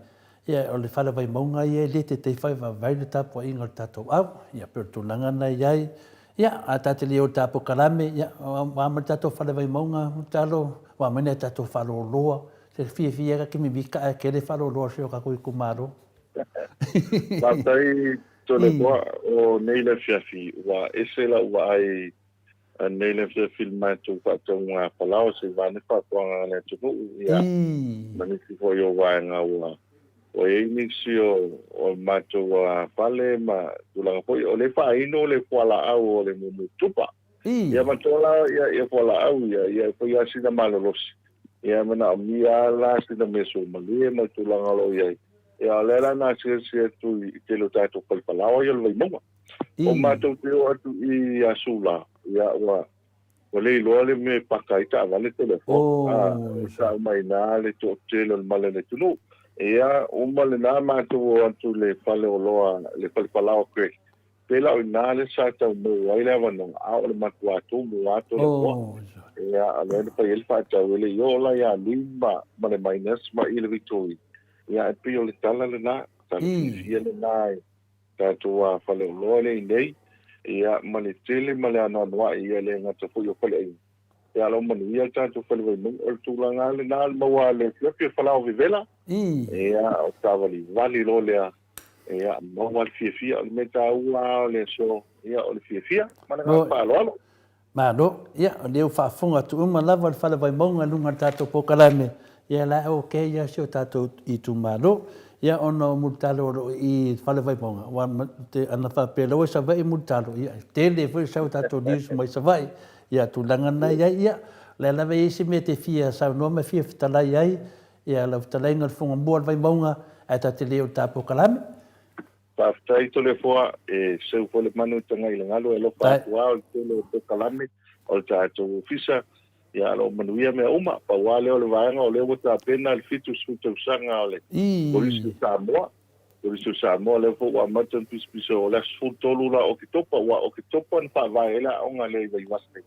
Ia, o le fale Vaimauga ia e le taitai faivavai le tapuaiga o le tatou au. Ia, pei o le tulaga lena e i ai. Ia, a ta te le o i le polokalame, ia, ua mai le tatou fale Vaimauga, Mulitalo, ua aumai nai a tatou faaloloa. Se fiafia ai ka mimita ae tele faaloloa o si o tatou itumalo. Faafetai Toleafoa, o nei le afiafi ua ese lau vaai Anei le afiafi i le matou faatauga palaoa se i vaeane faatoaga a le atunuu, ia, ma nisi foi o vaega ua ua i ai nisi o o matou fale ma tulaga foi. O lea e faaino le fualaau o le mumutupa. Ia manatua la ia ia fualaau ia, ia e fai lava sina malolosi. Ia e manaomia lava la sina mea suamalie ma le tulaga o lo o i ai. Ia o lea la na asiasi atu i tele o tatou fale palaoa ia o le Vaimauga. O matou te oo atu i ia Sula, ia ua ua le iloa le mea e paka ai taavale telefoni. A, e sao mai ina le toatele o le male o le atunuu. Ia, uma lena matou o atu i le fale oloa, le fale palaoa Craig. Pei la o ina le sa tau maua ai le avanoa, a o le matua tumu lava telefoni. Ia, o lea na fai ai le faatau, e le i oo la ia Lim ma, ma le Minus ma i le Victoria. Ia, ae pei o le tala lena, tala fiafia lena e tatou faleoloa lea i inei, ia, ma le tele ma le anoanoai, ia le gata foi o faleaiga, ia a o manuia le tatou fale Vaimauga. O le tulaga lava lena, le maua le afiafi o Falao Vevela, ia, o taavalivali loa lea, ia, maua le fiafia. O le mea taua lava o le aso, ia, o le fiafia. Ma le agaga faaaloalo. Malo, ia o lea ua faafofoga atu uma lava le Fale Vaimauga i luga o le tatou polokalame, ia la e ok ia si o tatou itumalo. Ia ona o Mulitalo o lo o i i le Fale Vaimauga, aua ana faapea la ua i Savaii Mulitalo, ia e tele foi le sau o tatou news mai Savaii. Ia, tulaga lena e i ai. Ia, o lea lava e i ai se mea e te fia saunoa ma fia fetalai ai, ia, lau fetalaiga o le Fogamua o le Vaimauga, ae ta te le o le ta polokalame. Faafetai Toleafoa, e seu foi le manu i Tagailegalu e alofa atu lava o le tele o polokalame o le tatou ofisa, ia o lo o manuia mea uma. Pau lava lea o le vaega o lea ua tapena le 70 tausaga o le Kolisi o Samoa, Kolisi o Samoa lea foi ua amata ona pisapiso o le aso 13 la o Oketopa, aua o Oketopa na faavae ai le aoga lea i Vaivase.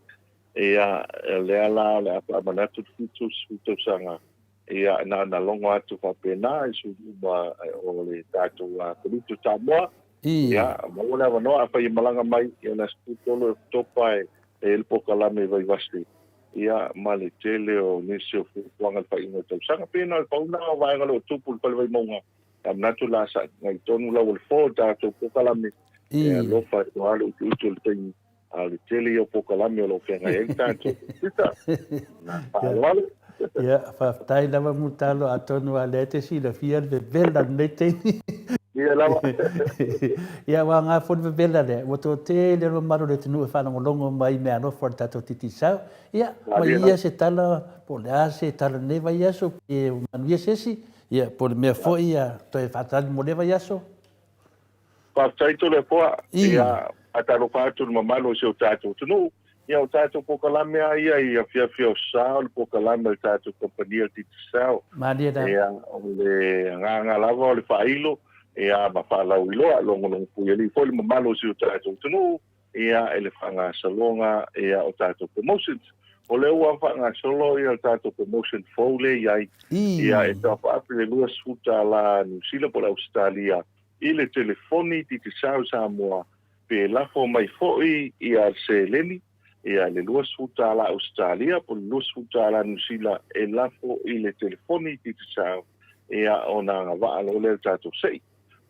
Ia o lea la o le a faamanatu le 70 tausaga Ia, na ona logo atu faapena i sui uma o le tatou Kolisi o Samoa. Ia, maua le avanoa, afai e malaga mai, ia o le aso 13 o Oketopa e i ai le polokalame i Vaivase, ia, ma le tele o nisi o fuafuaga i le faaiuga o le tausaga. Pei na o le pau lena o vaega o lo o tupu i le Fale Vaimauga. Sa manatu la sa ngai tonu lau o le fo i le tatou polokalame, e alofa atu lava le utiuti o le taimi. A o le tele ia o polokalame o lo o feagai ai le tatou Ofisa. Na faaaloalo. Ia, faafetai lava Mulitalo, atonu a lea e te silafia le vevela i lenei taimi. Ia lava. Ia, ua aoga foi le vevela lea, ua toatele le mamalu o le atunuu e faalogologo mai i meaalofa o le tatou Digicel. Ia, ma ia se tala, po o le a se tala i lenei vaiaso, pe manuia se isi, ia, po o le mea foi ia toe faatali mo lea vaiaso. Faafetai Toleafoa, ia faatalofa atu i le mamalu o si o tatou atunuu. Ia o tatou polokalame lava ia i afiafi o sa o le polokalame a le tatou kamupani a le Digicel. Malie lava. Ia o le agaga lava o le faailo ia ma faalauiloa, logologopuialii foi le mamalu o si o tatou atunuu ia i le faagasologa ia o tatou promotions. O lea ua faagasolo ia le tatou promotion fou lea e i ai, ia e tauapu i le $20 Niu Sila po o le Ausetalia i le telefoni Digicel Samoa pe lafo mai foi ia le seleni ia le $20 Ausetalia po o le $20 Niu Sila e lafo i le telefoni Digicel ia ona agavaa loa lea i le tatou sei.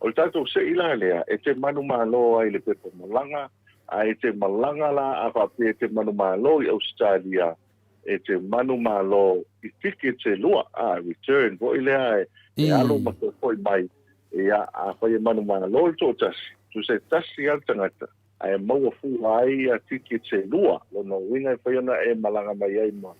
O le tatou sei la lea, e te manumalo ai i le pepa malaga, a e te malaga la a faapea e te manumalo i Ausetalia, e te manumalo i tickets e lua, a, return foi lea e, e alu ma toe foi mai, ia, afai e manumalo le toatasi, tusa e tasi lava le tagata, ae maua fua ai ia tickets e lua, lona uiga e fai ona e malaga mai ai ma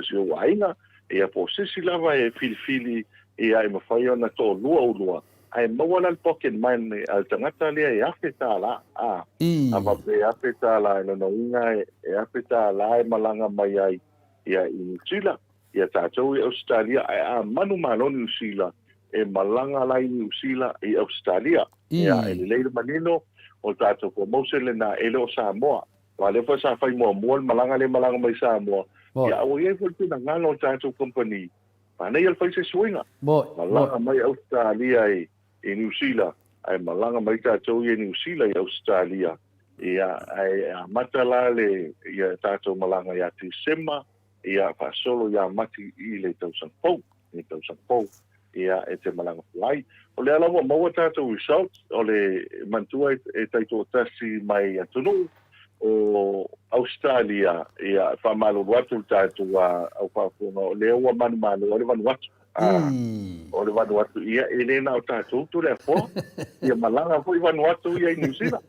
si ou aiga, ia po o se isi lava e filifili ia e mafai ona toalua ulua, ae maua la le pocket money a le tagata lea e $1,000, a, a faapea e $1,000 lona uiga e $1,000 e malaga mai ai ia i Niu Sila, ia tatou i Ausetalia, ae a manumalo Niu Sila, e malaga la i Niu Sila i Ausetalia. Ia, e lelei le manino, o le tatou promotion lena, e le o Samoa. Aua o lea foi sa fai muamua le malaga lea e malaga mai Samoa, ia a ua i ai foi le finagalo o le tatou company, manaia le fai se suiga. Malaga mai Ausetalia i Niu Sila, ae malaga mai tatou ia i Niu Sila i Ausetalia, ia, ae amata la le ia tatou malaga ia Tesema, ia faasolo ia Mati i le tausaga fou, i le tausaga fou, ia e te malaga fua ai. O lea la ua maua tatou results, o le manatua e taitoatasi mai atunuu o Ausetalia, ia e faamalulu atu le tatou au faafofoga, o lea ua manumalo ai le Vanuatu. O le Vanuatu, ia e le na o tatou Toleafoa, ia malaga foi Vanuatu ia i Niu Sila.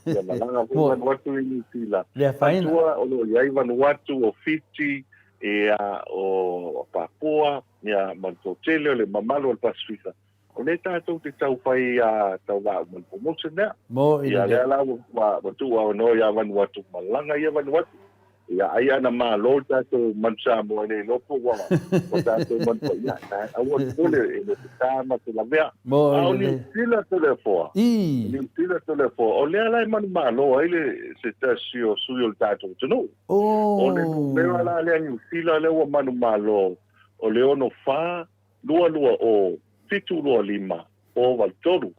Ia malaga foi Vanuatu i Niu Sila. Manatua o lo o i ai Vanuatu, o Fiti, ia, o Papua, ia, ma le toatele o le mamalu o le Pasifika. O lea tatou te tau fai tauvaa uma i le promotion lea. Ia, lea la ua tuu avanoa ia Vanuatu, malaga ia Vanuatu. Ia, ai ana malo le tatou manu Samoa e le iloa po ua ua tatou manu paia, aua le popole e le ta ma te lavea. A o Niu Sila Toleafoa, Niu Sila Toleafoa, o lea la e manumalo ai le se tasi o sui o le tatou atunuu. O le numera la lea Niu Sila lea ua manumalo, o le 64 220 725 083,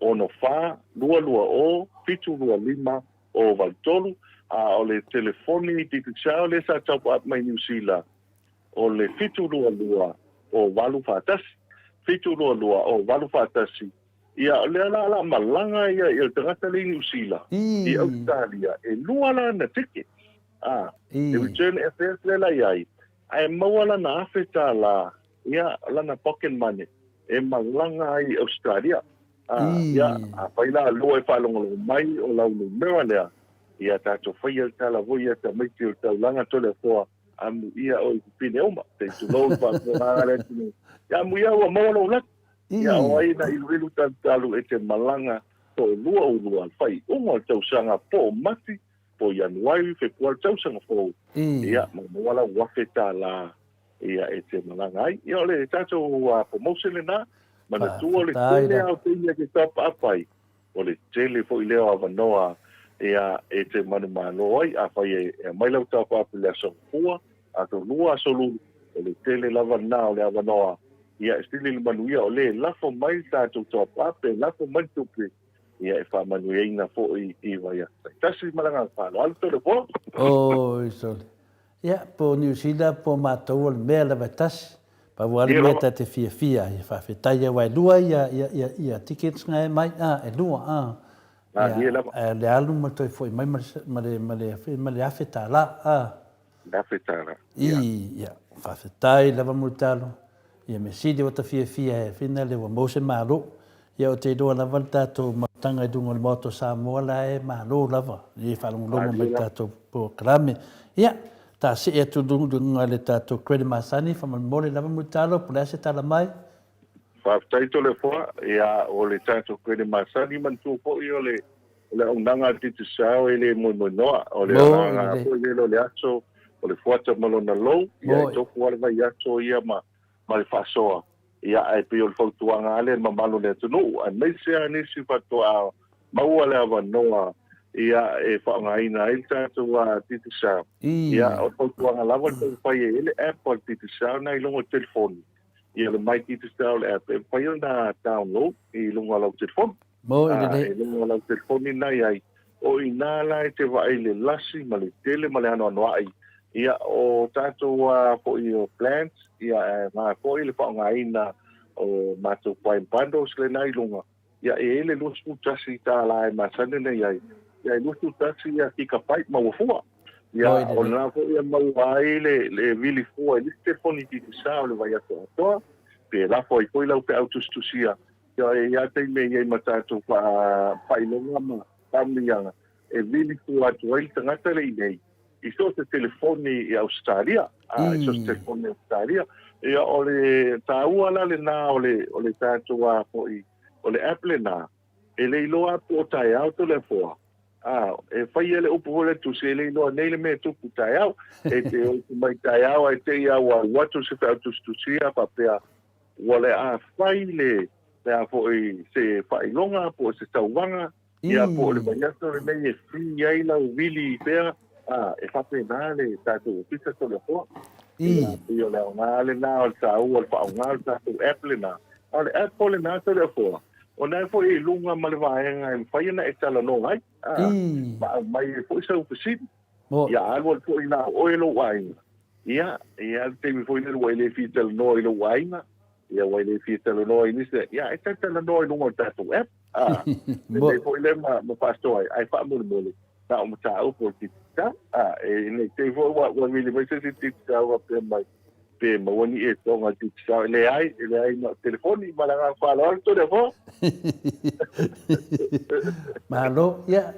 64 220 725 083, a o le telefoni Digicel lea sa top up mai Niu Sila, o le 722 081, 722 081. Ia, o lea la o le a malaga ia le tagata lea i Niu Sila, i Ausetalia, e lua la ana ticket, a, e return airfare lea la i ai, ae maua lana $1,000, ia, lana pocket money, e malaga ai i Ausetalia. A, ia, afai la lua e faalogologo mai o lau numera lea, Ia tatou faia le tala foi ia tamaiti o le taulaga Toleafoa amuia oe i pipine uma. Se i tulou le faafofogaaga a le atunuu. Ia amuia ua maua lou laki. Ia o ai na iluilu talutalu e te malaga toalua ulua le faaiuga o le tausaga po o Mati po o Ianuari, Fepuari tausaga fou. Ia ma maua lau $1,000 ia e te malaga ai. Ia o le tatou promotion lena, manatua le tele lava o taimi e te taapaapa ai, o le tele foi lea o avanoa ia e te manumalo ai. Afai e aumai lau taapaapa i le aso Gafua, aso Lua, aso Lulu, o le tele lava lena o le avanoa ia e sili le manuia o lea e lafo mai le tatou taapaapa, e lafo mai le tupe ia e faamanuiaina foi i vaiaso taitasi. Ma le agaga faaaloalo, Toleafoa. Oi sole. Ia, po o Niu Sila po o matou o le mea lava e tasi. Pau lava le mea ta te fiafia ai, faafetai aua e lua ia, ia, ia, ia tickets na e mai, a, e lua, a. Ia, ae o le alu ma le toe foi mai ma le, ma le, ma le, ma le $1,000, a. Le $1,000, ia. Ia, faafetai lava Mulitalo. Ia mea sili ua ta fiafia e whina le ua maua se malo. Ia ou te iloa lava le tatou mautaga i luga o le Maota o Samoa la e malo lava i e faalogologo mai i le tatou polokalame. Ia, ta see atu i luga i le tatou credit masani, faamolemole lava Mulitalo, po o le a se tala mai? Faafetai Toleafoa, ia o le tatou credit masani manatua foi o le O le auaunaga a le Digicel e le moemoenoa, o le agaga foi lele o le aso, o le fuata ma lona lou, ia e tofu lava le vaiaso ia ma le faasoa, ia ae pei o le fautuaga lava lea i le mamalu o le atunuu, aemaise lava nisi faatoa maua le avanoa ia e faaaogaina ai le tatou Digicel. Ia o le fautuaga lava le taumafai e i ai le app a le Digicel lena i luga o le telefoni, ia le My Digicel app e mafai ona download i luga o lau telefoni. Mo i lelei. E luga o lau telefoni na i ai. O i ina la e te vaai i le lasi ma le tele ma le anoanoai. Ia, o tatou foi o plans, ia, e aoga foi le faaaogaina o matou Prime Bundles lena i luga. Ia, e i ai le $21 e masani ona i ai. Ia, e 21 gigabyte maua fua. Ia, o lena foi e maua ai le vili fua i le isi telefoni Digicel o le vaiaso atoa, pe lafo ai foi lau feau tusitusia. Ia e i ai taimi e i ai ma tatou faailoga ma faamanuiaga e vili fua atu ai le tagata le i nei i so o se telefoni i Ausetalia, i so o se telefoni i Ausetalia. Ia o le taua la lena o le o le tatou a foi o le app lena, e le iloa po o taeao Toleafoa, a e faia le upu foi lea tusi e le iloa nei le mea e tupu taeao. E te upu mai taeao ae te i a ua alu atu se feau tusitusia faapea Ua le a fai le le a foi se faailoga po o se tauvaga, ia po o le vaiaso lenei e free ai lau vili pea, a, e faapena le tatou ofisa Toleafoa. Ia, pei o le aoga lena o le taua o le faaaoga o le tatou app lena. A o le app foi lena Toleafoa, o lena foi e i luga ma le vaega e mafai ona e talanoa ai, a, ma aumai ai foi sau fesili. Ia alu alu foi na o oe lou aiga. Ia, e i ai le taimi foi lele ua e le fia talanoa i lou aiga, ia ua e le fia talanoa i nisi, ia e talatalanoa i luga o le tatou app. A, lelei foi lea ma, ma faasoa ai, ae faamolemole, na o mataupu o le Digicel. A, e nei te i foi ua, ua vili mai se isi Digicel faapea mai, pe maua ni etoga o le Digicel. E leai, e leai na o telefoni, ma le agaga faaaloalo, Toleafoa. Malo, ia,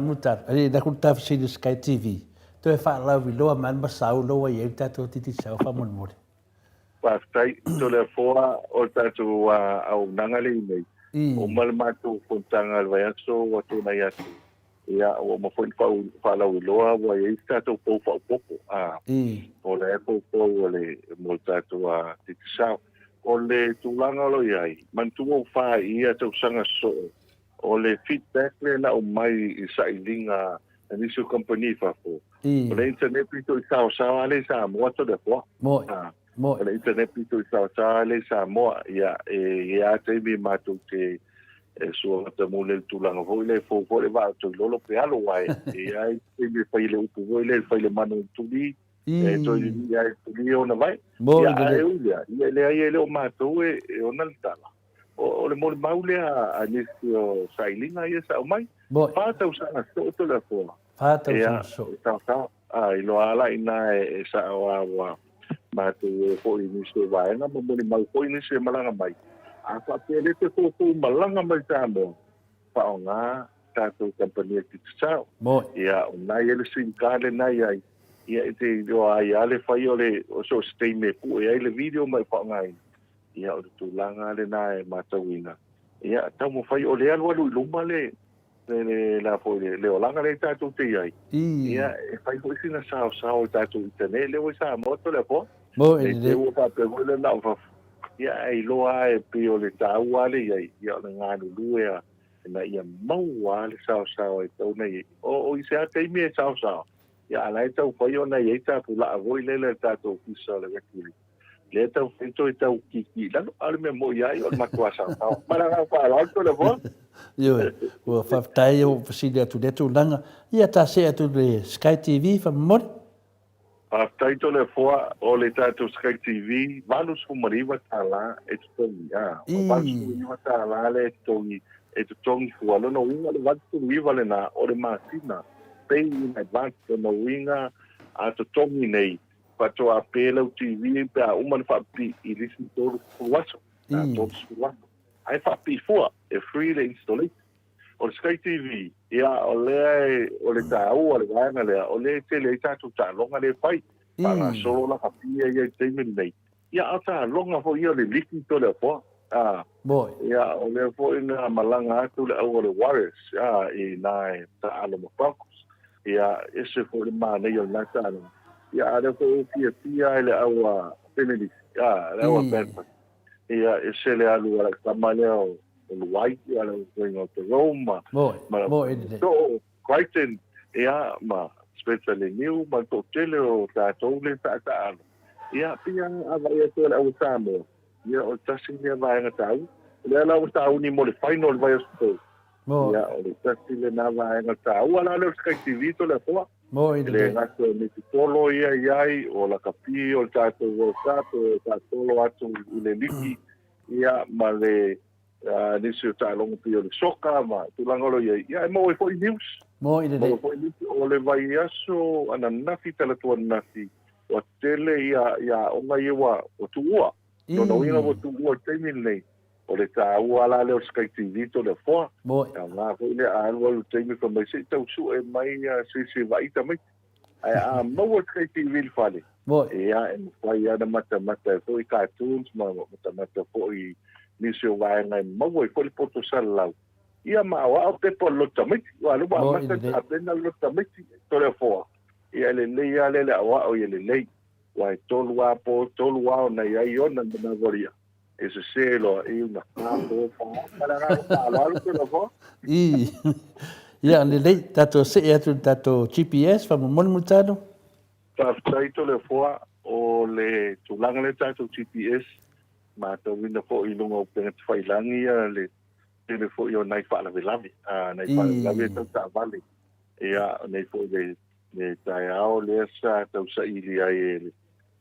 Mutaro, e la ku tafsili Sky TV. Toe faalauiloa mai le masau lo ua i ai le tatou Digicel faamolemole. Faafetai, Toleafoa, o le tatou auaunaga lea i nei. Uma le matou fonotaga i le vaiaso ua tuanai atu, ia, ua uma foi ona faalauiloa ua i ai se tatou pou faaopoopo, o la e poupou o le, mo le tatou Digicel. O le tulaga o lo o i ai, manatua ua faia tausaga sosoo O le feedback lea na aumai i sailiga a nisi o kamupani i fafo, o le internet pito i saosaoa lea i Samoa Toleafoa. Moi. Moi. O le internet pito i saosaoa lea i Samoa, ia, e i ai lava taimi matou te sua matamuli i le tulaga foi lea e fou foi le vaa o Toilolo pe alo, aua e i ai taimi e fai le upu foi lea e fai le manu i le tuli, e toe lili ai le tuli ona vai. Ia, ae ui lea, ia e leai e le o matou e ona le tala. O le molimau lea a nisi o sailiga ia sa aumai. 4 tausaga soo Toleafoa. 4 tausaga soo. Ia, a iloa la ina e sao a ua matou o foi i nisi o vaega ma molimau foi nisi e malaga mai. A faapea le te foufou malaga mai Samoa, faaaoga. tatou kamupani a le Digicel. Ia, o lena e i ai le sim card lena e i ai, ia e te iloa ai lava le fai o le, o so o se taimi e pue ai le video ma e faaaogaina. Ia, o le tulaga lena e matauina. Ia, taumafai, o lea e alualu i luma le, le, le, la foi le, le olaga lea tatou te i ai. Ia, e fai foi sina saosao i tatou internet lea ua i Samoa Toleafoa. Ne i te i ua faapea foi lea na o fafo. Ia, ae iloa lava e pei o le taua lava lea i ai, ia o le galulue lava ina ia maua lava le saosao e tatau ona i ai. O, o i se a taimi e saosao, ia a o la e taufai ona i ai tapulaa foi lele a le tatou Ofisa o le Referee. Lea e taumafai toe tau kiki i lalo, a o le mea moni lava ia o le matua saosao. Ma le agaga faaaloalo Toleafoa. Ioe, ua faafetai ua ou fesili atu i lea tulaga. Ia ta see atu i le Sky TV faamolemole. Faafetai Toleafoa, o le tatou Sky TV, $89 e totogi, a, o le $89 lea e totogi, e totogi fua. Lona uiga o le 89 lena o le masina, pay in advance, lona uiga a totogi nei, Faatoa pe lau TV pe a uma le faapipii i le isi 30 aso, 30 aso. Ae faapipii fua, e free le installation. O le Sky TV, ia o lea e, o le taua o le vaega lea, o lea e tele ai tatou taaloga lea e fai. Faagasolo la kapia ia i le taimi lenei. Ia a o taaloga foi ia o le liki Toleafoa. Ia o lea foi na malaga atu le au o le Warriors i ina e taaalo ma Broncos. Ia, ese foi le manaia o lena taaloga. Ia, a o lea foi ua fiafia i le au a Benedict, a, le au a Bedford. Ia, ese le alu a lau tama lea o Luai, ia, le auauina o Jerome ma, ma lau too, Crichton, ia, ma Spencer Leniu ma le toatele o tatou lea sa taaalo. Ia, pei lava a vaai atu e le au a Samoa, ia, o le tasi lea vaega taua. O lea la ua sauni mo le final i le vaiaso fou. Ia, o le tasi lena vaega taua la lea o le Sky TV Toleafoa. E le gata o netipolo ia i ai, o lakapi o le tatou World Cup, e faasolo atu i le liki, ia, ma le nisi o taaloga pei o le soka ma tulaga o lo o i ai. Ia, e maua ai foi news. Maua foi news. O le vaiaso ananafi, talaatu ananafi, ua tele ia aoga ia ua tuua. Lona uiga ua tuua i le taimi lenei. O le taua la lea o le Sky TV Toleafoa. E aoga foi lea a alu alu i le taimi fai mai se i tau sue mai se isi e vaai tamaiti. Ae a maua le Sky TV i le fale, ia e mafai lava ona matamata ai foi i cartoons ma matamata foi i nisi o vaega e maua ai foi le poto salalau. Ia ma aoao pepa o le loto tamaiti. Aua o lea ua amata ona tapena le loto tamaiti Toleafoa. Ia e lelei lava lea le aoao ia lelei. Aua e tolu lava po, tolu ao na i ai ona le manawa ia. E sese loa i una fa po fa. Ma le agaga faaaloalo Toleafoa. I. Ia, lelei, tatou see atu i le tatou GPS, faamolemole Mulitalo. Faafetai Toleafoa, o le tulaga lea tatou GPS, matauina foi i luga o upega tafailagi ia le tele foi o nai faalavelave, nai faalavelave tau taavale. Ia, nei foi le le taeao lea sa tausaili ai e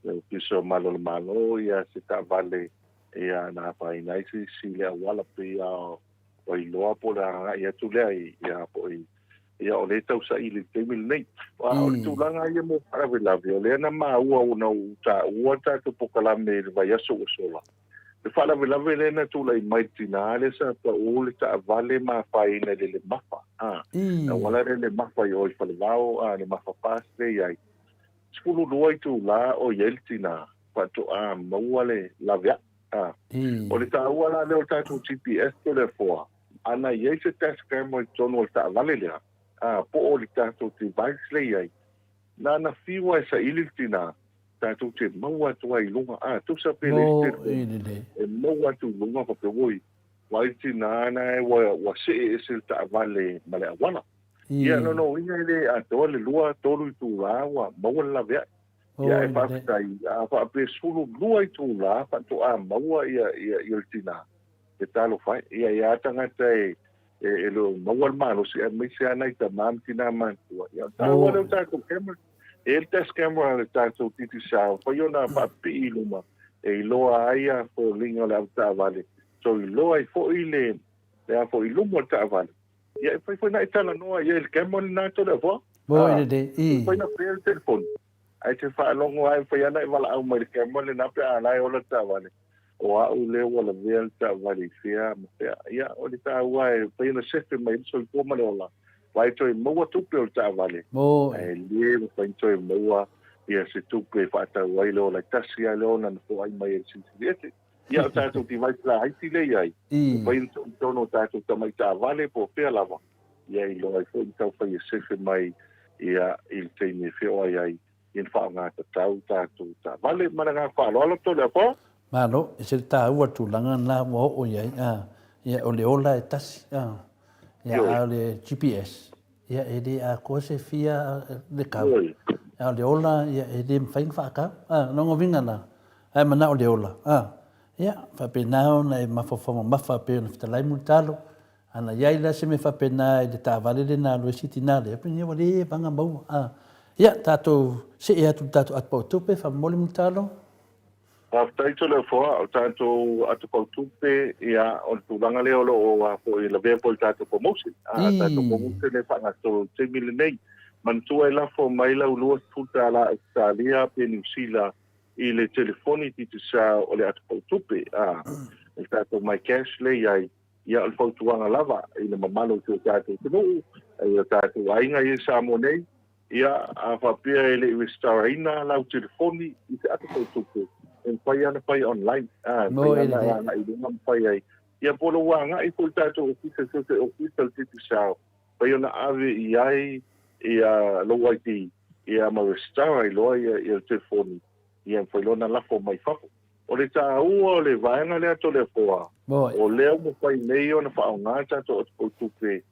le Ofisa o Malu o le Malo ia se taavale ia na afaina ai se isi i le auala pei a ua iloa po o le agai atu lea i ia po i ia o lea e tausaili i le taimi lenei. A o le tulaga ia mo faalavelave, o lea na maua ona ou taua le tatou polokalame i le vaiaso ua sola. Le faalavelave lea na tulai mai i le tina lea sa pau le taavale ma afaina i le Lemafa, a, le auala lea Lemafa i o i Falevao, a, Lemafa Pass lea e i ai. 12 itula o i ai le tina faatoa maua le laveai, a. O le taua la lea o le tatou GPS Toleafoa, ana i ai se dash camera i totonu o le taavale lea, a, po o le tatou device lea e i ai, na ona fiu lava e saili le tina, tatou te maua atu ai i luga, a, tusa pe leai se telefoni, e maua atu i luga faapea, oi, vaai le tina na ua see ese le taavale ma le auala. Ia, lona uiga e le atoa le lua, tolu itula ua maua le laveai. Ia, ae faafetai, a faapea 12 itula faatoa maua ia le tina, e talofa e. Ia, e a tagata e le o maua le malosi, aemaise lava nai tama ma tina matutua. Ia, o le taua lea o tatou camera. E i ai le dash camera a le tatou Digicel, mafai ona faapipii i luma e iloa ai foliga o le avetaavale, so iloa ai foi le a foi luma o le taavale. Ia e mafai foi ona e talanoa i ai i le camera lena Toleafoa. Moi lelei, i. E mafai ona pea le telefoni, ae e te faalogo lava e mafai lava ona e valaau mai i le camera lena pe a la e ola le taavale. O a'u lea ua lavea le taavale i fea ma fea. Ia, o le taua e mafai ona sefe mai ai le soifua ma le ola, aua e toe maua tupe o le taavale, ae le mafai ona toe maua ia se tupe e faatau ai le ola e tasi lava le ona na foai mai ai le Silisili Ese. Ia, o tatou device laiti lea e i ai, e mafai ona tuu i totonu o tatou tamai taavale po o fea lava, ia iloa ai foi ona taufai e sefe mai ia i le taimi e feoai ai ina faaaoga tatau tatou taavale. Ma le agaga faaaloalo, Toleafoa. Malo, e se taua le tulaga lena ua oo i ai, a, ia, o le ola e tasi, a, ia, a o le GPS, ia, e le atoa se fia le kau, a o le ola, ia, e le mafai ona faatau, a, lona uiga la, a e manao le ola, a, ia, faapena ona e mafaufau mamafa pei ona fetalai Mulitalo, Ana i ai la se mea faapena i le taavale lea na alu ai si tina lea, pei ua leva ona maua. A, ia, tatou see atu i le tatou atopautupe, faamomoli Mulitalo. Faafetai Toleafoa, o le tatou atopautupe, ia, o le tulaga lea o lo o a foi lavea foi i le tatou promotion. A, tatou promotion e faagasolo i le taimi lenei. Manatua e lafo mai lau $20 Ausetalia pe Niu Sila i le telefoni Digicel o le atopautupe, a, o le tatou MyCash lea e i ai. Ia, o le fautuaga lava i le mamalu o si o tatou atunuu, i o tatou aiga ia i Samoa nei, ia, a faapea e le i resitalaina lau telefoni i se ata tautupe, e mafai lava ona fai online, a, e mafai lava ona agai i luga ma fai ai. Ia, po o lou agai foi i le tatou ofisa, so o se ofisa o le Digicel, mafai ona ave i ai ia lou ID, ia ma resitala ai loa ia le telefoni, ia mafai loa ona lafo mai fafo. O le taua o le vaega lea Toleafoa, o lea ua mafai nei ona faaaoga tatou atopautupe,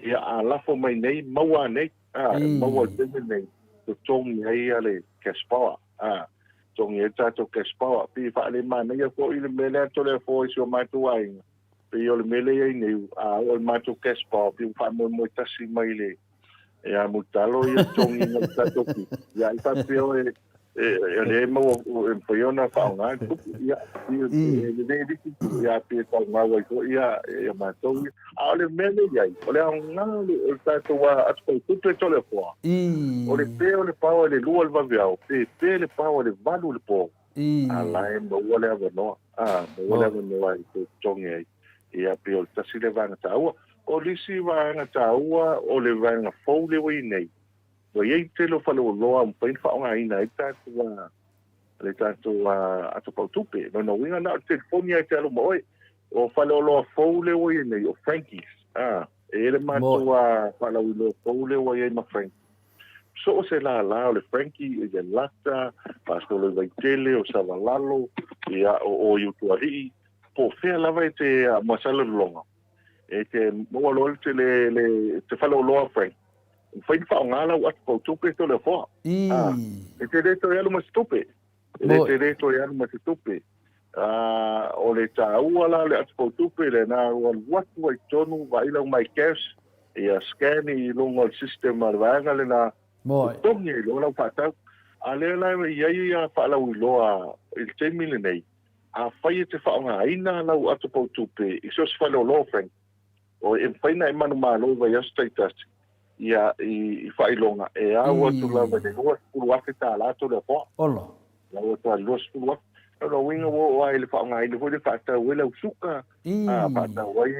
ia a lafo mai nei, maua nei, a, maua i le taimi lenei, totogi ai ia le cash power, a, totogi ai le tatou cash power. Pei e faalemanaia foi le mea lea Toleafoa i si o matou aiga, pei o le mea lea e i ai nei, a oo i le matou cash power, pei ua faamoemoe tasi mai le, ia Mulitalo ia totogiina i le tatou pili, ia ai faapea e, E le maua e mafai ona faaaoga le tupe, ia, e lelei lisi, ia, pe faaaoga ai foi ia, ia matou ia. A o le mea lea i ai, o le aoga o le tatou atopau tupe Toleafoa, o le pe o le power i le 2 i le vaveao, pe pe le power i le 8 i le po, a la e maua le avanoa, a, maua le avanoa e totogi ai. Ia, pei o le tasi lea vaega taua. O le isi vaega taua, o le vaega fou lea ua i ai nei, Ua i ai le tele o faleoloa ua mafai ona faaaogaina ai le tatou le tatou atopautupe. Lona uiga na o le telefoni lava e te alu ma oe. O faleoloa fou lea ua i ai nei, o Frankie's. A, e i ai le matou faalauiloa fou lea ua i ai ma Frankie. So o se lālā o le Frankie, i le Lata, faasolo i Vaitele, o Savalalo, ia, o o i Utualii, po o fea lava e te masalolologa, e te maua loa le, le, te faleoloa Frankie. Mafai ona faaaoga lau ato tautupe Toleafoa. A, e te le toe alu ma se tupe. E le te le toe alu ma se tupe. A, o le taua la o le ato tautupe lena ua alu atu ai i totonu, vaai lau my cash, ia scan i luga o le system a le vaega lena, totogi ai loa lau faatau. A lea la e i ai ia faalauiloa i le taimi lenei, afai e te faaaogaina lau ato tautupe i so o se faleoloa Frank, O e mafai ona e manumalo i vaiaso taitasi ia i faailoga e au atu lava i le $20,000 Toleafoa. Olo. E au atu lava i le $20,000. O lona uiga ua oo lava i le faaaogaina foi lea faatau ai lau suka, faatau ai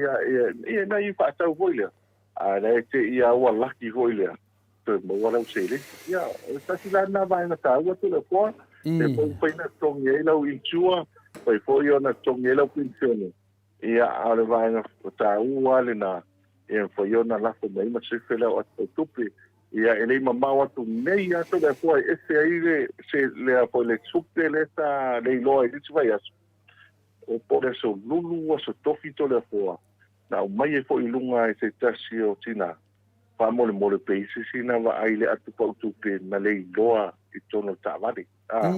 ia nai faatau foi lea, a la e te i lava ua laki foi lea, toe maua lau seleni. Ia, o tasi la lena vaega taua Toleafoa, e mafai ona totogi ai lau insure, mafai foi ona totogi ai lau penisione. Ia, a o le vaega taua lava lena, e mafai ona lafo mai ai ma sefe lau atu tupe. Ia, e le i mamao atu nei lava Toleafoa e ese ai le, se, le, foi le tupe lea sa le iloa i le isi vaiaso, o po o le aso Lulu, aso Tofi Toleafoa, na aumai ai foi i luga e se tasi o tina, faamolemole pe i ai se isi na vaai i le atu pau tupe na le iloa i totonu o le taavale. A,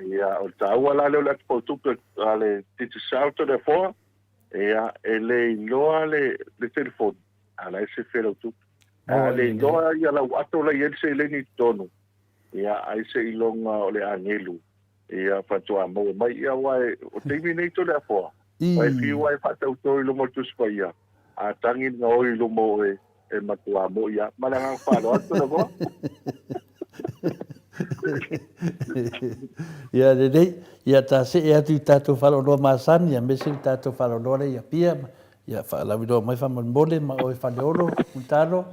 ia, o le taua la lea o le atu pau tupe a le Digicel Toleafoa, ia, e le iloa le, le telefoni, a la e sefe lau tupe. A le iloa ia lau ato la i ai le seleni i totonu, ia, ai seiloga o le agelu, ia, faatoa maua mai. Ia, aua e, o taimi nei Toleafoa, ua e fiu lava e faatauto i luma o le Tusi Paia, a tagi le gaoi i luma o oe, e matua moʻi lava. Ma le agaga faaaloalo Toleafoa. Ia lelei, ia ta see atu i tatou faleoloa masani aemaise le tatou faleoloa lea i Apia, ia faalauiloa mai faamolemole ma oe Faleolo, Mulitalo.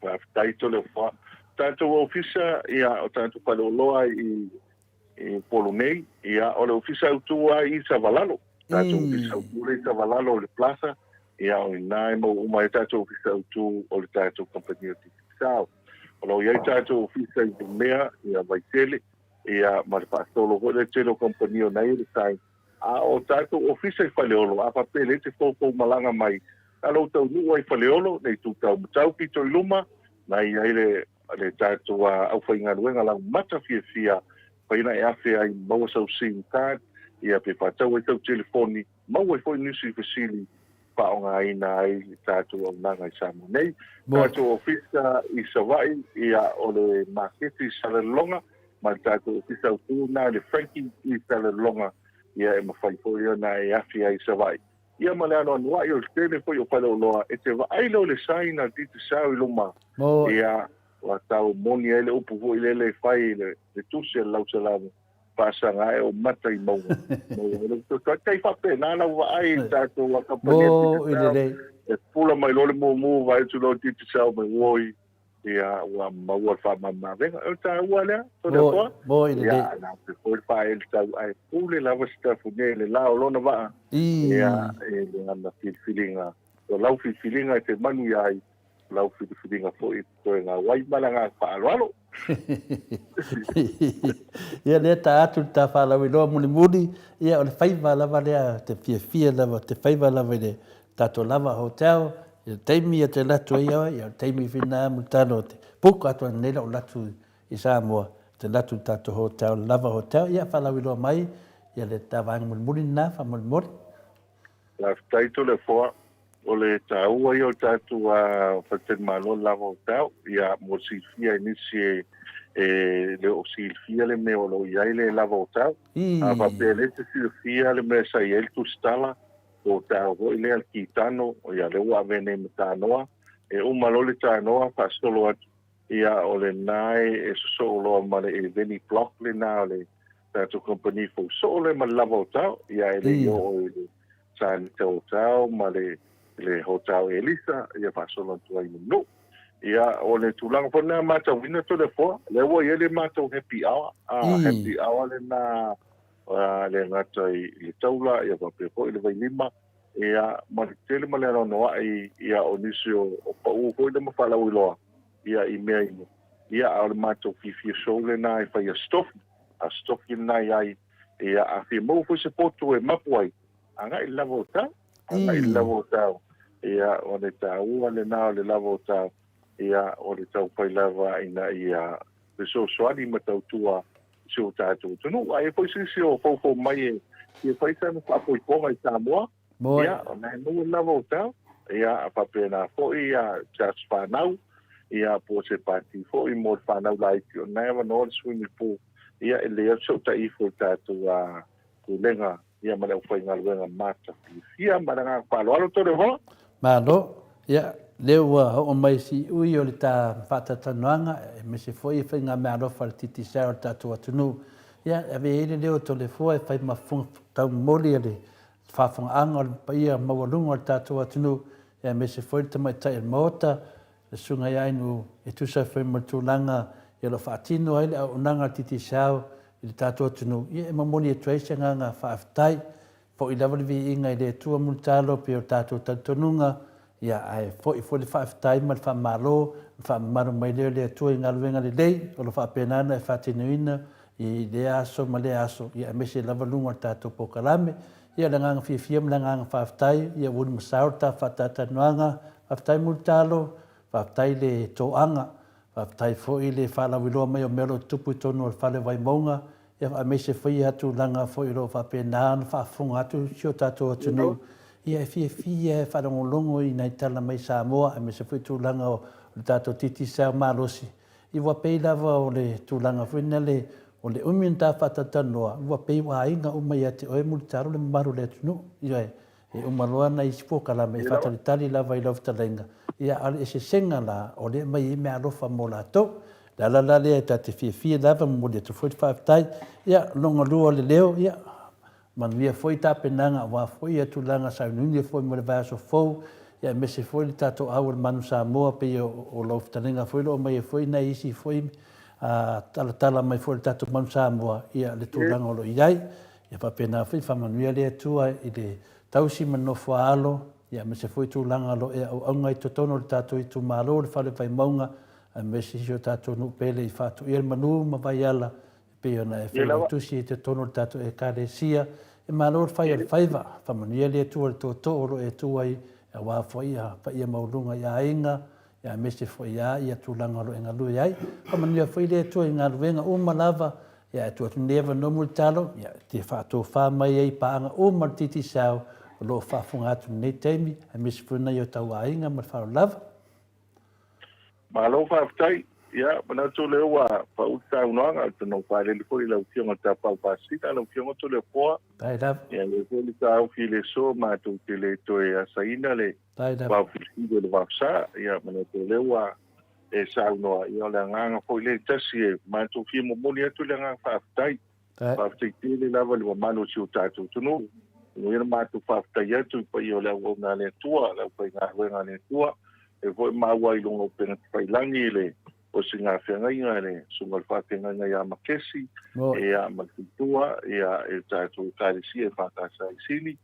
Faafetai Toleafoa. Tatou ofisa, ia o tatou faleoloa i i Upolu nei, ia o le ofisa autu lava i Savalalo. Tatou ofisa autu lea i Savalalo o le Plaza, ia o i ina e maua uma ai tatou ofisa autu o le tatou kamupani o Digicel. O lo o i ai tatou ofisa i Lumea, ia Vaitele, ia ma le faasolo foi lea tele o kamupani o na i le tai. A o tatou ofisa i Faleolo, a faapea lea e te foufou malaga mai, na lou taunuu ai i Faleolo, le itu taumatau pito i luma, na i ai le le tatou aufaigaluega laumata fiafia fai ona e afe ai maua sau sim card ia pe faatau ai sau telefoni maua ai foi nisi fesili faaaogaina ai le tatou auaunaga i Samoa nei. Tatou ofisa i Savaii ia o le maketi i Salelologa ma le tatou ofisa autu na le Frankie i Salelologa ia e mafai foi ona e afe ai i Savaii. Ia ma le anoanoai o le tele foi o faleoloa e te vaai lea o le sign a le Digicel i luma ia ua tau moni ai le upu foi lele e fai i le tusi a le Lausalamo, faasaga ae ou mata i mauga maua ai lau fesoasoani. Tai faapena lau vaai i le tatou kamupani a Digicel e pula mai loa le mumu vaai atu loa le Digicel mai oi Ia, ua maua le faamamaavega. O le taua lea, Toleafoa. Moi lelei. Ia, na te foi le faaele tau, ae pule lava Sitafune i le la o lona vaa. Ia, i le ana filifiliga. O lau filifiliga e te manuia ai, o lau filifiliga foi e te toe gau ai ma le agaga faaaloalo. Ia, lea ta atu le ta faalauiloa mulimuli, ia, o le faiva lava lea, te fiafia lava, te faiva lava i le Tatou lava hotel, i le taimi ia te alu atu ai oe, ia o le taimi foi lena Mulitalo te book atu ai nei lou alu atu i Samoa, te alu atu i le tatou hotel, le lava hotel, ia faalauiloa mai ia le ta vaega mulimuli lena faamolemole. Faafetai Toleafoa, o le taua ia o le tatou faletalimalo le lava hotel, ia mo le silafia e nisi e le o silafia le mea o lo o i ai le lava hotel. A faapea lea e te silafia le mea sa i ai le tusitala, O tao foi lea le kitano, ia lea ua ave nei ma tanoa. E uma loa le tanoa faasolo atu, ia o lena e sosoo loa ma le Eveni Block lena o le tatou kamupani fou soo lea ma le lava o tao, ia e le i oo i le Sanita o tao ma le le Hotel Elisa, ia faasolo atu ai i Mulinuu. Ia o le tulaga foi lena matauina Toleafoa, lea ua i ai le matou happy hour, a happy hour lena e le gata i le taula ia faapea foi le vailima ia ma le tele ma le anoanoai ia o nisi o pau foi lea ma faalauiloa ia i mea inu ia a o le matou fiafia show lena e fai a stofi a stofi lena i ai ia a fia maua foi se potu e mapu ai agai i le lava o tau agai i le lava o tau ia o le taua lena o le lava o tau ia o le taufai lava ina ia fesoasoani ma tautua si o tatou atunuu. A i ai foi se isi o foufou mai e fia fai sana faapoipoga i Samoa, ia, o na e maua lava o tau. Ia, a faapena foi ia se aso fanau, ia, po o se pati foi mo le fanau laiti, o na e avanoa le swimming pool. Ia, e lelei atu fesootai ifo i le tatou Pulega ia ma le aufaigaluega matafilifia. Ma le agaga faaaloalo, Toleafoa. Malo. Ia, lea ua oo mai siui o le ta faatalatalanoaga, aemaise foi e faigameaalofa a le Digicel o le tatou atunuu. Ia, e ave i ai le leo o Toleafoa e fai ma fofoga taumoli a le faafofogaaga o le paia maualuga o le tatou atunuu, aemaise foi le tamaitai o le Maota, le Susuga ia Ainuu, e tusa foi ma le tulaga o lo o faatino ai le auaunaga a le Digicel i le tatou atunuu, ia e momoli atu ai se agaga faafetai. Foi lava le viiga i le Atua mulitalo pei o le tatou talitonuga, ia ae foi foi le faafetai ma le faamalo, le faamamalu mai lea o le Atua i galuega lelei o lo o faapena ona e faatinoina i lea aso ma lea aso, ia aemaise lava luga o le tatou polokalame. Ia le agaga fiafia ma le agaga faafetai, ia ua uli masao le ta faatalatalanoaga, faafetai mulitalo, faafetai le toaga, Faafetai foi le faalauiloa mai o mea o lo o tutupu i totonu o le fale o Vaimauga, ia aemaise foi ia tulaga foi o lo o faapena ona faafofoga atu si o tatou atunuu, ia e fiafia e faalogologo i nai tala mai Samoa aemaise foi tulaga o le tatou Digicel malosi. Ia ua pei lava o le tulaga foi lea o le umi ona ta faatalatalanoa, ua pei ua aiga uma ia te oe Mulitalo le mamalu o le atunuu. Ioe. E uma loa nai isi polokalame e faatalitali lava i lau fetalaiga, ia a o le eseesega la, o lea e aumai ai meaalofa mo latou. Le ala la lea e ta te fiafia lava, momoli atu foi le faafetai. Ia, longa lua o le leo, ia, manuia foi tapenaga aua foi ia tulaga sauniuni foi mo le vaiaso fou, ia aemaise foi le tatou au o le Manu Samoa pei o lau fetalaiga foi o lo o aumai ai foi nai isi foi talatala mai foi o le tatou Manu Samoa, ia le tulaga o lo o i ai. Ia faapena foi faamanuia le Atua i le tausi ma le nofo a alo, ia aemaise foi tulaga o lo o e auauna i totonu o le tatou itumalo, le Fale Vaimauga, aemaise si o tatou nuu pele i Faatoia le Manu ma Vaiala, e pei ona e failautusi i totonu o le tatou Ekalesia. E malo le fai o le faiva, faamanuia le Atua i le tootoo o lo o e tu ai aua foi ia paia maualuga i aiga, aemaise foi lava ia tulaga o lo o e galue ai. Faamanuia foi le Atua i galuega uma lava, ia e tuu atu nei avanoa Mulitalo, ia e te faatofa mai ai i paaga uma o le Digicel o lo o faafofoga atu i lenei taimi, aemaise foi nai o tau aiga ma le faaaloalo lava. Malo faafetai. Ia, manatu o lea ua pau le saunoaga, ou te nofo faalele foi i lau Afioga Tapau Pasina, lau Afioga Toleafoa. Faafetai lava. Ia, lea foi le taofi i le aso, matou te le toe asaina le vao filifili o le vaosa. Ia, manatu o lea ua e saunoa, ia o le agaga foi lea e tasi e matou fia momoli atu le agaga faafetai. Faafetai tele lava i le mamalu o si o tatou atunuu. Manuia le matou faafetai atu i paia o le auauna a le Atua, le aufaigaluega a le Atua. E foi maua i luga o upega tafailagi le osigafeagaiga i le susuga i le faafeagaiga ia Makesi, ia ma le faletua, ia e le tatou Ekalesia EFKS i Sini,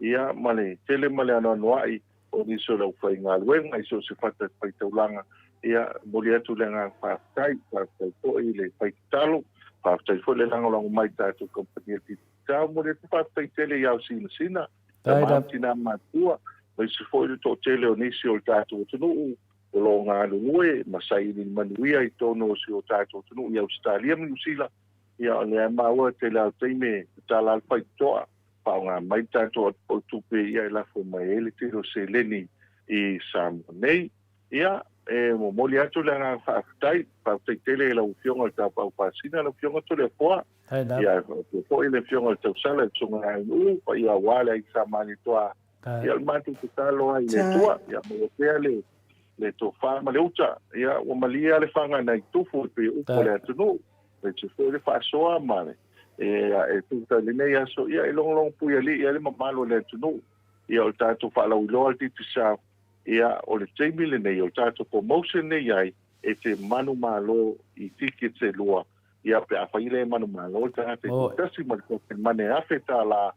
ia ma le tele ma le anoanoai o nisi o le aufaigaluega i so o se fatafaitaulaga, ia, momoli atu le agaga faafetai, faafetai foi i le fai tatalo, faafetai foi le lagolago mai i tatou kamupani a le Digicel, momoli atu faafetai tele i ao sinasina, tama ma tina matutua, aemaise foi le toatele o nisi o le tatou atunuu o lo o galulue ma saili manuia i totonu o si o tatou atunuu i Ausetalia ma Niu Sila, ia o lea e maua tele lava o taimi e tatala lava le faitotoa. faaaoga mai le tatou o tupe ia e lafo mai ai le tele o seleni i Samoa nei. Ia, e momoli atu le agaga faafetai, faafetai tele i lau Afioga i le Tapaau Pasina, lau Afioga Toleafoa, ia, faapea foi le Afioga i le Tausala, le Susuga ia Ainuu, paia aua le Aiga Sa Malietoa, ia, o le matou tatalo lava i le Atua, ia maua pea le le tofa ma le uta, ia, ua malie lava le faga nai tufu e pei o upu a le atunuu, aemaise foi le faasoa ma le E tusa i lenei aso, ia e logologo puialii ai le mamalu o le atunuu. Ia o le tatou faalauiloa le Digicel, ia o le taimi lenei, o le tatou promotion nei ai, e te manumalo i tickets e lua, ia pe afai e le manumalo le tagata i toatasi ma le token money e $1,000,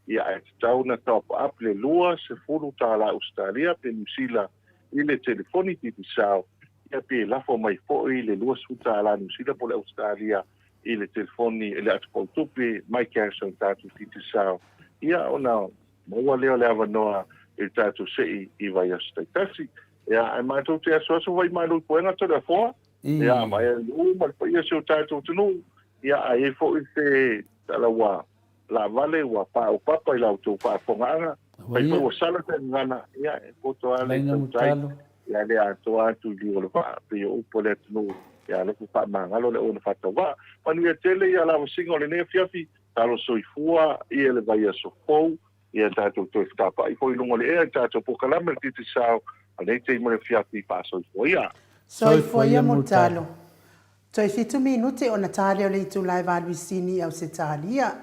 ia ae tatau ona top up le $20 Ausetalia pe Niu Sila i le telefoni Digicel, ia pe lafo mai foi le $20 Niu Sila po o le Ausetalia i le telefoni i le atopau tupe MyCash a le tatou Digicel, ia ona maua lea o le avanoa i le tatou sei i vaiaso taitasi. Ia, ae matou te asuasu foi malu i puega Toleafoa, ia, ma e nuu ma le paia o si o tatou atunuu, ia, a i ai foi se tala ua laavale ua paopapa i la outou faafofogaaga, fai foi ua sala se gagana, ia, e poto lava le tautai. Ia le atoa atu i liu o le vaa, pei o upu a le atunuu, ia alofa faamagalo le auauna faatauvaa. Manuia tele ia lavasiga o lenei afiafi, talo soifua ia le vaiaso fou, ia tatou toe fetapaai foi i luga o le ea i tatou polokalame o le Digicel a lenei taimi o le afiafi faasoifua ia. Soifua ia Mulitalo. Toe fitu minute ona ta lea o le itula e valu i Sini i Ausetalia.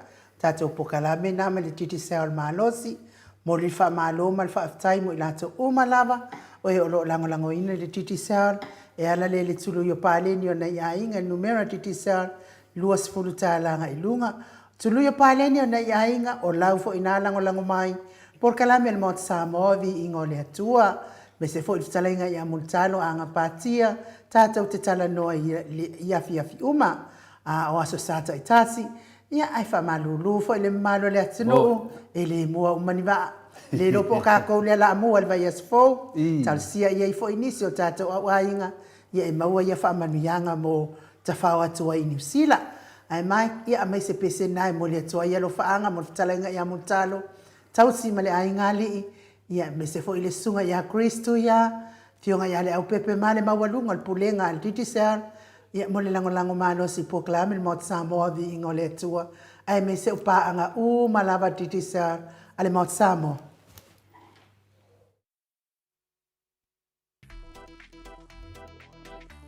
Tatou pokalame na ma le Digicel malosi. Momoli le faamalo ma le faafetai mo i latou uma lava o e o lo o lagolagoina le Digicel e ala lea i le tului o paleni o nai aiga i le numera Digicel 20 tala agai i luga. Tului o paleni o nai aiga o lau foi na lagolago mai polokalame a le Maota Samoa Viiga o le Atua. Aemaise foi le fetalaiga ia Mulitalo Aga Patia tatou te talanoa i afiafi uma a o aso sa taitasi. Ia ae faamalulu foi le mamalu o le atunuu e le mua uma ni vaa. Le iloa po o kakou lea la mua i le vaiaso fou. Talosia i ai foi nisi o tatou auaiga ia e maua ia faamanuiaga mo tafao atu ai i Niu Sila. Ae mai, ia aumai se pese na e momoli atu ai alofaaga mo le fetalaiga ia Mulitalo, Tausi ma le aiga alii, ia aemaise foi le susuga ia Grace Tuia, afioga ia Leaupepe ma le maualuga o le pulega a le Digicel, ia mo le lagolago malosi i polokalame le Maota Samoa Viiga o le Atua, aemaise o paaga uma lava a le Digicel a le Maota Samoa.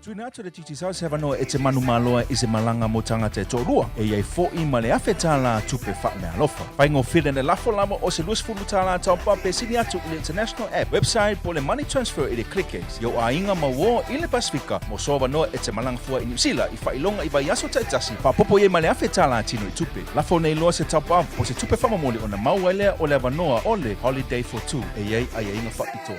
Tuina atu e le Digicel se avanoa e te manumaloa i se malaga mo tagata e toalua, e i ai fo'i ma le $1,000 tupe faameaalofa. Faigofie le lafo lava o se $20 top-up pe sili atu i le International App, website po o le Money Transfer i le klike i ou aiga ma uo i le Pasefika mo sou avanoa e te malaga fua i Niu Sila i faailoga i vaiaso taitasi, faaopoopo i ai ma le $1,000 tino i tupe. Lafo nei loa se top-up po o se tupe faamomoli ona maua ai lea o le avanoa o le Holiday for Two e i ai aiaiga faapitoa.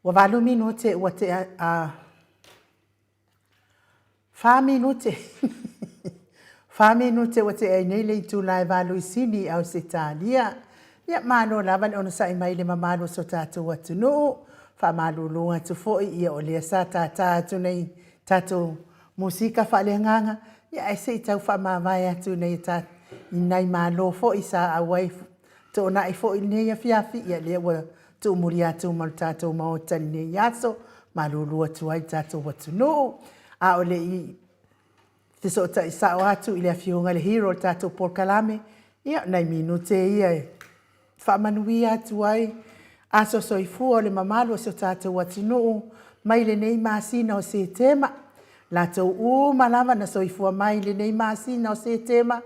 Ua valu minute ua tea a fa minute fa minute ua tea ai nei le itula e valu i Sini i Ausetalia. Ia, malo lava le onosai mai i le mamalu o so tatou atunuu. Faamalulu atu foi ia o lea sa tātā atu nei tatou musika faaleagaga, ia ae se i tau faamavae atu nei i nai malo foi sa auai Toonai foi i lenei afiafi, ia lea ua tuumuli atu ma le tatou Maota i lenei aso, malulu atu ai le tatou atunuu. A o le i fesootai sao atu i le Afioga i le Hero o le tatou polokalame, ia o nai minute ia e faamanuia atu ai aso soifua o le mamalu o si o tatou atunuu mai lenei masina o Setema. Latou uma lava na soifua mai i lenei masina o Setema,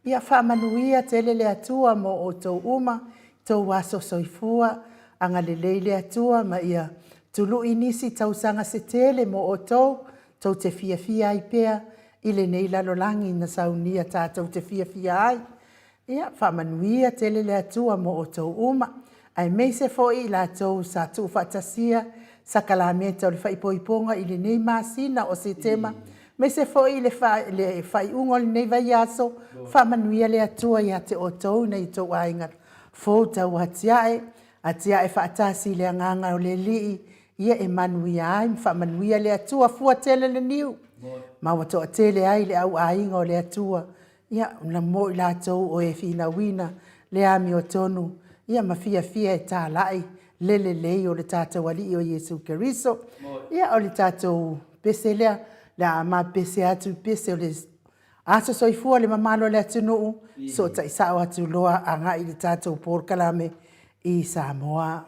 Ia faamanuia tele le Atua mo outou uma i tou aso soifua, agalelei le Atua ma ia tului nisi tausaga se tele mo outou, tou te fiafia ai pea i lenei lalolagi na saunia tatou te fiafia ai. Ia faamanuia tele le Atua mo outou uma, aemaise foi i latou sa tuufaatasia sakalameta o le faaipoipoga i lenei masina o Setema, aemaise foi i le faaiuga o lenei vaiaso, faamanuia le Atua ia te outou i nai o outou aiga fou tauatiae, atiae faatasi i le agaga o le Alii, ia e manuia ai ma faamanuia le Atua, fua tele le niu, ma ua toatele ai le au aiga o le Atua, Ia, na mo i latou o e finauina le amiotonu, ia ma fiafia e talai le lelei o le tatou Alii o Iesu Keriso. Ia, o le tatou pese lea, le a ma pese atu i pese o le aso soifua le mamalu o le atunuu, sootai sao atu loa agai i le tatou polokalame i Samoa.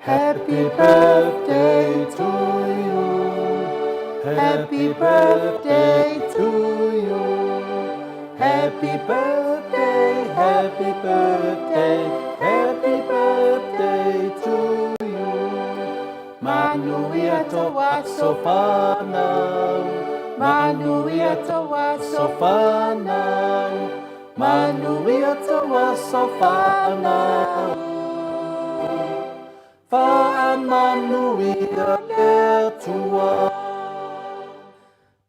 Happy birthday to you. Happy birthday to you. Happy birthday, happy birthday, happy birthday to you. Manuia to aso whanau. Manuia to aso whanau. Manuia to aso whanau. Faamanuia le Atua.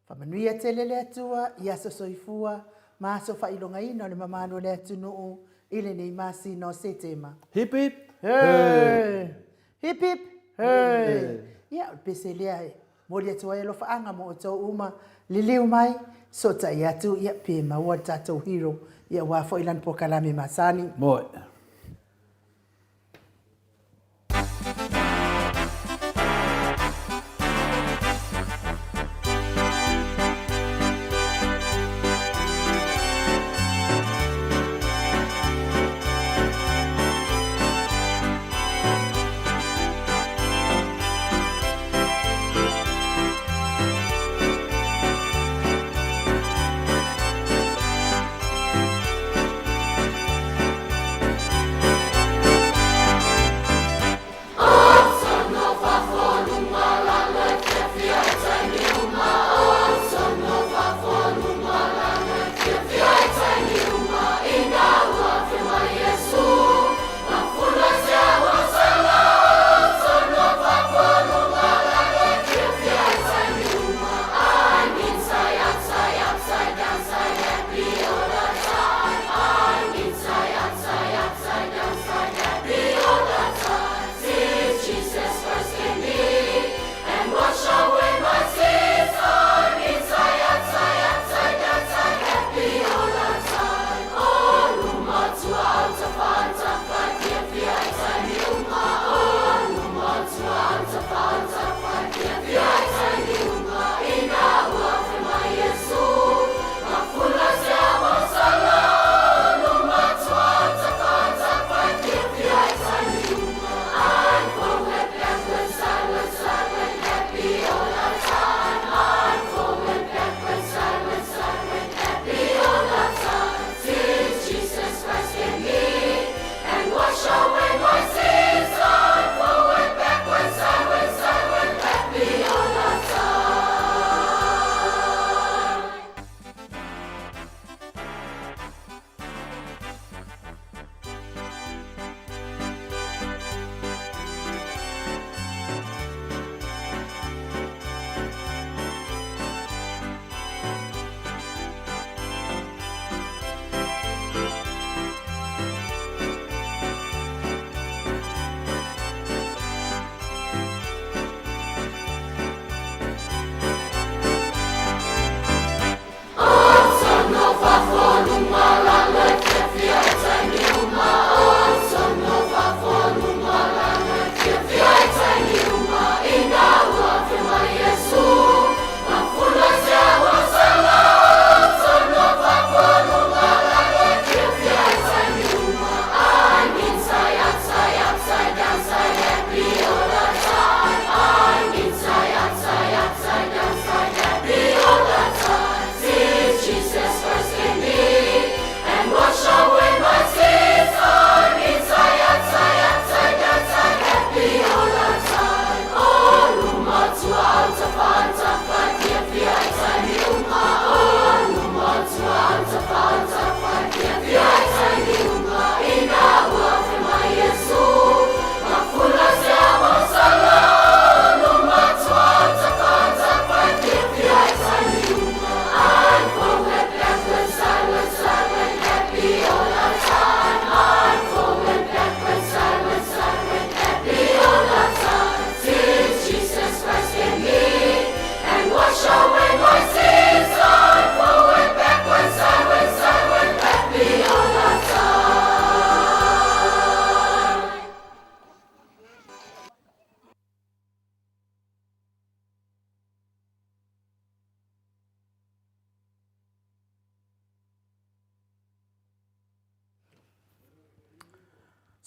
Faamanuia tele le Atua i aso soifua ma aso faailogaina o le mamalu o le atunuu i lenei masina o Setema. Hip hip hurray! Hip hip hurray! Ia, o le pese lea e momoli atu ai alofaaga mo outou uma, liliu mai, sootai atu, ia, pe maua le tatou hero, ia aua foi lana polokalame masani. Moe.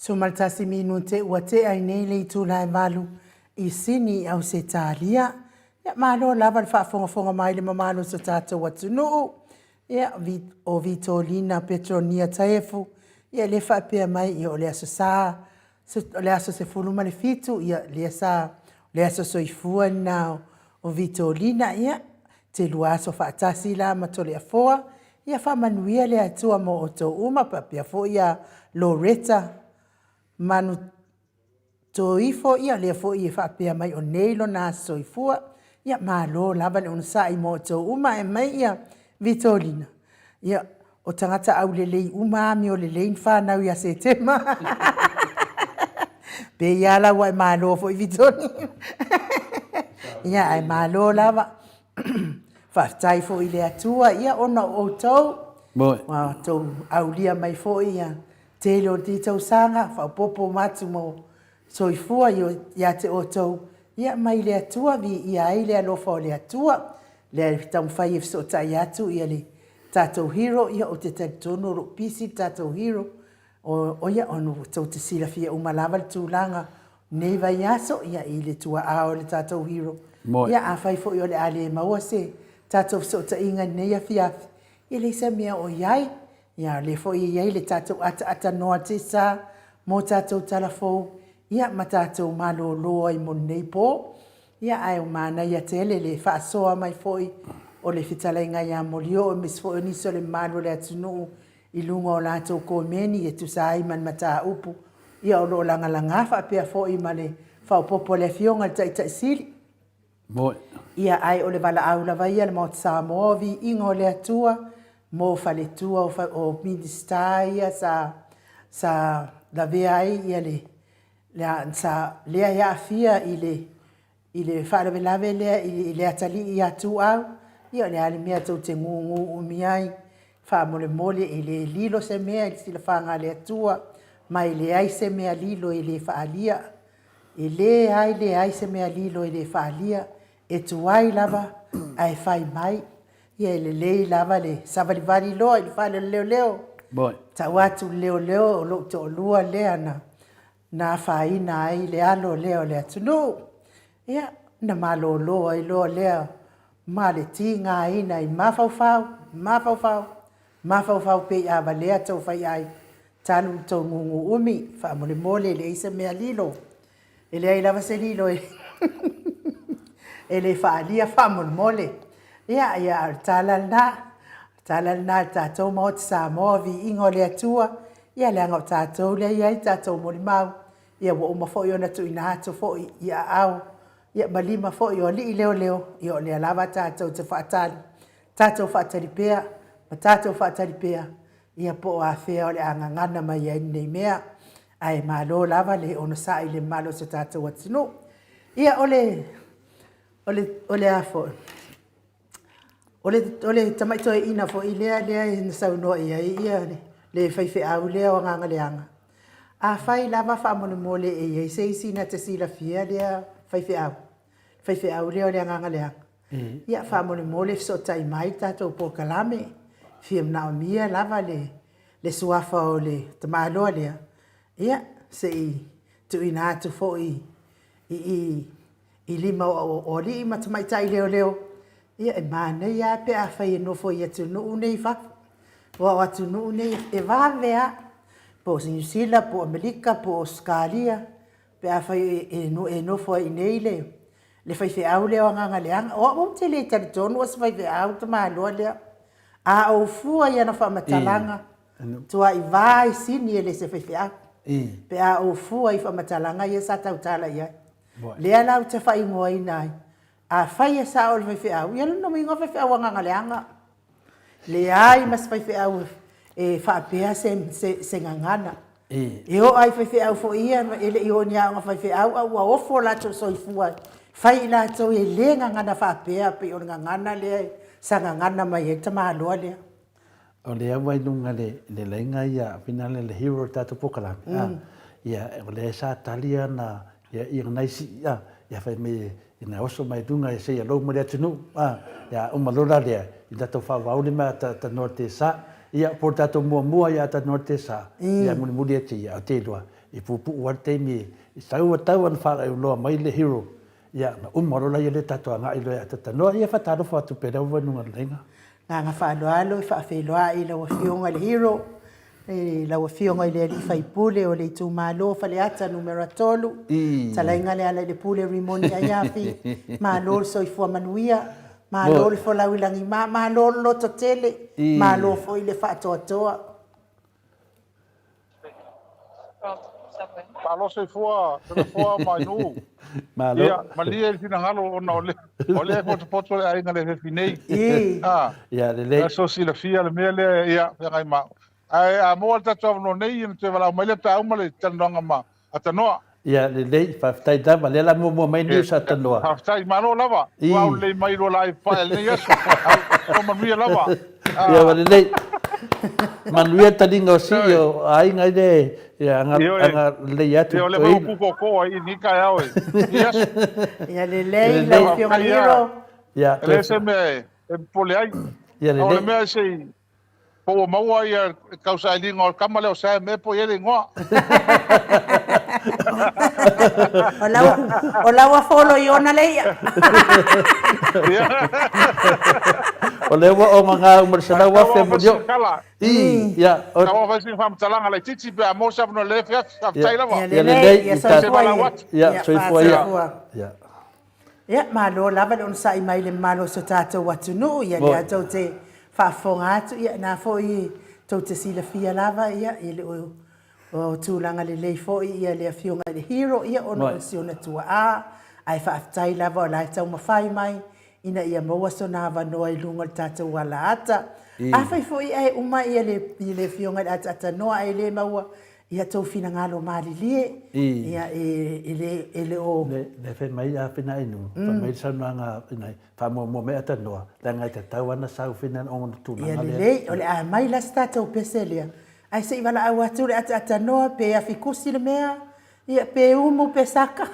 11 minute ua tea ai nei le itula e valu i Sini i Ausetalia. Ia, malo lava le faafogafoga mai le mamalu o so tatou atunuu. Ia, o Vitolina Petronia Taefu, ia lea faapea mai, ia o le Aso Sa, o le aso 17, ia lea sa, o le aso soifua lena o Vitolina, ia, telua aso faatasi la ma Toleafoa, ia faamanuia le Atua mo outou uma, faapea foi ia Loretta Manu Toifo, ia lea foi e faapea mai o nei lona aso soifua, ia malo lava le onosai mo outou uma, ae mai ia Vitolina, Ia, o tagata aulelei uma amio lelei na fanau ia Setema. Pe ia la ua e malo foi Vitolina. Ia, ae malo lava. Faafetai foi i le Atua, ia ona o outou, ua outou aulia mai foi ia tele o lenei tausaga, faaopoopo atu mo Soifua ia te outou, ia mai le Atua, viia ai le alofa o le Atua, lea e taumafai e fesootai atu ia le tatou hero, ia ou te talitonu o lo o pisi le tatou hero, o ia, ona ua tou te silafia uma lava le tulaga o lenei vaiaso, ia i le tua'a o le tatou hero. Ia afai foi o le a le maua se tatou fesootaiga i lenei afiafi, e leai se mea o i ai, Ia, o lea foi e i ai le tatou ataata noa tesa mo tatou tala fou, ia, ma tatou malolo ai mo lenei po. Ia, ae ua manaia tele le faasoa mai foi o le fetalaiga ia Molioo aemaise foi o nisi o le mamalu o le atunuu i luga o latou komeni e tusa ai ma le mataupu ia o lo o lagalaga faapea foi ma le faaopoopo a le Afioga i le Taitai Sili. Moe. Ia, ae o le valaau lava ia a le Maota Samoa, o viiga o le Atua mo faletua o, o Minisita ia sa, sa lavea ai ia le, le a, sa, lea e aafia i le, i le faalavelave lea i, i le atalii ia Tuau, ia o le a le mea tou te gūgū umi ai, faamolemole e le lilo se mea i le silafaga a le Atua, ma e leai se mea lilo e le faaalia. E leai leai se mea lilo e le faaalia, e tuai lava ae fai mai. Ia e lelei lava le savalivali loa i le fale o le leoleo. Tau atu le leoleo o lou toalua lea na na afaina ai le alo lea o le atunuu. Ia, na malolo ai loa lea ma le tigaina i mafaufau, mafaufau, Mafaufau pei a valea tou faiai, talu le tou gugu umi, faamolemole e leai se mea lilo. E leai lava se lilo e e le faaalia faamolemole. Ia, ia, o le tala lena, o le tala lena i le tatou Maota Samoa, viiga o le Atua, ia leaga o tatou lea e i ai tatou molimau, ia ua uma foi ona tuuina atu foi i aao, ia ma lima foi o alii leoleo, ia o lea lava tatou te faatali Tatou faatali pea ma tatou faatali pea, ia po o afea o le a gagana mai ai lenei mea. Ae malo lava le onosai i le mamalu o si o tatou atunuu. Ia o le, o le, o le a foi, o le, o le tamai toeaina foi lea, lea na saunoa i ai ia le, le faifeau lea o Agaga Leaga, afai lava faamolemole e i ai se isi na te silafia lea faifeau, faifeau lea o le Agaga Leaga, Ia, faamolemole fesootai mai le tatou polokalame, fia manaomia lava le le suafa o le tamaloa lea, ia, se i tuuina atu foi i i i lima o alii ma tamaitai leoleo, ia e manaia lava pe afai e nofo i atunuu nei i fafo. Aua o atunuu nei e vave lava, po o Niu Sila, po o Amerika, po o Ausetalia, pe afai e nofo ai i inei le le faifeau lea o Agaga Leaga. O au ou te le talitonu o se faifeau le tamaloa lea. A ou fua i ana faamatalaga, tuai va i sini e le se faifeau. Pe a ou fua i faamatalaga ia sa tautala i ai. Lea la ou te faaigoaina ai, afai e sao le faifeau, ia lona uiga o faifeau Agaga Leaga. Leai ma se faifeau e faapea se, se, se gagana. E oo lava i faifeau foi ia e le i oo i ni aoga faifeau a ua ofo o latou soifua, fai i latou e le gagana faapea pei o le gagana lea sa gagana mai ai le tamaloa lea. O lea ua i luga le le laina ia finale le hero o le tatou polokalame a ia o lea sa tali ana ia ia nai sii a ia fai mai ina oso mai luga e seia lou ma le atunuu a ia uma loa la lea i tatou faavauli ma ta tanoa te sa ia po tatou muamua ia tanoa te sa ia mulimuli atu ia o te iloa. i puupuu lava le taimi e sau tau ona faalauiloa mai le hero, ia ona uma loa lea o tatou agai loa e atatanoa. Ia faatalofa atu pea i lau vanuga lelei. Agaga faaaloalo e faafeiloai i lau Afioga i le Hero, i lau Afioga i le Alii Faipule o le itumalo o Faleata Nu.3, Fetalaiga Lealailepule Rimoni Aiafi, malo le soifua manuia, malo le folau i lagima, malo le lototele, malo foi le faatoatoa. Malo soifua Toleafoa ma Ainuu. Malo. Ia, malie le finagalo ona o lea, o lea e potopoto le aiga i le afiafi nei. Ii. A, Ia, lelei. aso silafia le mea lea, ia, feagai ma au. Ae a maua le tatou avanoa nei, ona toe valaau mai lea pe a uma le talanoaga ma Atanoa. Ia, lelei, faafetai lava. Lea la muamua mai news Atanoa. Faafetai, malo lava. Ii. Ua aulelei mai lua laai papae i lenei aso. Au, manuia lava. Ia, ua lelei. Manuia le taliga o sii o aiga i le ia, aga, Ioe. aga lelei atu Ia, o lea foi ua toeaina. ku koko ai i lenei taeao i lenei aso. Ia lelei lau Afioga Faafetai lava. Hero. Ia, E leai toe se mea e popole ai. Ia A o le lelei. mea se i po ua maua ia le tausailiga o le tama lea o Sam ea po o i ai le igoa. O la ua, o la ua folo i ona le ia. O lea ua ogaga uma le 100,000 molioo. Ii, ia, o, Tau fai sina faamatalaga laitiiti pe a maua se avanoa i lenei afiafi. Faafetai lava. Ia Ia lelei, lelei, ia i tatou. soifua ia. Ia, Ia soifua ia. faasoifua. Ia. Ia, malo lava le onosai mai i le mamalu o so tatou atunuu, ia lea tou te faafofoga atu, ia na foi tou te silafia lava, ia, e le o, o tulaga lelei foi ia le Afioga i le Hero, ia, ona o si ona tuaa, ae faafetai lava o la e taumafai mai ina ia maua sona avanoa i luga o le tatou alaata. Afai foi ae uma ia le, le Afioga i le Ataatanoa ae le maua Ia tou finagalo malilie, ia e le, e le o. Le, le fai mai a fina inu, fai mai le saunoaga ina, faamuamua mai Atanoa, leaga e tatau ana sau fina ona tulaga Ia lea. lelei, o le a mai la se tatou pese lea, ae se i valaau atu le ataatanoa pe afikusi le mea, ia pe umu pe saka.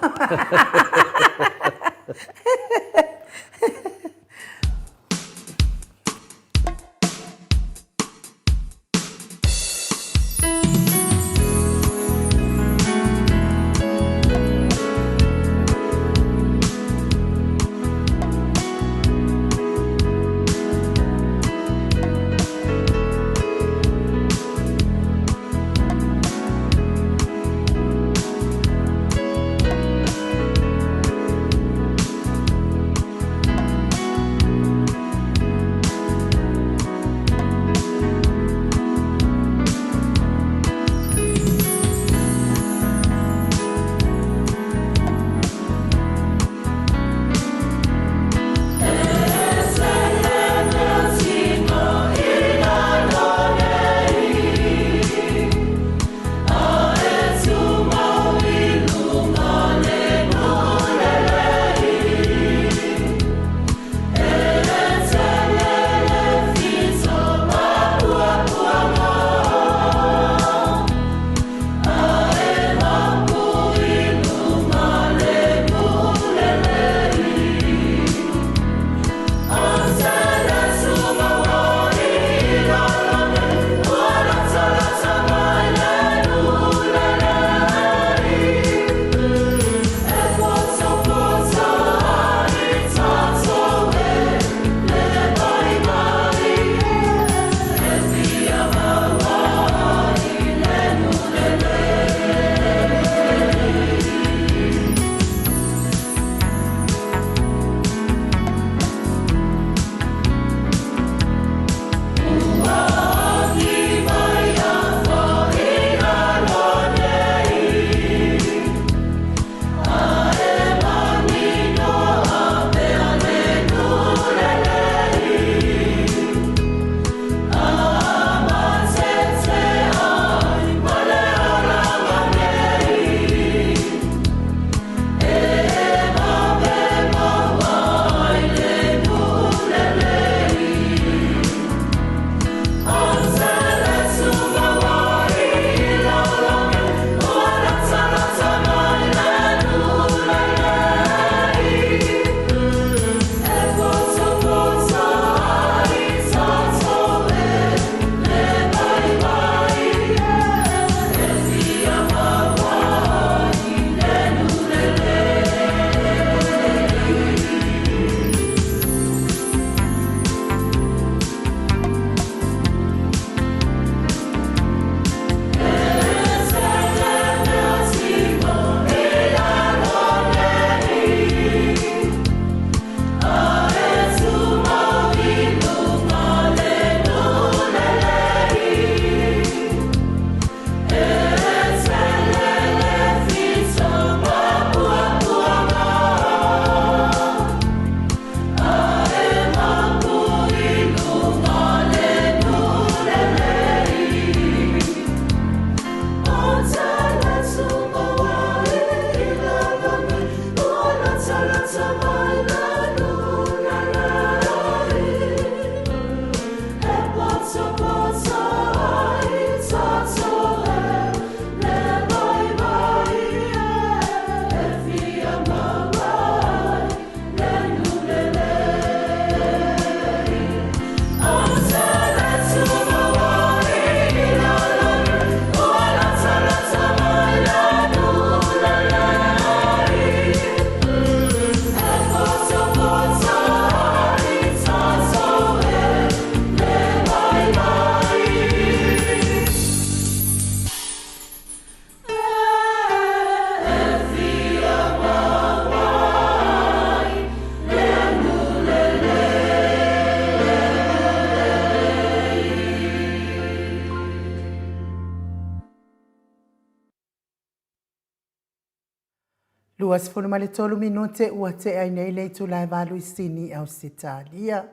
23 minute ua tea ai nei le itula e valu i Sini, Ausetalia.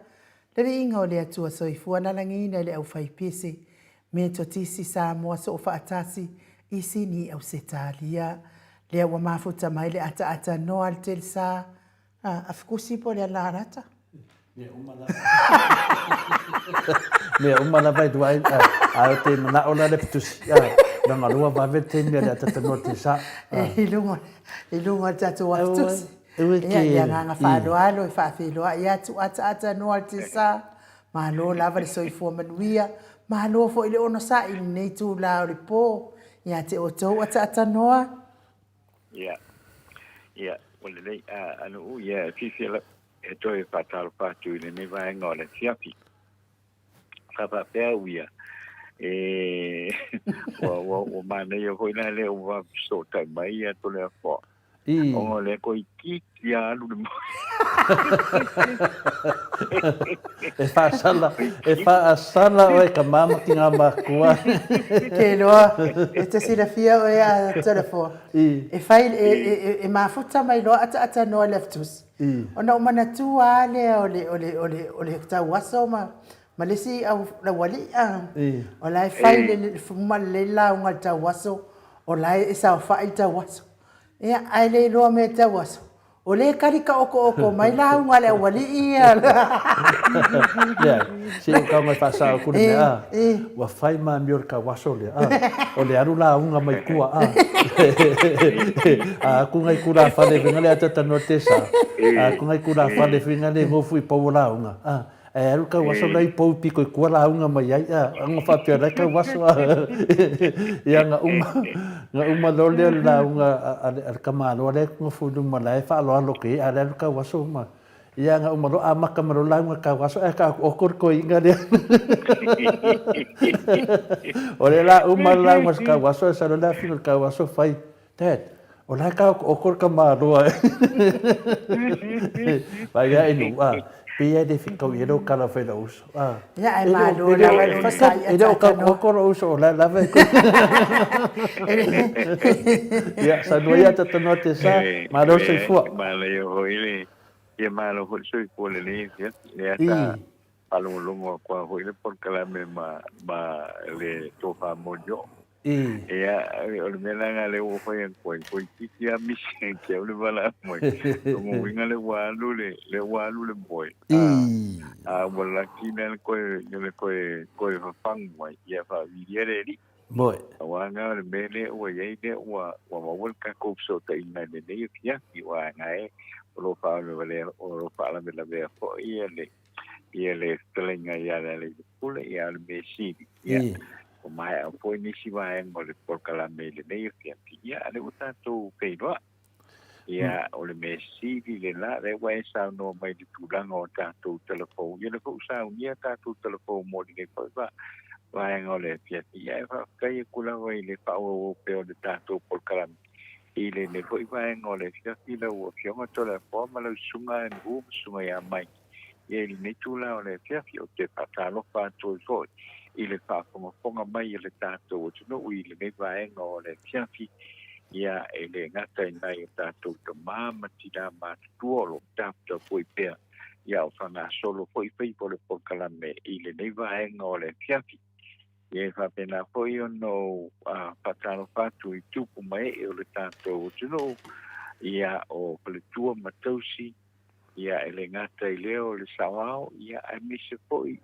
Le viiga o le Atua Soifua na lagiina i le aufaipese Metotisi Samoa Soofaatasi i Sini, Ausetalia. Lea ua mafuta mai le ataata noa a le Telesa a Afikusi po o le Alalata. Mea uma lava. Mea uma lava e lua ai, ae o te manao la le putusi, na galua vave le taimi a le atatanoa te sa. I luga, i luga o le tatou afitusi. Ia, le agaga faaaloalo e faafeiloai atu ataata noa le tesa. Malo lava le soifua manuia, malo foi le onosai i lenei itula o le po ia te outou ataata noa. Ia, ia, ua lelei, a, Anu'u, ia, e fiafia lava e toe faatalofa atu i lenei vaega o le afiafi. Sa faapea au ia, e, ua, ua, ua manaia foi la lea ua fesootai mai ia Toleafoa. I. Ona o lea toeitiiti lava alu le moe. E faasala, e faasala oe ka mama ki ngā mākua. Ke iloa, e te silafia oe a Toleafoa. I. E whai, e, e, e, e mafuta mai loa ataata noa le afitusi. I. Ona ou manatua lava lea o le, o le, o le, o le tauaso ma, ma le isi au laualii a. I. O la e fai le, le, ma le lauga i le tauaso, o la e saofai le tauaso. Ia, ae le iloa mea e tauaso, o lea e kali taotooko mai lauga a le aualii ia. Leai, se i ou tau mai faasao atu le mea, a, ua fai ma amio le tauaso lea, a, o le alu lauga mai tua, a, a aku ngai tulafale faiga lea atatanoa te sa, a aku ngai tulafale faiga lea gofu i pou o lauga, a, Ae alu kau aso la i pou piko i kua lauga mai ai, a, nga faapea la kau aso, a, ia nga uma, nga uma loa lea o le lauga a le tamaloa lea e nofo i luma la e faaaloalo ke, a le alu kau aso ma, ia nga uma loa amata mai loa lauga kau aso ae ka oko le toeaina lea. O lea la uma le lauga sa kau aso ae sau loa le afioga i le kau aso fai, Dad, o la e kāokooko le tamaloa e. Vai ia e nuu, a, pei e le whitau i e leo kala whai lau uso. A, Ia, ae malo lava le whasai E leo kāokooko lau uso, o la e lava e koe. Ia, sa nua ia tatanoa te sa, malo soifua. Malo ia hoi le, ia malo hoi soifua le le, ia, le ata faalogologo atu lava foi le polokalame ma, ma le tofa molioo. Ia, o le mea la lena lea ua fai atu ai, toeitiiti lava misi ia te au le valaau mai. Lona uiga lea ua alu le, lea ua alu le moe, a, a ua laki la le toe, le toe, toe fafagu mai, ia faaviilia le Alii. Moe. Aua na o le mea lea ua i ai lea ua, ua maua le tatou fesootaiga i lenei afiafi, aua na e, o lo o faalavelave, o lo o faalavelavea foi ia le, ia le fetalaiga ia Lealailepule, ia o le mea sili, ia, ua maea foi nisi vaega o le polokalame i lenei afiafi, ia, a lea ua tatou feiloai. Ia, o le mea sili lena, lea ua e saunoa mai i le tulaga o tatou talafou, ia lea foi ua saunia tatou talafou mo lenei foi vaega o le afiafi. Ia, e faafetai atu lava i le faaauauau pea o le tatou polokalame i lenei foi vaega o le afiafi, lau Afioga Toleafoa ma lau Susuga Andrew ma Susuga ia Mike. Ia i lenei tula o le afiafi, ou te faatalofa atu ai foi i le faafogafoga mai a le tatou atunuu i lenei vaega o le afiafi, ia e le gata i nai o tatou tama ma tinā matutua o lo o taputapuai pea, ia a o faagasolo foi faiva o le polokalame i lenei vaega o le afiafi. Ia e faapena foi ona ou faatalofa atu i tupu ma ee o le tatou atunuu, ia o faletua ma tausi, Ia, e le gata i lea o le saoao, ia, aemaise foi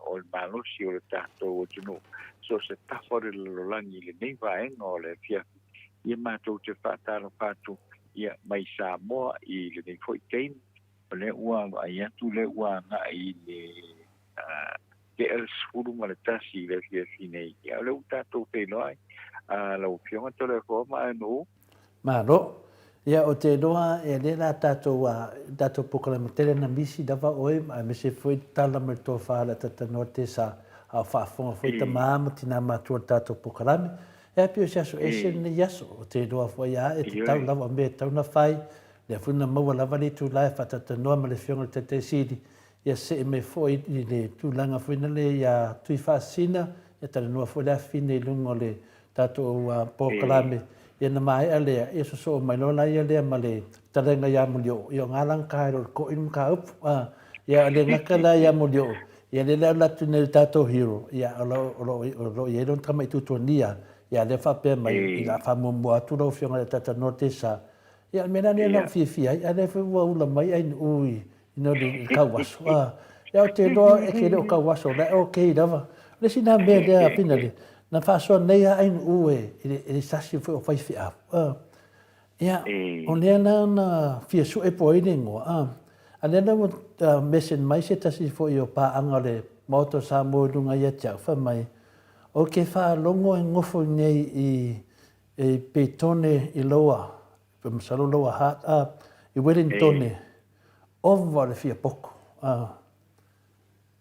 o le malosi o le tatou atunuu. So o se tafa o le lalolagi i lenei vaega o le afiafi, ia matou te faatalofa atu, ia, mai Samoa i lenei foi taimi, o lea ua vaai atu lea ua agai i le tea le 11 i le afiafi nei. Ia, o lea ua tatou feiloai, lau Afioga Toleafoa ma Aenuu. Malo. Ia o te iloa e le la tatou a tatou polokalame tele na misi lava oe aemaise foi le tala mai le tofa le atatanoa te sa a o faafofoga foi tama ma tina matua i le tatou polokalame. Ea pei o se aso ese lenei aso o te iloa foi a e tatau lava o mea e tatau na fai lea foi na maua lava le itula e faatalanoa ma le afioga i le Taitai Sili ia see mai foi i le tulaga foi lele ia Tuifaasisina ia talanoa foi le afine i luga o le tatou polokalame. Ia na maea lea, ia sosoo mai loa la ia lea ma le fetalaiga ia Molioo, ia o galagata ai loa i le ko'i le mataupu, a. Ia o le gata la ia Molioo, ia lea la e alu atu nei i le tatou hero, ia o lo o lo o lo o i ai lona tama i Tutuania, ia lea faapea mai, i le a faamuamua atu lau Afioga i le Talanoa Tesa. Ia o le mea la lea na ou fiafia ai, a lea foi ua ula mai Ainuu i i le tauaso. A, ia ou te iloa e te le o tauaso, o la e okay lava. O le isi lena mea lea Pinale, na faasoa nei lava Ainuu e i le sasi foi o faifeau. A, ia, o lea la na fia sue po o ai le igoa, a, a lea la ua message mai se tasi foi o paaga o le Maota o Samoa i luga ia te au, fai mai, Ou te faalogo e nofo nei i i Petone i Lower Pe masalo lower heart a i Wellingtone ova le fia poko a.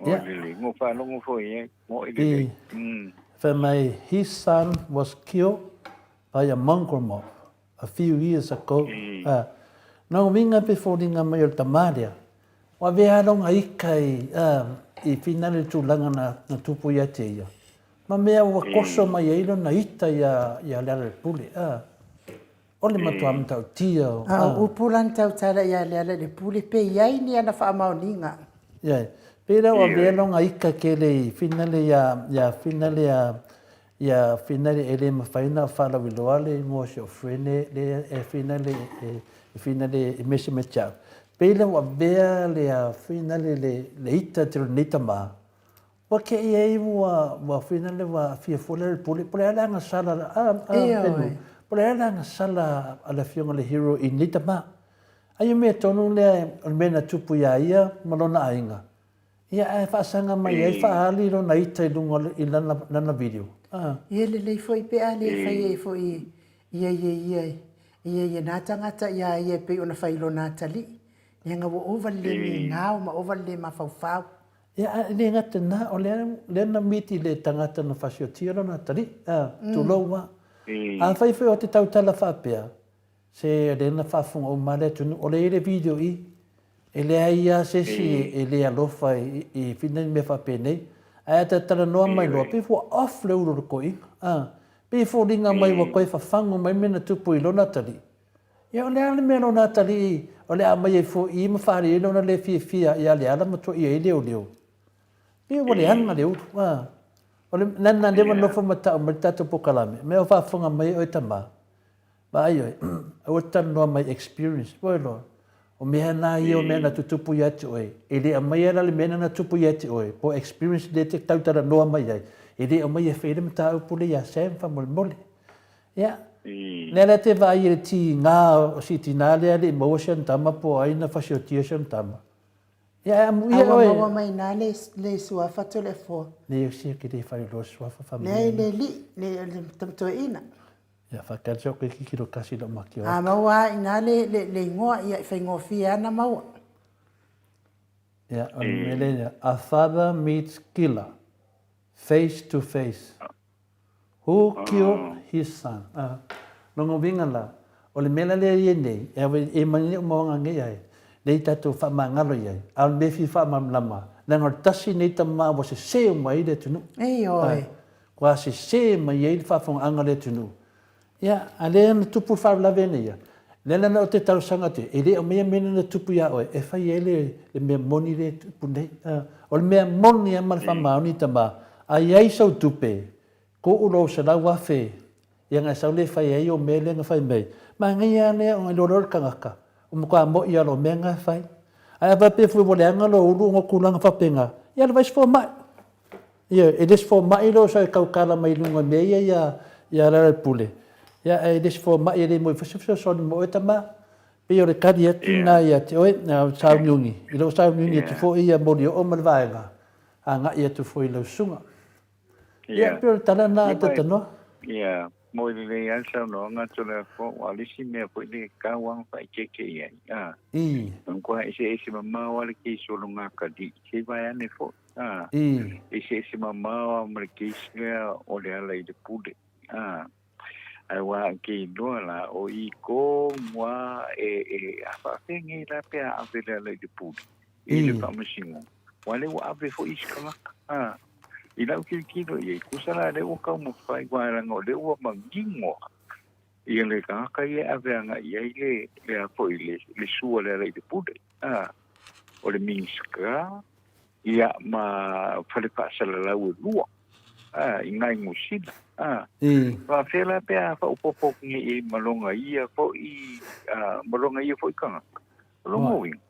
Ia. Lelei, mo faalogo foi e, mo i lelei. Fai mai, his son was killed by a mongrel mob a few years ago. A, na uiga pe foliga mai o le tama lea, ua avea lona ika i, a, i finale le tulaga na, na tupu ia te ia. Ma mea ua koso mai ai lona ita ia, ia Lealailepule. A. O le matua matautia o. A o upu la na tautala ia Lealailepule pe i ai ni ana faamaoniga. Ia, pei la ua avea lona ika tele i finale ia, ia finale ia, ia finale e le mafai ona faalauiloa le igoa o si ou friend le, le e finale e, e finale e mese mai te au. Pei la ua avea le finale le, le ita te lenei tama, Ua kei ai ua ua finale ua aafia foi le pule po o le a le agasala a a Penu po o le a le agasala a le afioga i le hero i nei tama. Ai o mea tonu lea o le mea na tupu iā ia ma lona aiga ia ae faasaga mai ai faaali lona ita i luga i lana lana video a. Ia lelei foi pe a le fai ai foi ia ia ia ia ia nā tagata iā ia e pei ona fai i lona atalii leaga ua ova le le migao ma ova le le mafaufau. Ia, a e le gata na, o lea, lea na miti le tagata na fasiotia lona atalii, a, tulou a. Afai foi o te tautala faapea, se lea na faafofoga uma lava le atunuu, o lea e i ai le video i, e leai lava se isi e le alofa i, i whina ni mea faapenei. Ae a ta talanoa mai loa, pei ua off le ulu o le toeaina, a, pei e foliga mai ua toe fafagu mai mea na tupu i lona atalii. Ia o le a le mea lona atalii o le a aumai ai foi i ma faaali ai lona le fiafia ia Leala ma tuaia ai leoleo? Pei ua leaga le ulu. A. O le nana lea ua nofo ma tau mai le tatou pokalame, mea o faafofoga mai oe tama, vaai oe, aua te talanoa mai experience, ua iloa, o mea na ia o mea na tutupu ia te oe, e le aumaia la le mea na tupu ia te oe, po o experience lea e te tautalanoa mai ai, e le aumaia e fai ai le mataupu lea ia Sam faamolemole. Ia, lea la te vaai i le tiga o si tina lea e le i maua si ana tama po o ai na fasiotia si ana tama. Ia, ae amuia oe. A ua maua mai i ina le suafa Toleafoa. Nei o sia ke le whai loa suafa wha Leai, le alii, le tamatoeaina. Ia, whakari so koe kikiro kasi lo maki o. A maua lava i ina le igoa, ia, e faigofie lava ona maua. Ia, o le mea lea, a father meets killer, face to face. Who killed his son? A, lona uiga la, o le mea la lea i ai nei, e awe e mai nei o maoga nei ai, lea i tatou faamagalo i ai, a o le mea e fia faamalamalama, leaga o le tasi nei tama ua sese uma ai le atunuu. Ioe. Kua sese mai ai le faafofogaaga a le atunuu. Ia, a lea na tupu le faalavelave nei ia, lea la na ou te talosaga atu ai, e le aumaia mea nei na tupu ia oe e fai ai le mea moni lea e tupu nei. O le mea moni lava ma le faamaoni tama, a i ai sou tupe, tuu lou 100,000 ia na e sau lea e fai ai ou mea lea na fai mai, manaia lava lea ona iloa loa le tagata, ua matua moi lava lou mea na e fai. Ae a faapea foi ua leaga lou ulu ona o tulaga faapena, ia alu fai se fomai. Ioe, e le se fomai lea o sau e tautala mai luga i mea ia ia ia Lealailepule, ia ae e le se fomai e le moe foi se fesoasoani mo oe tama. Pei o le tali atu lena ia te oe, sauniuni, i lou sauniuni atu foi ia Molioo ma le vaega, agai atu foi i lau susuga. Ia, pei o le tala lena a Tatanoa. Ia, moe lelei lava le saunoaga Toleafoa, aua o le isi mea foi lea e tatau lava ona faaeteete i ai, a. E matua eseese mamao lava le case o lona atalii, se i vaeane foi. A, eseese mamao lava ma le case lea o Lealailepule. A, ae aua ou te iloa la, o i tonu lava e, e, a faapefea nei la pe a ave Lealailepule i le faamasinoga, aua lea ua ave foi isi tagata. A, i lau tilotilo i ai, tusa la lea ua taumafai, aua leaga o lea ua manino lava. Ia le tagata ia e ave agai i ai le, le a foi, le, le sua le ala i le pule, a, o le Minisita, ia, ma fale faasalalau e lua, a, i ngai Niu Sila, a. Faafefea la pe a faaopoopo atu nei i ai ma lona ia foi, a, ma lona ia foi tagata? O lona uiga,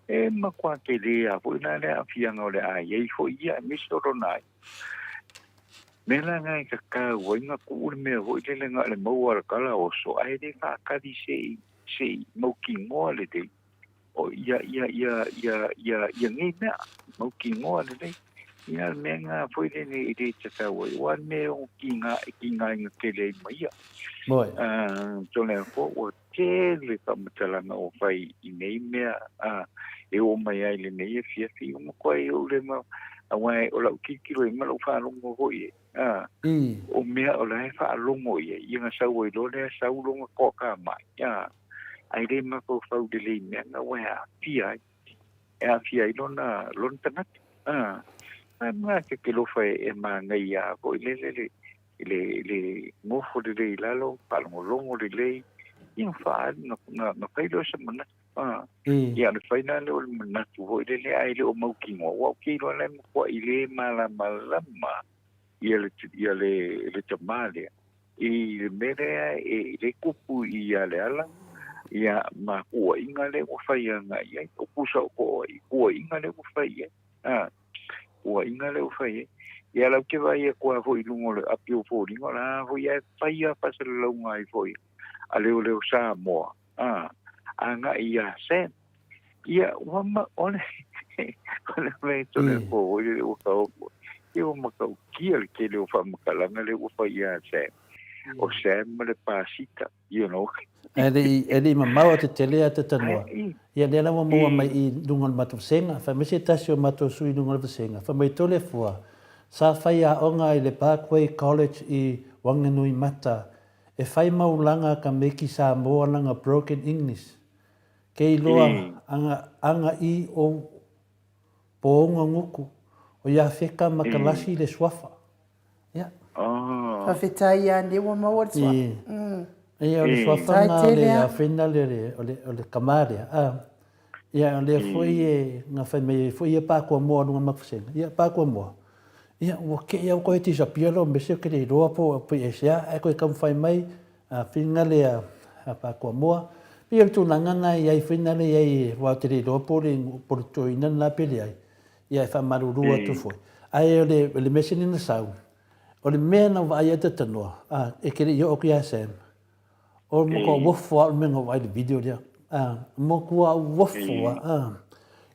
e matua tele lava foi la le aafiaga o le a i ai foi ia, aemaise o lona aiga. Mea la na e tatau ai na tuu le mea foi lele na o le maua o le tala oso ae le faatali se i se i mautinoa lelei o ia ia ia ia ia ia nei mea mautinoa lelei. Ia le mea na foi lele e le tatau ai aua le mea e ono tiga e tigaina tele ai ma ia. Moi. Tole fo ua tele faamatalaga ua fai i nei mea a e oo mai ai i lenei afiafi, ua matuai ou le ma, aua o lau tilotilo i ai ma lau faalogo foi e, a, o mea o la e faalogo i ai, ia na sau ai loa lea sau lona toatamai, a, ae le mafaufau lelei i mea na ua e aafia ai, e aafia ai lona, lona tagata, a. Ae manatu e alofa e manaia foi lele le, le, le nofo lelei i lalo, faalogologo lelei, ia faaali, na, na, na fai lea o se manatu. Ah. Ia, le fai la lea o le manatu foi lele ae le o mautinoa, aua ou te iloa la e matuai le malamalama ia le, ia le, le tamā lea i le mea lea e le tupu ia Leala, ia ma tuuaiga lea ua fai agai i ai, o pusa o tuuaiga lea ua fai i ai. Ah. Tuuaiga lea ua fai ai. Ia lau te vaai atu lava foi i luga o le api o foliga, o la foi e fai lava faasalalauga ai foi a leoleo Samoa, a, agai ia Sam. Ia, ua ma, o le, o le mea tole po foi le ua kaopo. Ia ua matautia le tele o faamatalaga lea ua fai ia Sam. O Sam ma le pasita. you know. E le i, e le i mamao a te tele a te tanoa. Ia lea la ua maua mai i luga o le matou vasega, fai mai se tasi o matou sui i luga o le vasega, fai mai Toleafoa, sa fai aoga i le Parkway College i Wanganuimata, e fai maulaga ka meki Samoa langa broken English. Ke iloa anga, anga i ou poonga nguku, o ia feka ma kalasi le suafa. Ia. Oh. Faafetai ia nei ua maua le suafa. Ia, o le suafa na o le afena lea o le, o le tama lea. A, ia, o lea foi e, na fai mai ai foi ia pa kua moa luga ma vasega. Ia, pa kua moa. Ia, ua kei au koe disappear lou mese ou te le iloa po o aisea, ae koe taumafai mai, a whina lea a pa kua moa. Pei o le tulaga na i ai foi na le i ai, aua ou te le iloa po o le, po o le toeaina lena pe leai. Ia e faamalulu atu foi. Ae o le, o le mea sili ona sau, o le mea na vaai ai Tatanoa, a, e te le i oo atu ia Sam, o le matua uofo lava o le mea na vaai i le video lea. A, matua uofo lava, a.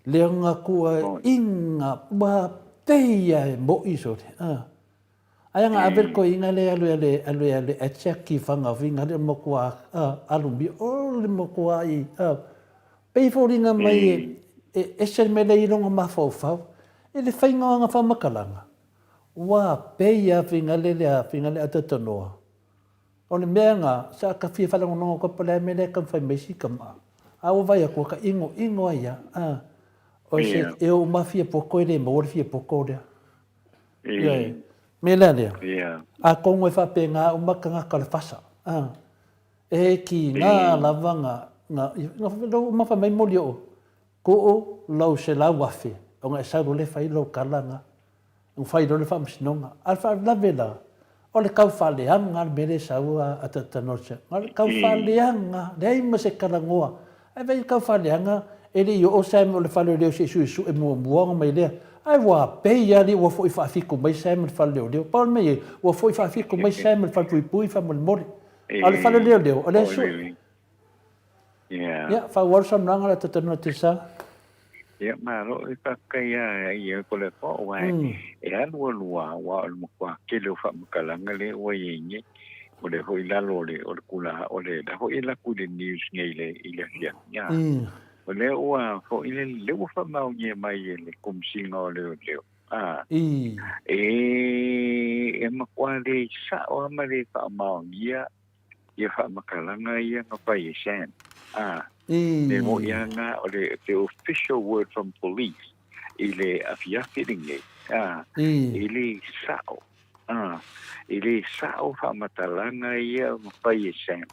Lea na tuuaiga, ua pei lava e mo'i sole, a. Ai anga ave le toeaina lea alu e alu e alu e atiaki fanga finga le matua alu mi o le matua i pei foliga mai e e ese le mea lea i lona mafaufau i le faiga o ana faamatalaga ua pei a finga le lea finga le atatanoa o le mea nga sa ka fia faalogologo atu po o le a le mea lea e taumafai mai si tama a ua vaai atu ka inoino ai a o se e oo uma fia poto e le maua le fia poto lea. Ioe. Me lea lea. Atonu e faapena uma tagata o le fasa. E kina lava nga, nga, nga, uma fai mai moli oo, kuu lou 100,000, ona e sau loa le fai lou kala nga, ua fai loa le faamasinoga. A o le faalavelave la, o le tau faaleaga le mea lea e sau a Tanosia. O le tau faaleaga, leai ma se talanoa. Ae vaai i le tau faaleaga, e le i oo Sam o le faleoleo se i suesue muamua ona mai lea. Ae ua pei lava alii ua foi faafitu mai Sam i le faleoleo. Pau le mea i ai, ua foi faafitu mai Sam i le falepuipui faamolemole. A o le faleoleoleo, o lea e sue. Ia, faaauau le saunoaga le Tanoa Tisa. Ia, malo le faafetai ia ia ko le po aua e alualu lava aua o le matua tele o faamatalaga lea ua i ai nei. O lea foi i lalo o le o le kula o le la foi e alu atu i le news nei i le i le afiafi. Ia. O lea ua foi le lea ua faamaonia mai e le Komesina o Leoleo. A. E e matua le sa'o lava ma le faamaonia ia faamatalaga ia na fai e Sam. A, me mo'i lava na o le the official word from police i le afiafi lenei, a, e le sa'o, a, e le sa'o faamatalaga ia na fai e Sam.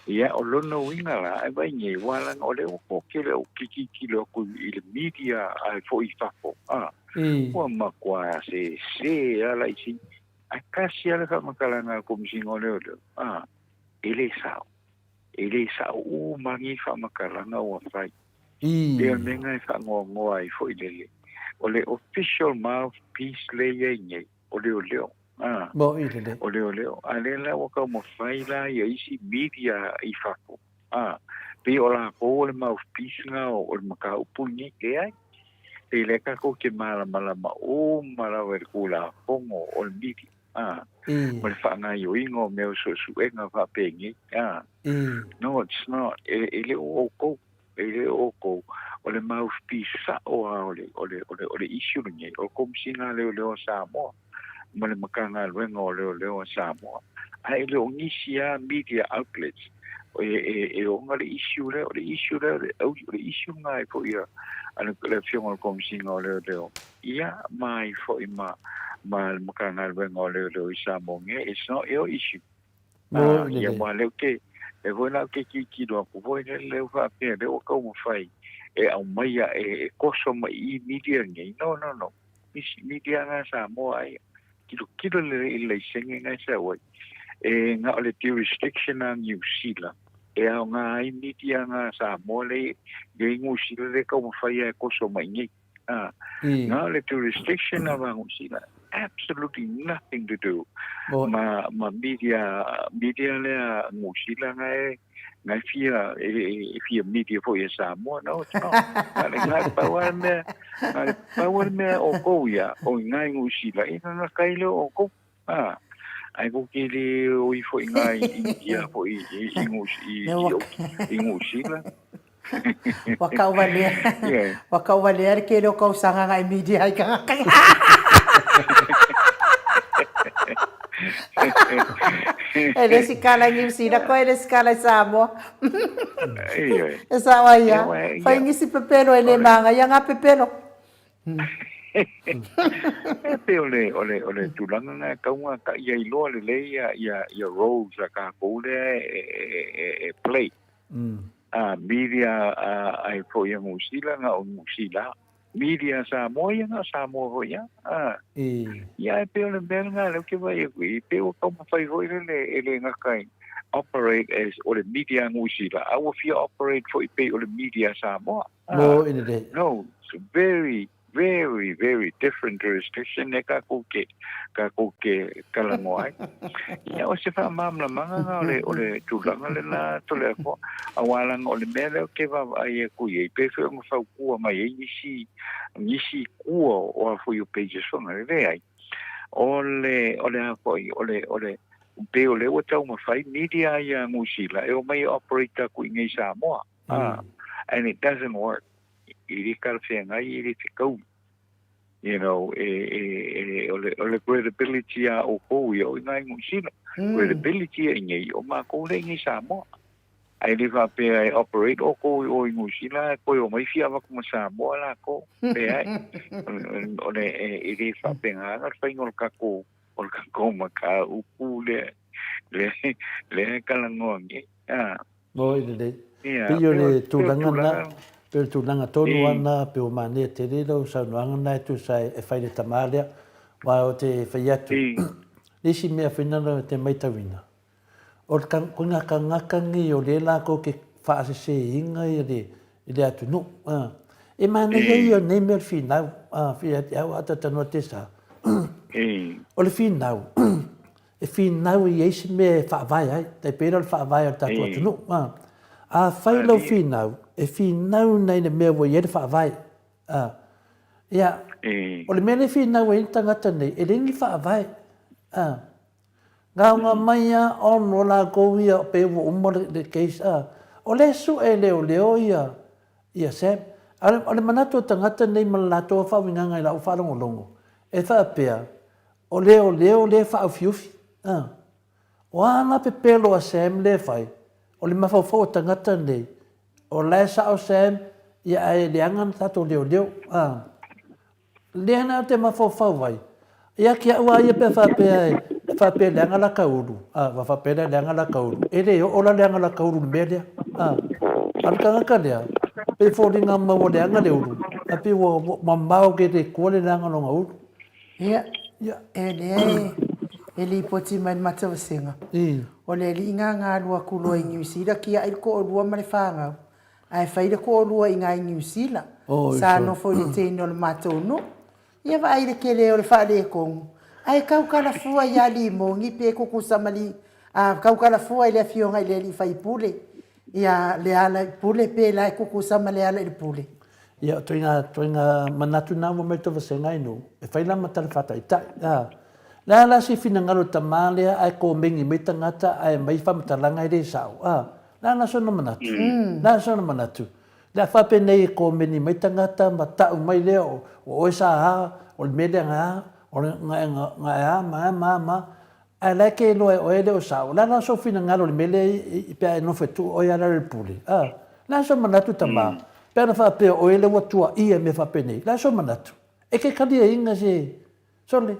Ia, o lona uiga la, e vaai nei, aua leaga o lea ua toatele ou te tilotilo atu i le media ae foi i fafo, a, ua matua sese lava laiti. Ae tasi lava le faamatalaga a le Komesina o Leoleo, a, e le sao. E le sao uma nei faamatalaga ua fai. Pei o le mea lena e faanoanoa ai foi le, o le official mouthpiece lea e i ai nei, o leoleo. A, Moni lelei. O leoleo. A lea la ua taumafai la ia isi media i fafo. A, pei o lakou o le mouthpiece na o le mataupu lenei. Leai. Pei lea tatou te malamalama uma lava i le Tulafono o le media. A, ma le faagaioiga o mea o suesuega faapenei. A, no, it's not. E le o outou. E le o outou, o le mouthpiece sao lava o le, o le, o le, o le issue lenei, o le Komesina a Leoleo a Samoa ma le Matagaluega o Leoleo a Samoa. Ae e le o nisi lava media outlets e, e, e ona le issue lea. O le issue lea, o le, o le issue lena ai foi a, a le, le Afioga i le Komesina o Leoleo, ia, ma ai foi ma, ma le Matagaluega o Leoleo i Samoa nei. It's not your issue. Mo le Ia ma lea ou te, lea foi la ou te tilotilo atu foi lea, lea ua faapea, lea ua taumafai e aumaia e, e koso mai i media nei. No, no, no. Isi media nga Samoa ai. Tilotilo lelei i le laisene nga e sau ai. E na o le jurisdiction a Niu Sila e aoga ai media nga Samoa lea i Niu Sila lea e taumafai e koso mai nei. Ah, na o le jurisdiction a Niu Sila. Absolutely nothing to do ma, ma media, media lea Niu Sila nga e, nga e fia, e, e fia media foi e Samoa. No, it's not. Nga le, nga le pau a le mea, nga le pau a le mea o kou ia, o i ngai Niu Sila, i nga kai leo o kou. Ah, ai ko ke le o i foi ngai India foi i, i, i, i, i, i Niu Sila. Ua kauvalea, ua kauvalea le tele o tausaga agai media ai tagata ia. E le isi kala i Niu Sila koe, e le isi kala i Samoa. E sao ai ia. Fai nisi pepelo e le magaia nga pepelo. E pei o le, o le, o le tulaga na e tau na ia iloa lelei ia, ia, ia roles a tatou lea e, e, e, e play. A media a ai foi a Niu Sila na o Niu Sila. Media Samoa ia na o Samoa foi ia. A. Ia e pei o le mea lena lea ou te vaai atu i ai, pei ua taumafai foi lele e le gata i operate as o le media Niu Sila, a ua fia operate foi pei o le media Samoa. Mo i lelei. No, it's very very, very different jurisdiction e kākou ke, kākou ke talanoa ai. Ia, o se faamalamalamaga na o le, o le tulaga lena Toleafoa, auā leaga o le mea lea ou te vaavaai atu i ai, pei foi ona fautua mai ai nisi, nisi kua o a foi o pages foi na, e leai. O le, o le a foi, o le, o le, pei o lea ua taumafai media ia Niu Sila e omai e operate atu i nei Samoa. Ah, and it doesn't work. E le talafeagai, e le fetaui. You know, e, e, e, o le, o le credibility a outou ia, o i ngai Niu Sila. Credibility ia i nei, o matou lea i nei Samoa. Ae le faapea e operate outou i o i Niu Sila, ae toe omai fia avatu ma Samoa latou. Leai. O le, o le, e, e le faapena le faiga o le tatou, o le tatou mataupu lea, lea, lea e talanoa nei. Ah. Moi lelei. Pei o le tulaga na, pei o le tulaga tonu lava na, pei ua manaia tele lau saunoaga na e tusa e fai le tama lea. Aua ou te fai atu, le isi mea foi na te maitauina, o le ko nga tagata nei o lea latou te faaseseina le i le atunuu. E manaia ia o nei mea o le finau, ia te au a talanoa te sa. O le finau, e finau i ai se mea e faavae ai, tai pei la o le faavae o le tatou atunuu. Afai lau finau, e finau nai le mea ua i ai le faavae. Ia, o le mea lea e finau ai le tagata nei, e leai ni faavae. Gaoga mai lava ono latou ia pe ua uma le case. O lea e sue e leoleo ia ia Sam. A o le manatu o tagata nei ma le latou faauigaga i lau faalogologo, e faapea, O leoleo lea e faaufiufi. A. O a la pepelo a Sam lea e fai, o le mafaufau o tagata nei, o la e sao Sam, ia ae leaga na tatou leoleo. A. Lea na te mafaufau ai, ia ki au a ia pea faapea e, Faapea leaga la ka ulu, a, ua faapea lea leaga la ka ulu. E le oo la leaga la ka ulu i le mea lea, a. A o le tagata lea, pei e foliga mai ua leaga le ulu, ae pei ua mamao ke le kua le leaga o lona ulu. Ia, e leai e lipoti mai le matavasega, o le alii gagalua atu loa i Niu Sila kiai le toalua ma le fanau, ae fai le toalua i ina i Niu Sila, sa nofo i le teine o le matou nuu. Ia vaai le tele o le faaletonu, ae tautala fua ia Limoni pe tutusa ma li, a tautala fua i le afioga i le alii faipule ia Lealailepule pe la e tutusa ma Lealailepule. Ia, o ituaiga, ituaiga manatu na ua mai Tovasega i nuu, e fai la ma tala faataitai, a. Le a la se finagalo o le tama lea ae komeni mai tagata ae aumai faamatalaga e le sao, a. Le a la sona manatu? Le a sona manatu? Le a faapenei e komeni mai tagata ma tau mai lea o oe sa a, o le mea lea na a, o le na e a ma a ma a ma a. Ae la e te iloa e oe le o sao. O le a la sou finagalo i le mea lea pe a e nofo e tuu oe Lealailepule? A. O le a sou manatu tama? Pe ana faapea o oe lea ua tuaia i mea faapenei, o le a sou manatu? E ke kaliaina se sole.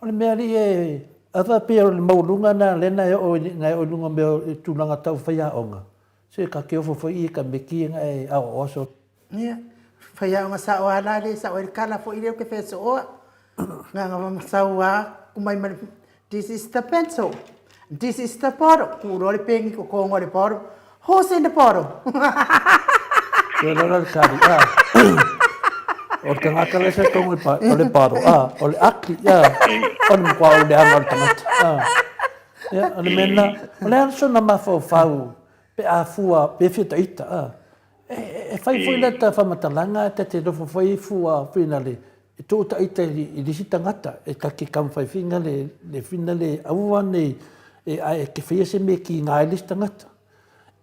O le mea alii e a faapea o le maualuga lena lea na e oo na e oo i luga o mea o tulaga tau faiaoga, se ka ke ofo foi i ka meki na e aoaoa sole. Ia, faiaoga sao a la le sao ai le kala foi lea ou te fesooa. Nganga ma sau a kumai ma le This is the pencil. This is the bottle. Ku loa le peni kokonga o le bottle. Who's in the bottle? Koe la le kari, a. O le tagata le se tongo i pa, o le bottle, a. O le aki, a. O le mkwa o le anga o le tagata, a. Ia, o le mea na, o le a sona mafaufau pe a fua, pe fia ta ita, a. E fai foi lata faamatalaga ta te nofo foi fua finale e tuu ta ita i le isi tagata e ta ke taumafai finale le finale aua nei e ae e te faia se mea e kiga ai le isi tagata.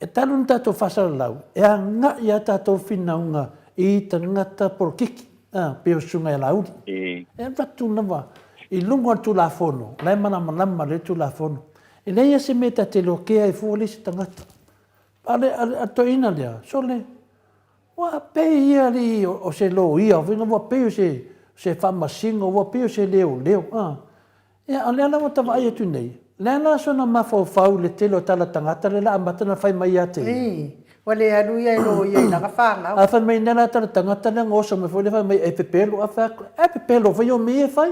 E talu ona tatou faasalalau e agai a tatou finauga i tagata polokiki a pei o Susuga ia Laauli. E avatu lava i luga o le Tulafono, o la e malamalama lelei le Tulafono. E leai lava se mea ta te lokea ai fua le isi tagata. A le toeaina lea, sole, ua pei ia alii o se loia, ua pei o se faamasino, ua pei o se leoleo. Ia, o lea la ua ta vaai atu nei, o le a la sona mafaufau i le tele o tala tagata lea o le a amata ona fai mai ia te ia? Ii, ua le alu ia e loia i lana fanau. A fai mai nei la tala tagata lea na oso mai foi lea fai mai e pepelo, a fai atu, e pepelo foi o mea ia e fai.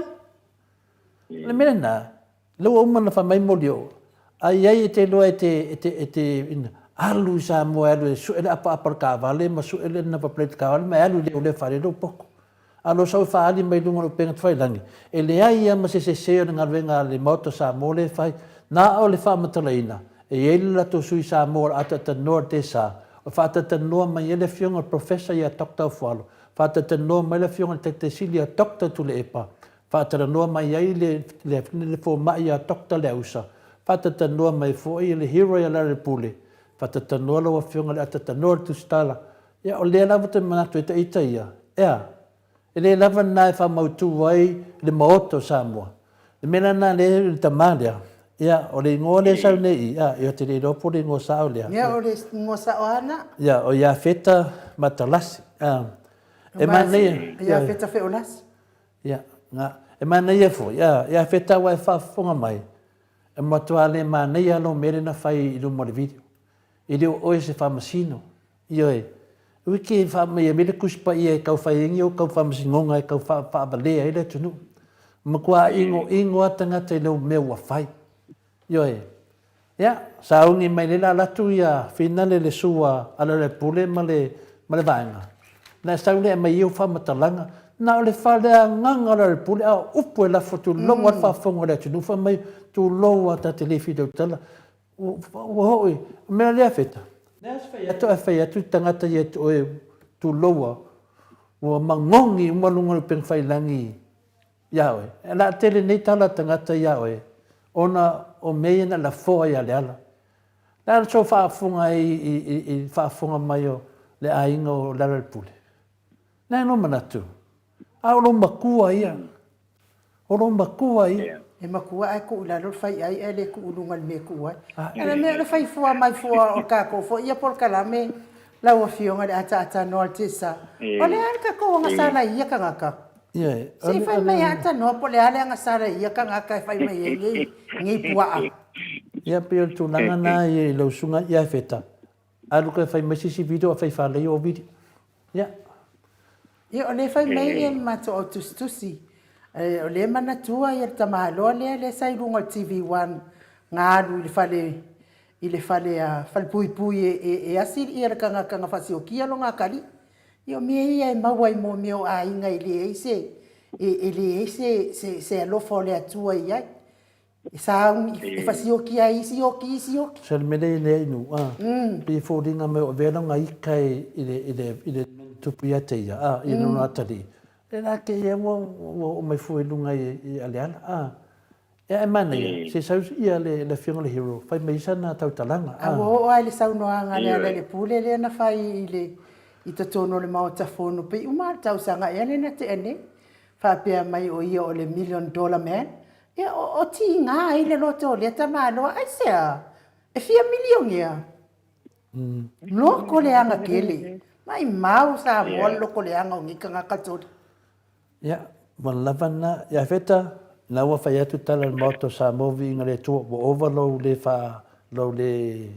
O le mea lena, Lea ua uma ona fai mai Molioo, a i ai e te iloa e te, e te, e te, ina, alu i Samoa e alu e sue le apaapa o le taavale ma sue le number plate o le taavale ma e alu i leoleo e faaali ai lou poto. A o lou sau e faaali mai luga o le upega tafailagi, e leai lava ma se sese o le galuega a le Maota o Samoa lea e fai. Na o le faamatalaina, e i ai le latou sui Samoa o le ataatanoa i le TSA, o faataatanoa mai ai le Afioga i le Professor ia Doctor Afualo, faataatanoa mai le Afioga i le Taitaisili ia Doctor Tuilaepa, Faatalanoa mai ai le le fomai ia Doctor Leausa, faatalatanoa mai foi le hero ia Lealailepule, faatalatanoa lau afioga i le atatanoa o le Tusitala. Ia o lea lava te manatu ai ita ia, ea, e le lava lena e faamautu ai le Maota o Samoa. Le mea la lena lea le tama lea, ia o le igoa lea e sau nei i i, a, ia ou te le iloa po o le igoa sao lea. Ia o le igoa sao lava lena. Ia, o Iafeta Matalasi. A, e manaia. Iafeta Feolasi. Ia, na, e manaia foi, a, ia Feta ua e faafofoga mai, e matua le manaia lou mele na fai i luma o le video. E le o oe se faamasino. Ioe. Ui ke faamaia mai le Tusi Paia e tau fai ai ni ou tau faamasinoga e tau faavalea ai le atunuu. Matua inoino a tagata i lou mea ua fai. Ioe. Ia, sauni mai nei la alu atu ia finale le sua a Lealailepule ma le ma le vaega. Na e sau lea e aumai ai ou faamatalaga, na o le faleagaga o Lealailepule a o upu e lafo tulou a le faafofoga o le atunuu fai mai tulou a ta te le fia tautala. Ua oo i, o mea lea Feta, lea se fai atu ae fai atu le tagata ia te oe tulou a ua magogi uma luga o le upega tafailagi Ia oe. E la tele nei tala tagata ia oe, ona o mea ia na lafoa ia Leala. Le a sou faafofoga ai i le faafofoga mai o le aiga o Lealailepule? Le a lou manatu? A o lou matua ia. O lou matua ia. E matua ae tuu i lalo le fai ai ae le tuu i luga i le mea e tuu ai. A o le mea o le fai fua mai fua o tatou foi ia polokalame lau Afioga i le ataata noa o le TSA. O le a le tatou agasala i ia tagata? Ioe. Se i fai mai a tanoa po o le a le agasala i ia tagata e fai mai ai nei, nei puaa. Ia, pei o le tulaga na i lau susuga ia Feta, alu koe fai mai se isi video a fai faalei o video. Ia. Ia, o lea e fai mai ia le matou au tusitusi, o lea e manatua ia le tamaloa lea, lea sa i luga o le TV One na alu i le fale, i le fale a falepuipui e asi ia le tagata na faasiokia lona atalii. Ia o mea ia e maua i mea o aiga e leai se, e leai se, se alofa o le Atua i ai. E sauni, e fasioki ai isi oki, isi oki. Se le mea lea i nuu, a, pei e foliga mai o avea lona ika i le, i le, i le mea na tupu ia te ia, a, i lona atalii. Lea la te ia ua, ua oo mai fua i luga i Aleala, a. Ia ae manaia, se sau ia le afioga i le Hero, fai mai sana tautalaga. A ua oo lava i le saunoaga a Lealailepule lea na fai i le, i totonu o le Maota Fono, pei uma lava le tausaga ea lea na tea nei, faapea mai o ia o le million dollar man. Ia, o, o tiga ai le loto o lea tamaloa, aisea? E fia milionea? Loko leaga tele. Maimau Samoa le loko leaga o nei tagata toli. Ia, ua lava lena. Ia Feta, na ua fai atu tala i le Maota o Samoa viiga le Atua, ua ova lou le faa, lou le,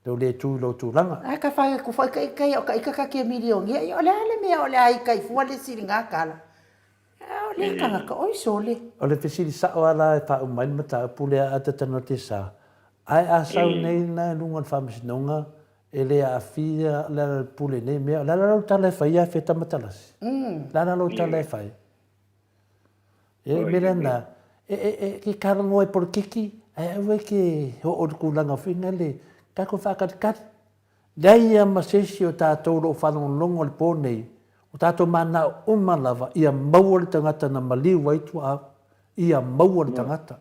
lou le tu i lou tulaga. Ae ka fai atu foi ka ika ia o ka ika ka kia milionea, ia o le a le mea o le a ika ai fua le isi i lena tala. A o lea tagata, oi sole. O le fesili sao lava la e faauma ai le mataupu lea a Tatanote-sa, ae a sau nei lena i luga o le Faamasinoga E le aafia le Lealailepule i nei mea. O le a la lau tala e fai ia Feta Matalasi? O le a la lau tala e fai? E le mea lena, e, e, e ke talanoa i polokiki, ae aua e ke oo i le tulaga foi lele, tatou faatalitali. Leai lava ma se isi o tatou o lo o faalogologo i le po nei, o tatou manao uma lava ia maua le tagata na maliu ai tuaau, ia maua le tagata.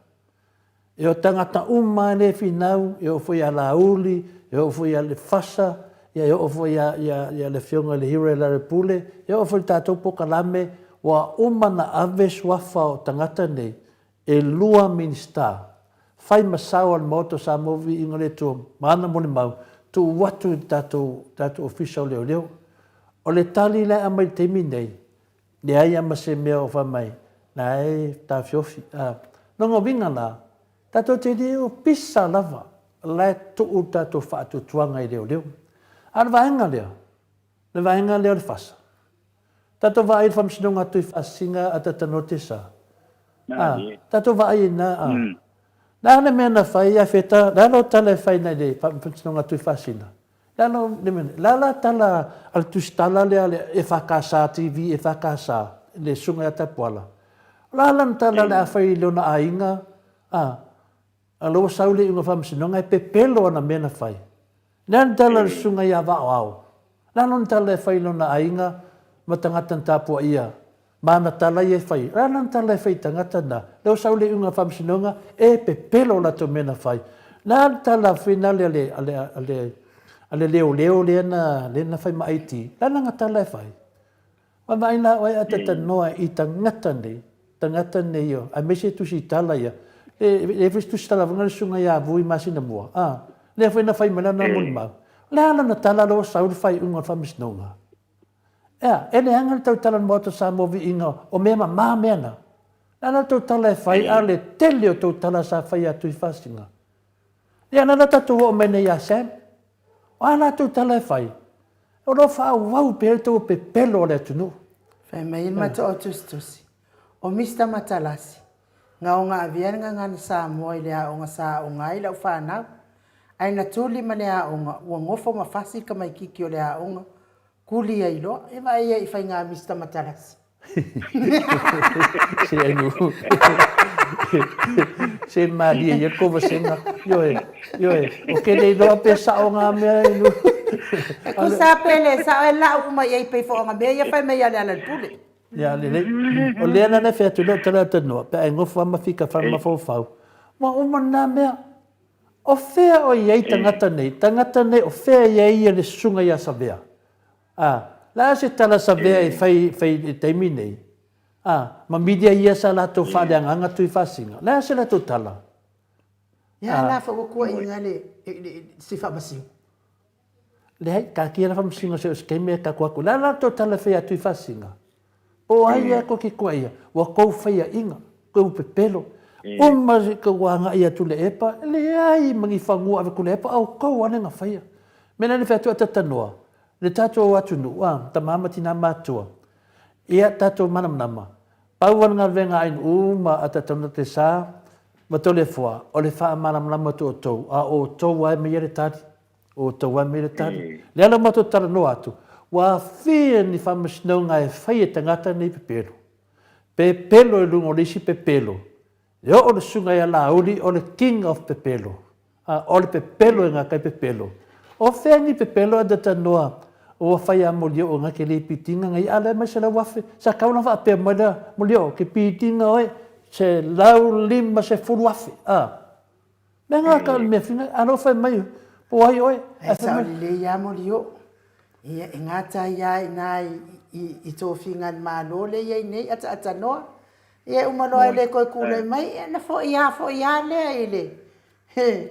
E o tagata uma e le finau, e oo foi ia Laauli, e oo foi ia Lefasa, ia e oo foi ia, ia, ia le Afioga i le Hero Lealailepule, e oo foi i le tatou polokalame, ua uma ona ave suafa o tagata nei, e lua Minisita, fai ma sao a le Maota o Samoa Viiga o le Atua ma ana molimau, tuu atu i le tatou, tatou Ofisa o Leoleo. O le tali la e aumai i le taimi nei, Leai lava ma se mea o fai mai, la e taofiofi. A, lona uiga la, tatou te le o pisa lava, la e tuu le tatou faatuatuaga i leoleo. A o le vaega lea, le vaega lea o le FASA, tatou vaai i le Faamasinoga a Tuifaasisina a Tatanote sa, a, tatou vaai i ina, a, le a le mea na fai ia Feta, le a lau tala e fai nei i le Faamasinoga a Tuifaasisina? Le ala o le mea nei, le a la tala a le tusitala lea a le EFKS TV EFKS, le Susuga ia Tapuala, o le a lana tala o le a fai i lona aiga, a, a lea ua sau le iuga faamasinoga e pepelo ana mea na fai. Le a le tala a le Susuga ia Vaaoao, le a lona tala e fai i lona aiga ma tagata na tapuaia Ma ana tala ia e fai. O le a lana tala e fai i tagata na, lea ua sau le iuga faamasinoga, e pepelo latou mea na fai. O le a le tala finale a le, a le, a le, a le leoleo lea na, lea na fai ma IT? O le a lana tala e fai? Vaavaai la oe a talanoa i tagata nei, tagata nei o, aemaise tusi tala ia. E, e foi se tusi tala foi na le susuga ia Vui masina mua, a, lea foi na fai mai lana molimau. O le a lana tala lea ua sau le faaiuga o le faamasinoga? Ea, e leaga le tautala o le Maota o Samoa viiga o mea mamā mea na. Le a la le tou tala e fai a le tele o tou tala sa fai ia Tuifaasisina? Ia la la tatou oo mai nei ia Sam. O a la tou tala e fai? O lo o faaauau pea le tou pepelo o le atunuu. Fai mai le matou tusitusi, o Mister Matalasi, na ona avea le gagana Samoa i le aoga sa aoga ai lau fanau. Ae na tuli ma le aoga, ua nofo ma fasi le tamaititi o le aoga, kuli ai loa. E vaai ia i faiga Mister Matalasi. Se ai nu. Se malie ia ko vasega. Ioe, ioe. O ke le iloa pe sao ngā mea e nu. E kusa pe le sao e lau uma i ai pei fo'oga mea ia fai mai ia Lealailepule. Ia lelei. O lea lana e fai atu lea o tala tanoa, pe a e nofo lava ma fika fale mafaufau, ua uma lena mea. O fea o i ai tagata nei? Tagata nei o fea e i ai ia le susuga ia Savea? A, le a se tala Savea e fai, fai i le taimi nei? A, ma milia ia sa latou faaleagaga Tuifaasisina. Le a se latou tala? Ia la fa ua kuaiga le, le, se faamasino. Leai, taatia le faamasinoga se o se taimi ae tatou atu. O le a la tou tala e fai atu i Faasisina? Po o ai ea koe ke koe ia, ua kou faiaʻiga, koe ua pepelo. Uma ke ua agaʻi atu le epa, leai ma ni fagua ave ku le epa, o kou ane nga faia. Mea na le atu atatanoa, le tatou atunuu, a, tama ma tina matua. Ia tatou manamanama, pau a le galuega a Ainuu ma atatanoa te sa, ma Toleafoa, o le faamalamalama atu o outou, a o outou ae mai ia le tali. O outou ae mai le tali. Le ala o matou talanoa atu, ua afia ni faamasinoga e fai e tagata nei pepelo. Pepelo i luga o le isi pepelo. E oo le susuga ia Laauli o le king of pepelo. A, o le pepelo e gakai pepelo. O fea ni pepelo a Datanoa ua fai a Molioo nga ke lipitinga ngai a lea mai 100,000. Sa kau na faapea mai lea, Molioo, ke pitinga oe, 150,000. A. Mea ngā ka o le mea whina, anō whai mai, po ai oe. Ai sao lelei ia Molioo. Ia, e ngata ai a inā i tō whinga ni mālō le iai nei ataata noa. Ia, e uma loa e le koe kūlai mai, ia na foʻi a foʻi a lea i le, he.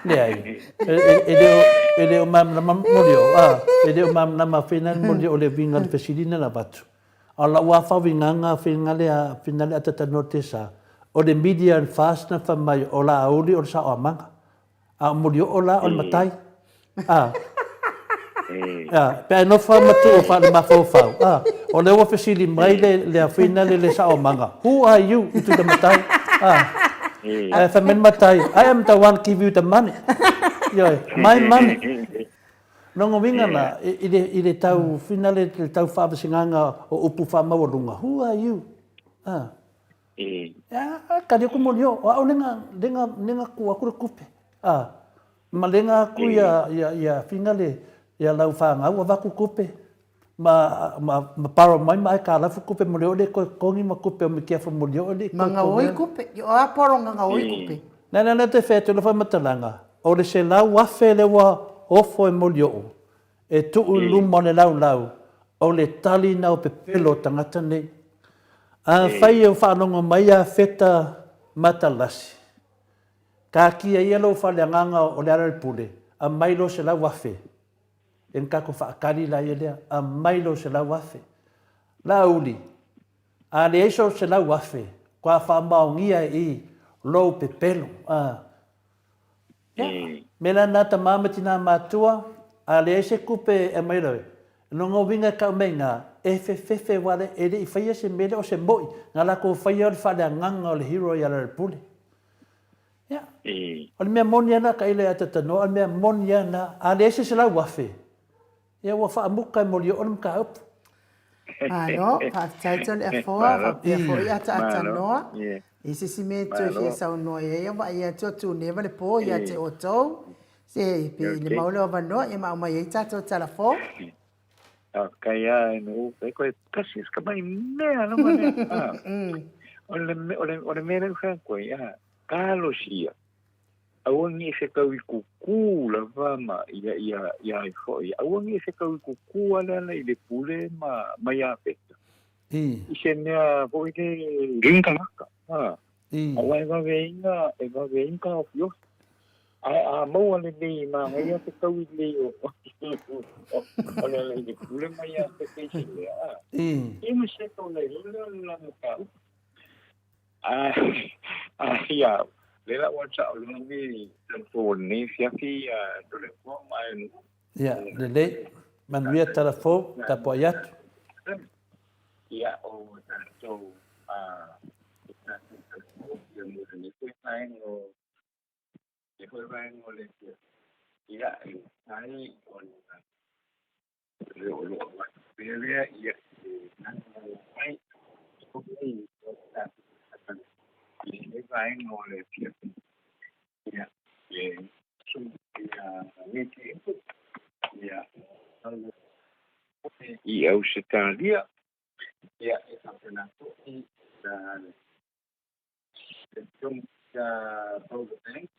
Leai, e le o malamalama Molioo, a, e le o malamalama whina ni Molioo le winga le fesilina la vatu. A o lau lava faauigaga finagale atatanoa te sa, o le media and fast na fai mai o Laauli o le saoamaga, a o Mulioo la o le matai. A, a, pe a e nofo lava ma tuu faale-mafaufau, a, o lea ua fesili mai le, le finale le saoamaga, who are you to the matai? A, ae fai mai le matai, I am the one give you the money. Ioe, my money. Lona uiga la, i le tau finale, le tau faavaseganga o upu faamaualuga, who are you? A. Ia, kali aku moni o, o au lenga, lenga, lenga ku aku le kupe. A. Ma lenga aku ia, ia, ia finale, ia lau whangau, avaku kupe. Ma, ma, ma paro mai ma ai ka lafu kupe moni o le koe kongi ma kupe o me kia fa moni o le koe kongi. Mangaoi kupe, o a poro ngangaoi kupe. Nana na te whea tula whamatalanga, o le 100,000 le ua ofo e Molioo, e tuu i luma o le laulau, o le tali na o pepelo o tagata nei. A fai e o faalogo mai a Feta Matalasi, kakia ia lou faleagaga o Lealailepule, aumai lo 100,000. E na tatou faatali la ia lea, aumai lou 100,000. Laauli, a leai sou 100,000, kua faamaonia e i lou pepelo. A. Ia, me la na tama ma tina matua, a leai se kupe e aumai loe, lona uiga e kau mai ina, e fefefe wale, e le i faia se mea lea o se moi, na latou faia o le faaleagaga o le hero ia Lealailepule. Ia. O le mea moni lava lena ka ile atatanoa, o le mea moni lava lena, a leai se 100,000, ia ua faamuta e Molioo le mataupu. Malo, faafetai Toleafoa, faapea foi Ataatanoa. I se isi mea e toe fia saunoa i ai, ia vaai atu a Tuneva le po ia te outou. Se pe i le mau leo avanoa, ia ma aumai ai tatou tala fou. Faafetai lava e nuu, e koe tasi se kamai mea lava lea. O le, o le, o le mea lea ua fai atu ai, a, talosia, aua ne i fetau i kukū lava ma ia, ia, ia ai foi, aua ne i fetau i kukū ale ala i le pule ma, ma ia Peta. I se mea foi le ringa a, aua e vave ai na, e vave ai na taofiofi. Ae a maua lenei manaia te tau i lei o o le ala i le pule mai ia te teisi lea a. Ia ma se tau nei le la mo ka upu. A a ia le la ua cha o le ni to ni fiafi a to le ko mai nu. Ia lelei manuia tala fou tapuai atu. Ia o tatou a tatou ia mo le nei foi vaega o le foi vaega o le ia e ai ona le o lo o avatu pea lea ia e nana mai foi o tatou i lenei vaega o le afiafi ia e su ia le ia i Ausetalia ia e faapena foi le Afioga ia Paula Banks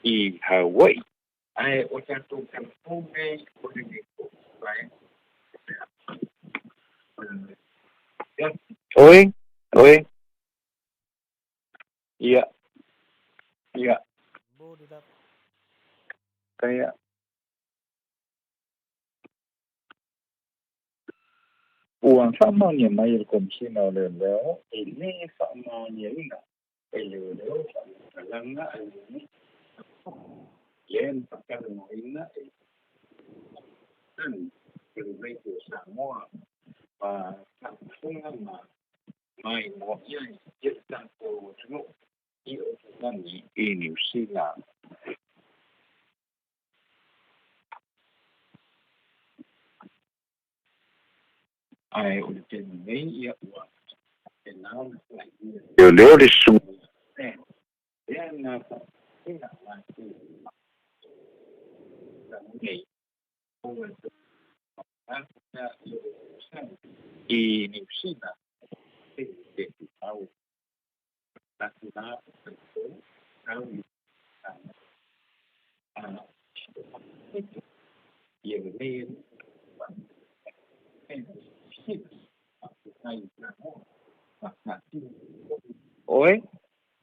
i Hawaii. Ae o tatou talafou nei o lenei vaega. Oi, oi. Ia, ia. Kaya. Ua faamaonia mai e le Komesina o Leoleo e lē faamaoniaina e leoleo faamatalaga a le lea na faatalanoaina e le o le Radio Samoa ma faafofoga ma maimoa i ai le tatou atunuu i Aukilani i Niu Sila. Ae o le taimi nei ia ua faapena ona faaiuia leoleo le susuga ia Sam lea na faapea latou nei i Niu Sila e te au Oi.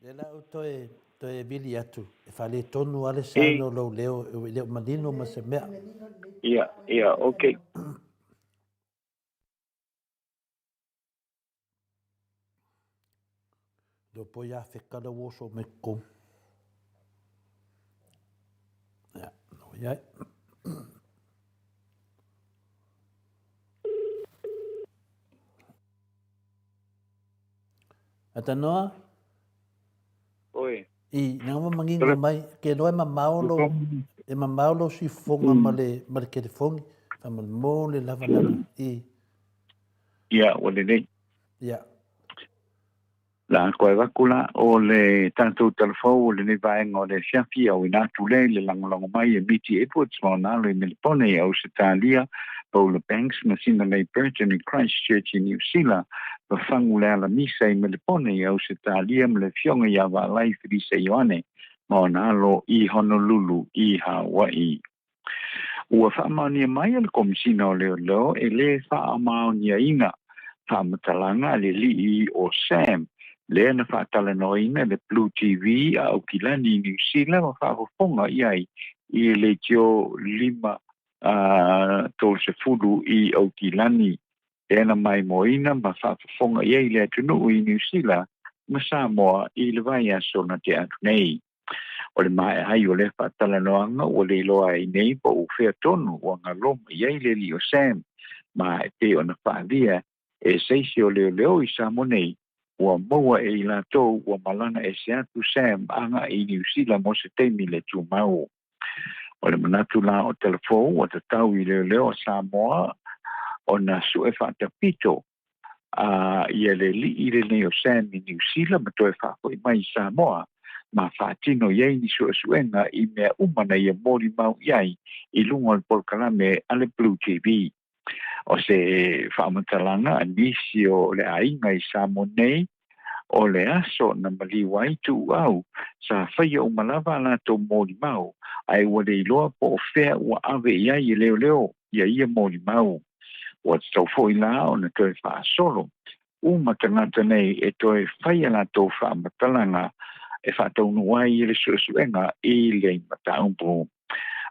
Lea la ou toe toe vili atu e faaletonu lava le sound o lou leo e le o manino ma se mea. Ia, ia, okay. Leo po ia feka le woso me ko. Ia, no iai. Atanoa? Oi. I, nā ma mangingo mai, ke loa e mamao lo, e mamao lo sifofoga ma le, ma le telefogi, fa ma le mō le lava lava, i. Ia, ua lelei. Ia. La koe avatu la o le tatou talafou o lenei vaega o le afiafi auina atu lea i le lagolago mai e Miti Edwards ma ona alo i Melipone i Ausetalia, Paula Banks ma Sina Lei Burton i Christchurch i Niu Sila, Fafagu le Alamisa i Melipone i Ausetalia ma le Afioga ia Vaalai Felisa Ioane ma ona alo i Honolulu i Hawaii. Ua faamaonia mai e le Komesina o Leoleo e lē faamaoniaina faamatalaga a le alii o Sam, lea na faatalanoaina e le Blue TV a Aukilani i Niu Sila ma faafofoga i ai i le leitio 5:30 i Aukilani, lea na maimoaina ma faafofoga i ai le atunuu i Niu Sila ma Samoa i le vaiaso na tea atu nei. O le maea ai o lea faatalanoaga ua le iloa ai nei po o fea tonu ua galoma i ai le alii o Sam, ma e pei ona faaalia e se isi o leoleo i Samoa nei, ua maua e i latou ua malaga ese atu Sam agai i Niu Sila mo se taimi le tumau. O le manatu la o Talafou ua tatau i leoleo a Samoa ona sue faatapito a ia le alii lenei o Sam i Niu Sila ma toe faafoi mai i Samoa ma faatino i ai ni suesuega i mea uma na ia molimau i ai i luga o le polokalame a le Blue TV. O se faamatalaga a nisi o le aiga i Samoa nei, o le aso na maliu ai Tuuau, sa faia uma lava a latou molimau, ae ua le iloa po o fea ua ave i ai e leoleo ia ia molimau. Ua tatau foi la ona toe faasolo uma tagata nei e toe fai a latou faamatalaga e faataunuu ai le suesuega i le mataupu.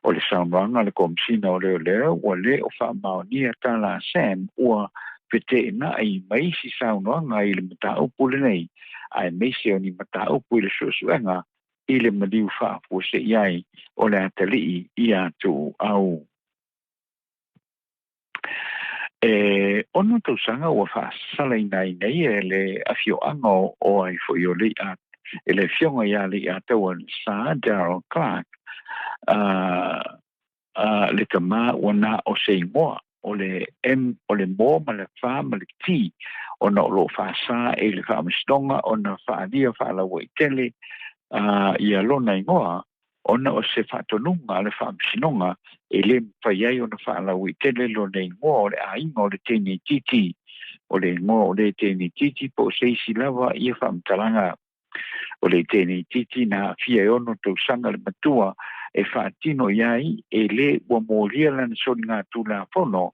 O le saunoaga a le Komesina o Leoleo ua le o faamaonia tala a Sam ua feteenai ma isi saunoaga i le mataupu lenei, aemaise o ni mataupu i le suesuega i le maliu faafuasei ai o le atalii ia Tuuau. E ono tausaga ua faasalaina ai nei e le afioaga o ai foi o Lei'a, e le afioga ia Lei'ataua Sir Darrell Clark, le tama ua na o se igoa o le M, o le Mo ma le Fa ma le T, ona o lo o faasa e le Faamasinoga ona faaalia faalauaitele ia lona igoa ona o se faatonuga a le Faamasinoga e le mafai ai ona faalauaitele lona igoa o le aiga o le teine itiiti, o le igoa o le teine itiiti po o se isi lava ia faamatalaga. O le teine itiiti na aafia e ono tausaga le matua e faatino i ai e lē ua molia lana soligatulafono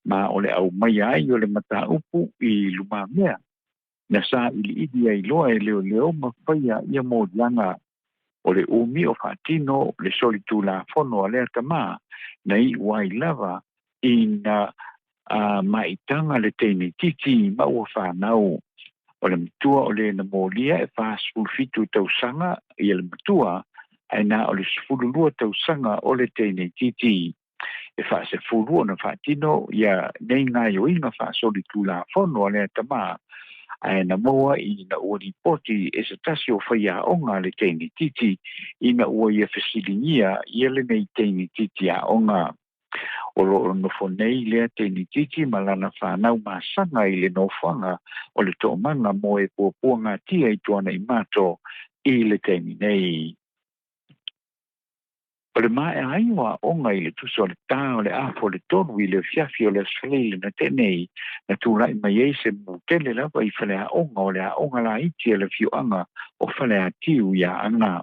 ma o le aumaia ai o le mataupu i lumamea na sailiili ai loa e leoleo ma faia ia moliaga o le umi o faatino le solitulafono a lea tamā na iʻu ai lava ina a maitaga le teine itiiti ma ua fanau. O le matua o le na molia e 47 tausaga ia le matua, ae na o le 12 tausaga o le teine itiiti. E faasefulu ona faatino ia nei gaoioiga faasolitulafono a lea tamā, ae na maua ina ua lipoti e se tasi o faiaoga a le teine itiiti ina ua ia fesiligia ia lenei teine itiiti aoga. O lo o nofo nei lea teine itiiti ma lana fanau masaga i le nofoaga o le toomaga mo e puapuagatia i Tuanaimato i le taimi nei. O le maea ai o aoga i le tusa o le tā o le afa o le tolu i le afiafi o le Aso Faraile na tea nei, na tulai mai ai se mū tele lava i faleaoga o le aoga laiti a le afioaga o Faleatiu i Aana.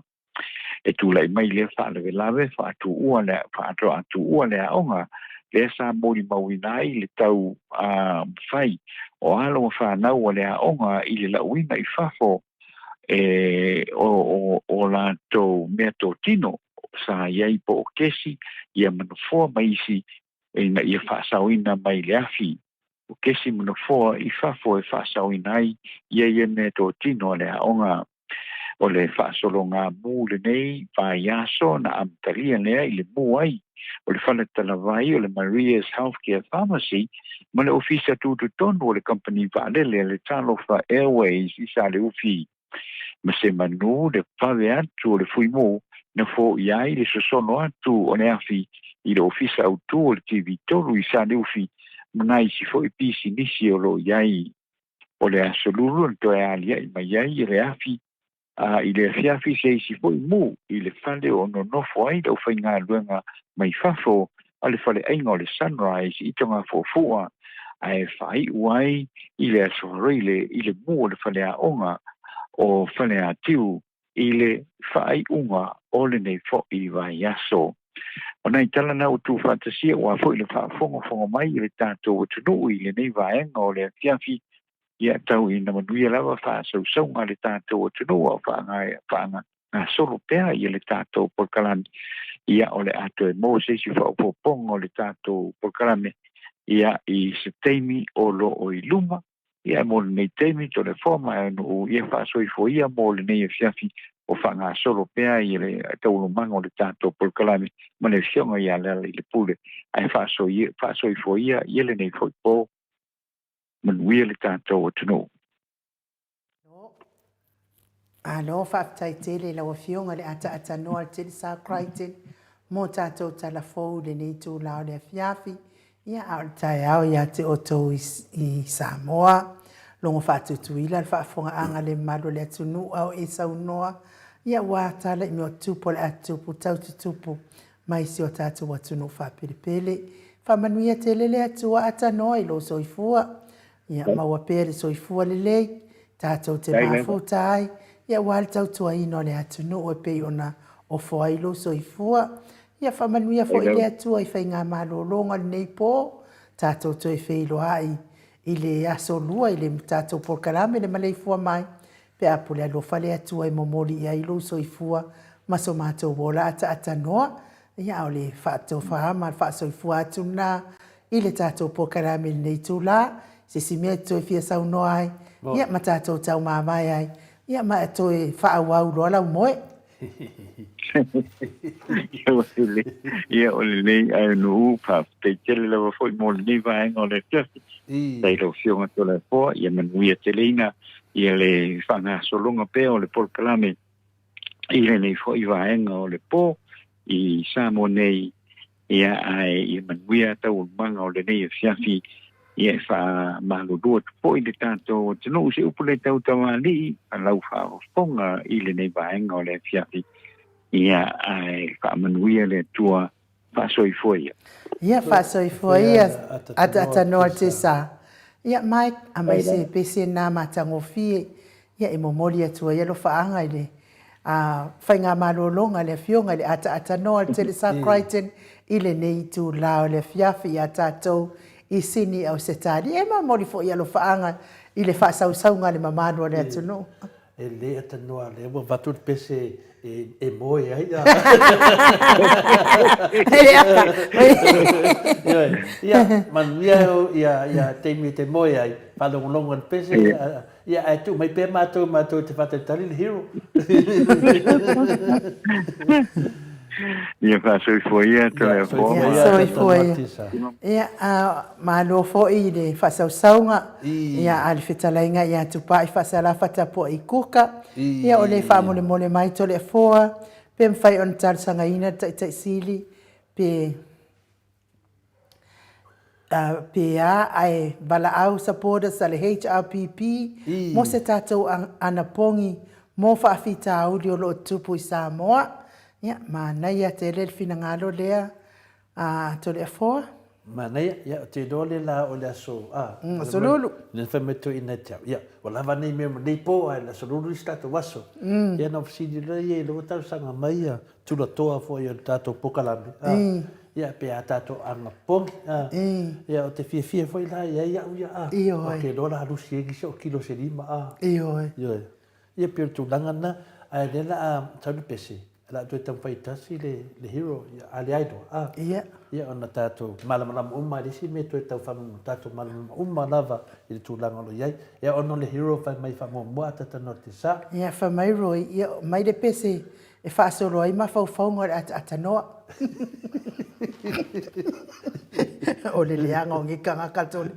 E tulai mai lea faalavelave faatuua le faatoatuua le aoga lea sa molimauina ai le tau fai o alo ma fanau a le aoga i le lauina i fafo e o, o, o latou meatotino sa i ai po o kesi ia ma nofoa ma isi ina ia faasaoina mai le afi. O kesi ma nofoa i fafo e faasaoina ai ia ia meatotino a le aoga. O le faasologa mū lenei vaiaso na amatalia lea i le mū ai o le fale talavai o le Maria's Healthcare Pharmacy ma le ofisa tutotonu o le kamupani vaalele a le Talofa Airways i Saleufi. Ma se manu le vave atu o le fuimū na foia ai le sosono atu o le afi i le ofisa autū o le TV3 i Saleufi ma nai isi foi pisinisi o lo o i ai. O le Aso Lulu na toe aliaʻi mai ai le afi a i le afiafi se isi foi mū i le fale o nonofo ai le aufaigaluega mai fafo a le faleaiga o le Sunrise i Togafuafua, ae faaiu ai i le Aso Faraile i le mū o le faleaoga o Faleatiu i le faaiuga o lenei foi vaiaso. O nai tala na ua tuufaatasia aua foi le faafogafoga mai a le tatou atunuu i lenei vaega o le afiafi, ia tau ina manuia lava faasausauga a le tatou atunuu a o faagasolo pea ia le tatou polokalame. Ia o le a toe maua se isi faaopoopoga o le tatou polokalame ia i se taimi o lo o i luma. Ia mo lenei taimi Toleafoa ma Aunuu ia faasoifua ia mo lenei afiafi o faagasolo pea ia le taualumaga o le tatou polokalame ma le afioga ia Lealailepule ae faasoifua ia ia lenei foi po. Manuia le tatou atunuu. Malo faafetai tele i lau Afioga i le Ataatanoa Telesar Crichton mo tatou tala fou i lenei itula o le afiafi, ia a o le taeao ia te outou i Samoa. Logo faatutuila le faafofogaaga le mamalu o le atunuu a o e saunoa, ia ua tala i mea o tupu o le a tupu tau tutupu mai si o tatou atunuu faapelepele. Faamanuia tele le Atua atanoa i lou soifua. Ia maua pea le soifua lelei, tatou te mafuta ai, ia aua le tautuaina o le atunuu e pei ona ofo ai lou soifua. Ia faamanuia foi le Atua i faigamalologa o lenei po, tatou toe feiloai i le aso lua i le tatou polokalame le maleifua mai, pe a pule alofa le Atua e momoli i ai lou soifua ma so matou ola ataatanoa. Ia, a o le faatofa ma le faasoifua atu lena i le tatou polokalame i lenei itula. Se isi mea e toe fia saunoa ai, ia, ma tatou taumavae ai, ia, ma e toe faaauau loa lau moe. Ia, o lenei aunuu, faafetai tele lava foi mo lenei vaega o le afiafi. Faafetai i lau Afioga Toleafoa, ia manuia teleina ia le faagasologa pea o le polokalame i lenei foi vaega o le po i Samoa nei, ia ae ia manuia taualumaga o lenei afiafi, ia e faamalulu atu foi le tatou atunuu se upu le tautamalii a lau faafofoga i lenei vaega o le afiafi, ia ae faamanuia le Atua faasoifua ia. Ia faasoifua ia ataatanoa Tesa. Ia Mike, aemaise pese na matagofie, ia e momoli atu ai alofaaga i le. Faigamalologa a le Afioga i le Ataaatanoa le Telesa Crichton i lenei itula o le afiafi ia tatou i Sini Ausetalia. E momoli foi alofaaga i le faasausauga a le mamalu o le atunuu. E le atanoa lea ua avatu le pese e moe ai. Ia, manuia ia taimi e te moe ai, faalogologo i le pese, ia ae tuu mai pea matou matou te faatalitali le hero. Ia faasoifua ia Toleafoa. Ia soifua ia. Ia, malo foi i le faasausauga ia a le fetalaiga ia Tupai Faasalafa Tapuai Kuka. Ia o le faamolemole mai Toleafoa pe mafai ona talosagaina le Taitai Sili pe pe a ae valaau supporters a le HRPP mo se tatou anapogi mo faafitauli o lo o tupu i Samoa. Ia, manaia tele le finagalo lea a Toleafoa. Manaia, ia, ou te iloa le la o le aso, a, aso Lulu. Le fai mai toeaina ia te au, ia, ua lava nei mea mo nei po, ae le aso Lulu isi tatou aso. Ia, ona ou fesili loa lea, ia ua talosaga mai ia tulatoa foi o le tatou polokalame, a, ia, pe a tatou anapogi, a, ia, ou te fiafia foi la i ai au ia, a, ou te iloa o le a lusi ai nisi o kilo se lima, a. Ioe. Ioe. Ia, pei o le tulaga lena, ae o lea o le a sau le pese, o le a toe taumafai tasi le, le hero, ia, a leai loa, a. Ia. Ia, ona tatou malamalama uma i le isi mea toe tau faamoemoe, tatou malamalama uma lava i le tulaga o lo o i ai. Ia, ona o le hero fai mai faamuamua a talanoa i le sa. Ia, fai mai Roy, ia, aumai le pese e faasolo ai mafaufauga o le ataatanoa. O le leaga o nei tagata tole.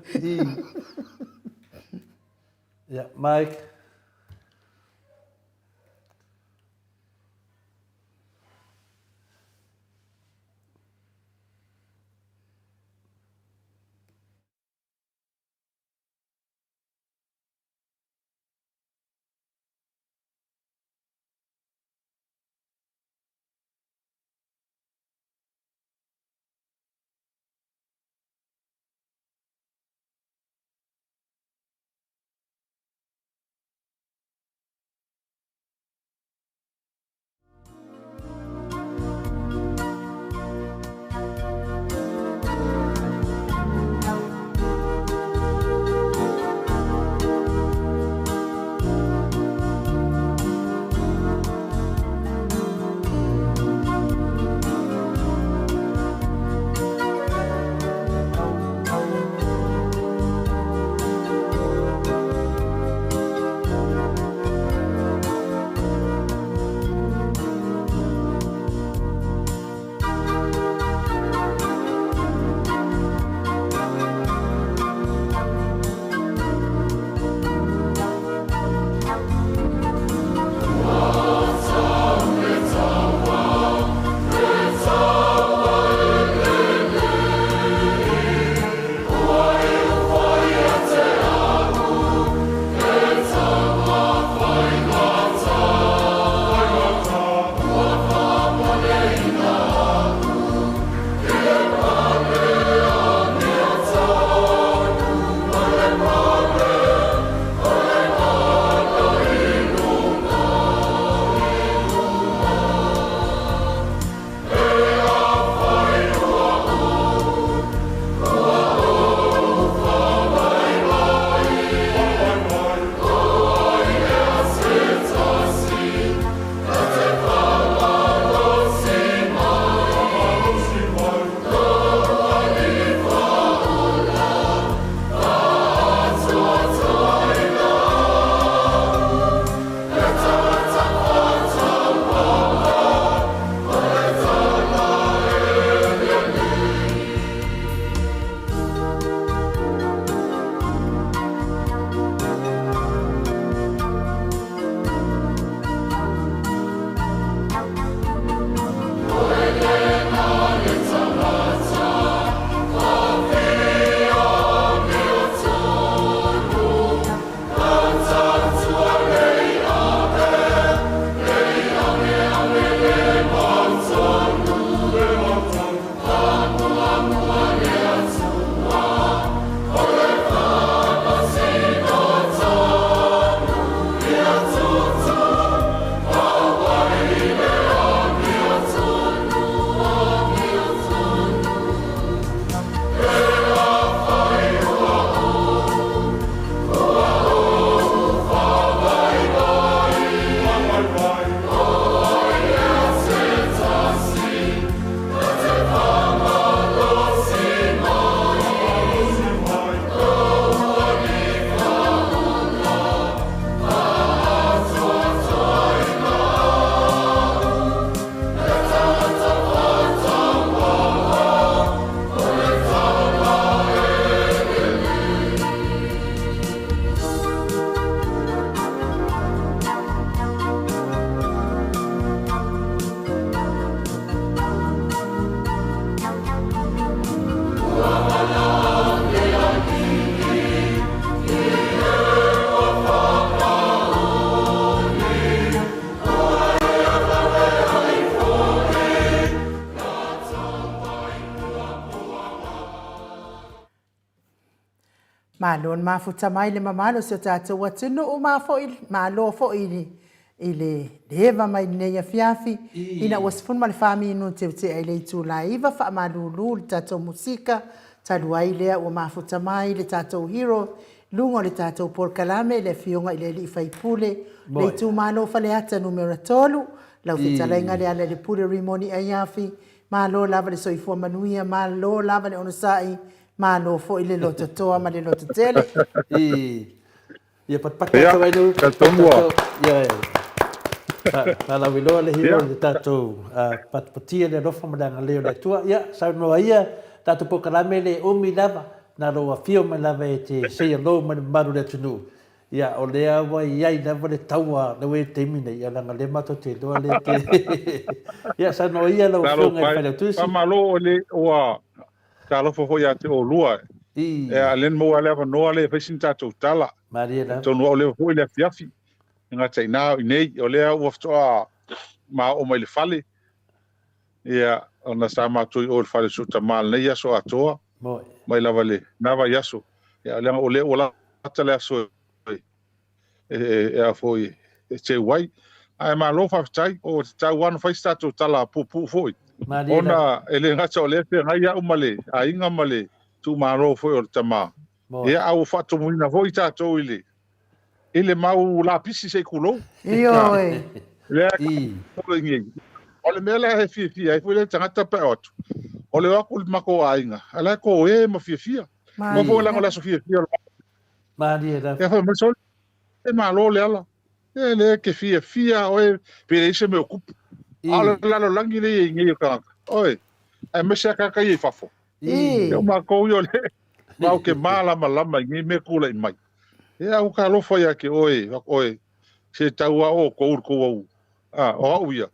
Ia, Mike. Malo le mafuta mai le mamalu o si o tatou atunuu ma foi malo foi i le i le leva mai lenei afiafi ina ua 14 minute teutea i le itula e 9 faamalulu le tatou musika talu ai lea ua mafuta mai le tatou hero luga o le tatou polokalame le afioga i le alii faipule le itumalo Faleata numera 3 lau fetalaiga Lealailepule Rimoni Aiafi malo lava le soifua manuia malo lava le onosai Malo foi le loto toa ma le loto tele. I, ia patapata atu ai le talitonu ua. Ia, faalauiloa le hero i le tatou patipatia le alofa ma le agalelei o le Atua. Ia, saunoa ia, tatou polokalame le umi lava, na lou afio mai lava e te say hello mai le mamalu o le atunuu. Ia, o lea ua i ai lava le taua lea ua i ai i le taimi nei, ia leaga o lea matou te iloa lea te... Ia, saunoa ia lau Afioga i le Failautusi. Faamalo o le ua Talofa foi ia te oulua. I. Ea, lea na maua le avanoa lea e fai sina tatou tala. Malie lava. Atonu ua leva foi le afiafi, e gata i ina o i inei. O lea ua faatoa ma oo mai i le fale, ia, ona sa matou i o i le fale o si ou tama i lenei aso atoa, Moi. mai lava i lena vaiaso. Ia, leaga o lea ua lata le aso e e a foi e teu ai. Ae malo faafetai, ua tatau lava ona fai se tatou tala puupuu foi, ona e le gata o lea e feagai au ma le aiga ma le itumalo foi o le tama, ia a ua faatomuina foi tatou i le i le mau lapisi se i tulou. Ioe. Lea o le mea lea e fiafia ai foi le tagata pe a o atu, o le o atu i le matou aiga, a la e toē ma fiafia. Aua foi leaga o le aso fiafia o le Malie lava. Ia fai mai sole, e malo Leala. E le ke fiafia oe pe leai se mea o tupu. A o le lalolagi lea e i ai nei o tagata, oi, aemaise lava tagata ia i fafo. Ia o matou ia o le matou te malamalama i nei mea e tulai mai. Ia ua talofa ia te oe, oe, se tau lava outou i le tou au, a, o au ia,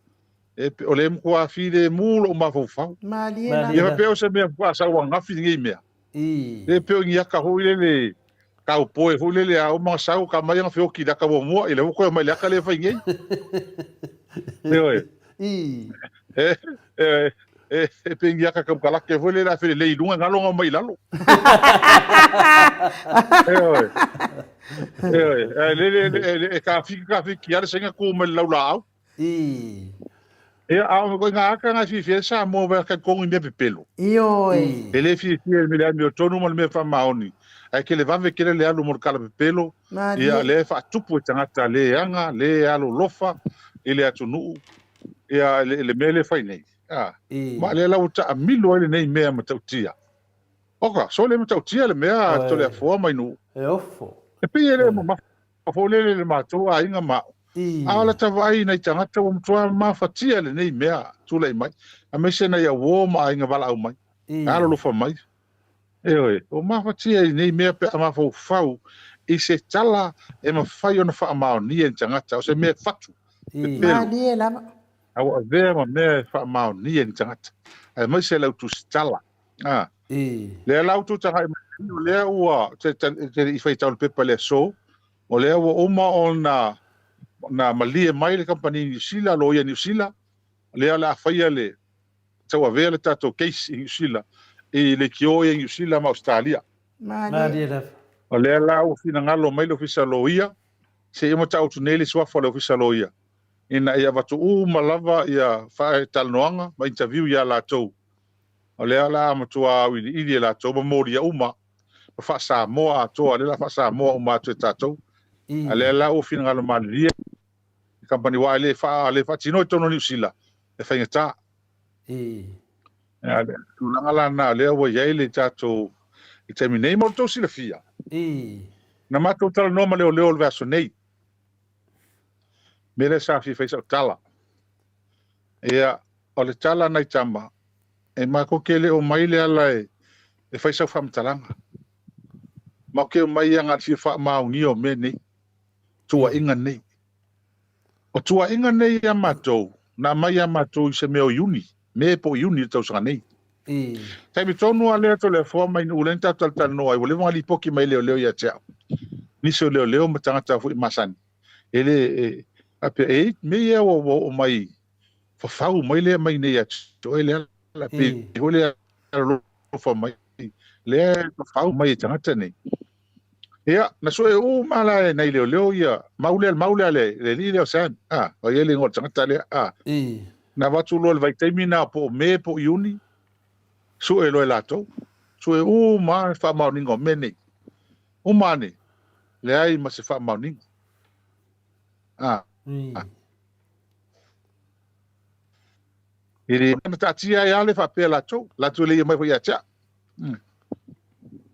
e, o lea e matua filemu lou mafaufau. Malie lava. Ia faapea o se mea faatoa sau ananafi lenei mea. Le pei o ni aka foi lele kaupoe foi lele a uma sau ka mai ana feoki i le aka muamua, ia lea ua toe omai i le aka lea e fai nei. Ioe. E, e, e, e pei ni aka taukalake foi lele a felelei i luga e galo ona omai i lalo. Ioe. Ioe. Ae lele, e, e kafiki kafiki lava le saina tu mai le laulaau. I. Ia, a o ituaiga aka na e fiafia ai Samoa vai talitonu i mea pepelo. Ioe. E le fiafia i le mea amiotonu ma le mea faamaoni, ae tele vave tele le alu mo le tala pepelo, ia, lea e faatupu e tagata le aga, le alolofa i le atunuu, ia, le, le mea lea e fai nei. A, ma lea la ua taamilo ai lenei mea matautia. Oka, sole matautia le mea a Toleafoa mai Nuu. E ofo. E pei e le mamafa foi lele i le matou aiga ma au. A o lata vaai i nai tagata ua matua mafatia lenei mea tulai mai, aemaise nai auō ma aiga valaau mai, alolofa mai. Ioe, ua mafatia i lenei mea pe a mafaufau i se tala e mafai ona faamaonia e ni tagata, o se mea e fatu, pepelo. Malie lava. A ua avea ma mea e faamaonia e ni tagata, aemaise le au tusitala. A, lea la ua tou tagai mai nei, o lea ua, te, te, te le i faitau le pepa i le aso, o lea ua uma ona na malie mai le kamupani Niu Sila, loia Niu Sila, lea o le a faia le tauavea le tatou case i Niu Sila, i leitio ia i Niu Sila ma Ausetalia. Malie lava. O lea la ua finagalo mai le Ofisa Loia, se i matautu nei le suafa o le Ofisa Loia, ina ia avatu uma lava ia faatalanoaga ma interview ia latou O lea o le a matua auiliili e latou ma molia uma ma faa-Samoa atoa, o lea o le a faa-Samoa uma atu e tatou. A lea la ua finagalo malilie le kamupani aua e le faa, le faatinoa i totonu o Niu Sila, e faigata. A le tulaga la lena o lea ua i ai le tatou i le taimi nei. Mo le tou silafia, na matou talanoa ma leoleo o le vaiaso nei, mea lea sa fia fai sau tala. Ia, o le tala a nai tama, e matou te le o mai le ala e fai sau faamatalaga. Matou te omai ia na o le fia faamaonia o mea nei, tuuaiga nei. O tuuaiga nei ia matou, na aumai ia matou i se mea o Iuni, Me po o Iuni o le tausaga nei. Taimi tonu lava lea Toleafoa mai Nu'u lea na tatou talatalanoa ai, ua leva ona lipoti mai e leoleo ia te au. Nisi o leoleo ma tagata foi masani. E le, e, faapea, e i mea ia ua oo mai, fafau mai lea mai nei ia te oe Leala, pei foi lea alolofa mai, lea e fafau mai e tagata nei. Ia, na sue uma la e nai leoleo ia, mau lea, mau lea le, le alii lea o Sam, a, o ia le igoa o le tagata lea, a. Na avatu loa i le vaitaimi na po o Me po o Iuni, sue loa e latou. Sue uma le faamaoniga o mea nei. Uma ane, leai ma se faamaoniga. A. E le na taatia ai lava le faapea latou, latou le ia mai foi ia te au.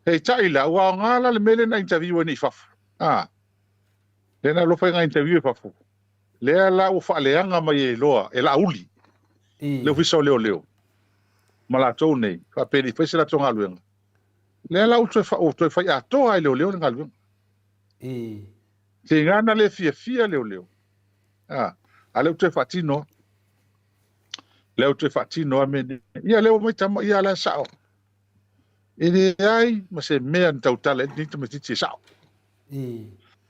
Peitai la, ua aoga la le mea lea na interview ai nei i fafo. A, lea na alofa ai na interview i fafo. Lea la ua faaleaga mai ai loa e Laauli, le Ofisa o Leoleo, ma latou nei, faapea e le i fai se latou galuega. Lea la ua toe, ua toe fai atoa e Leoleo le galuega. Tiga na le fiafia Leoleo. A, a lea ua toe faatino lava. Lea ua toe faatino lava mea nei. Ia lea ua omai tama, ia la e sao. E leai ma se mea na tautala ai lenei tamaitiiti e sao.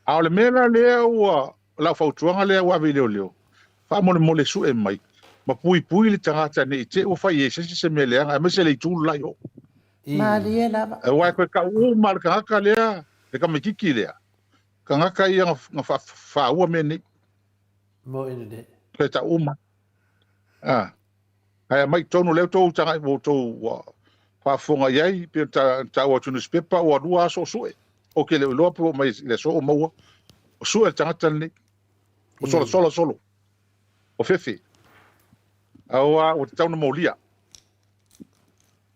A o le mea la lea ua, lau fautuaga lea ua ave i leoleo, faamolemole sue mai ma puipui le tagata ne i te i ua fai i ai se isi se mea leaga aemaise le itu le la i o. Malie lava. Aua e toe tau uma le tagata lea, le tamaitiiti lea, tagata ia na faaua mea nei. Moi lelei. Toe tau uma. A. Ae aumai i totonu lea outou tagai ua outou ua faafofoga i ai pei ona taua atu i nusipepa ua lua aso o sue. Ou te le o iloa pe ua oo mai i le aso o maua o sue le tagata lenei. O solasola solo. O fefe. Aua ua tatau ona molia.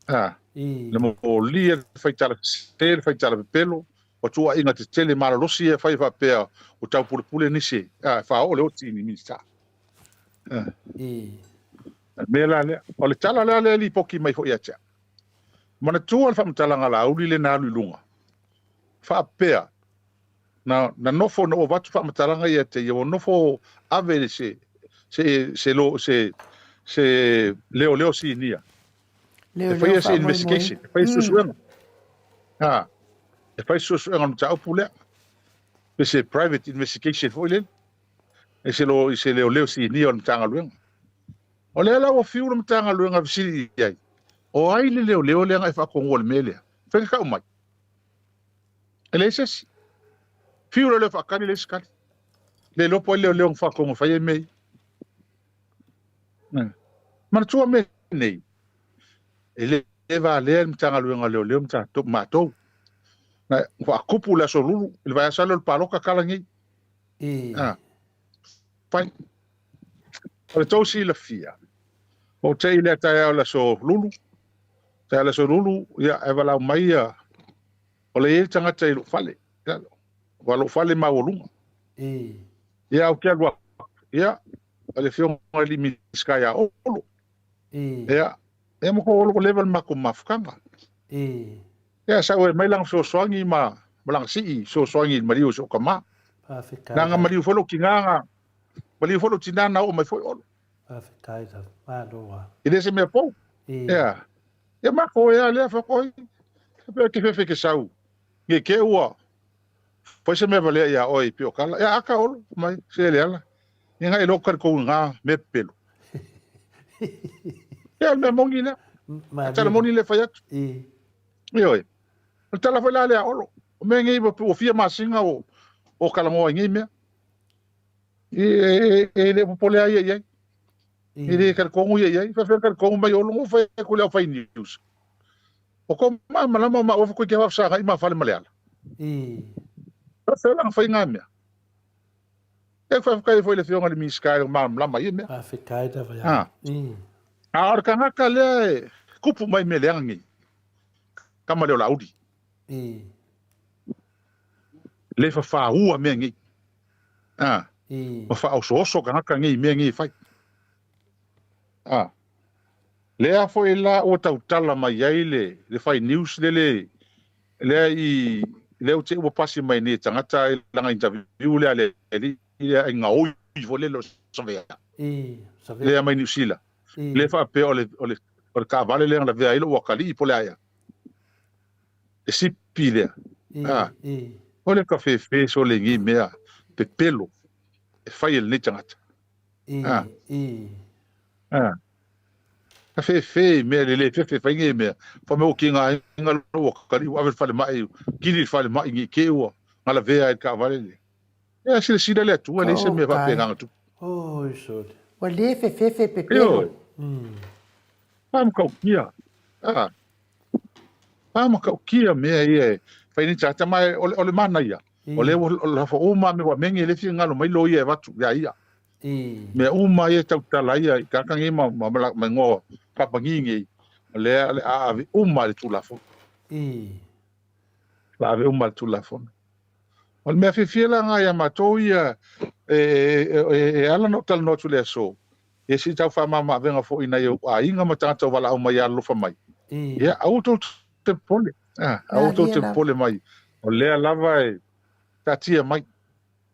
A. Na molia le faitala sese, le faitala pepelo, o tuuaiga tetele malolosi ia e fai faapea ua taupulepule nisi e faaoo le oti i ni Minisita. O le mea la lea. O le tala la lea e lipoti mai foi ia te au. Manatua le faamatalaga a Laauli lea na alu i luga, faapea, na, na nofo, na ou avatu faamatalaga ia te ia, ua nofo ave se, se, se, se, se, se leoleo sinia E faia se investigation, e faia suesuega. Ha, e fai suesuega o le mataupu lea. Pe se private investigation foi lele. E se lo, i se leoleo sinia o le Matagaluega. O lea la ua fiu le Matagaluega e fesili i ai, o ai le leoleo lea na e faatonuina le mea lea? Fai tau mai. E leai se isi. Fiu le leo faatali, leai se tali. Le iloa po o ai le leoleo na faatonu e fai ai mea ia. Manatua mea nei, e le valea le Matagaluega o Leoleo ma tatou, matou. Na faatupu le Aso Lulu, i le vaiaso lea o le palota tala nei. Ah, fai. O le tou silafia, o te i lea taeao le Aso Lulu, taeao le Aso Lulu, ia, e valaau mai ia, o le i ai le tagata i lou fale, ia, ua lou fale maualuga. Ia, ou te alu atu, ia, o le afioga i le Minisita ia Olo. Ia, ia ma ko Olo ua leva le matou mafutaga. Ia, sau e mai lana fesoasoani ma, ma lana sii fesoasoani i le maliu o si ou tama. Faafetai. Nana maliu foi lou tina na, maliu foi lou tina na oo mai foi Olo. Faafetai lava. Malo lava. E le se mea fou. Ia, ia matou ea lea faatoai. Pe ke fefe ke sau. Nge ke ua Fai se mea valea iā oe i pio kala. Ea aka Olo, mai, se le ala. Ia ngai loko kari kou ngā mea pepelo. Ea o le mea moni lea. Malie. Tala moni le fai atu. Ioe. O le tala foi la lea a Olo. O mea nei ua fia masina o, o talanoa i nei mea. E, e, e le o popole a ia i ai. E le talitonu ia i ai. Faafefea talitonu mai Olo, no fai atu le au fai news. O ko malamalama o maua koe ke whafsanga i ma fale ma le ala. Faafefea la ona fai ngā mea. E whawhetai foi le afioga i le Minisita i le malamalama i ia mea. Faafetai lava ia. Ha. A o le tagata lea e kupu mai mea leaga nei, tama lea o Laauli. Le fafaua mea nei. Ha. Ma faaosooso tagata nei i mea nei e fai. Ha. Lea foi la ua tautala mai ai le le fai news lele lea i lea ua te ua pasi mai nei e tagata i lana interview lea le alii lea i gaoi foi lele o Savea. Savea. Lea mai Niu Sila. Lea faapea o le o le o le taavale lea na lavea ai lou atalii po o le a ea. Le sipi lea. A. O le kafefe sole nei mea pepelo e fai e lenei tagata. A. A. Ka fefe i mea le le fefe fai nei mea. Fa me o ki ngā inga lo ua kali ua ave le falemai, kili le falemai ngi ke ua ngalavea ai le taavale lea. Ia silasila le Atua e leai se mea faapena na tupu. Oi sole. Ua le fefefe pepelo. Whamakaukia. Ah. Whamakaukia mea ia e whai ni tata mai o le mana ia. O le ua fa uma me wa mengi le fia ngalo mai lo ia e watu ia ia. Mea uma ia tau tala ia i kakangi ma ma ma ma ngoa papangi ngi. O le le a ave uma le tulafono. La ave uma le tulafono. O le mea fiafia la nga ia matou ia e, e, e, e ala na ou talanoa atu i le aso, ia se i tau faamama-avega foi i nai ou aiga ma tagata o valaau mai alolofa mai. Ia, aua tou te popole. Ah, aua tou te popole mai. O lea lava e taatia mai.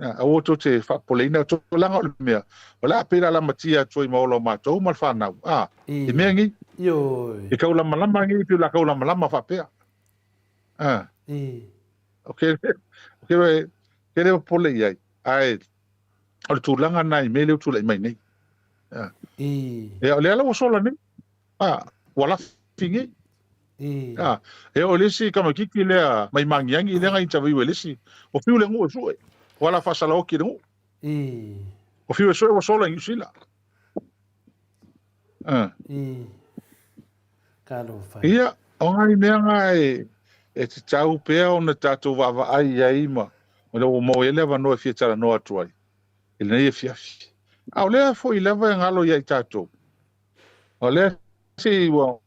Ah, aua tou te faapopoleina. Tulaga o le mea, o le a pei la lamatia atu ai ma ola o matou ma le fanau. Ah, i mea nei. Ioe. E kaulamalama nei, pei o le a kaulamalama faapea. Ah. O ke, o ke, ke le popole i ai. Ae, o le tulaga na i mea lea ua tulai mai nei. Ah. Ia, o lea la ua sola nei. Ah, ua lafi nei. Ah, e o le isi tamaititi lea mai Magiagi lea na interview e le isi. O fiu le nuu e sue. Ua ala faasalaoki le nuu. O fiu e sue ua sola i Niu Sila. Ah. Talofa. Ia, o ngai mea ngā e, e tatau pea ona tātou vaavaai i ai ma, ma le ua maua ai le avanoa e fia talanoa atu ai i lenei afiafi. A o lea foi lava e galo ia i tātou. O lea se ua,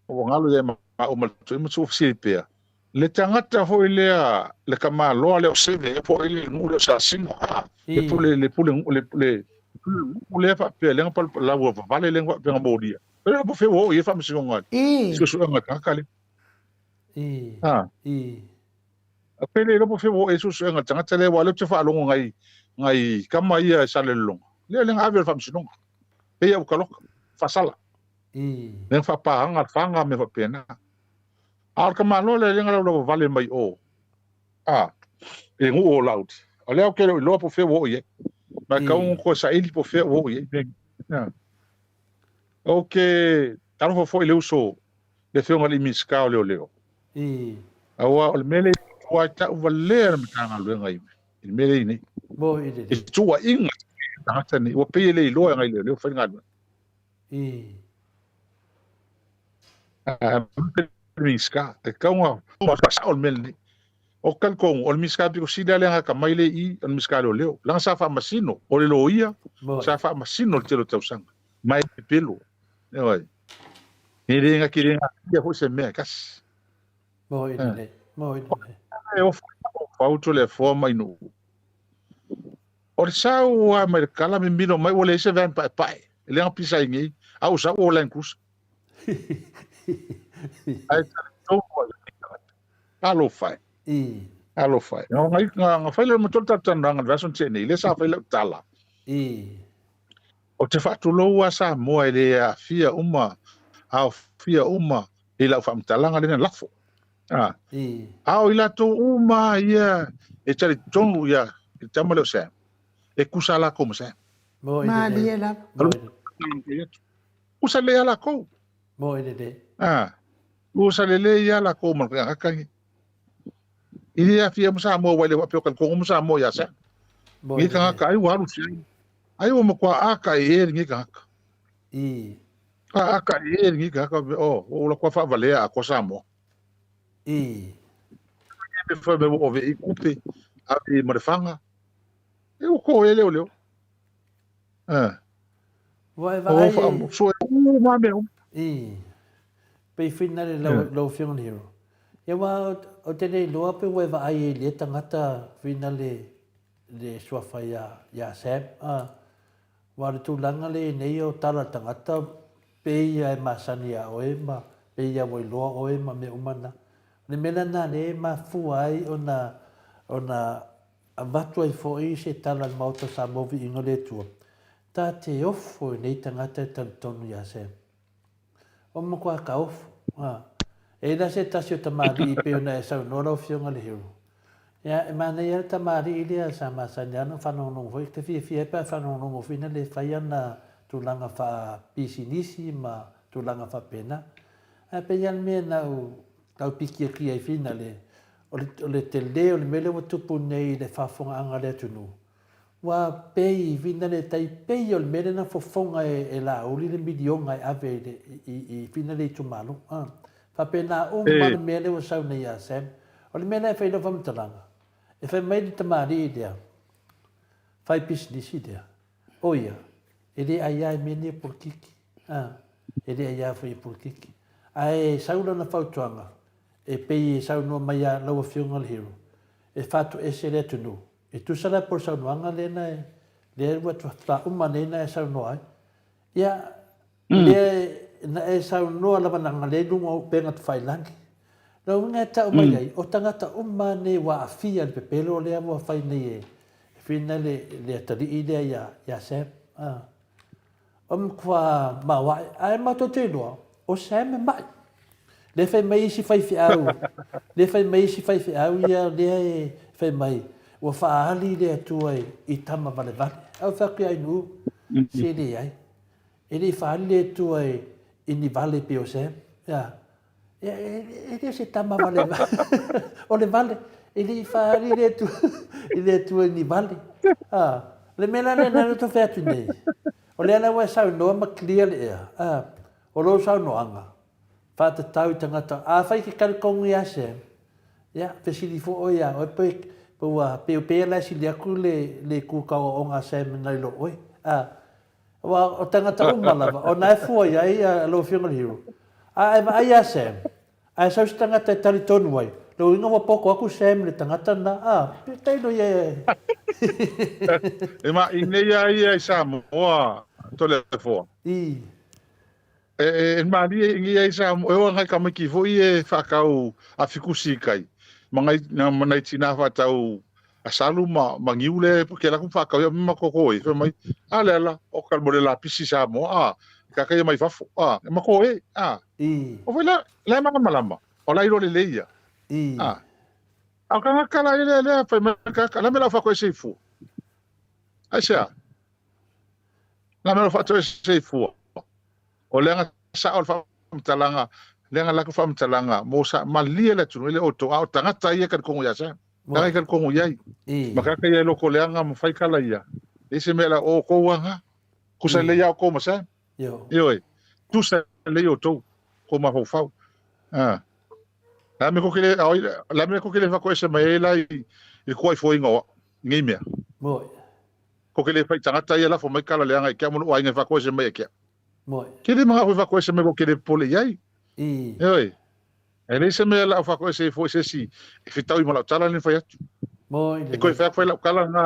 ua galo ia maua ma le toeaina ma tuufesili pea. Le tagata foi lea, le tamaloa lea o Seve, e po o le nuu lea o Sasina, a, le pule, le pule, le, le, le lea faapea, lea na laua vavale lea na faapea na molia. E le po fea ua oo i ai faamasinoga i suesuega a tagata lea. A. A pe le iloa po fea ua oo i ai suesuega a tagata lea, aua o lea ou te faalogo nai, nai tama ia e Salelologa, lea lea na ave i le faamasinoga. Pei a ua taloka, faasala. Lea na faapaaga le faga ma mea faapena. A o le tamaloa lea lea na laulavavale mai o, a, i le nuu o Lauli. O lea ou te le o iloa po o fea ua oo i ai. Ma e tatau ona toe saili po o fea ua oo i ai. Ia. Ou te alofa foi i le uso, le Afioga i le Minisita o Leoleo. Aua o le mea lea i tua e tau valea le Matagaluega i le mea lea i nei. I tuuaiga tagata nei, ua pei e le iloa e nai leoleo fai le galuega. Minisita, e tatau ona faasao le mea lenei. Ou te talitonu, o le Minisita pito sili lava lea na atamai lea i i, o le Minisita o Leoleo. Leaga sa faamasino, o le loia, sa faamasino i le tele o tausaga, ma e pepelo. Ioe. E le na te le natia foi se mea e tasi. Moi lelei, moi lelei. E ofo fauto le afoa mai nuu. O le sau lava mai le kala mimilo mai ua leai se van paepae, e le na pisa ai nei, a ua sau ua Land Cruiser. Ae talitonu ai lenei tagata. Talofa e. Talofa e. Na, na, na fai le matua le talatalanoaga i le vaiaso na tea nei, lea sa fai lau tala. Ou te faatulou lava Samoa e le aafia uma, aofia uma i lau faamatalaga lea na lafo. A, a o i latou uma ia e talitonu ia i le tama lea o Sam, e kusa lakou ma Sam. Malie lava. Kusa lelei lava lakou. Moe lelei. A, kusa lelei lava lakou ma le tagata nei. I le aafia ma Samoa aua e le faapea o talitonu uma Samoa ia Sam. Nei tagata ai ua alu si ai ua matua aka i e lenei tagata. A aka i e lenei tagata, oh, ua ou latou faavalea atoa Samoa. Me fai me ua ove i kupe, ave i ma le faga. E ua ko e leoleo. Ah. Ua e vaai e... Sue uma mea uma. I. Pei whina le lau, lau afioga le hero. Ia wa o te le iloa pe ua e vaai e le tagata whina le le suafa ia ia Sam. Ah. Wa le tulaga le nei o tala le tagata pei ia e masani ia oe ma pei ia ua iloa oe ma mea uma na. O le mea lena lea e mafua ai ona ona avatu ai foi se tala a le Maota o Samoa Viiga o le Atua, ta te ofo i nei tagata e talitonu ia Sam. Ua matua taofo. A. E i la se tasi o tamalii pei ona e saunoa lau Afioga le Hero. Ia, e manaia le tamalii lea sa masani lava ona faalogologo foi, te fiafia ai pe a faalogologo foi na le fai ana tulaga faapisinisi ma tulaga faapena. Ae pei lava le mea na ou tau pikiakia ai finale, o le, o le tele o le mea lea ua tupu nei i le faafofogaaga a le atunuu, ua pei finale e tai pei o le mea lea na fofoga e, e Laauli le miliona e ave i le, i, i finale itumalo. A. Faapena uma le mea lea ua sau nei ia Sam. O le mea la e fai lau faamatalaga, e fai mai le tamalii lea, fai pisinisi lea, o ia, e le aia i mea nei o polokiki. A, e le aia foi i polokiki. Ae sau lana fautuaga, e pei e saunoa mai ia lau Afioga le Hero, e fatoese le atunuu. E tusa la po o le saunoaga lea na e, lea ua faatoa uma nei na e saunoa ai. Ia, lea na e saunoa lava na lea i luga o upega tafailagi. Lona uiga e tau mai ai, o tagata uma nei ua aafia i le pepelo lea ua fai nei e Whina le, le atalii lea ia, ia Sam. Ah. O matua maoae, ae matou te iloa, o Sam e mai. Lea fai mai isi faifeau, lea fai mai isi faifeau ia lea e fai mai, ua faaali le Atua i tama valevale. Ae ou fai atu ia Ainuu, se leai. E le i faaali le Atua i ni vale pei o Sam. Ia. E, e, e le o se tama vale. o le vale. E le i faaali le Atua, i le Atua i ni vale. Ah, le mea la lea na fai atu nei. O lea la ua e saunoa ma clear le ea. Ah, o lou saunoaga, faatatau i tagata, afai e te talitonu ia Sam, ia, fesili foi oe ia oe pe, pe ua, pe pei la e sili atu le, le itu tauaoga a Sam nai lo oe. Ah, aua o tagata uma lava, o na e fua i ai a lau Afioga i le Hero. A e vaai ia Sam, ae sau se tagata e talitonu ai, lou uiga ua poto atu Sam i le tagata lena, ah, pe tailo ia e. E ma i nei a ia i Samoa, Toleafoa. I. E, e malie i ngai sa e o ngai tamaiti foi e whakau a fikusi kai. Ma ngai na ma nai tina whatau a salu ma ma ngiule ke la ku whakau ia ma koko e mai a le ala o ka mo le la pisi sa mo a ka kai mai fafo a ma ko e a I. O foi la la ma malama o la iro le leia I. A a ka ka la ile le fai mai ka ka la me la fa ko e fu ai sea La mea o faatoese i fua. O le aga sao o le faamatalaga, le aga lako faamatalaga mo sa malie le atunuu i le outou, a o tagata ia e kalikogo ia Sam. Tagata e kalikogo i ai. Ma kaka ia e loko leaga ma fai kala ia. Leai se mea la o oukou aga. Tusa lelei a oukou ma Sam. Ioe. Tusa lelei outou, kou mafaufau. Ah. La mea ko ke le, la mea ko ke le whakoese mai ai la i le kuaifoinga o au, i ngei mea. Moi. Ko ke le whai tangata ia lafo mai kala leanga i kia mono o ainga i whakoese mai e kia. Moi. Ke le manga hui whakoese mai ko ke le pole i ai. I. Heoi. E leai se mea lau whakoese i fo i se esi e whitau i ma lau tala ni whai atu. Moi. E koe whai whai lau kala ngā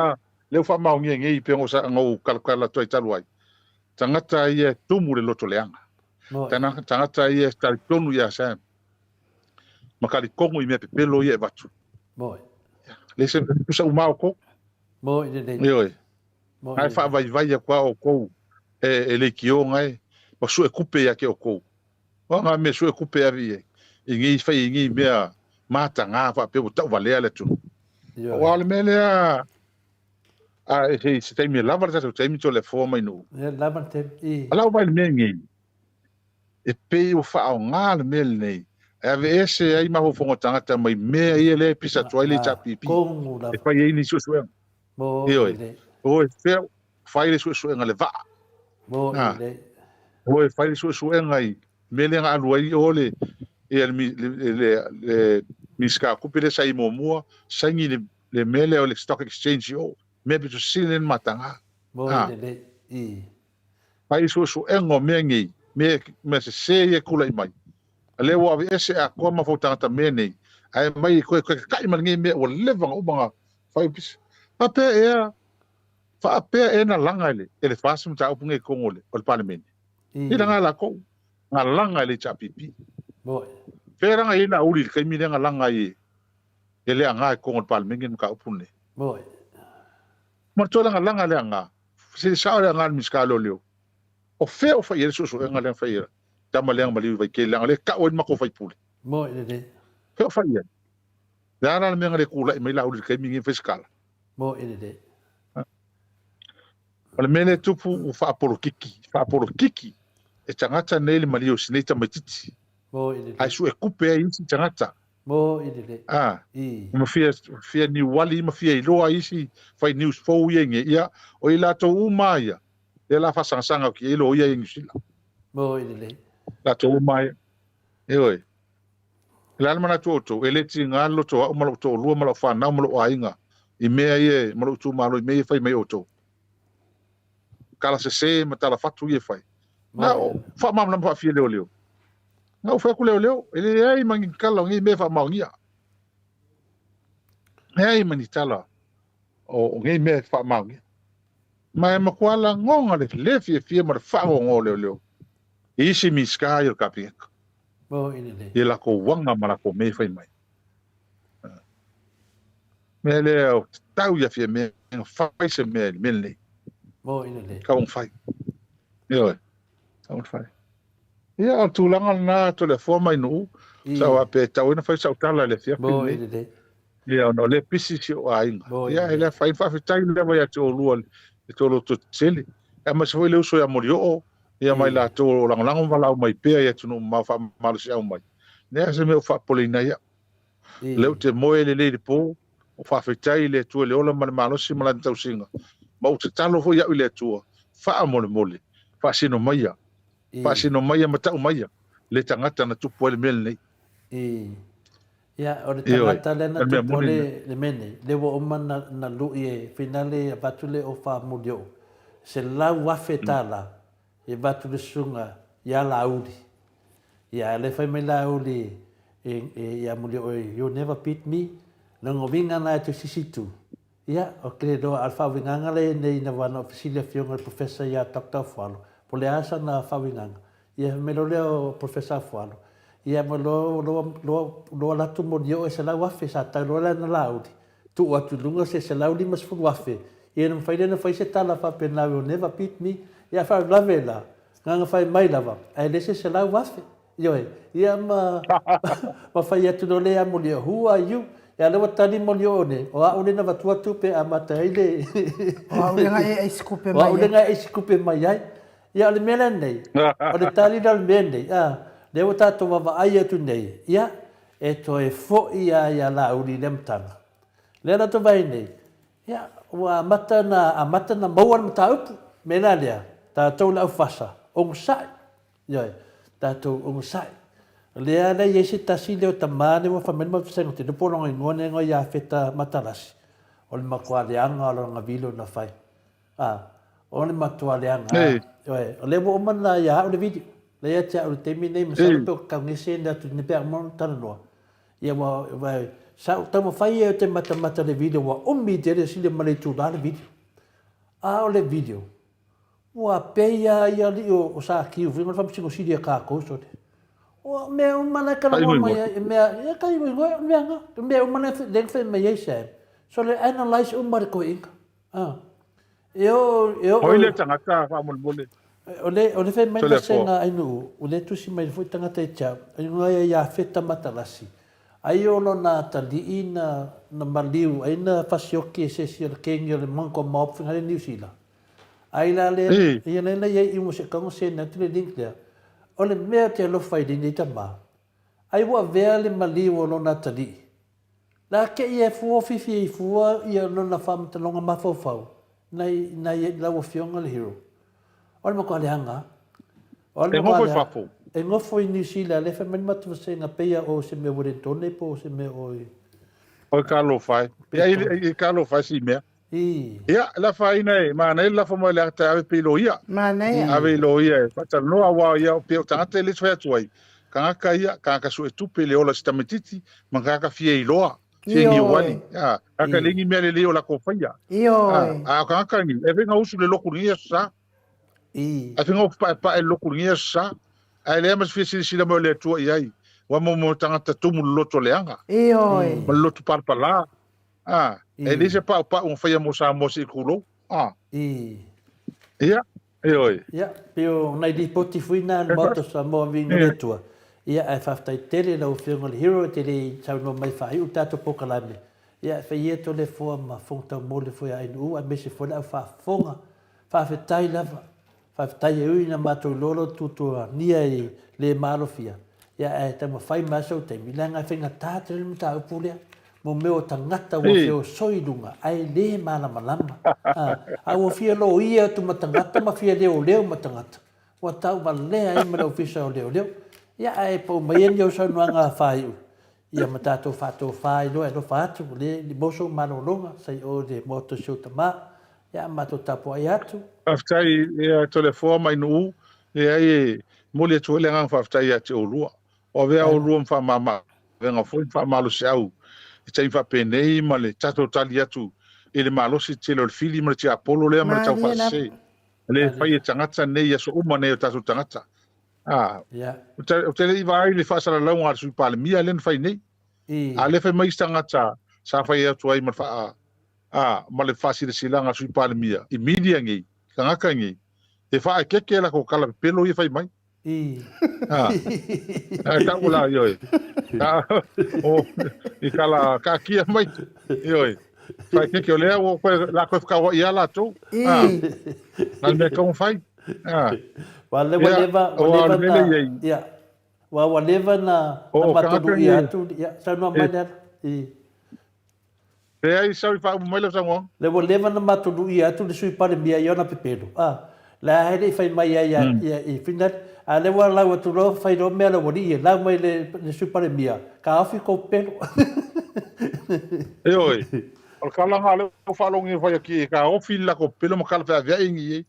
leo wha maongia ngei pe ngo sa ngau kala kala toi talu ai. Tangata ia e tumu le loto leanga. Moi. Tana, tangata ia e tali tonu ia Sam. Ma kali kongo i mea pepelo ia e vatu. Moi. Le se tusa umao ko. Moi lelei. Ioe. Moi Ae lelei. faavaivai aku a oukou e, e leikioga e, ma sue kupe ia ke oukou. O a ngā mea sue kupe ave i ai, i ngei whai i ngei mea mātangā whaapea ua tauvalea le atunuu. Ioe. Aua o le mea lea, a, e se, se taimi e lava le tatou taimi to le foa mai nuu. Ia, lava le taimi. I. A lau mai le mea ngei, e pei ua faaaoga le mea lenei e aveese ai mafaufauga o tagata mai mea ia lea e pisa atu ai le HRPP e fai ai ni suesuega. Ioe, o e fea fai le suesuega le vaa. O e fai le suesuega i mea lea na alu ai o le ia le le le Minisita o Tupe lea sa i muamua saini le le mea lea o le Stock Exchange i o mea pito sili lea na mataga. Fai suesuega o mea nei, mea, mea sese ia e tulai mai. A lea ua aveese atoa mafaufau tagata mea nei, ae aumai e toe kaka'i ma lenei mea ua leva ona uma ona fai pisa. Faapea ea, faapea ea na laga e le, e le FAST mataupu nei i totonu o le, o le Palemene? I laga e latou, na laga e le HRPP. Fea laga i ai Laauli i le taimi lea na laga ai e, e Leaga i totonu o le Palemene le mataupu lenei? Ma le toe lagalaga Leaga. Se sao le aga a le Minisita o Leoleo, o fea o fai i ai le suesuega lea na fai e tama lea na maliu i Vaitele leaga o lea e tau ai le matou faipule. Moi lelei. Fea o fai i ai? Le a la le mea na le tulai mai Laauli i le taimi lenei ma fai se tala? Moi lelei. O le mea lea e tupu ua faapolokiki, faapolokiki. e tagata nei le malie o si nei tamaititi. Ae suekupe ai isi tagata. A, ma fia, fia niuali ma fia iloa ai isi fai news fou ia i ia, o i latou uma ia, lea la faasagasanga atu i ai loia i Niu Sila. Latou uma ia. Ioe. O le a le manatu o outou? E le tiga le loto o au ma lou toalua ma lau fanau ma lou aiga i mea ia ma lou itumalo i mea ia e fai mai e outou. Tala sese ma tala fatu ia e fai. Na o faamalamalama faafia leoleo. Na ou fai atu leoleo, e leai ma ni tala o nei mea e faamaonia. Leai ma ni tala o nei mea e faamaonia. Ma e matua lagona le le fiafia ma le faanoanoa o leoleo i isi Minisita ia o le Kapeneta. I latou aga ma latou mea e fai mai. Mea lea o tatau ia Fiamē na fai se mea i le mea lenei. Tatau ona fai. Ioe, tatau ona fai. Ia, o le tulaga lena Toleafoa mai Nuu, sa ou faapea e tatau ai ona fai sau tala i le afiafi lenei. Ia, ona o lea e pisi si ou aiga. Ia, e le afaina, faafetai lava ia te oulua i le tou lototetele. Aemaise foi le uso ia Molioo, ia ma i latou o lo o lagolago ma valaau mai pea i atunuu mamao faamalosiau mai. Leai se mea o faapopoleina ai au. O lea ou te moe lelei i le po, o faafetai i le Atua i le ola ma le malosi ma lana tausiga, ma ou tatalo foi au i le Atua, faamolemole, faasino maia, faasino maia ma tau maia le tagata na tupu ai le mea lenei. Ia, o le tagata lea na tupu ai le mea lenei, lea ua uma na lui e finale avatu le ofa molioo, $100,000 E avatu le susuga ia Laauli. Ia, lea fai mai Laauli ia Mulioo, you never beat me. Lona uiga na e te sisi tu. Ia, o ke loa a le faauigaga lea nei ina ua na fesili afioga i le Professor ia Doctor Afualo, po le a sana faauigaga. Ia, fai mai loa lea o Professor Afualo, ia ma loa, loa, loa, loa alu atu Mulioo e 100,000, sa tau loa lea na Laauli. Tuu atu i luga se 150,000, ia ona mafai lea ona fai se tala faapena, will never beat me, ia a faalavelave la, na ona fai mai lava, ae le se 100,000. Ioe, ia ma, ma fai atu loa lea ia Molioo, who are you? Ia lea ua tali Molioo nei, o au lea na avatua tupe e amata ai le O au lea na e aisi kupe mai ai. O au lea na e aisi kupe mai ai. Ia o le mea lenei, o le tali lea o le mea lenei, a, lea ua tatou vaavaai atu nei, ia, E toe foi lava ia Laauli i le amataga. Lea la tou vaai nei, ia, ua amata ona, amata ona maua le mataupu. Mea la lea, tatou le aufasa, onosai. Ioe, tatou onosai. O lea la e i ai se tasi lea o tama lea ua fai mai le matou vasega, ou te iloa po o lona igoa lea e igoa ia Feta Matalasi, o le matua leaga o lona vilo na fai. A, o le matua leaga lava. Ioe, o lea ua uma ona ia au le video. Lea ia te au i le taimi lenei, masalo pe o taugese ina atu nei pe a uma ona talanoa. Ia ua, ua, sa ou taumafai ia ou te matamata i le video, ua umi tele sili ma le itula le video. A o le video, ua pei lava ia alii o Sakiu foi ma le Faamasino Sili a tatou sole. O mea uma la e talanoa mai ai, mea, ia ka igoigoe, o mea na, mea uma lea na fai mai ai Sam, sole analyse uma le toeaina. Ah. E o, e o. Oi le tagata faamolemole. O le, o le fai mai na senga ai nuu, o le tusi mai foi tagata i te au, ai ngoa ia ia Feta Matalasi. Ai o lona atalii na, na maliu, ai na fasioki e se esi o le kengi o le Monk of Mob fai le New Zealand. Ai la le, ia le na ia i mo se kago se na atu le link lea. O le mea te alofa i lenei tama. Ai ua avea le maliu o lona atalii. La te i e fua fifi i fua ia lona faamatalaga mafaufau nai nai lau afioga le hero. O le matua leaga. O le E matua nofo i leaga. fafo. E nofo i New Zealand lea fai mai le matou vasega pei a o se mea Wellingtone po o se mea o i Oi talofa e. Ia i i talofa e si mea. I. Ia, le afaina e manaia le lafo mai o le ata e ave pea i loia. Manaia. Ave i loia e faatalanoa aua ia pei o tagata e le fai atu ai. Tagata ia, tagata suetupe i le ola o si tamaititi ma tagata fia iloa, fia niuali. A, tagata e leai ni mea lelei o latou faia. Ioe. A, a o tagata ni, e fai na usu i le lotu i lenei aso sa. E fai na ofu paepae i le lotu i lenei aso sa. Ae leai ma se fia silasila mai o le Atua i ai. Ua mo tagata tumu le loto leaga. Ioe. Ma le loto palapala. A, e leai se paupau na faia mo Samoa se i tulou. A. I. Ia, ioe. Ia, pei o nai lipoti foi na a le Maota o Samoa viiga le Atua. Ia, ae faafetai tele i lau Afioga i le Hero e te le i saunoa mai faaiu le tatou polokalame. Ia, e fai ia Toleafoa ma Fono Taumole foi a NU aemaise foi le au faafofoga. Faafetai lava. Faafetai e ui ina matou iloa lou tuatuagia i le maalofia, ia ae taumafai mai lava sou taimi, leaga e faigata tele le mataupu lea. Mo mea o tagata ua feosoi i luga ae le malamalama. A, a ua fia loia atu ma tagata ma fia leoleo ma tagata, ua tauvalea ai ma le Ofisa o Leoleo. Ia ae pau mai ni au saunoaga faaiu, ia ma tatou faatofa ai loa e alofa atu, le mo sou malologa, sa i o i le maota o si ou tama, ia matou tapuai atu. Faafetai ia Toleafoa mai Nuu, leai e momoli atu foi le agaga faafetai ia te oulua. O avea oulua ma faamama avega foi ma faamalosiau i taimi faapenei ma le tatou tali atu i le malosi tele o le fili ma le tiapolo lea ma le taufaasese lea e fai e tagata nei i aso uma nei o tatou tagata. A, ou te le i vaai i le faasalalauga a le Sui Palemia lea na fai nei. A lea fai mai isi tagata sa fai atu ai ma le faa, a, ma le faasilasilaga a le Sui Palemia i media nei, tagata nei, e faaekeeke latou tala pepelo ia e fai mai. I. Ah. Ah, tau la ioe. Ah, o i kala kaakia mai. Ioe. Fai keke o lea ua koe la koe whakawa ia latou. Ah. Na me kau fai. Ah. Wa le wa leva wa leva na ia. Wa wa leva na na matulu ia atu ia sau no mai le i. Leai, sau i faaumu mai lau saunoaga. Lea ua leva ona matuluia atu le Sui Palemia i ona pepelo, a, la e le i fai mai ai ia i Finland, a lea ua lau atu loa fai loa mea a le aualii e lau mai le le Sui Palemia, taofi kou pepelo. Ioe, o le tala lena lea ua faalogo e fai atu e taofi le latou pepelo ma tala feaveai ni ai,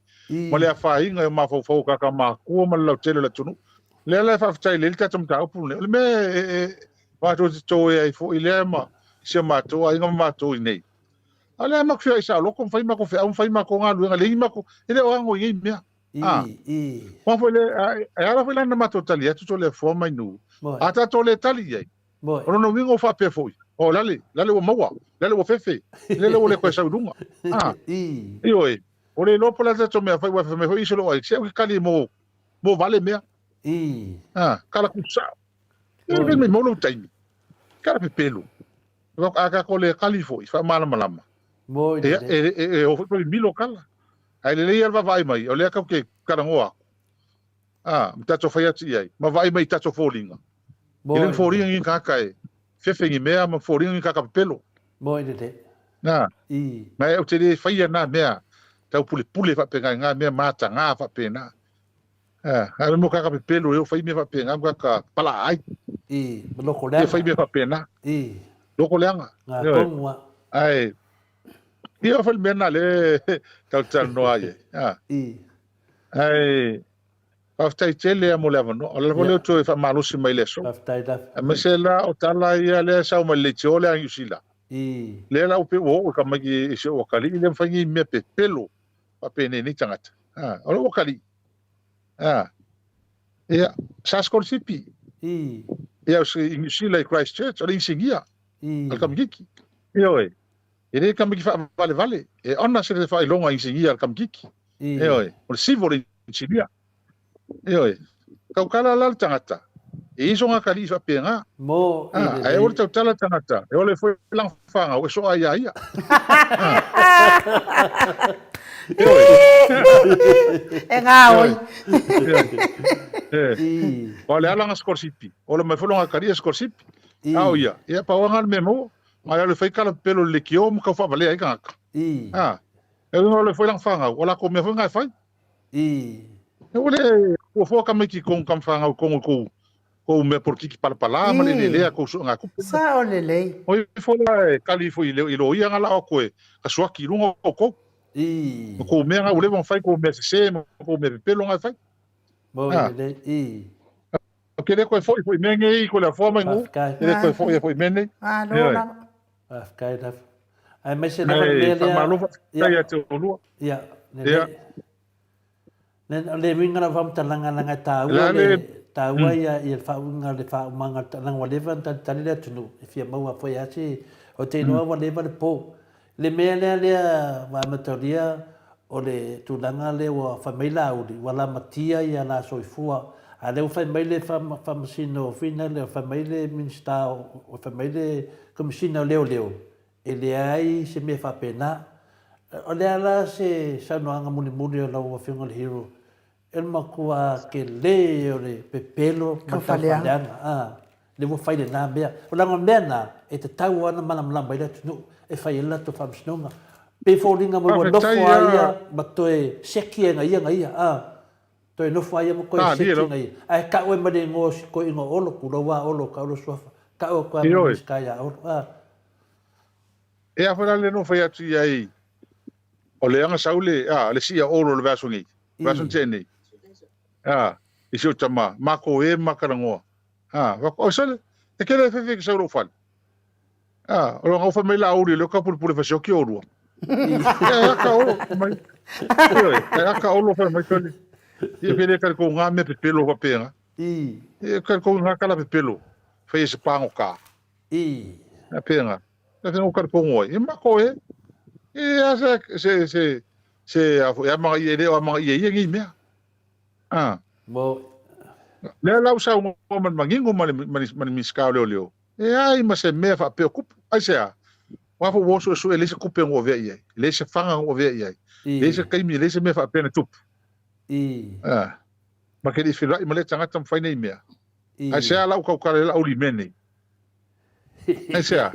ma le afaina i o mafaufau o tagata matutua ma le lautele o le atunuu. Lea la e faafetai lelei le tatou mataupu lenei. O le mea e matou te toe ai foi lea ma si o matou aiga ma matou i nei. A o lea matou feoai saoloto ma fai matou feau ma fai matou galuega, leai ni matou, e le o ano i nei mea. A. Aua foi le, e ala foi la na matou tali atu Toleafoa ma Inuu. A tatou le tali i ai, o lona uiga ua faapea foi, o lale, lale ua maua, lale ua fefe, lele ua le toe sau i luga. A. Ioe, ua le iloa po o le a le tatou mea fai, aua fai mai foi isi o lou aiga, se au ke kali mo, mo vale mea. A, kala kusao. E le mai mau lou taimi. Kala pepelu. A tatou le kali foi, faamalamalama. Ia, e o foi pe milo kala. Ae lelei lava le vaavaai mai, o lea tatou te talanoa atu. A, ma tatou fai atu i ai, ma vaai mai i tatou foliga. E le o ni foliga ni tagata e fefe ni mea ma foliga ni tagata pepelo. Na, ma ou te le faia na mea taupulepule faapena i na mea mataga faapena. Ah, a mo kaka pepelo e o fai mea faapena mo kaka palaai. I, ma loko leaga. E fai mea faapena. I. Loko leaga. Ngā tonu a. Ai, ia fai mea na le tau ai. Ah. I. Ai, faafetai tele a mo le avanoa. O le lava lea o toe faamalosi mai le aso. Faafetai lava. Aemaise la o tala ia lea sau mai le leitio lea a Niu Sila. I. Lea la ua oo i ka mai i se akalii lea mafai nei mea pepelo faapenei nei tagata. Ah, o lou akalii. Ah. Ia, sa sikolasipi. I. Ia, i Niu Sila i Christchurch, o le inisinia. I. A le kamikiki. Ioe. E le kamiki faavalevale. E honours le faailoga inisinia a le kamikiki. I. Ioe. O le civil engineer. Ioe. Tautala la le tagata. E i sona akalii faapena. Mo i lelei. Ae aua le tautala le tagata, e ole foi lana fanau e soa ia ia. Ioe. E gaoi. Aua o le ala na sikolasipi, ola mai foi lona akalii e sikolasipi. A o ia, ia pau lava na o le mea maua. A o le alu e fai kala pepelo i le leitio ma tau faavalea ai tagata. A, e uiga o le foi lana fanau, o latou mea foi na e fai. I. E ua le fuafua tamaiti i kou tamafanau i totonu i kou kou mea polokiki palapala ma le eleelea kou suegatupe. Sao lelei. O ifo la e kali ifo i i loia nga lao atu e ka suaki i luga o kou. I. Ma kou mea nga ua leva ona fai kou mea sese ma kou mea pepelo nga e fai. Mo i lelei. I. Ou te le toe foi foi i mea nei ko le afoa mai nuu. E le toe foi foi i mea nei. Malo lava. Faafetai lava. Aemaise lava le mea lea. Faamalo faafetai ia te oulua. Ia, lelei. O le uiga o lau faamatalaga leaga e taua le taua ia le faauiga le faaumaga leaga ua leva ona talitali le atunuu e fia maua foi lava se ou te iloa ua leva le po. Le mea lea lea ua amatalia o le tulaga lea ua fai mai Laauli ua lamatia ia la soifua a lea ua fai mai le Faamasino foi lea fai mai le Minisita o fai mai le Komesina o Leoleo e leai se mea faapena. O le a la se saunoaga mulimuli a lau Afioga i le Hero? E le matua tele o le pepelo ma le taufaaleaga, a, lea ua fai lena mea. O leaga o le mea lena, e tatau lava ona malamalama ai le atunuu e fai ai le latou faamasinoga. Pei e foliga mai ua nofo lava ia ma toe seki ai ia ia, a, toe nofo lava ia ma toe seki ai ia. Ae tau ai ma le igoa o si toeaina o Olo, tulou lava Olo, tau lou suafa, tau atu lava ma le Minisita ia Olo, a. E a foi la le no fai atu i ai, o le aga sau le, a, le sii a Olo i le vaiaso nei, vaiaso na tea nei, a, i si ou tama, makou e ma talanoa, a, fai atu, oi sole, e kele e fefe ke sau i lou fale. A, o lona fai mai la Uli, leo ka pulepule fasioki olua. E aka Olo, fai mai, ioe, e aka Olo fai mai sole, ia pe le kare kou ngā mea pepelo faapena. E kare kou ngā kala pepelo, fai e se pāgoka. Faapena. Na te ngokare pongo ai. E mako e. E a se, se, se, se, a fo, e amanga ia, le o amanga ia ia ngi mea. Ah. Mo. Lea lau sau ngo ma le mangingo ma le, ma le, ma le minisita o leoleo. E ai ma se mea faapea o kupu. Ai se a? Wa fo wo sue sue le se kupe ngo avea i ai. Le se fanga ngo avea i ai. Le se kaimi, le se mea faapea na tupu. Ah. Ma ke li whirai ma le tangata ma whai nei mea. Ai se a lau kaukare lau li mea nei. Aisea?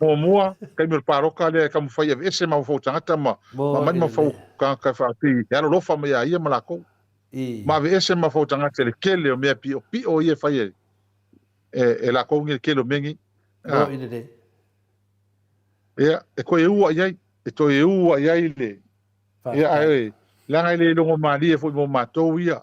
Muamua, taimi o le pāloka lea e taumafai e aveese mafaufau tagata ma ma aumai mafaufau tagata e faapei e alolofa mai ia ia ma lakou. Ma aveese mafaufau tagata i le tele o mea piʻopiʻo ia e fai e e lakou nei i le tele o mea nei. Ia, e toe ua i ai, e toe ua i ai le Ia, ae leaga e le logo malie foi mo matou ia.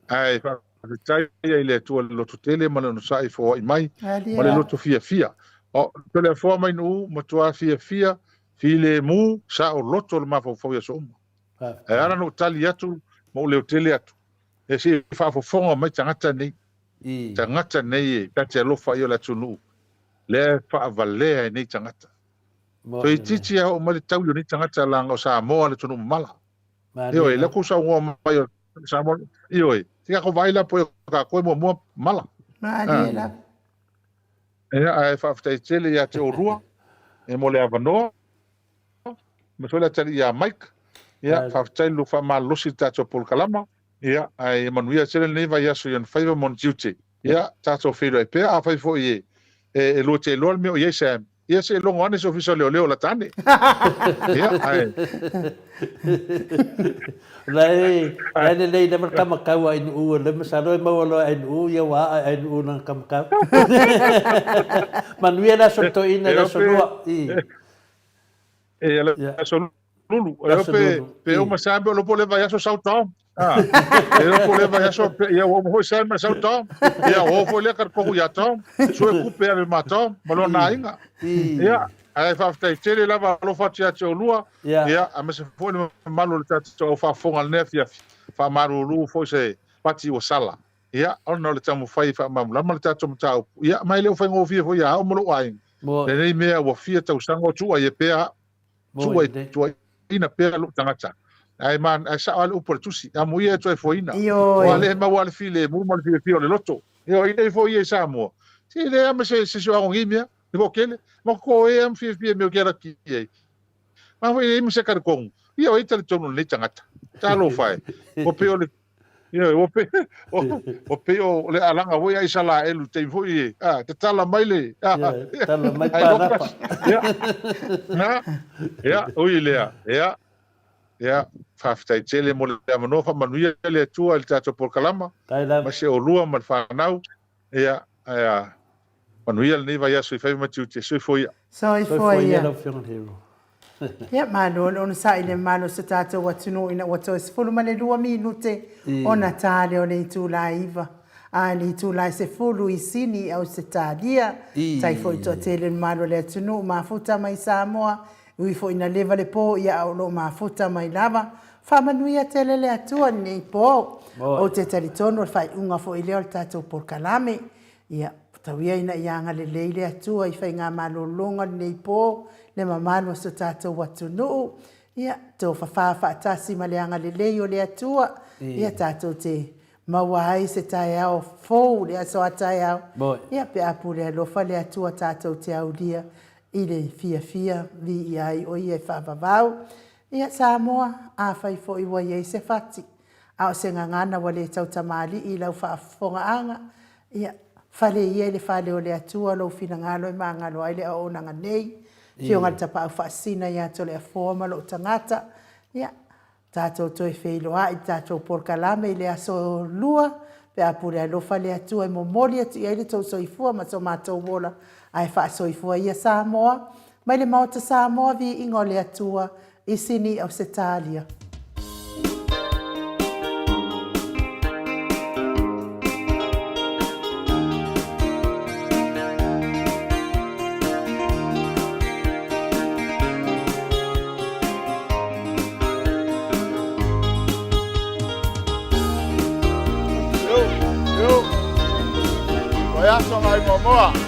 Ae faafetai i le Atua i le loto tele ma le onosai foai mai ma le loto fiafia. O Toleafoa mai Nuu matua fiafia filemu sao loto le mafaufau i aso uma. Ae ala na ou tali atu ma ou leo tele atu, e se i faafofoga mai tagata nei, tagata nei e ta te alofa i o le atunuu, lea e faavalea e nei tagata. Toeitiiti a oo mai le taui o nei tagata laga o Samoa le atunuu mamala. Ioe, lea kou saunoa mai o Samoa, ioe, se kako vaai la poe o kākou e muamua mala. Malie lava. Ia, ae faafetai tele ia te olua e mo le avanoa. Ma foi le atalii ia Mike. Ia, faafetai le faamalolosi i le tatou polokalama. Ia, ae ia manuia tele lenei vaiaso i ona faiva ma ona tiute. Ia, tatou feiloai pea, afai foi e, e, e lua te iloa le mea o i ai Sam, ia se i logo ane se ofisa o leoleo lata ane. Ia, ae. La e, la e lelei lava le kamakau a Ainuu, le masalo e maua loa e Ainuu, ia ua aa e Ainuu lana kamakau. Manuia le aso toeaina i le aso lua. I. E, le aso lulu. E pe, pe uma Sam, o lopo le vaiaso sau Tom. Ah, e lopo le vaiaso, ia ua uma foi Sam ma sau Tom. Ia o foi lea karikohu ia Tom. Sue kupe ave ma Tom, ma lona aiga. Ia, ae faafetai tele lava alofa atu ia te oulua. Ia, aemaise foi le mamalu o le tatou au faafofoga i lenei afiafi. Faamalulu foi se pati ua sala. Ia, ona o le taumafai e faamalamalama le tatou mataupu. Ia, ma e le o faigofie foi ia au ma lou aiga. Lenei mea ua fia tausaga o tuuai pea au. Tuuai, tuuaiina pea lou tagata. Ae, ma, ae sao lava le upu a le Tusi, amuia e toe foeina. Ioe. Aua lea e maua lava le filemu ma le fiafia o le loto. Ioe, i nei foi ia i Samoa, se e leai lava ma se, se sioago nei mea, le toatele. Ma ko e lava ma fiafia i mea o ke ala ki ai. Ma foi e leai ma se kalikonu, ia o ai talitonu o lenei tagata. Talofa e. Ua pei o le Ioe, ua pei, ua pei o le alaga foi a Isalaelu i taimi foi e, a, tatala mai le, a, Tatala mai Panapa. Ia, na, ia, ui lea, ia, ia, faafetai tele mo le avanoa, faamanuia le Atua i le tatou polokalama, ma se olua ma le fanau, ia, ae, manuia lenei vaiaso i faiva ma tiute. Soifua ia. Soifua ia. Lau Afioga i le Hero. Ia, malo le onosai i le mamalu o so tatou atunuu ina ua toe 12 minute ona ta lea o le itula e 9, a i le itula e 10 i Sini i Ausetalia. Tai foi toatele le mamalu o le atunuu mafuta mai Samoa, e ui foi ina leva le po, ia a o lo o mafuta mai lava. Faamanuia tele le Atua i lenei po. Ou te talitonu o le faaiuga foi lea o le tatou polokalame. Ia, tau ia ina ia agalelei le Atua i faigamalologa lenei po, le mamalu o so tatou atunuu. Ia, tofafā faatasi ma le agalelei o le Atua, ia tatou te maua ai se taeao fou i le aso a taeao. Ia, pe a pule alofa le Atua tatou te aulia i le fiafia, viia ai o Ia e faavavau. Ia, Samoa, afai foi ua i ai se fati, a o se gagana ua le tautamalii i lau faafofogaaga, ia, fale ia i le fale o le Atua lou finagalo e magalo ai le auaunaga nei. Afioga i le Tapaau Faasisina ia Toleafoa ma lou tagata, ia, tatou toe feiloai i le tatou polokalame i le aso Lua pe a pule alofa le Atua e momoli atu i ai le tou soifua ma so matou ola ae faasoifua ia Samoa mai le Maota Samoa Viiga o le Atua i Sini Ausetalia. Yo, yo. Vaiaso ngai muamua.